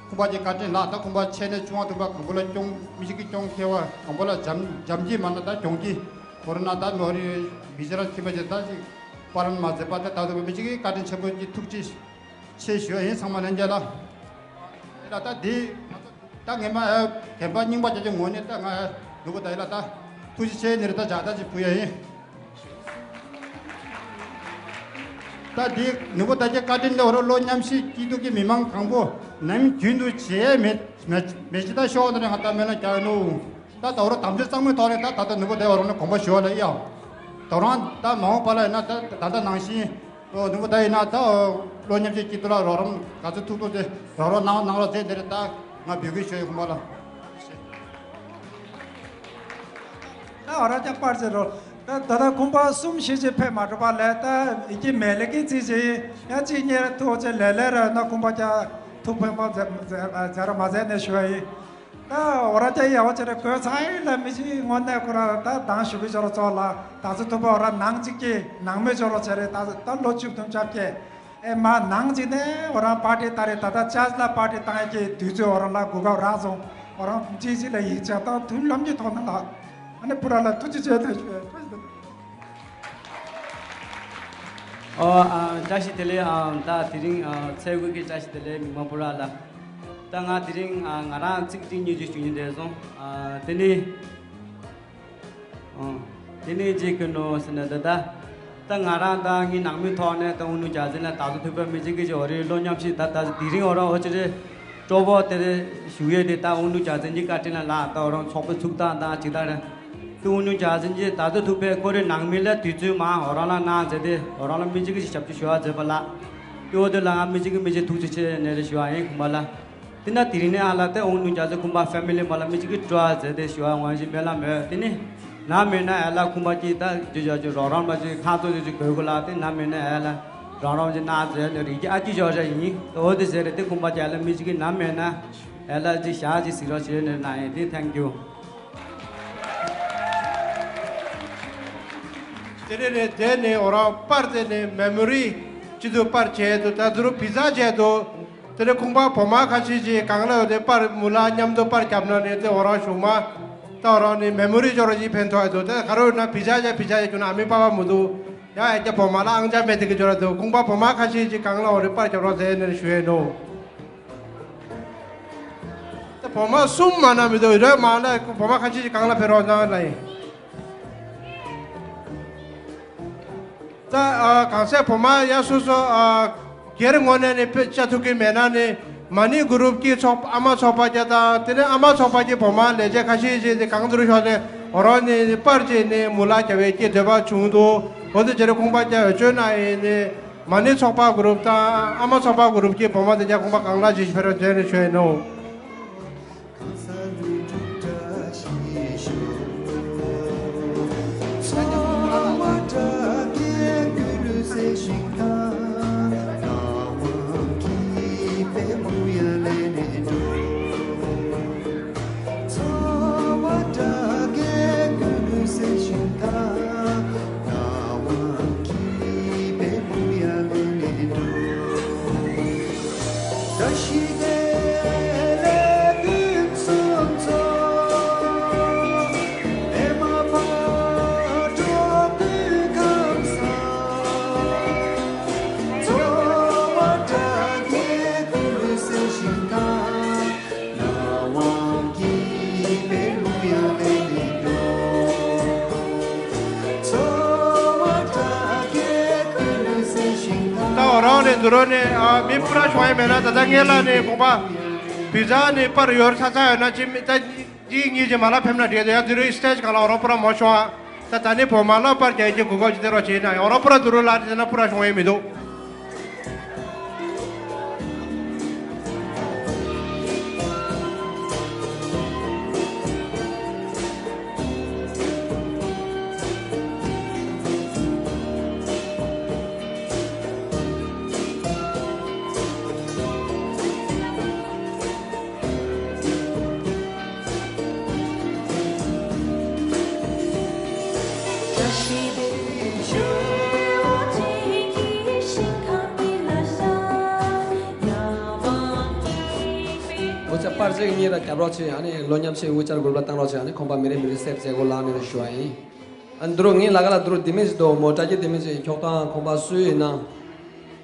ཁོང་པ་གྱི་བཀའ་དྲིན་ལགས། ད་ཁོང་པ་ཆེ་ནས་ཆུང་བ་ཐུབ་པ་གང་པོ་ལ་སྐྱོང་མི་གཅིག་གི་སྐྱོང་མཁས་པ་གང་པོ་ལ་འཇམ་འཇམ་གྱིས་མ་ན་ད་གྱོང་གྱིས་འོ་རོ་ན་ད་མི་འོ་རི་མི་ཤེས་ར་ཁྱིམ་པ་ཅིག་ད་ཅིག་པ་ལན་མ་མཛད་པ་ད་ད་ཐུབ་པ་མི་གཅིག་གི་བཀའ་དྲིན་ཆེན་པོ་གྱི་ཐུགས་རྗེ་ཆེ་ཞུ་ཡ་ཡིན། ཚང་མ་ལྷན་རྒྱས་ལ། ལ་ད་འདི་ད་ངས་མ་རྒན་པ་རྙིང་པ་ཅག་གི་ངོས་ནས་ད་ང་ནུ་བོ་ད་ཡི་ལ་ད་ཐུགས་རྗེ་ཆེ་ནི་རེ་ད་ཇག་ད་ཅིག་ཕུལ་ཡ་ཡིན། ད་འདི་ནུ་བོ་ད་ཀྱི་བཀའ་དྲིན་ལས་འོ་རོ་ལོ་མཉམ་ཞིག་སྐྱིད་སྡུག་གི་མི་མང་གང་པོ་ནམ་རྒྱུན་དུ་བྱེད་མེད་མེད་མེད་ཅི་ད་ཤོག་ནི་རེ་ང་ད་མེད་ན་རྒྱག་ནུ། ད་ད་འོ་རོ་དམ་ཆོས་གཙང་མའི་ཐོག་ནས་ད་ད་ད་ནུ་བོ་ད་འོ་རོ་ནས་དགོངས་པ་ཞུ་བ་ལ་ཡ། ད་རང་ད་མ་འོངས་པ་ལ་ཡིན་ན་ད་ད་ད་ནང་བཞིན། ཨོ་ནུ་བོ་ད་ཡིན་ན་ད་ལོ་མཉམ་ཞིག་སྐྱིད་སྡུག་ལ་རོགས་རམ་ག་ཚོད་ཐུབ་ཐུབ་དེ་རོགས་རོགས་གནང་གནང་རོགས་མཛད་དེ་རེད། ད་ང་འབོད་སྐུལ་ཞུ་ཡི་ཁོང་པ་ལ། ད་འོ་ར་ཀྱང་པར་ཟེར་རོ། ད་ད་ད་ཁོང་པ་གསུམ་བཞི་ཅིག་ཕེབས་མ་འགྲོ་པ་ལས་ད་ཡི་གེ་མེད་ལས་ཀྱི་རྩིས་ཅིག་ཡིན། ཡང་གཅིག་གཉིས་ཐུག་ཅིག་ལས་ལས་ར་ན་ཁོང་པ་ཀྱང་ཐུག་ཕེབས་པ་མཛད་མཛད་མཛད་ར་མ་མཛད་ནས་ཞུ་བ་ཡིན། ད་འོ་ར་ཅག་ཡག་པོ་བྱས་རེ་དགོས་ཚང་ཡིན་ལ་མི་ཅིག་དངོས་གནས་ཁོ་ར་ད་དང་ཞུ་གི་ཅོ་རོ་ཚོ་ལ་ད་ཚོ་ཐུབ་པ་འོ་ར་ནང་གཅིག་གི་ནང་མི་ཅོ་རོ་བྱས་རེ་ད་ད་ལོ་བཅུ་བདུན་བཅོ་བརྒྱད་ཨེ་མ་ནང་གཅིག་ནས་འོ་ར་པར་ཊི་ད་རེ་ད་ད་ཅཱ་ལ་པར་ཊི་བཏང་ཡ་གི་དུས་ཚོད་འོ་ར་ལ་གོ་སྐབས་རག་སོང་། འོ་ར་ཅིག་ཅིག་ལ་ཡིག་ཆ་དང་མཐུན་ལམ་གྱི་ཐོག་ནས་ལ་ཨ་ནི་པུ་ར་ལ་ཐུགས་རྗེ་ཆེ་ཐུགས་རྗེ་ཆེ། ཨོ་ཨ་བཀྲ་ཤིས་བདེ་ལེགས། ཨ་ད་དེ་རིང་ཨ་ཚེས་དགུ་གི་བཀྲ་ཤིས་བདེ་ལེགས་མི་མང་པོ་ར་ལ། ད་ང་དེ་རིང་ཨ་ང་རང་ཚིག་གཅིག་གཉིས་ཀྱི་ཞུ་སྙིང་འདོད་སོང་། ཨ་དེ་ནི་ཨ་དེ་ནི་ཅིག་གི་ནོ་ཟེར་ན་ད་ད་ད་ང་རང་ད་ངའི་ནང་མི་ཐོག་ནས་ད་དབུ་ནུ་རྒྱལ་མཚན་ལ་ད་གཟོད་ཐུག་པའི་མི་གཅིག་གི་ཅིག་འོ་རེད། ལོ་མཉམ་ཞིག་ད་ད་དེ་རིང་འོ་ར་འོ་ཅི་རེད། སྤྲོ་པོ་དེར་བཞུགས་ཡས་དེ་ད་དབུ་ནུ་རྒྱལ་མཚན་གྱི་བཀའ་དྲིན་ལ་ལགས། ད་འོ་རང་ཚོགས་པའི་ཚུགས་སྟངས་དང་ཇི་ལྟར་དེ་དབུ་ནུ་རྒྱལ་མཚན་གྱིས་ད་ལྟ་ཐུག་པའི་ཁོ་རའི་ནང་མི་ལ་དུས་ཚོད་མང་འོ་རང་ལ་གནང་མཛད་དེ་འོ་རང་ལ་མི་གཅིག་གི་ཞབས་ཕྱི་ཞུ་བ་མཛད་པ་ལགས། དེ་འོ་དེ་ལ་ང་མི་གཅིག་གི་མི་གཅིག་ཐུགས་རྗེ་ཆེ་ནས་རེ་ཞུ་བ་ཡིན་ཁུམ་པ་ལ། དེ་ན་དེ་རིང་ནས་ཨ་ལ་དེ་དབུ་ནུ་རྒྱལ་མཚན་ཁུམ་པ་ཕེ་མི་ལི་མ་ལ་མི་གཅིག་གི་སྤྲོ་བ་མཛད་དེ་ཞུ་བ་ངོ་ཞིག་མེད་ལ་མོད། དེ་ནི་ན་མེད་ན་ཨ་ལ་ཁུམ་པ་གཅིག་ད་ཇི་ཇ་ཇི་རོགས་རམ་པ་གཅིག་ཁ་ཚོ་ཇི་ཇི་དགོས་གོ་ལ་དེ་ན་མེད་ན་ཨ་ལ། རང་རང་གི་སྣང་མཛད་ནས་རིགས་ཀྱི་ཨ་ཅི་ཞོག་ཞག་ཡིན། འོ་དེ་ཟེར་རེད། དེ་ཁུངས་པ་རྒྱ་ལ་མི་གཅིག་གི་ནམ་མེད་ན་ཨེ་ལ་ཅི་ཞག་ཅི་ཟིག་རོགས་བྱས་ནས་ན་ཡིན་དེ། Thank you། དེ་རེད་རེད། དེ་ནས་འོ་རང་པར་དེ་ནས་མེ་མོ་རི་ཅི་དུ་པར་བྱས་འདུག་ད་དུ་རུ་བི་ཛ་བྱས་འདུག་དེ་ནས་ཁུངས་པ་བོ་མ་ཁ་ཤས་ཅིག་གང་ལ་ཡོད་དེ་པར་མུ་ལ་མཉམ་དུ་པར་བརྒྱབ་ན་ནས་དེ་འོ་རང་ཞུ་མ། ད་འོ་རང་ནི་མེ་མོ་རི་ཅོ་རོ་ཅིག་ཕན་ཐོགས་ཡོད་འདུག་དེ་ག་རེ་ཡོད་ན་བི་ཛ་བྱས་བི་ཛ་བྱས་རྒྱུ་ན་ཨ་མི་པ་པ་མི་འདུག་ཡ་ཨེ་ཀྱ་བོ་མ་ལ་ཨང་ཅག་མེད་དེ་གི་འབྱོར་འདུག་ཁུངས་པ་བོ་མ་ཁ་ཤས་ཅིག་གང་ལ་འོ་རེ་པར་རྒྱབ་རོགས་ཟེར་ནས་ཞུ་ཡས་ནོ། ད་བོ་མ་གསུམ་མ་ན་མི་འདུག་རེ་མ་ན་བོ་མ་ཁ་ཤས་ཅིག་གང་ལ་ཕེབས་རོགས་གནང་ལ་ཡིན། ད་ཨ་གང་ཟེར་བོ་མ་ཡ་སོ་སོ་ཨ་སྒེར་ངོས་ནས་ནི་ཕེབས་བཅར་ཐུབ་ཀྱི་མེད་ན་ནི། མ་ཎི་གུ་རུབ་ཀྱི་ཚོགས་ཨ་མ་ཚོགས་པ་བརྒྱ་དང་དེ་ནས་ཨ་མ་ཚོགས་པ་གྱི་བོ་མ་ལས་བྱེད་ཁ་ཤས་ཤིག་དེ་གང་དུ་ཤོག་ནས་འོ་རོགས་ནས་པར་བྱས་ནས་མུ་ལ་རྒྱབ་པའི་ཀྱི་འདོད་པ་བྱུང་འདུག་འོ་དེ་བྱས་ནས་ཁུངས་པ་རྒྱ་འོས་ཆོས་ན་ཡིན་ནས་མ་ཎི་ཚོགས་པ་གུ་རུབ་དང་ཨ་མ་ཚོགས་པ་གུ་རུབ་ཀྱི་བོ་མ་དེ་རྒྱ་ཁུངས་པ་གང་ལ་ཇི་ཞིག་ཕེ་རོ་བྱས་ནས་ཆོས་ནོ། རང་ནས་འདུག་རོགས་ནས་ཨ་མི་སྤུ་ར་བྱུང་ཡ་མེད་ན་ད་ལྟ་ངེད་ལ་ནས་དགོངས་པ་བི་ཛ་ནས་པར་ཡོད་ཚ་ཚ་ཡོད་ན་ཅི་མི་ད་ཅི་ངེད་ཀྱི་མ་ལ་ཕེབས་ན་འགྲིག་ཡ་འདུག་རོགས་སི་ཊེ་ཇི་གང་ལ་རང་སྤུ་ར་མ་བྱུང་ཨ། ད་ད་ནི་བོད་མ་ལ་པར་རྒྱག་ཡ་གི་གོ་སྐབས་ཅིག་སྟེར་རོགས་བྱེད་ན་ཡང་རང་སྤུ་ར་འདུག་རོགས་ལ་དེ་ན་སྤུ་ར་བྱུང་ཡ་མི་འདུག་འོ་ཙི་པར་ཅིག་གཉིས་ལ་རྒྱབ་རོགས་བྱེད། ཨ་ནི་ལོ་མཉམ་ཞིག་དབུ་བཅར་དགོས་པ་བཏང་རོགས་བྱེད། ཨ་ནི་ཁོང་པ་མི་རེ་མི་རེ་སེབ་མཛད་སྒོ་ལངས་ནས་ཞུ་བ་ཡིན། ཨ་འདི་རུ་ངའི་ལ་ཁ་ལ་འདི་རུ་ལྡེ་མིག་ཅིག་འདུག་མོ་ཊ་གི་ལྡེ་མིག་ཅིག་འཁྱོག་སྟངས་ཁོང་པ་སུ་ཡིན་ན།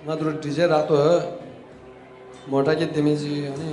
ང་འདི་རུ་འདྲི་བྱེད་རག་ཏུ་ཡོད། མོ་ཊ་གི་ལྡེ་མིག་ཅིག་ཨ་ནི།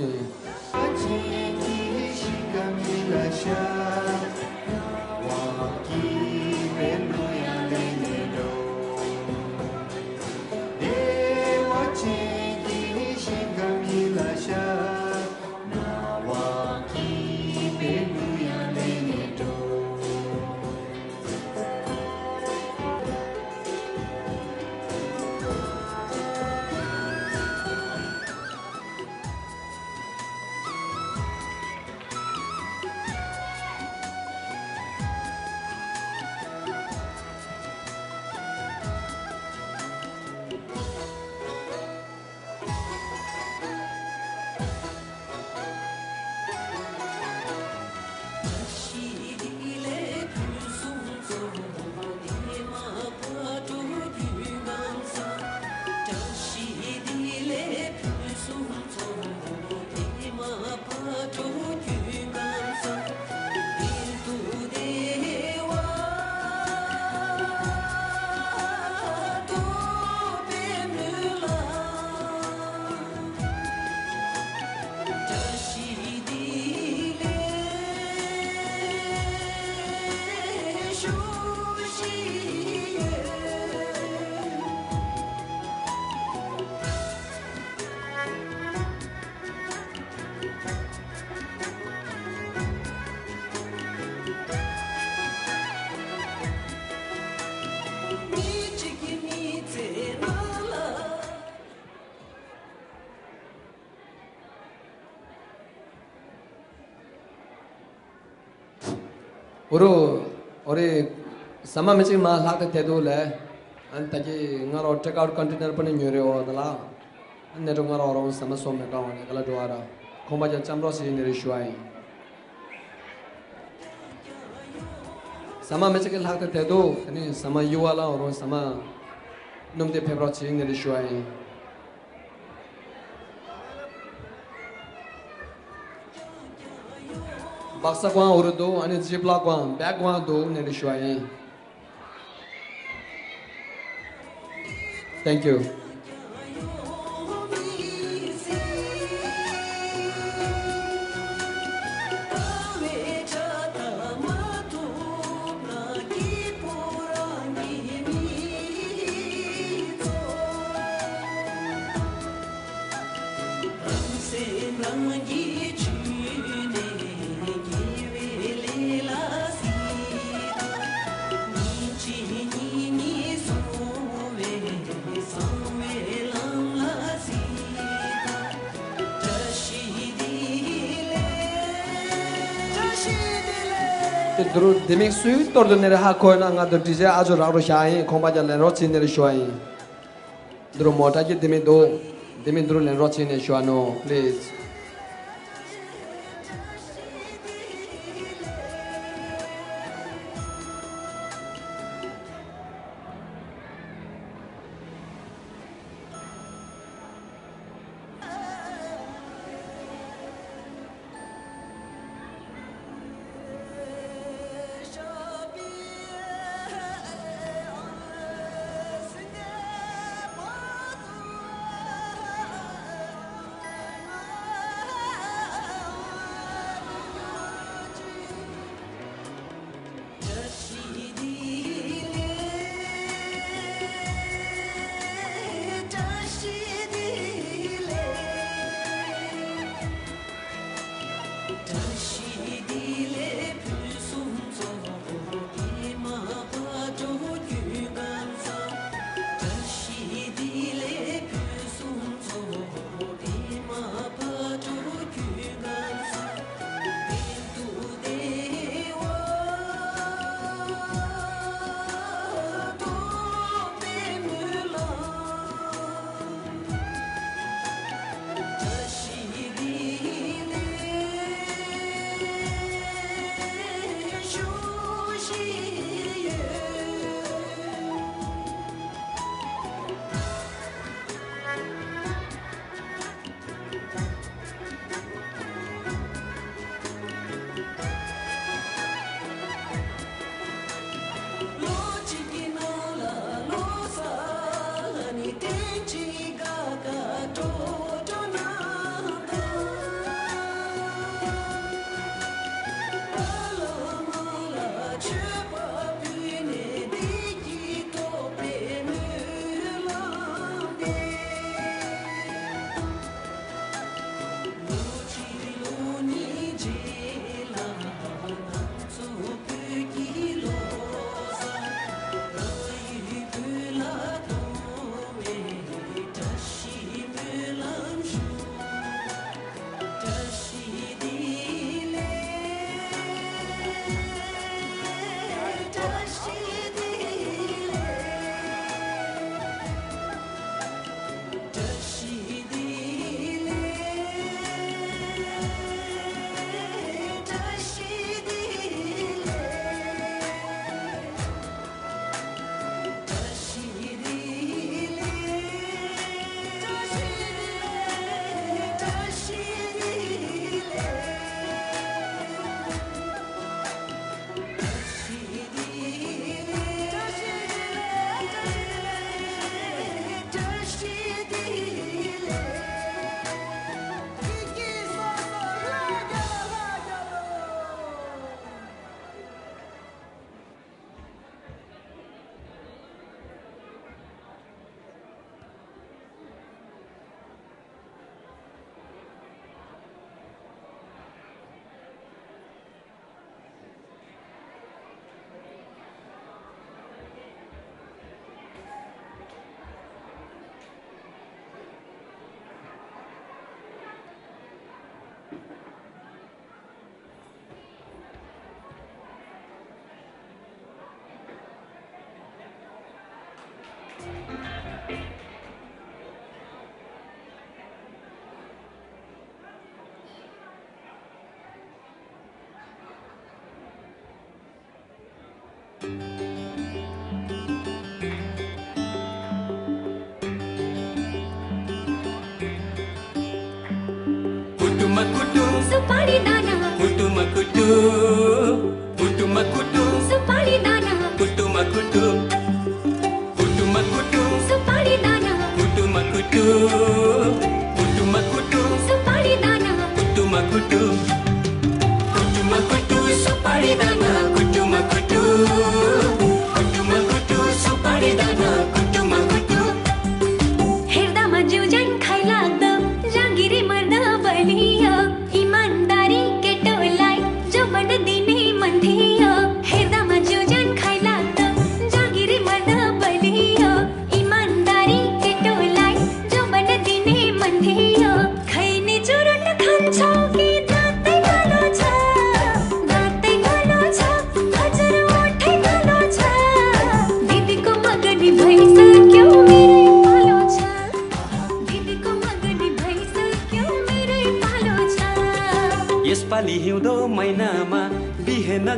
འོ་རུ། འོ་རེ། ཟ་མ་མི་གཅིག་མ་ལྷག་དེ་དེ་འདུག་ལས། ཨན་ད་གི་ང་རོ་ཊེག་ཨའུཊ་ཀོན་ཊེ་ནར་པ་ནི་ཉོས་རེ་འོ་ད་ལ། ཨན་ནེ་ཏོ་ང་རོ་རོང་ཟ་མ་སོ་མེ་ཀ་འོ་ནེ་ག་ལ་འགྲོ་བ་ར། ཁོང་པ་ཀྱང་ལྕམ་རོགས་ཤིག་ཡིན་ནི་རེ་ཞུ་བ་ཡིན། ཟ་མ་མི་གཅིག་གི་ལྷག་དེ་དེ་འདུག་ཨ་ནི་ཟ་མ་ཡུ་བ་ལ་འོ་རོང་ཟ་མ། སྣུམ་དེ་ཕེབས་རོགས་བྱེད་ཡིན་ནི་རེ་ཞུ་བ་ཡིན། སྦག་ས་ཀོང་འུ་རུ་འདུག་ཨ་ནི་ཇིབ་ལོག་ཀོང་བེག་ཀོང་འདུག་ནས་རེ་ཞུ་བ་ཡིན། Thank you. དེ་དུ་རུ་ལྡེ་མིག་སུའི་ཏོར་དུ་ནེ་རེ་ཧ་ཁོ་ན་ང་དུ་འདྲི་རྗེས་ཨ་ཇོ་རག་རུ་བཞག་ཡིན། ཁོང་པ་ཀྱང་ལེན་རོགས་བྱེད་ནེ་རེ་ཞུ་བ་ཡིན། འདི་རུ་མོ་ཊ་གི་ལྡེ་མིག་འདུག་ལྡེ་མིག་འདི་རུ་ལེན་རོགས་བྱེད་ནས་ཞུ་བ་ནོ་པི་ལི་ཛི།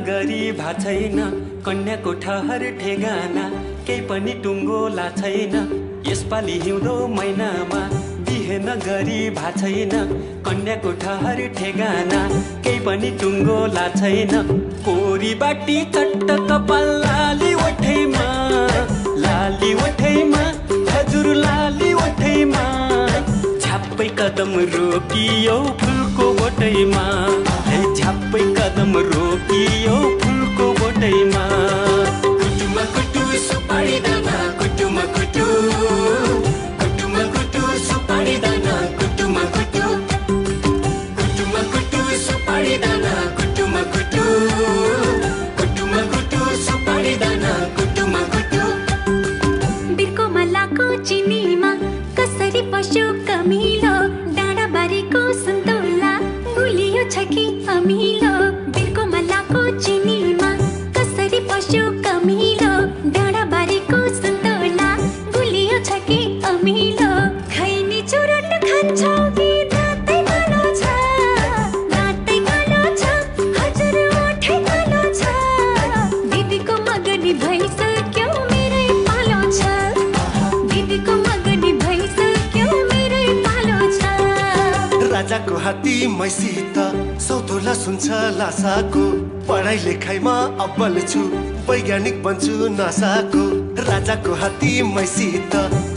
गरी भएको छैन कन्याको ठहर ठेगाना, केही पनि टुङ्गो ला छैन यसपालि हिउँदो महिनामा। बिहे नगरी भएको छैन कन्याको ठहर ठेगाना, केही पनि टुङ्गो ला छैन। कोरी बाटी चट्ट कपाल लाली ओठैमा, लाली ओठैमा, हजुर लाली ओठैमा। झ्याप्पै कदम रोकियो फुलको बोटैमा, हे झ्याप्पै कदम रोकियो फुलको बोटैमा। कुटुमा कुटु सुपारी दाना कुटुमा कुटु, कुटुमा कुटु सुपारी दाना कुटुमा कुटु। कुटुमा कुटु सुपारी दाना कुटुमा कुटु, कुटुमा कुटु सुपारी दाना कुटुमा कुटु। बिर्कोमा लाको चिनीमा कसरी पस्यो कमिलो, डाँडाबारीको सुन्तोला गुलियो छ कि अमिलो। बिर्कोमा लाको चिनीमा कसरी पस्यो कमिलो, डाँडाबारीको सुन्तोला गुलियो छ कि अमिलो। खैनी चुरोट खान्छौ कि दाँतै कालो छ, दाँतै कालो छ, हजुर ओठै कालो छ। दिदीको मगनी भइसक्यो मेरै पालो छ, दिदीको मगनी भइसक्यो मेरै पालो छ। राजाको हात्ती मैसित सौतोला सुन्छ लासाको, पढाइ लेखाइमा अब्बल छु, वैज्ञानिक बन्छु नासाको। राजाको हात्ती मैसित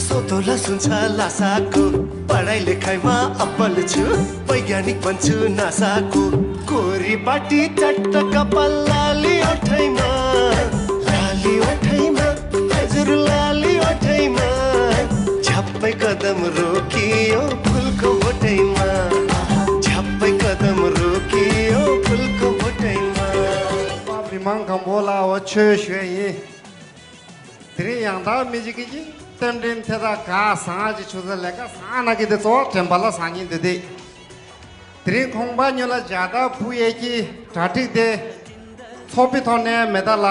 सौतोला सुन्छ लासाको, पढाइ लेखाइमा अब्बल छु, वैज्ञानिक बन्छु नासाको। कोरी बाटी चट्ट कपाल लाली ओठैमा, लाली ओठैमा, हजुर लाली ओठैमा। झ्याप्पै कदम रोकियो फुलको बोटैमा, झ्याप्पै कदम रोकियो फुलको बोटैमा। པ་མི་མང་གང་པོ་ལ་འོ་ཆོས་ཞུ་ཡ་ཡིན། དེ་རིང་ཡང་དག་མི་གཅིག་གིས་རྟེན་འབྲེལ་ཐད་ད་ག་སང་ཅི་ཆུ་ཚ་ལས་ཀ་སང་ན་གི་དེ་གཙོ་བོ་དྲན་པ་ལ་སང་ཉིན་དེ་དེ། དེ་རིང་ཁོང་པ་ཉོ་ལ་ཇ་ད་བུ་ཡས་ཀྱི་གྲ་སྒྲིག་དེ་ཚོགས་པའི་ཐོག་ནས་མེད་ད་ལ།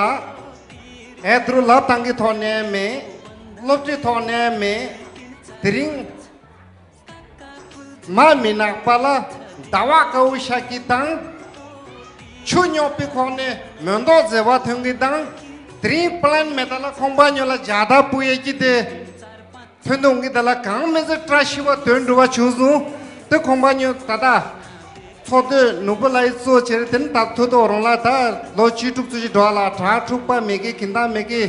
ཨེ་དུ་ལབ་སྟངས་ཀྱི་ཐོག་ནས་མེད། སློབ་ཁྲིད་ཐོག་ནས་མེད། དེ་རིང་མ་མི་ནག་པ་ལ་ཟླ་བ་དཀར་པོ་ཤར་གྱི་དང་། ཆུ་རྙོག་པའི་ཁོག་ནས་མེ་ཏོག་མཛེས་པ་ཐོན་གྱི་དང་། དེ་རིང་པི་ལན་མེད་ད་ལ་ཁོང་པ་ཉོ་ལ་ཇ་ད་བུ་ཡས་ཀྱི་དེ། ཕན་ཐོགས་ཀྱི་དེ་ལ་གང་མི་ཚེ་བཀྲ་ཤིས་པ་དོན་འགྲུབ་པ་བྱུང་སོང་། དེ་ཁོང་པ་ཉོ་ད་ལྟ་ཚོགས་སྡེ་ནོར་བུ་ལ་ཡི་གཙོ་བྱས་དེ་ནི་ད་ཐུ་ཐོག་རོང་ལ་ད་ལོ་བཅུ་དྲུག་ཙམ་ཞིག་འགྲོ་བ་ལ་དྲག་འཁྲུག་པ་མེད་ཀི་གིན་ཐང་མེད་ཀི།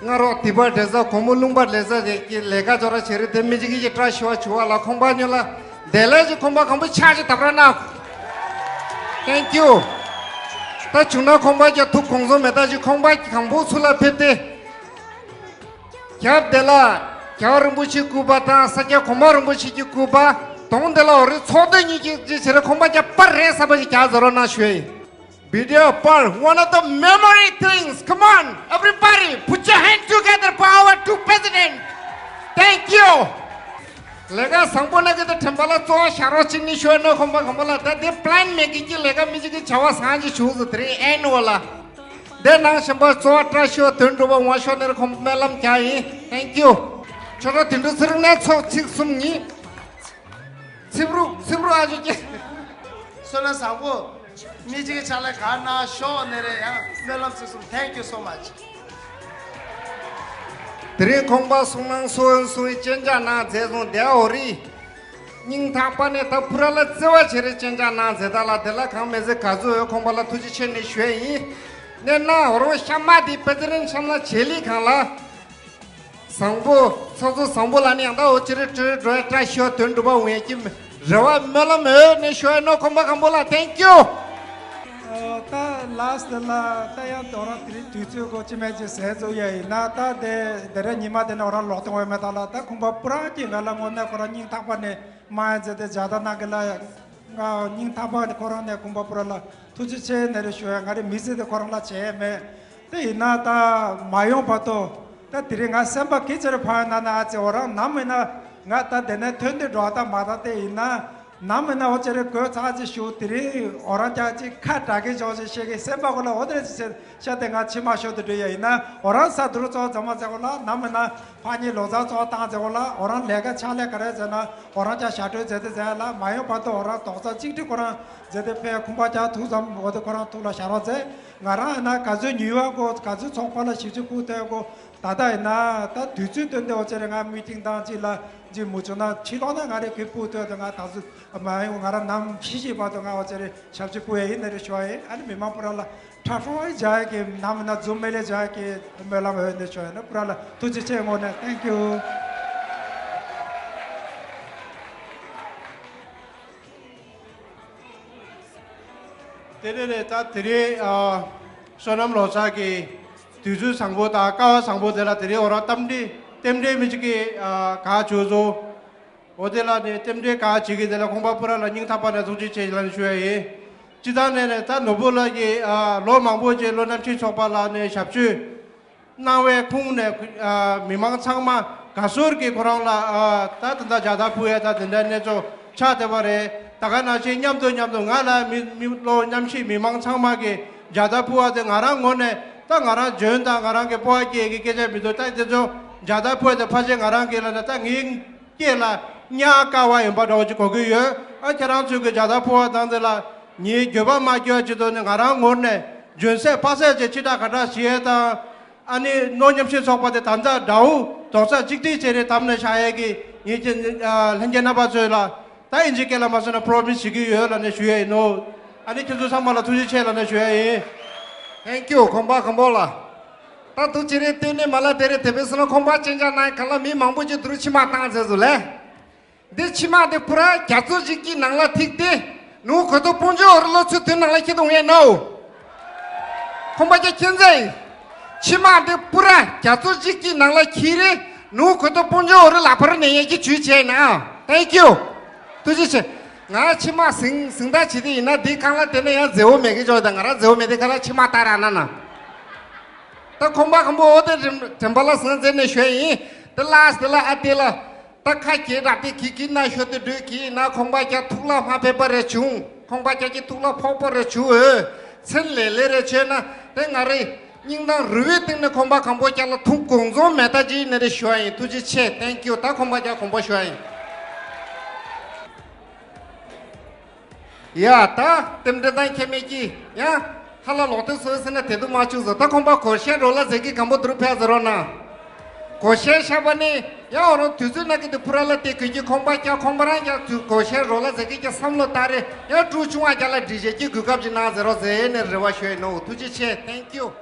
སྔ་རོགས་དེ་པར་འབྲེལ་ས་གོང་མོ་ལུང་པར་ལས་ས་རེད་ཀི་ལས་ཀ་འཇོག་ར་བྱས་རེད་དེ་མི་གཅིག་གིས་བཀྲ་ཤིས་པ་བྱུང་བ་ལ་ཁོང་པ་ཉོ་ལ་དེ་ལས་ཀྱི་ཁོང་པ་གང་པོ་ཕྱག་ཅིག་བཏབ་ར་གནང་། Thank you། ད་བྱུང་ན་ཁོང་པ་རྒྱ་ཐུག་གོང་སོང་མེད་ད་ཅིག་ཁོང་པ་གང་པོ་ཚུར་ལ་ཕེབས་ཏེ། རྒྱབ་དེ་ལ་རྒྱལ་བ་རིན་པོ་ཆེའི་སྐུ་པར་དང་ས་སྐྱ་གོང་མ་རིན་པོ་ཆེ་གི་སྐུ་པར། གདོང་དེ་ལ་འོ་རེ་ཚོགས་སྡེ་གཉིས་ཀྱི་ཅི་བྱེད་རེ་ཁོང་པ་རྒྱ་པར་རེ་ས་པ་ཞིག་རྒྱ་བཟོ་རོགས་གནང་ཞུ་ཡ་ཡིན། Video part, one of the memory things. Come on, everybody, put your hand together for our two president. Thank you. ལས་ཀ་བཟང་པོ་ན་གི་ད་དྲན་པ་ལ་གཙོ་བོ་ཞག་རོགས་གཅིག་ནི་ཤོད་ནོ་ཁོང་པ་ཁོང་པ་ལ་ད་དེ་པི་ལན་མེད་ཀི་ཀི་ལས་ཀ་མི་གཅིག་གི་བྱ་བ་བཟང་ཅིག་བྱུང་སོང་དེ་རིང་ཨེན་འོ་ལ། དེ་ནང་བཞིན་པ་གཙོ་བོ་བཀྲ་ཤིས་པ་དོན་འགྲུབ་པ་ངོ་ཤོག་ནེར་ཁོང་སྨོན་ལམ་རྒྱག་ཡིན། Thank you། ཆོས་གྲོགས་དོན་གྲུབ་ཚེ་རིང་ནས་ཚོགས་ཚིག་གསུམ་གཉིས། ཚིབ་རུ་ཚིབ་རུ་ཨ་ཇོ་ཀྱེ། བསོད་ནམས་བཟང་པོ། མི་གཅིག་གི་ཕྱག་ལས་ག་ན་ཤོག་ནེ་རེ་ཡང་སྨོན་ལམ་ཚིག་གསུམ། Thank you so much། དེ་རིང་ཁོང་པ་གསུང་གནང་སོན་སོན་སྤྱན་འཇགས་གནང་མཛད་སོང་དེ་འོ་རི། སྙིང་ཐག་པ་ནས་ད་ཕུ་ར་ལ་བརྩེ་བ་བྱེད་རེ་སྤྱན་འཇགས་གནང་མཛད་ད་ལ་དེ་ལ་གང་མེད་ཚེ་ག་ཚོད་འོས་ཁོང་པ་ལ་ཐུགས་རྗེ་ཆེ་ནས་ཞུ་ཡ་ཡིན། ནས་ན་འོ་རོང་ཤ་མ་དེ་པེ་ཙི་རན་ཤམ་ལ་བྱེད་ལི་གང་ལ། བཟང་པོ་ཚོགས་གཙོ་བཟང་པོ་ལ་ནི་ཡང་ད་འོ་ཅི་རེ་ཀྲི་རེ་འགྲོ་ཡ་བཀྲ་ཤིས་པ་དོན་འགྲུབ་པ་འོང་ཡ་ཀྱི་རེ་བ་སྨོན་ལམ་འོས་ནས་ཞུ་ཡ་ནོ་ཁོང་པ་གང་པོ་ལ་Thank you། ཨོ་ད་ལཱ་སི་ལ་ད་ཡང་དོ་ར་དེ་རིང་དུས་ཚོད་གོ་ཅི་མེད་ཅི་ཟས་བཙུགས་ཡ་ཡིན་ན་ད་དེ་དེ་ར་ཉི་མ་དེ་ནས་འོ་ར་ལོག་སྟེ་འོས་མེད་ད་ལ་ད་ཁོང་པ་པུ་ར་ཀྱི་ང་ལ་ངོ་ནས་ཁོ་ར་སྙིང་ཐག་པ་ནས་མ་ཡ་མཛད་དེ་ཇ་ད་ན་གི་ལ་ང་སྙིང་ཐག་པ་ནས་ཁོ་རང་ནས་ཁོང་པ་པུ་ར་ལ་ཐུགས་རྗེ་ཆེ་ནས་རེ་ཞུ་ཡ་ང་རེ་མི་ཚེ་དེ་ཁོ་རང་ལ་བྱས་ཡ་མེད། དེ་ཡིན་ན་ད་མ་ཡོང་བར་དུ་ད་དེ་རིང་ང་སེམས་པ་གི་ཅེར་ཕ་ཡོད་ན་ན་ཨ་ཙི་འོ་རང་ནམ་ཡིན་ན་ང་ད་དེ་ནས་ཐོན་དུས་འགྲོ་ད་མ་ད་དེ་ཡིན་ན་ ནམ་མིན་ན་འོ་ཅེ་རེ་གོས་ཚ་ཅིག་ཞུ་དེ་རིང་འོ་རང་ཅག་ཅིག་ཁ་གྲག་གི་ཞོག་ཅིག་ཤེས་གི་སེམས་པ་གོ་ལ་འོ་དེ་རེ་ཅིག་ཤ་དེ་ང་ཕྱི་མ་ཤོ་དུ་འགྲོ་ཡ་ཡིན་ན་འོ་རང་ས་དུ་རུ་ཚོ་ཛ་མ་ཚ་གོ་ལ་ནམ་མིན་ན་ཕ་ཉེ་ལོ་ཙཱ་ཚོ་བཏང་ཚེ་གོ་ལ་འོ་རང་ལས་ཀ་ཕྱག་ལས་ག་རེ་ཟེར་ན་འོ་རང་ཅག་ཞག་སྤྲོད་མཛད་དེ་ཟེར་ལ་མ་ཡོང་བར་དུ་འོ་རང་རྡོག་རྩ་གཅིག་སྒྲིལ་ཁོ་རང་མཛད་དེ་ཕེ་ཁུང་པ་ཅག་ཐུགས་བསམ་འོ་དེ་ཁོ་རང་ཐུགས་ལ་ཤར་རོགས་མཛད། ང་རང་ཡིན་ན་ག་ཚོད་ཉུལ་བ་གོ་ག་ཚོད་ཚོགས་པ་ལ་ཞིབ་འཇུག་ཁུག་ཐོན་གོ་ད་ལྟ་ཡིན་ན་ད་དུས་ཚོད་སྟོན་ཏེ་འོ་ཅེ་རེ་ང་མི་ཏིང་དང་ཅི་ལ་ཅི་མུ་ཆུ་ན་ཕྱི་ལོགས་ན་ང་རེ་ཁོའི་སྤུ་ཐོད་དུ་ང་ད་ཚོད་མ་ཡོང་ང་ར་ནམ་ཤི་ཤི་བར་དུ་ང་འོ་ཅེ་རེ་ཞབས་ཕྱི་སྤུ་ཡ་ཡིན་ནི་རེ་ཞུ་བ་ཡིན། ཨ་ནི་མི་མང་པུ་ར་ལ་ཁྲ་ཧྲོ་ཡི་ཇ་ཡ་གི་ནམ་ན་འཛུམ་མེ་ལེ་ཇ་ཡ་གི་སྨོན་ལམ་འོས་ནི་ཞུ་བ་ཡིན་ན་པུ་ར་ལ་ཐུགས་རྗེ་ཆེ་ངོ་ནས། Thank you། དེ་ནས་ནས་ད་དེ་རིང་ཨ་བསོད་ནམས་ལོ་ཙཱ་གི་དུས་ཚོད་བཟང་པོ་དང་སྐལ་བ་བཟང་པོ་དེ་ལ་དེ་རིང་འོ་རང་རྟེན་འབྲེལ་རྟེན་འབྲེལ་མི་གཅིག་གི་ཨ་ག་བྱོས་སོ། འོ་དེ་ལ་ནས་རྟེན་འབྲེལ་ག་བྱེད་ཀྱི་དེ་ལ་ཁོང་པ་སྤུ་ར་ལ་སྙིང་ཐག་པ་ནས་ཐུགས་རྗེ་ཆེ་ལ་ནས་ཞུ་ཡ་ཡིན། སྤྱི་བཏང་ནས་ནས་ད་ནོར་བུ་ལགས་ཀྱིས་ཨ་ལོ་མང་པོ་རྗེས་བློ་རྣམ་མཁྱེན་ཚོགས་པ་ལ་ནས་ཞབས་ཕྱི་གནང་བའི་ཁུངས་ནས་ཨ་མི་མང་ཚང་མ་དགའ་ཚོར་གྱིས་ཁོ་རང་ལ་ཨ་ད་དེ་འདྲ་མཇལ་དར་ཕུལ་ཡ་ད་དེ་འདྲ་གནས་ཚུལ་ཆགས་བསྡད་པ་རེད། ད་ག་ནང་བཞིན་མཉམ་དུ་མཉམ་དུ་ང་ལ་མི་མི་བློ་མཉམ་ཞིག་མི་མང་ཚང་མ་གིས་མཇལ་དར་ཕུལ་བ་དེ་ང་རང་ངོས་ནས་ད་ང་རང་འཇོན་དང་ང་རང་གི་སྤོབས་པ་སྐྱེ་གི་སྐད་ཆ་མི་འདུག་ད་དེ་ཚོ་མཇལ་དར་ཕུལ་བ་དེ་ཕལ་ཆེར་ང་རང་གི་ལ་ནས་ད་ངའི་སྐད་ལ་ཉག་དཀའ་བ་ཡིན་པ་འདྲ་བོ་ཅིག་གོ་གི་ཡོད། ཨ་ཁྱེད་རང་ཚོས་གི་མཇལ་དར་ཕུལ་བ་དང་དེ་ལ་ངའི་འགྱོད་པ་མ་སྐྱེ་བ་ཅིག་ཏུ་ནི་ང་རང་ངོས་ནས་འཇོན་སྲས་དཔའ་སྲས་ཅིག་ཕྱི་དྲགས་ག་འདྲ་བྱེད་ཡས་དང་། ཨ་ནི་བློ་མཉམ་ཞིབ་ཚོགས་པ་དེ་ད་ལྟ་དགྲ་བོ་རྡོག་རྩ་གཅིག་སྒྲིལ་བྱས་རེད་དམ་ནས་བཞག་ཡས་ཀྱི་ངེད་ཀྱི་ཨ་ལྷན་རྒྱས་རྣམ་པ་ཚོས་ལ་ད་ཨིན་ཇི་སྐད་ལ་མ་སོང་ན་པྲོ་མི་སི་བྱེད་ཀྱི་ཡོད་ལ་ནས་ཞུ་ཡས་ཡིན་ནོ། ཨ་ནི་ཁྱེད་ཚོ་ཚང་མ་ལ་ཐུགས་རྗེ་ཆེ་ལ་ནས་ཞུ་ཡས་ཡིན། Thank you། ཁོང་པ་ཁམས་པོ་ལ། ད་དུ་ཅི་རེད་ལྟོས་ནས་མ་ལ་དེ་རེད་དེ་བས་སོང་ན་ཁོང་པ་ཅན་ཅག་ནང་གང་ལ་མི་མང་པོ་ཅིག་དུ་རུ་ཕྱི་མ་བཏང་ཚེ་ཟུ་ལས། འདི་ཕྱི་མ་འདི་པུ་ར་རྒྱ་མཚོ་གཅིག་གི་ནང་ལ་ཐིག་སྟེ་ནུ་གོ་ཏོ་སྤུན་ཆུ་འོ་རི་ལོ་ཚུ་དུ་ནང་ལ་ཁྱེད་དུ་ངས་ནོ། ཁོང་པ་རྒྱ་ཁྱེད་ཚེ། ཕྱི་མ་འདི་པུ་ར་རྒྱ་མཚོ་གཅིག་གི་ནང་ལ་ཁྱི་རེ་ནུ་གོ་ཏོ་སྤུན་ཆུ་འོ་རི་ལ་པར་ནས་ཡས་ཀྱི་ཇུས་བྱས་ན། Thank you། ཐུགས་རྗེ་ཆེ། ང་ཕྱི་མ་ཟིང་ཟིང་ད་བྱེད་དེ་ཡིན་ན་འདི་གང་ལ་དེ་ནས་ཡང་མཛེ་བོ་མེད་ཀི་ཅོག་དང་ང་རང་མཛེ་བོ་མེད་དེ་གང་ལ་ཕྱི་མ་ལྟ་ར་ན་ན། ད་ཁོང་པ་ཁམས་པོ་འོ་དེ་དྲན་པ་ལ་སང་མཛད་ནས་ཞོལ་ཡིན། དེ་ལ་དེ་ལ་ཨ་དེ་ལ། ད་ཁ་གྱེས་ར་དེ་གི་གི་ན་ཤོ་དེ་འགྲོས་གི་ན་ཁོང་པ་རྒྱ་ཐུགས་ལ་མ་ཕེབས་པ་རེ་བྱུང་། ཁོང་པ་རྒྱ་གི་ཐུགས་ལ་ཕོག་པ་རེ་བྱུང་འོས། མཚན་ལས་ལས་རེ་བྱས་ན་དེ་ང་རེ། སྙིང་དང་རུས་པའི་གཏིང་ནས་ཁོང་པ་གང་པོ་ཀྱང་ལ་ཐུགས་དགོངས་རྫོགས་མེད་ད་ཅི་ནི་རེ་ཞུ་བ་ཡིན། ཐུགས་རྗེ་ཆེ། Thank you། ད་ཁོང་པ་ཀྱང་དགོངས་པ་ཞུ་བ་ཡིན། ཡ་ད་རྟེན་འབྲེལ་དང་ཁྱད་མེད་ཀྱི་ཡ་ཧ་ལ་ལོག་སྟེ་སོ་ཟེར་ན་དེ་དུ་མ་བཅུག་ཟོ། ད་ཁོང་པ་གོ་ཤེས་རོ་ལ་ཟེར་གི་གང་པོ་དུར་ཕེ་ཟེར་རོ་ན། གོ་ཤེས་ཤ་བ་ནི་ཡ་འོ་རོ་དུས་ཚོད་ན་གི་དུ་ཕུ་ར་ལ་དེ་གི་གི་ཁོང་པ་ཀྱང་ཁོང་པ་རང་ཀྱང་དུ་གོ་ཤེས་རོ་ལ་ཟེར་གི་ཀྱང་བསམ་བློ་ལྟ་རེ་ཡ་ཀྲུ་ཆུང་བ་ཀྱང་ལ་འདྲི་བྱེད་ཀྱི་གོ་སྐབས་ཀྱི་ནང་ཟེར་རོ་ཟེར་ནས་རེ་བ་ཞུ་ཡིན་ནོ། ཐུགས་རྗེ་ཆེ། Thank you།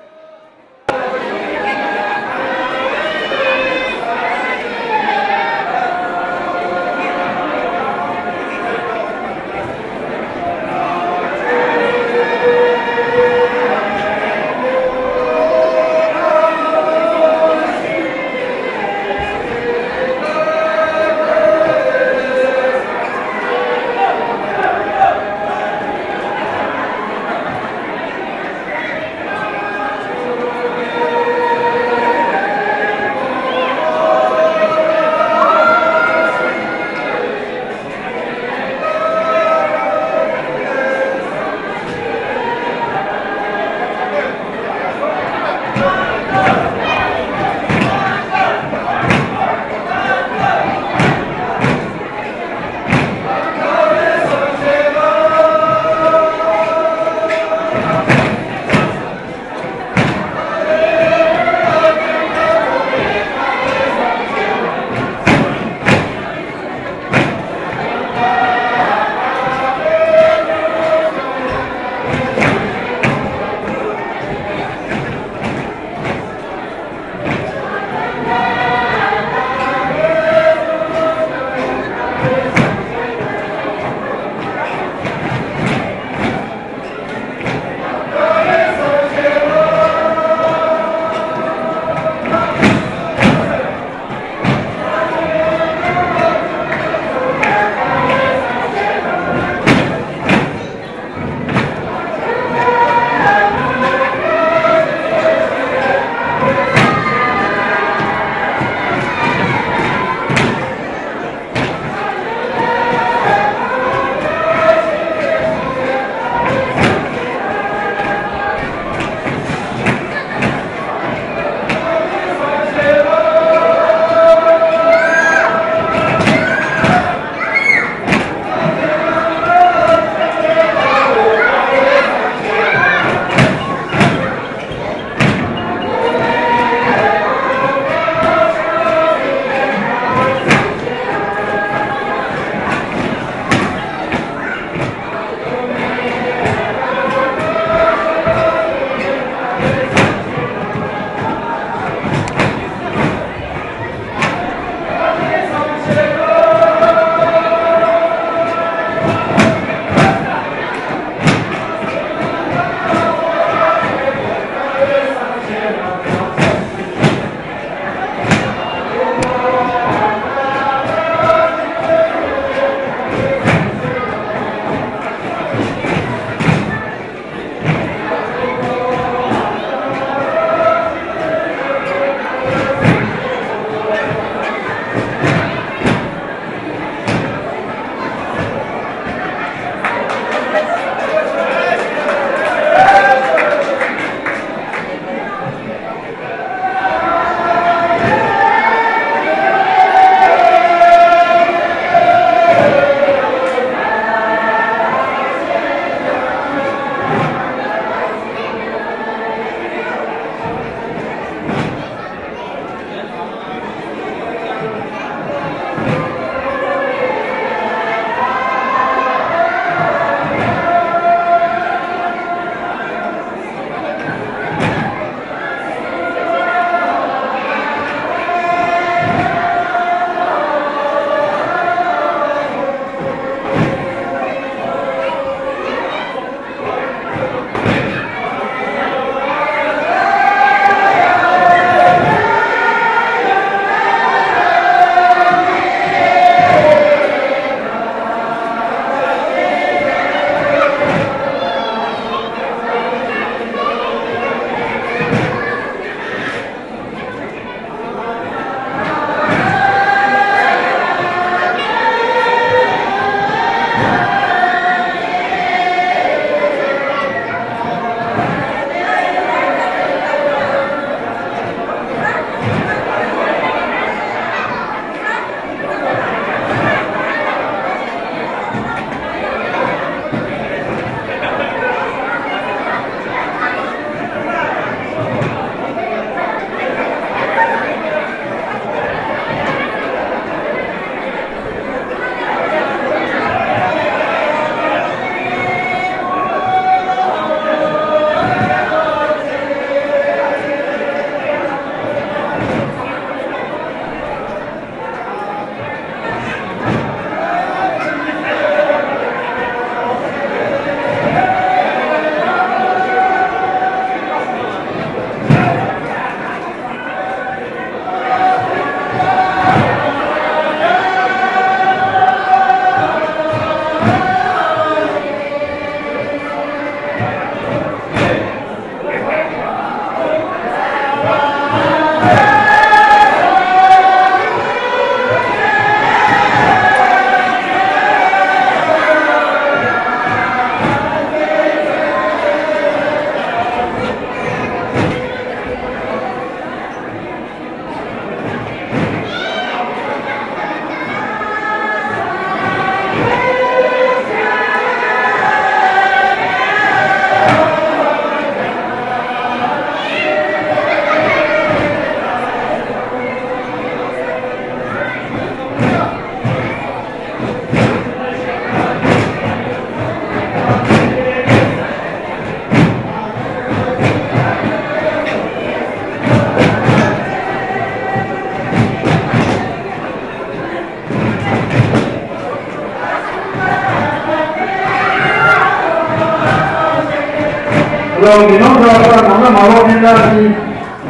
མི་མང་ཚོ་ལ་ནང་ན་མ་ལོག་ནས་ལ་ཞིག་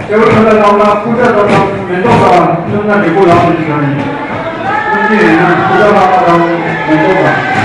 སྐྱེ་བོ་ཚོ་ལ་ནང་ན་སྐུ་ཚ་དང་མེ་ཏོག་དང་བསྣུན་ན་འགྲིག་པོ་ལགས་ཞེས་ཞུ་ནས། སྐུ་མཁྱེན་ཡིན་ན་སྐུ་ཚ་ལགས་དང་མེ་ཏོག་དང་།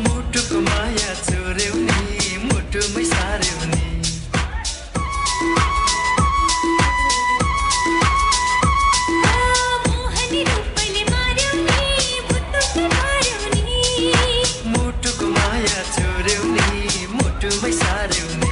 मुटुक माया चोर्‍यौनी, मुटुमै सार्‍यौनी। मुटुक माया चोर्‍यौनी, मुटुमै सार्‍यौनी।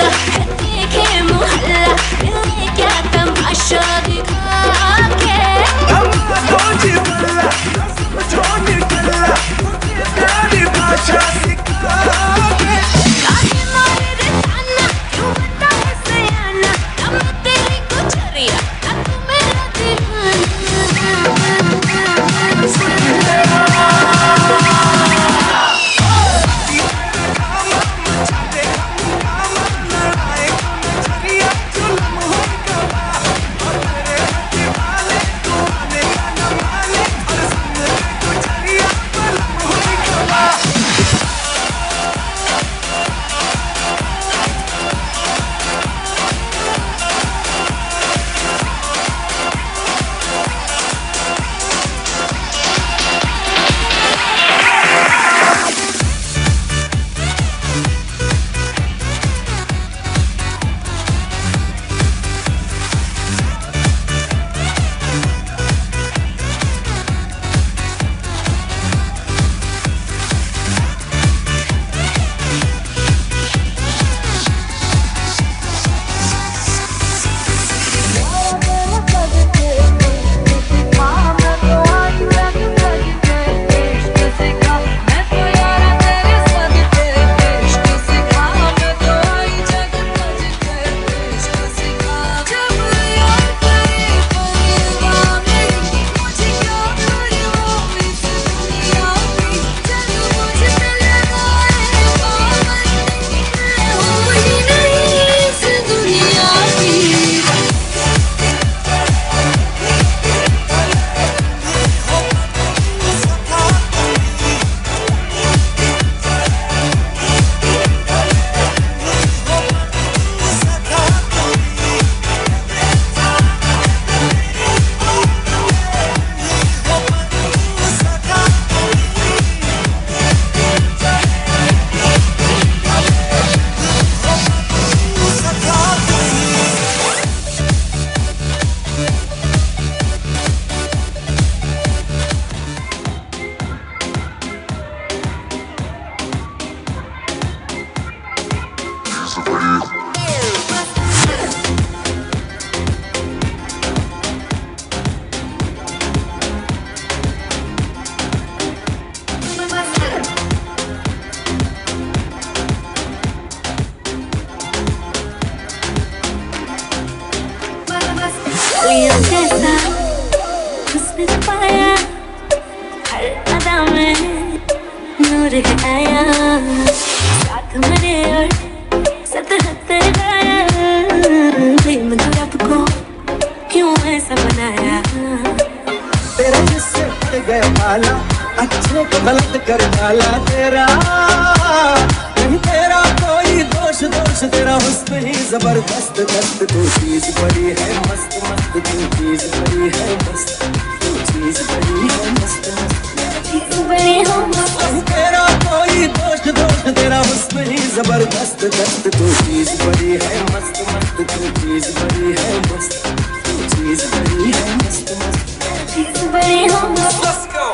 ये क्या तमाशा दिखा के। दुनिया जैसा हुस्न पाया, हर अदा में नूर है आया। साथ मेरे और सतहत्तर गाया, प्रेम तो रब को क्यों ऐसा बनाया? तेरा जिससे उड़ गया भाला, अच्छे को गलत कर डाला। तेरा नहीं तेरा कोई दोष, दोष तेरा हुस्न ही जबरदस्त, दस्त। तू चीज बड़ी है मस्त, मस्त। तू चीज बड़ी है मस्त, तू चीज बड़ी है मस्त, मस्त। चीज बड़ी हो मस्त। नहीं तेरा कोई दोष, दोष तेरा हुस्न ही जबरदस्त, दस्त। तू चीज बड़ी है मस्त, मस्त। तू चीज बड़ी है मस्त, तू चीज बड़ी है मस्त, मस्त। चीज बड़ी हो मस्त। Let's go.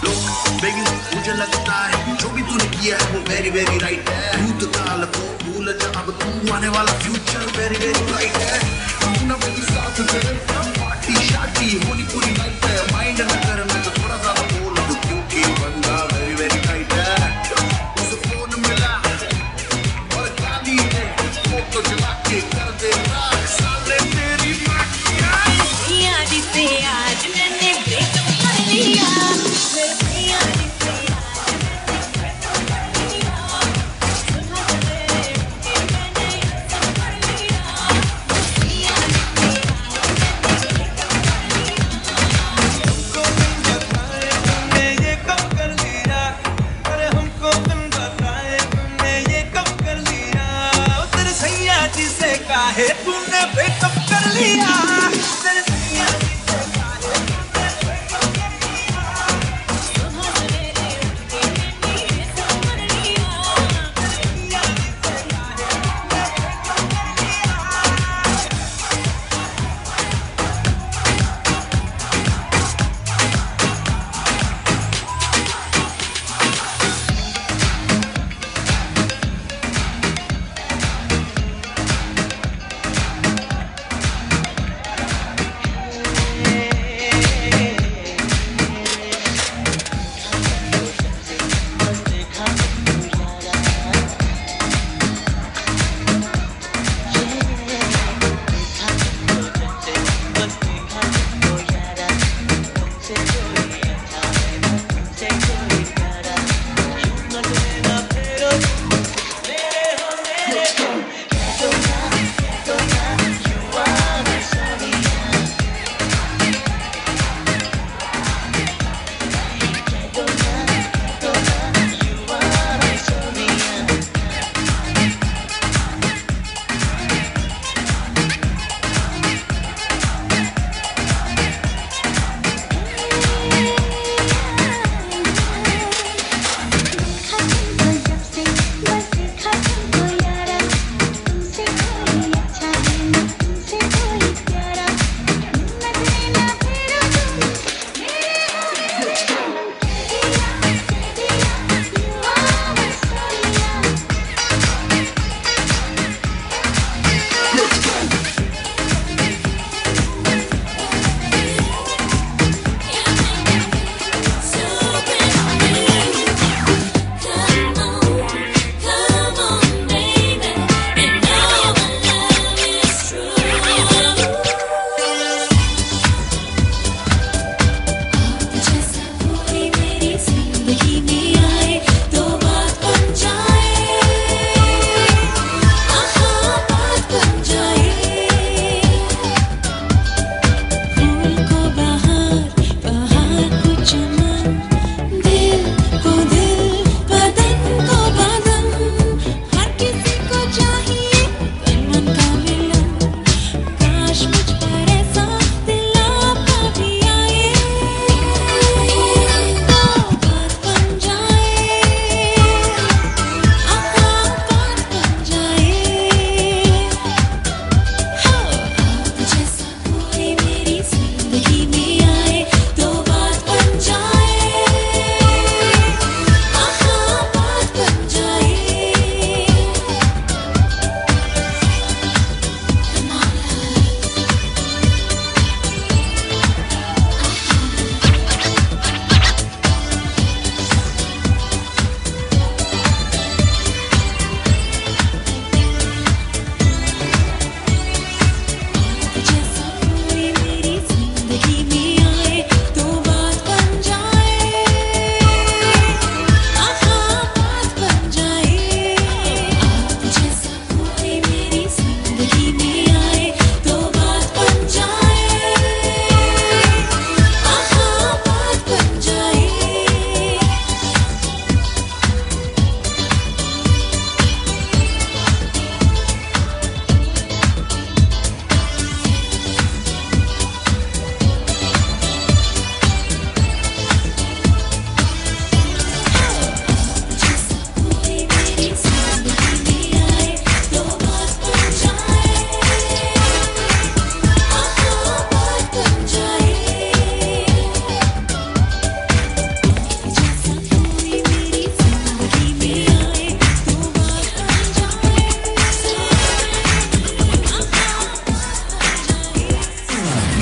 लोग बेगिन मुझे लगता है जो भी तूने किया है वो वेरी वेरी राइट है। भूतकाल को भूल जा अब तू आने वाला फ्यूचर वेरी वेरी ब्राइट है। तू ना मेरे साथ दे पार्टी शादी होनी पूरी नाइट है। माइंड ना कर मैं तो थोड़ा ज्यादा बोल दूं क्योंकि बंदा वेरी वेरी टाइट है। उसे फोन मिला और गाली दे, फोटो जला के कर दे राख, साले तेरी माँ की। आज से आज मैंने ब्रेकअप कर लिया। मेरे भैया जी से आज मैंने ब्रेकअप कर लिया। सुना दे, मैंने सब कर हे तूने ब्रेकअप कर लिया।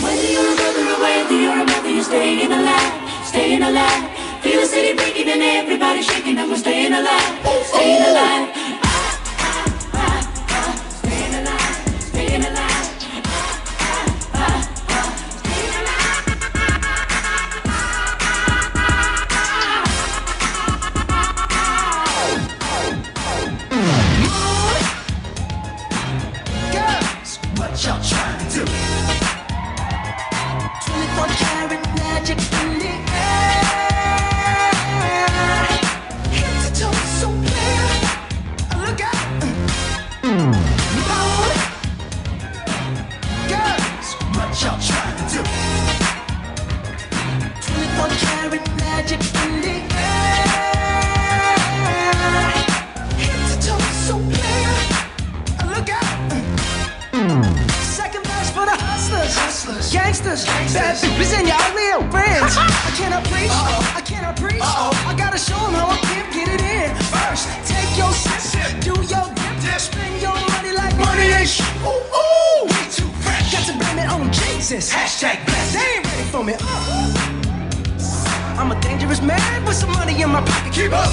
Whether you're a brother or whether you're a mother, you're staying alive, staying alive. Feel the city breaking and everybody shaking, and we're staying alive, staying alive. Girls, what y'all trying to do? Twenty-four karat magic in the air. Head to toe, so Bad bitches and your ugly friends. I cannot preach. I cannot preach. I gotta show 'em how I can get it in. First, take your sip, do your dip, dip, spend your money like money ain't sh-, ooh, ooh, we too fresh. Got to blame it on Jesus. Hashtag blessed. They ain't ready for me. Uh-uh. I'm a dangerous man with some money in my pocket. Keep up.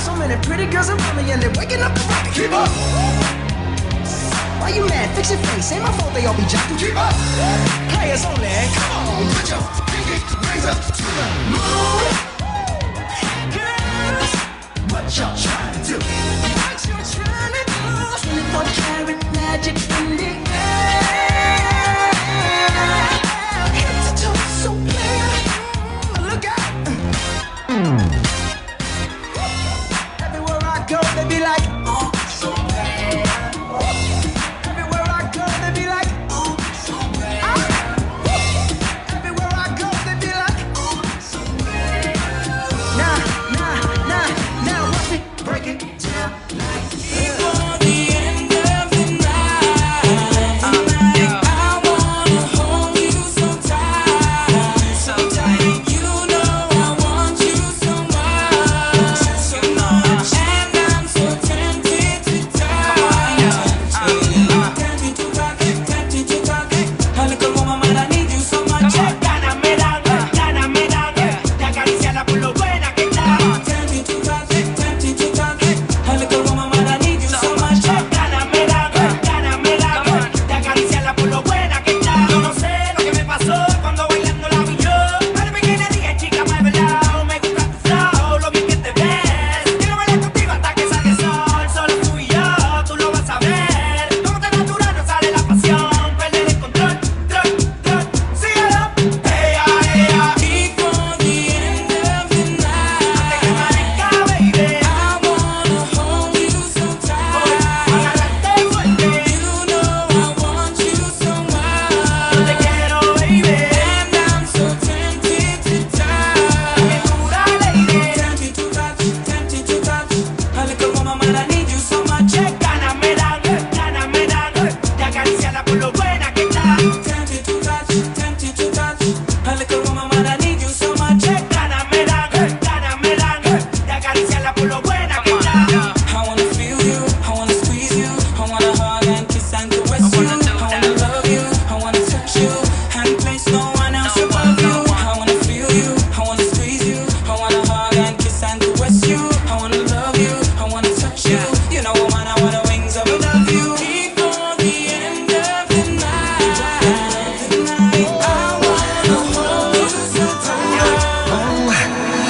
So many pretty girls around me and they're waking up the rocket. Keep up. Why you mad? Fix your face. Ain't my fault they all be jocking. Keep up. Players only. Come on, put your pinky rings up to the moon. Girls, what y'all trying to do? What you trying to do? Twenty-four karat magic in the air. Head to toe, so clear. Mm, look out. Everywhere I go, they be like, "Oh, so bad." Everywhere I go, they be like, "Oh, so bad." Everywhere I go, they be like, "Oh, so bad." Nah, nah, nah, nah, watch me break it down.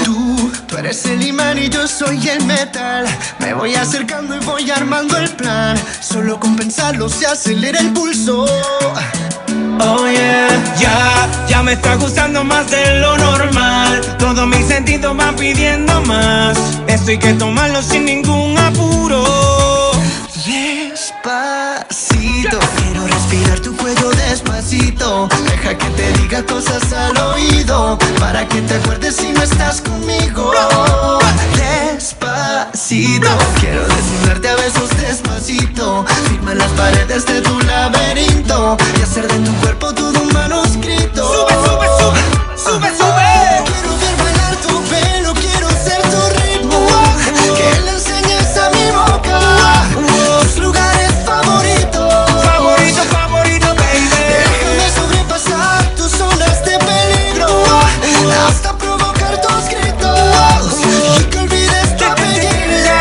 Tú, tú eres el imán y yo soy el metal. Me voy acercando y voy armando el plan. Solo con pensarlo se acelera el pulso. Oh yeah, ya, ya me está gustando más de lo normal. Todos mis sentidos van pidiendo más. Esto hay que tomarlo sin ningún apuro. Despacito, quiero respirar tu cuello despacito. Deja que te diga cosas al oído, para que te acuerdes si no estás conmigo. Despacito, quiero desnudarte a besos despacito. Firma las paredes de tu laberinto y hacer de tu cuerpo todo un manuscrito. Sube, sube, sube, sube, sube. Quiero ver bailar tu pelo, quiero ser tu ritmo. Que le enseñes a mi boca tus lugares favoritos. Favorito, favorito, baby. Déjame sobrepasar tus zonas de peligro. Hasta provocar tus gritos y que olvides tu apellido.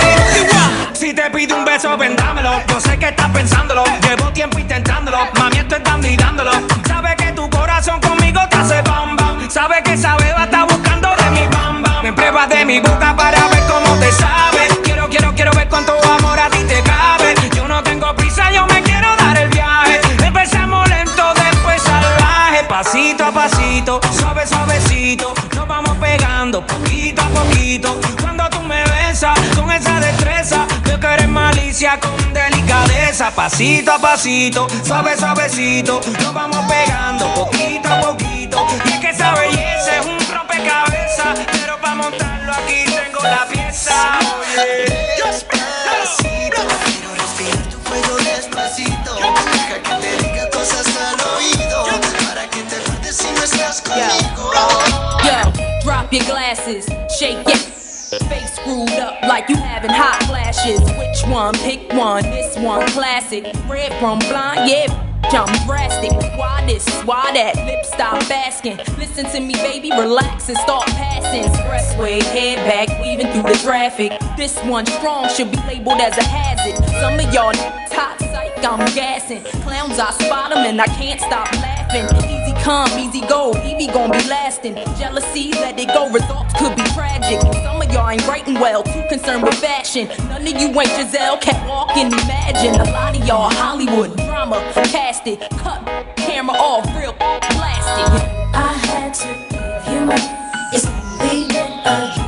Si te pido un beso, ven, dámelo. Yo sé que estás pensándolo. Llevo tiempo intentándolo. Mami, esto es dando y dándolo. Sabe que tu corazón conmigo te hace bam, bam. Sabe que esa beba está buscando de mi bam, bam. Me pruebas de mi boca para ver cómo te sabe. Quiero, quiero, quiero ver cuánto amor a ti te cabe. Yo no tengo prisa, yo me quiero dar el viaje. Empezamos lento, después salvaje. Pasito a pasito, suave, suavecito. Nos vamos pegando poquito a poquito. Cuando tú me besas con esa destreza, veo que eres malicia con delicadeza. Pasito a pasito, suave, suavecito. Nos vamos pegando poquito a poquito. Y es que esa belleza es un rompecabezas. Pero pa' montarlo aquí tengo la pieza. Oye, yo espero. Quiero respirar tu cuello despacito. Deja que te diga cosas al oído. Shake it. Face screwed up like you having hot flashes. Which one? Pick one. This one classic. Red from blind, yeah. I'm drastic. Why this? Why that? Lip stop asking. Listen to me, baby, relax and start passing. Expressway, head back, weaving through the traffic. This one strong should be labeled as a hazard. Some of y'all top psych, I'm gassing. Clowns, I spot 'em and I can't stop laughing. Easy come, easy go, Evie gon' be lasting. Jealousy, let it go, results could be tragic. Some of y'all ain't writing well, too concerned with fashion. None of you ain't Giselle, can't walk and imagine. A lot of y'all Hollywood drama, cast it, cut, camera off, real blasted. I had to give you up. It's only been a